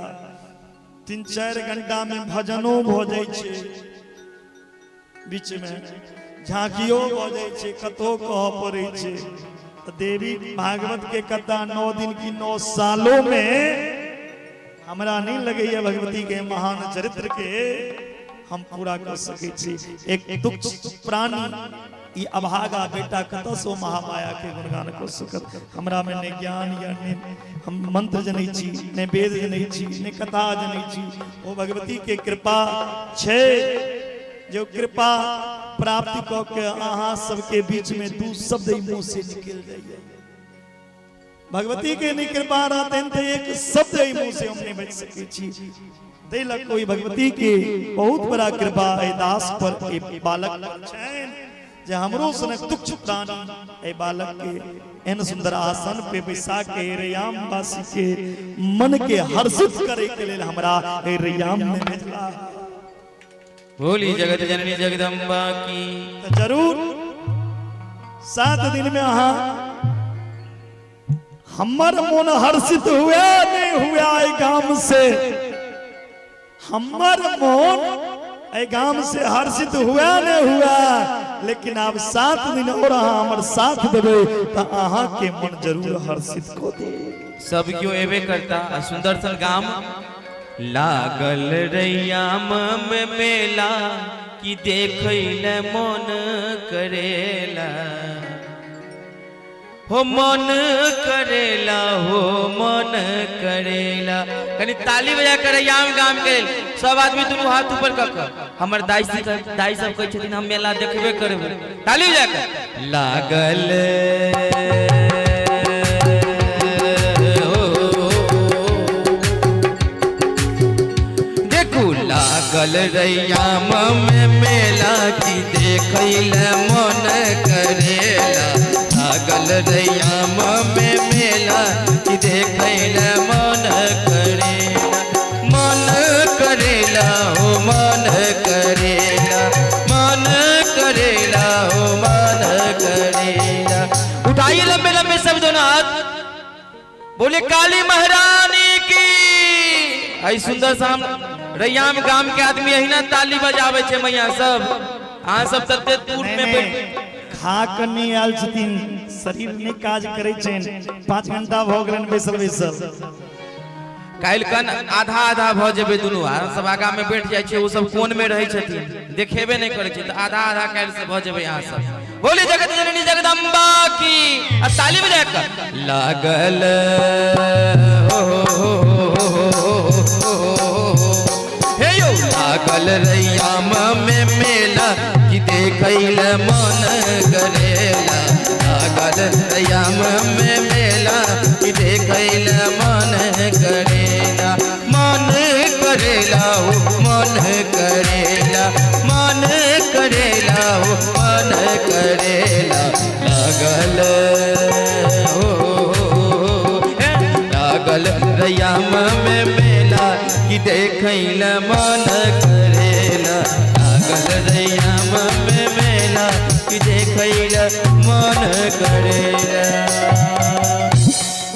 3-4 घंटा में भजनो भऽ जाइ छै, बीच में झांकियो भऽ जाइ छै, कतहो कहऽ पड़ै छै। तऽ देवी भागवत के कथा 9 दिन की 9 सालों में हमरा नहीं लगैया भगवती के महान चरित्र के हम पूरा कर सकै छी। एक तुच्छ प्राणी ई अभागा बेटा कतऽ से महामाया के गुणगान कऽ सकत? हमरा में नहि ज्ञान या नहि हम मंत्र जनै छी, नहि वेद जनै छी, नहि कथा जनै छी। ओ भगवती के कृपा छै जो कृपा प्राप्त कऽ के अहाँ सबके बीच में 2 शब्द ई मुँह से निकल जाइए। भगवती के नहीं कृपा रहतनि तऽ एक शब्द एहि मुँह से हम नहीं बच सकै छी। ताहि लऽ कऽ ओहि भगवती के बहुत बड़ा कृपा एहि दास पर, एहि बालक पर छनि जे हमरो सनक तुच्छ प्राणी एहि बालक के एहन सुंदर आसन पे बैसा के रैयाम वासी के मन के हर्षित करे के लेल हमरा एहि रैयाम में भेजला। बोली जगत जननी जगदम्बा की। तऽ जरूर 7 दिन में अहाँ हमर मन हर्षित हुए नहीं हुए एहि गाम से, हमर मन एहि गाम से हर्षित हुए नहीं हुए, लेकिन आब 7 दिन और अहाँ हमर साथ देबै तऽ अहाँ के मन जरूर हर्षित कऽ देब। सब क्यों एबे करता आ सुंदर सन गाम लागल रैयाम में मेला की देखै ले मन करेला, हो मन करेला, हो मन करेला। कनी ताली बजा कर रैयाम गाम के सब आदमी दुनू हाथ ऊपर कऽ कऽ हमर दाई सब, दाई सब कहै छथिन हम मेला देखबे करबै, ताली बजा कर लागल देखू लागल रैयाम में मेला की देखै ले मन करेला, लागल रैयाम में मेला की देखै ले मन करेला, मन करेला हो मन करेला, मन करेला हो मन करेला। उठाइए लंबे लंबे सब दोनों हाथ, बोले काली महारानी की। आई सुंदर शाम रैयाम गाम के आदमी अहिना ताली बजावे छै मैया सब, अहाँ सब तते दूर में बैठ खा कऽ नहि आयल छथिन, शरीर नहि काज करै छनि, 5 घंटा भऽ गेलनि बैसल बैसल। काल्हि कन आधा आधा भऽ जेबै दुनू, अहाँ सब आगा में बैठ जाइ छै, ओ सब कोन में रहै छथिन, देखेबे नहि करै छै, तऽ आधा आधा काल्हि से भऽ जेबै अहाँ सब। बोली जगत जननी जगदम्बा की, आ ताली बजा कऽ लागल हो हो हो हो हे यौ लागल रैयाम में मेला कि देखै ले मन करेला, लागल रैयाम में मेला कि देखै ले मन करेला, मन करेला हो मन करेला, मन करेला हो मन करेला। देखै ल मन करेला। लागल रैयाम में मेला कि देखै ल मन करेला।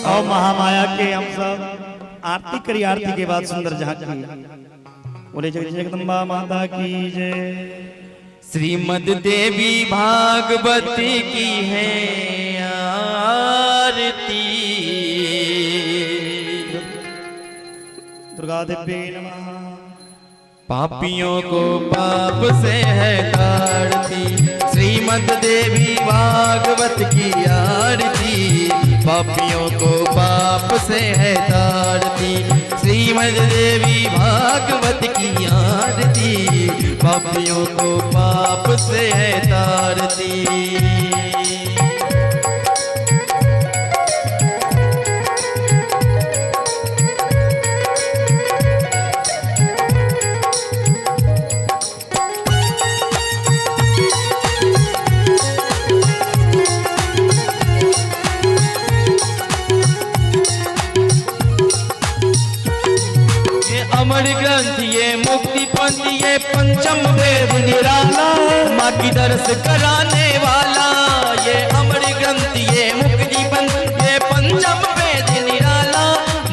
और महामाया के हम सब आरती करी, आरती के बाद सुंदर झांकी। बोले जग जगदम्बा माता की जय। श्रीमद् देवी भागवत की है आरती। दुर्गा देवी नमः। पापियों को पाप से है तारती, श्रीमद् देवी भागवत की आरती। पापियों को पाप से है तारती, श्रीमद् देवी भागवत की आरती। पापियों को पाप से है तारती। ये अमर ग्रंथ ये मुक्ति पंथ ये पंचम वेद निराला, माँ की दर्श कराने वाला। ये अमर ग्रंथ ये मुक्ति पंथ ये पंचम वेद निराला,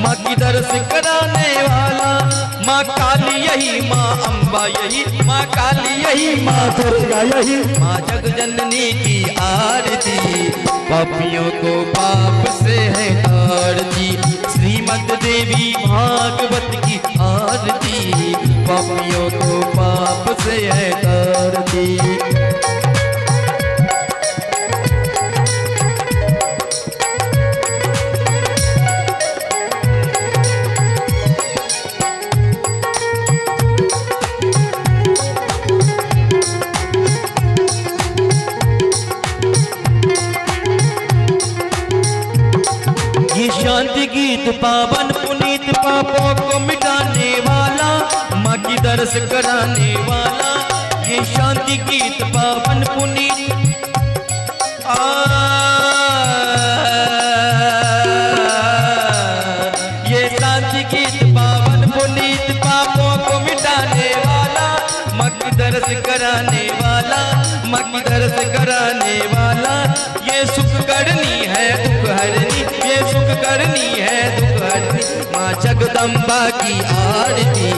माँ की दर्श कराने वाला। माँ काली यही माँ अम्बा यही, माँ काली यही माँ दुर्गा यही, माँ जग जननी की आरती। पापियों को पाप से है तारती, श्रीमद् देवी भागवत की आरती। पापियों को पाप से है तारती। ये शांति गीत पावन पुनीत पापों को मिटाने वाला, माँ की दर्श कराने वाला। ये शांति गीत पावन पुनीत आ, ये शांति गीत पावन पुनीत पापों को मिटाने वाला, माँ की दर्श कराने वाला, माँ की दर्श कराने वाला। ये सुख करनी है दुख हरनी, ये सुख करनी है दुख हरनी, माँ जगदम्बा की आरती।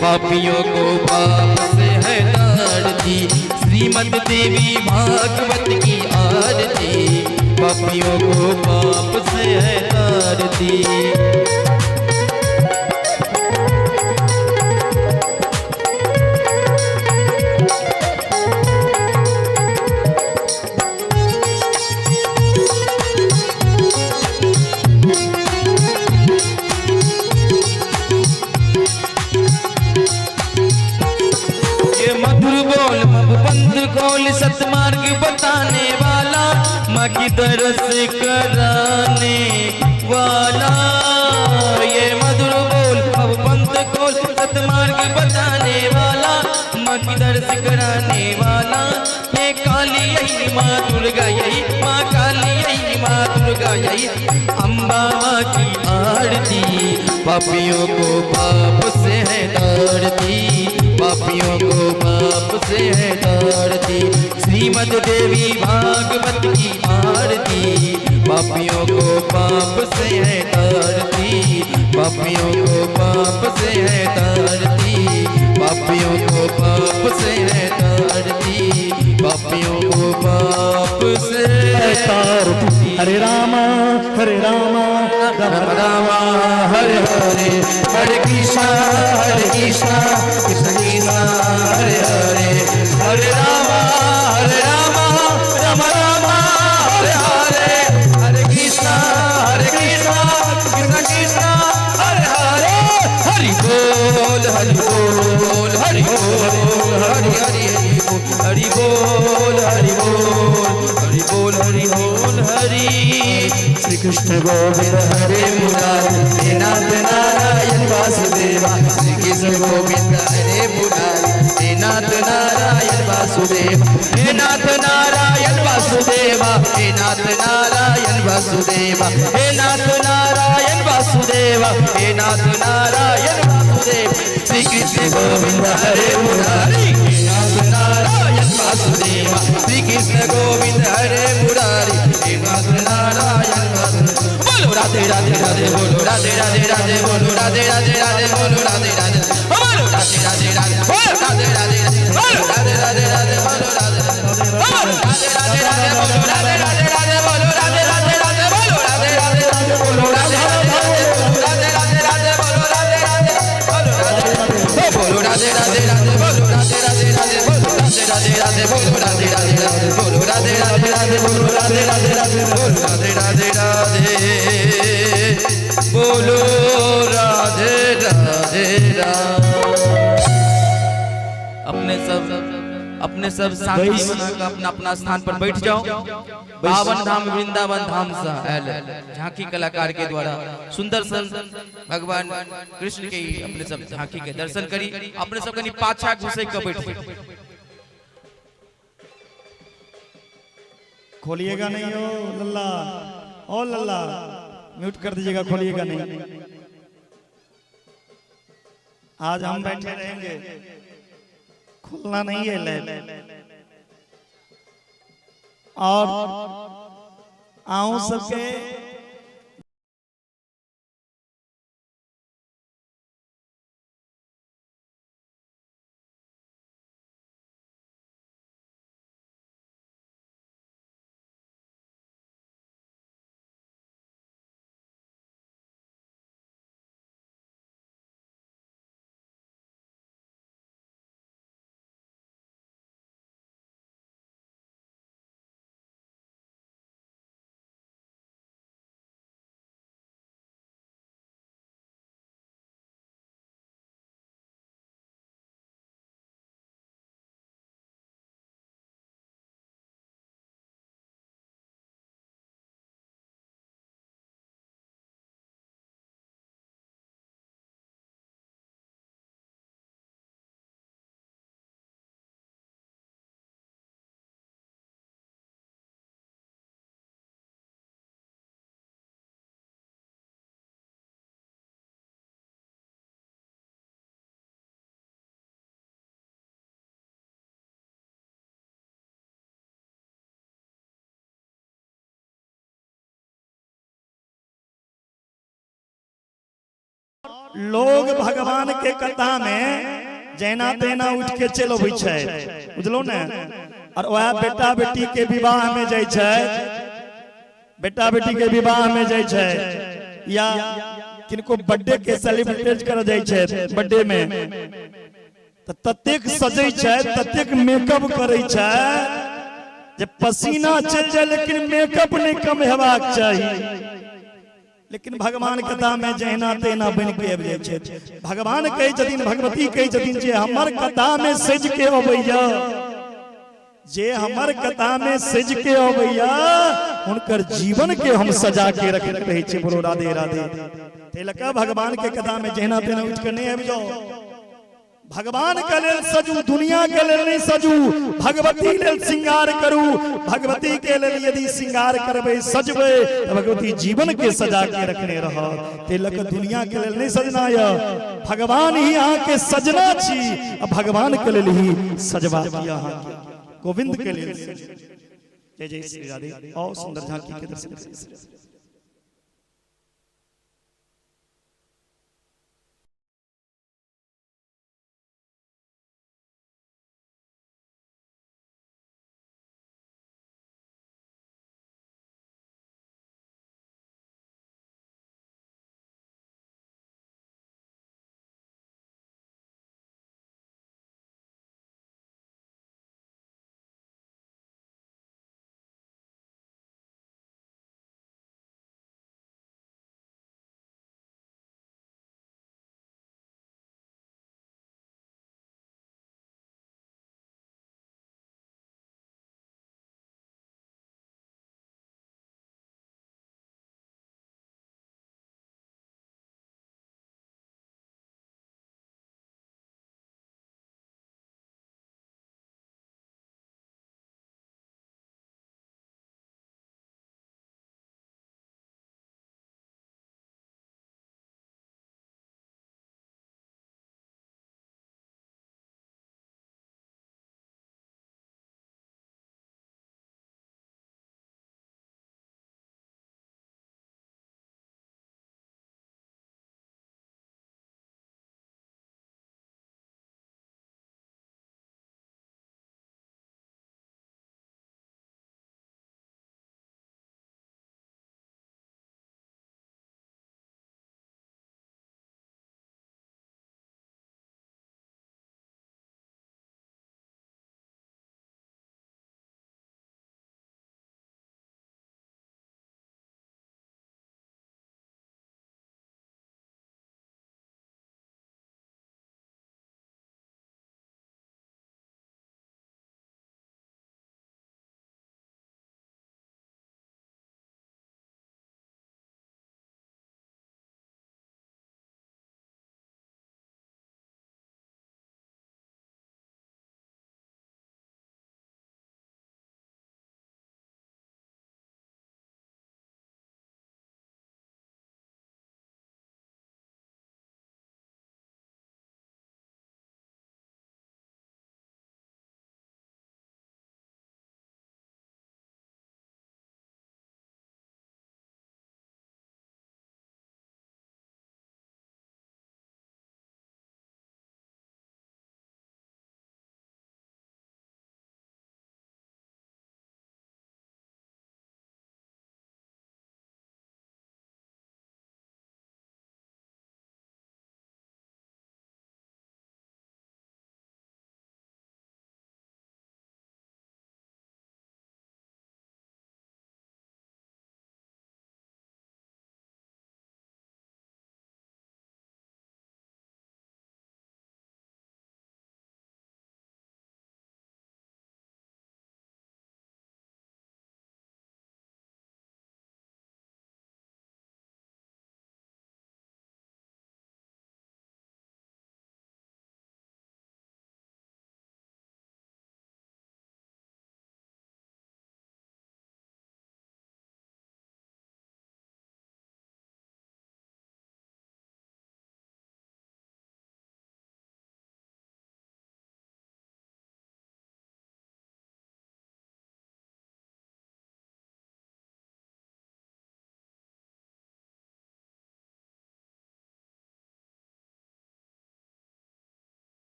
पापियों को पाप से है तारती, श्रीमद् देवी भागवत की आरती। पापियों को पाप से है तारती। ये मधुर बोल बंद खोल सतमार्ग बताने वाला, माँ की दरस कराने वाला। ये मधुर बोल बंद खोल सतमार्ग बताने वाला, माँ की दरस कराने वाला। ये काली यही माँ दुर्गा यही, माँ काली यही माँ दुर्गा यही, अम्बा माँ की आरती। पापियों को पाप से है तारती, पापियों को पाप से है तारती, श्रीमद् देवी भागवत की आरती। पापियों को पाप से है तारती, पापियों को पाप से है तारती, पापियों को पाप से है तारती, पापियों को पाप से तारती। हरे रामा हरे रामा राम राम हरे हरे, हरे कृष्णा हरे कृष्णा कृष्ण कृष्णा हरे हरे, हरे रामा हरे रामा राम राम हरे हरे, हरे कृष्णा हरे कृष्णा कृष्ण कृष्णा हरे हरे। हरि बोल हरि बोल हरि बोल हरि हरि हरि बोल हरि बोल हरि बोल हरि बोल हरि। श्री कृष्ण गोविंद हरे मुरारी, हे नाथ नारायण वासुदेवा। श्री कृष्ण गोविंद हरे मुरारी, हे नाथ नारायण वासुदेवा। हे नाथ नारायण वासुदेवा, हे नाथ नारायण वासुदेवा, हे नाथ नारायण वासुदेव, हे नाथ नारायण वासुदेव। श्री कृष्ण गोविंद हरे मुरारी, हे नाथ नारायण वासुदेव। श्री कृष्ण गोविंद हरे मुरारी, हे नाथ नारायण वासुदेव। बोलो राधे राधे राधे, बोलो राधे राधे राधे, बोलो राधे राधे राधे, बोलो राधे राधे, बोलो राधे राधे राधे, बोलो राधे राधे, बोलो राधे राधे राधे, बोलो राधे, बोलो राधे राधे राधे, बोलो राधे राधे राधे, बोलो राधे राधे राधे, बोलो राधे राधे राधे, बोलो राधे राधे राधे राधे, बोलो राधे राधे, बोलो राधे राधे, बोलो राधे राधे राधे, बोलो राधे राधे राधे, बोलो राधे राधे राधे, बोलो राधे राधे राधे, बोलो राधे राधे राधे, बोलो राधे राधे राधे, बोलो राधे राधे राधे, बोलो राधे राधे राधे। अपने सब शांति बना अपना अपना स्थान पर बैठ जाओ। बावन धाम वृंदावन धाम से आयल झांकी कलाकार के द्वारा सुंदर सन भगवान कृष्ण के ही अपने सब झांकी के दर्शन करी। अपने सब कनी पाछा घुसे के बैठ। खोलिएगा नहीं ओ लल्ला, ओ लल्ला म्यूट कर दीजिएगा, खोलिएगा नहीं। आज हम बैठे रहेंगे, खुलना नहीं है लैब। और आऊं सबके लोग भगवान के कथा में जेना तेना उठ के चलि अबै छै, बुझलौ ने? और वह बेटा बेटी के विवाह में जाइ छै, बेटा बेटी के विवाह में जाइ छै या किनको बर्थडे के सेलिब्रेट कर जाइ छै बर्थडे में, तऽ ततेक सजै छै, ततेक मेकअप करै छै जे पसीना चलि जाय लेकिन मेकअप नहि कम हेबाक चाही। लेकिन भगवान कथा में जहिना तहिना बनि के आबि जाइ छै। भगवान कहै छथिन, भगवती कहै छथिन जे हमर कथा में सजि के अबैया, जे हमर कथा में सजि के अबैया, हुनकर जीवन के हम सजा के रखैत रहै छी। बोलो राधे राधे। ताहि लऽ कऽ भगवान के कथा में जहिना तहिना उठि के नहि आबि जाउ। भगवान के लेल सजू, दुनिया के लेल नहीं सजू। भगवती लेल श्रृंगार करू। भगवती के लेल यदि श्रृंगार करबै, सजबै, तऽ भगवती जीवन के सजा के रखने रहत। ताहि लऽ कऽ दुनिया के लेल नहीं सजना यऽ, भगवान ही अहाँ के सजना छी आ भगवान के लेल ही सजबाक यऽ अहाँके, गोविंद के लेल सजू। जय जय श्री राधे। और सुंदर झांकी के दर्शन करी।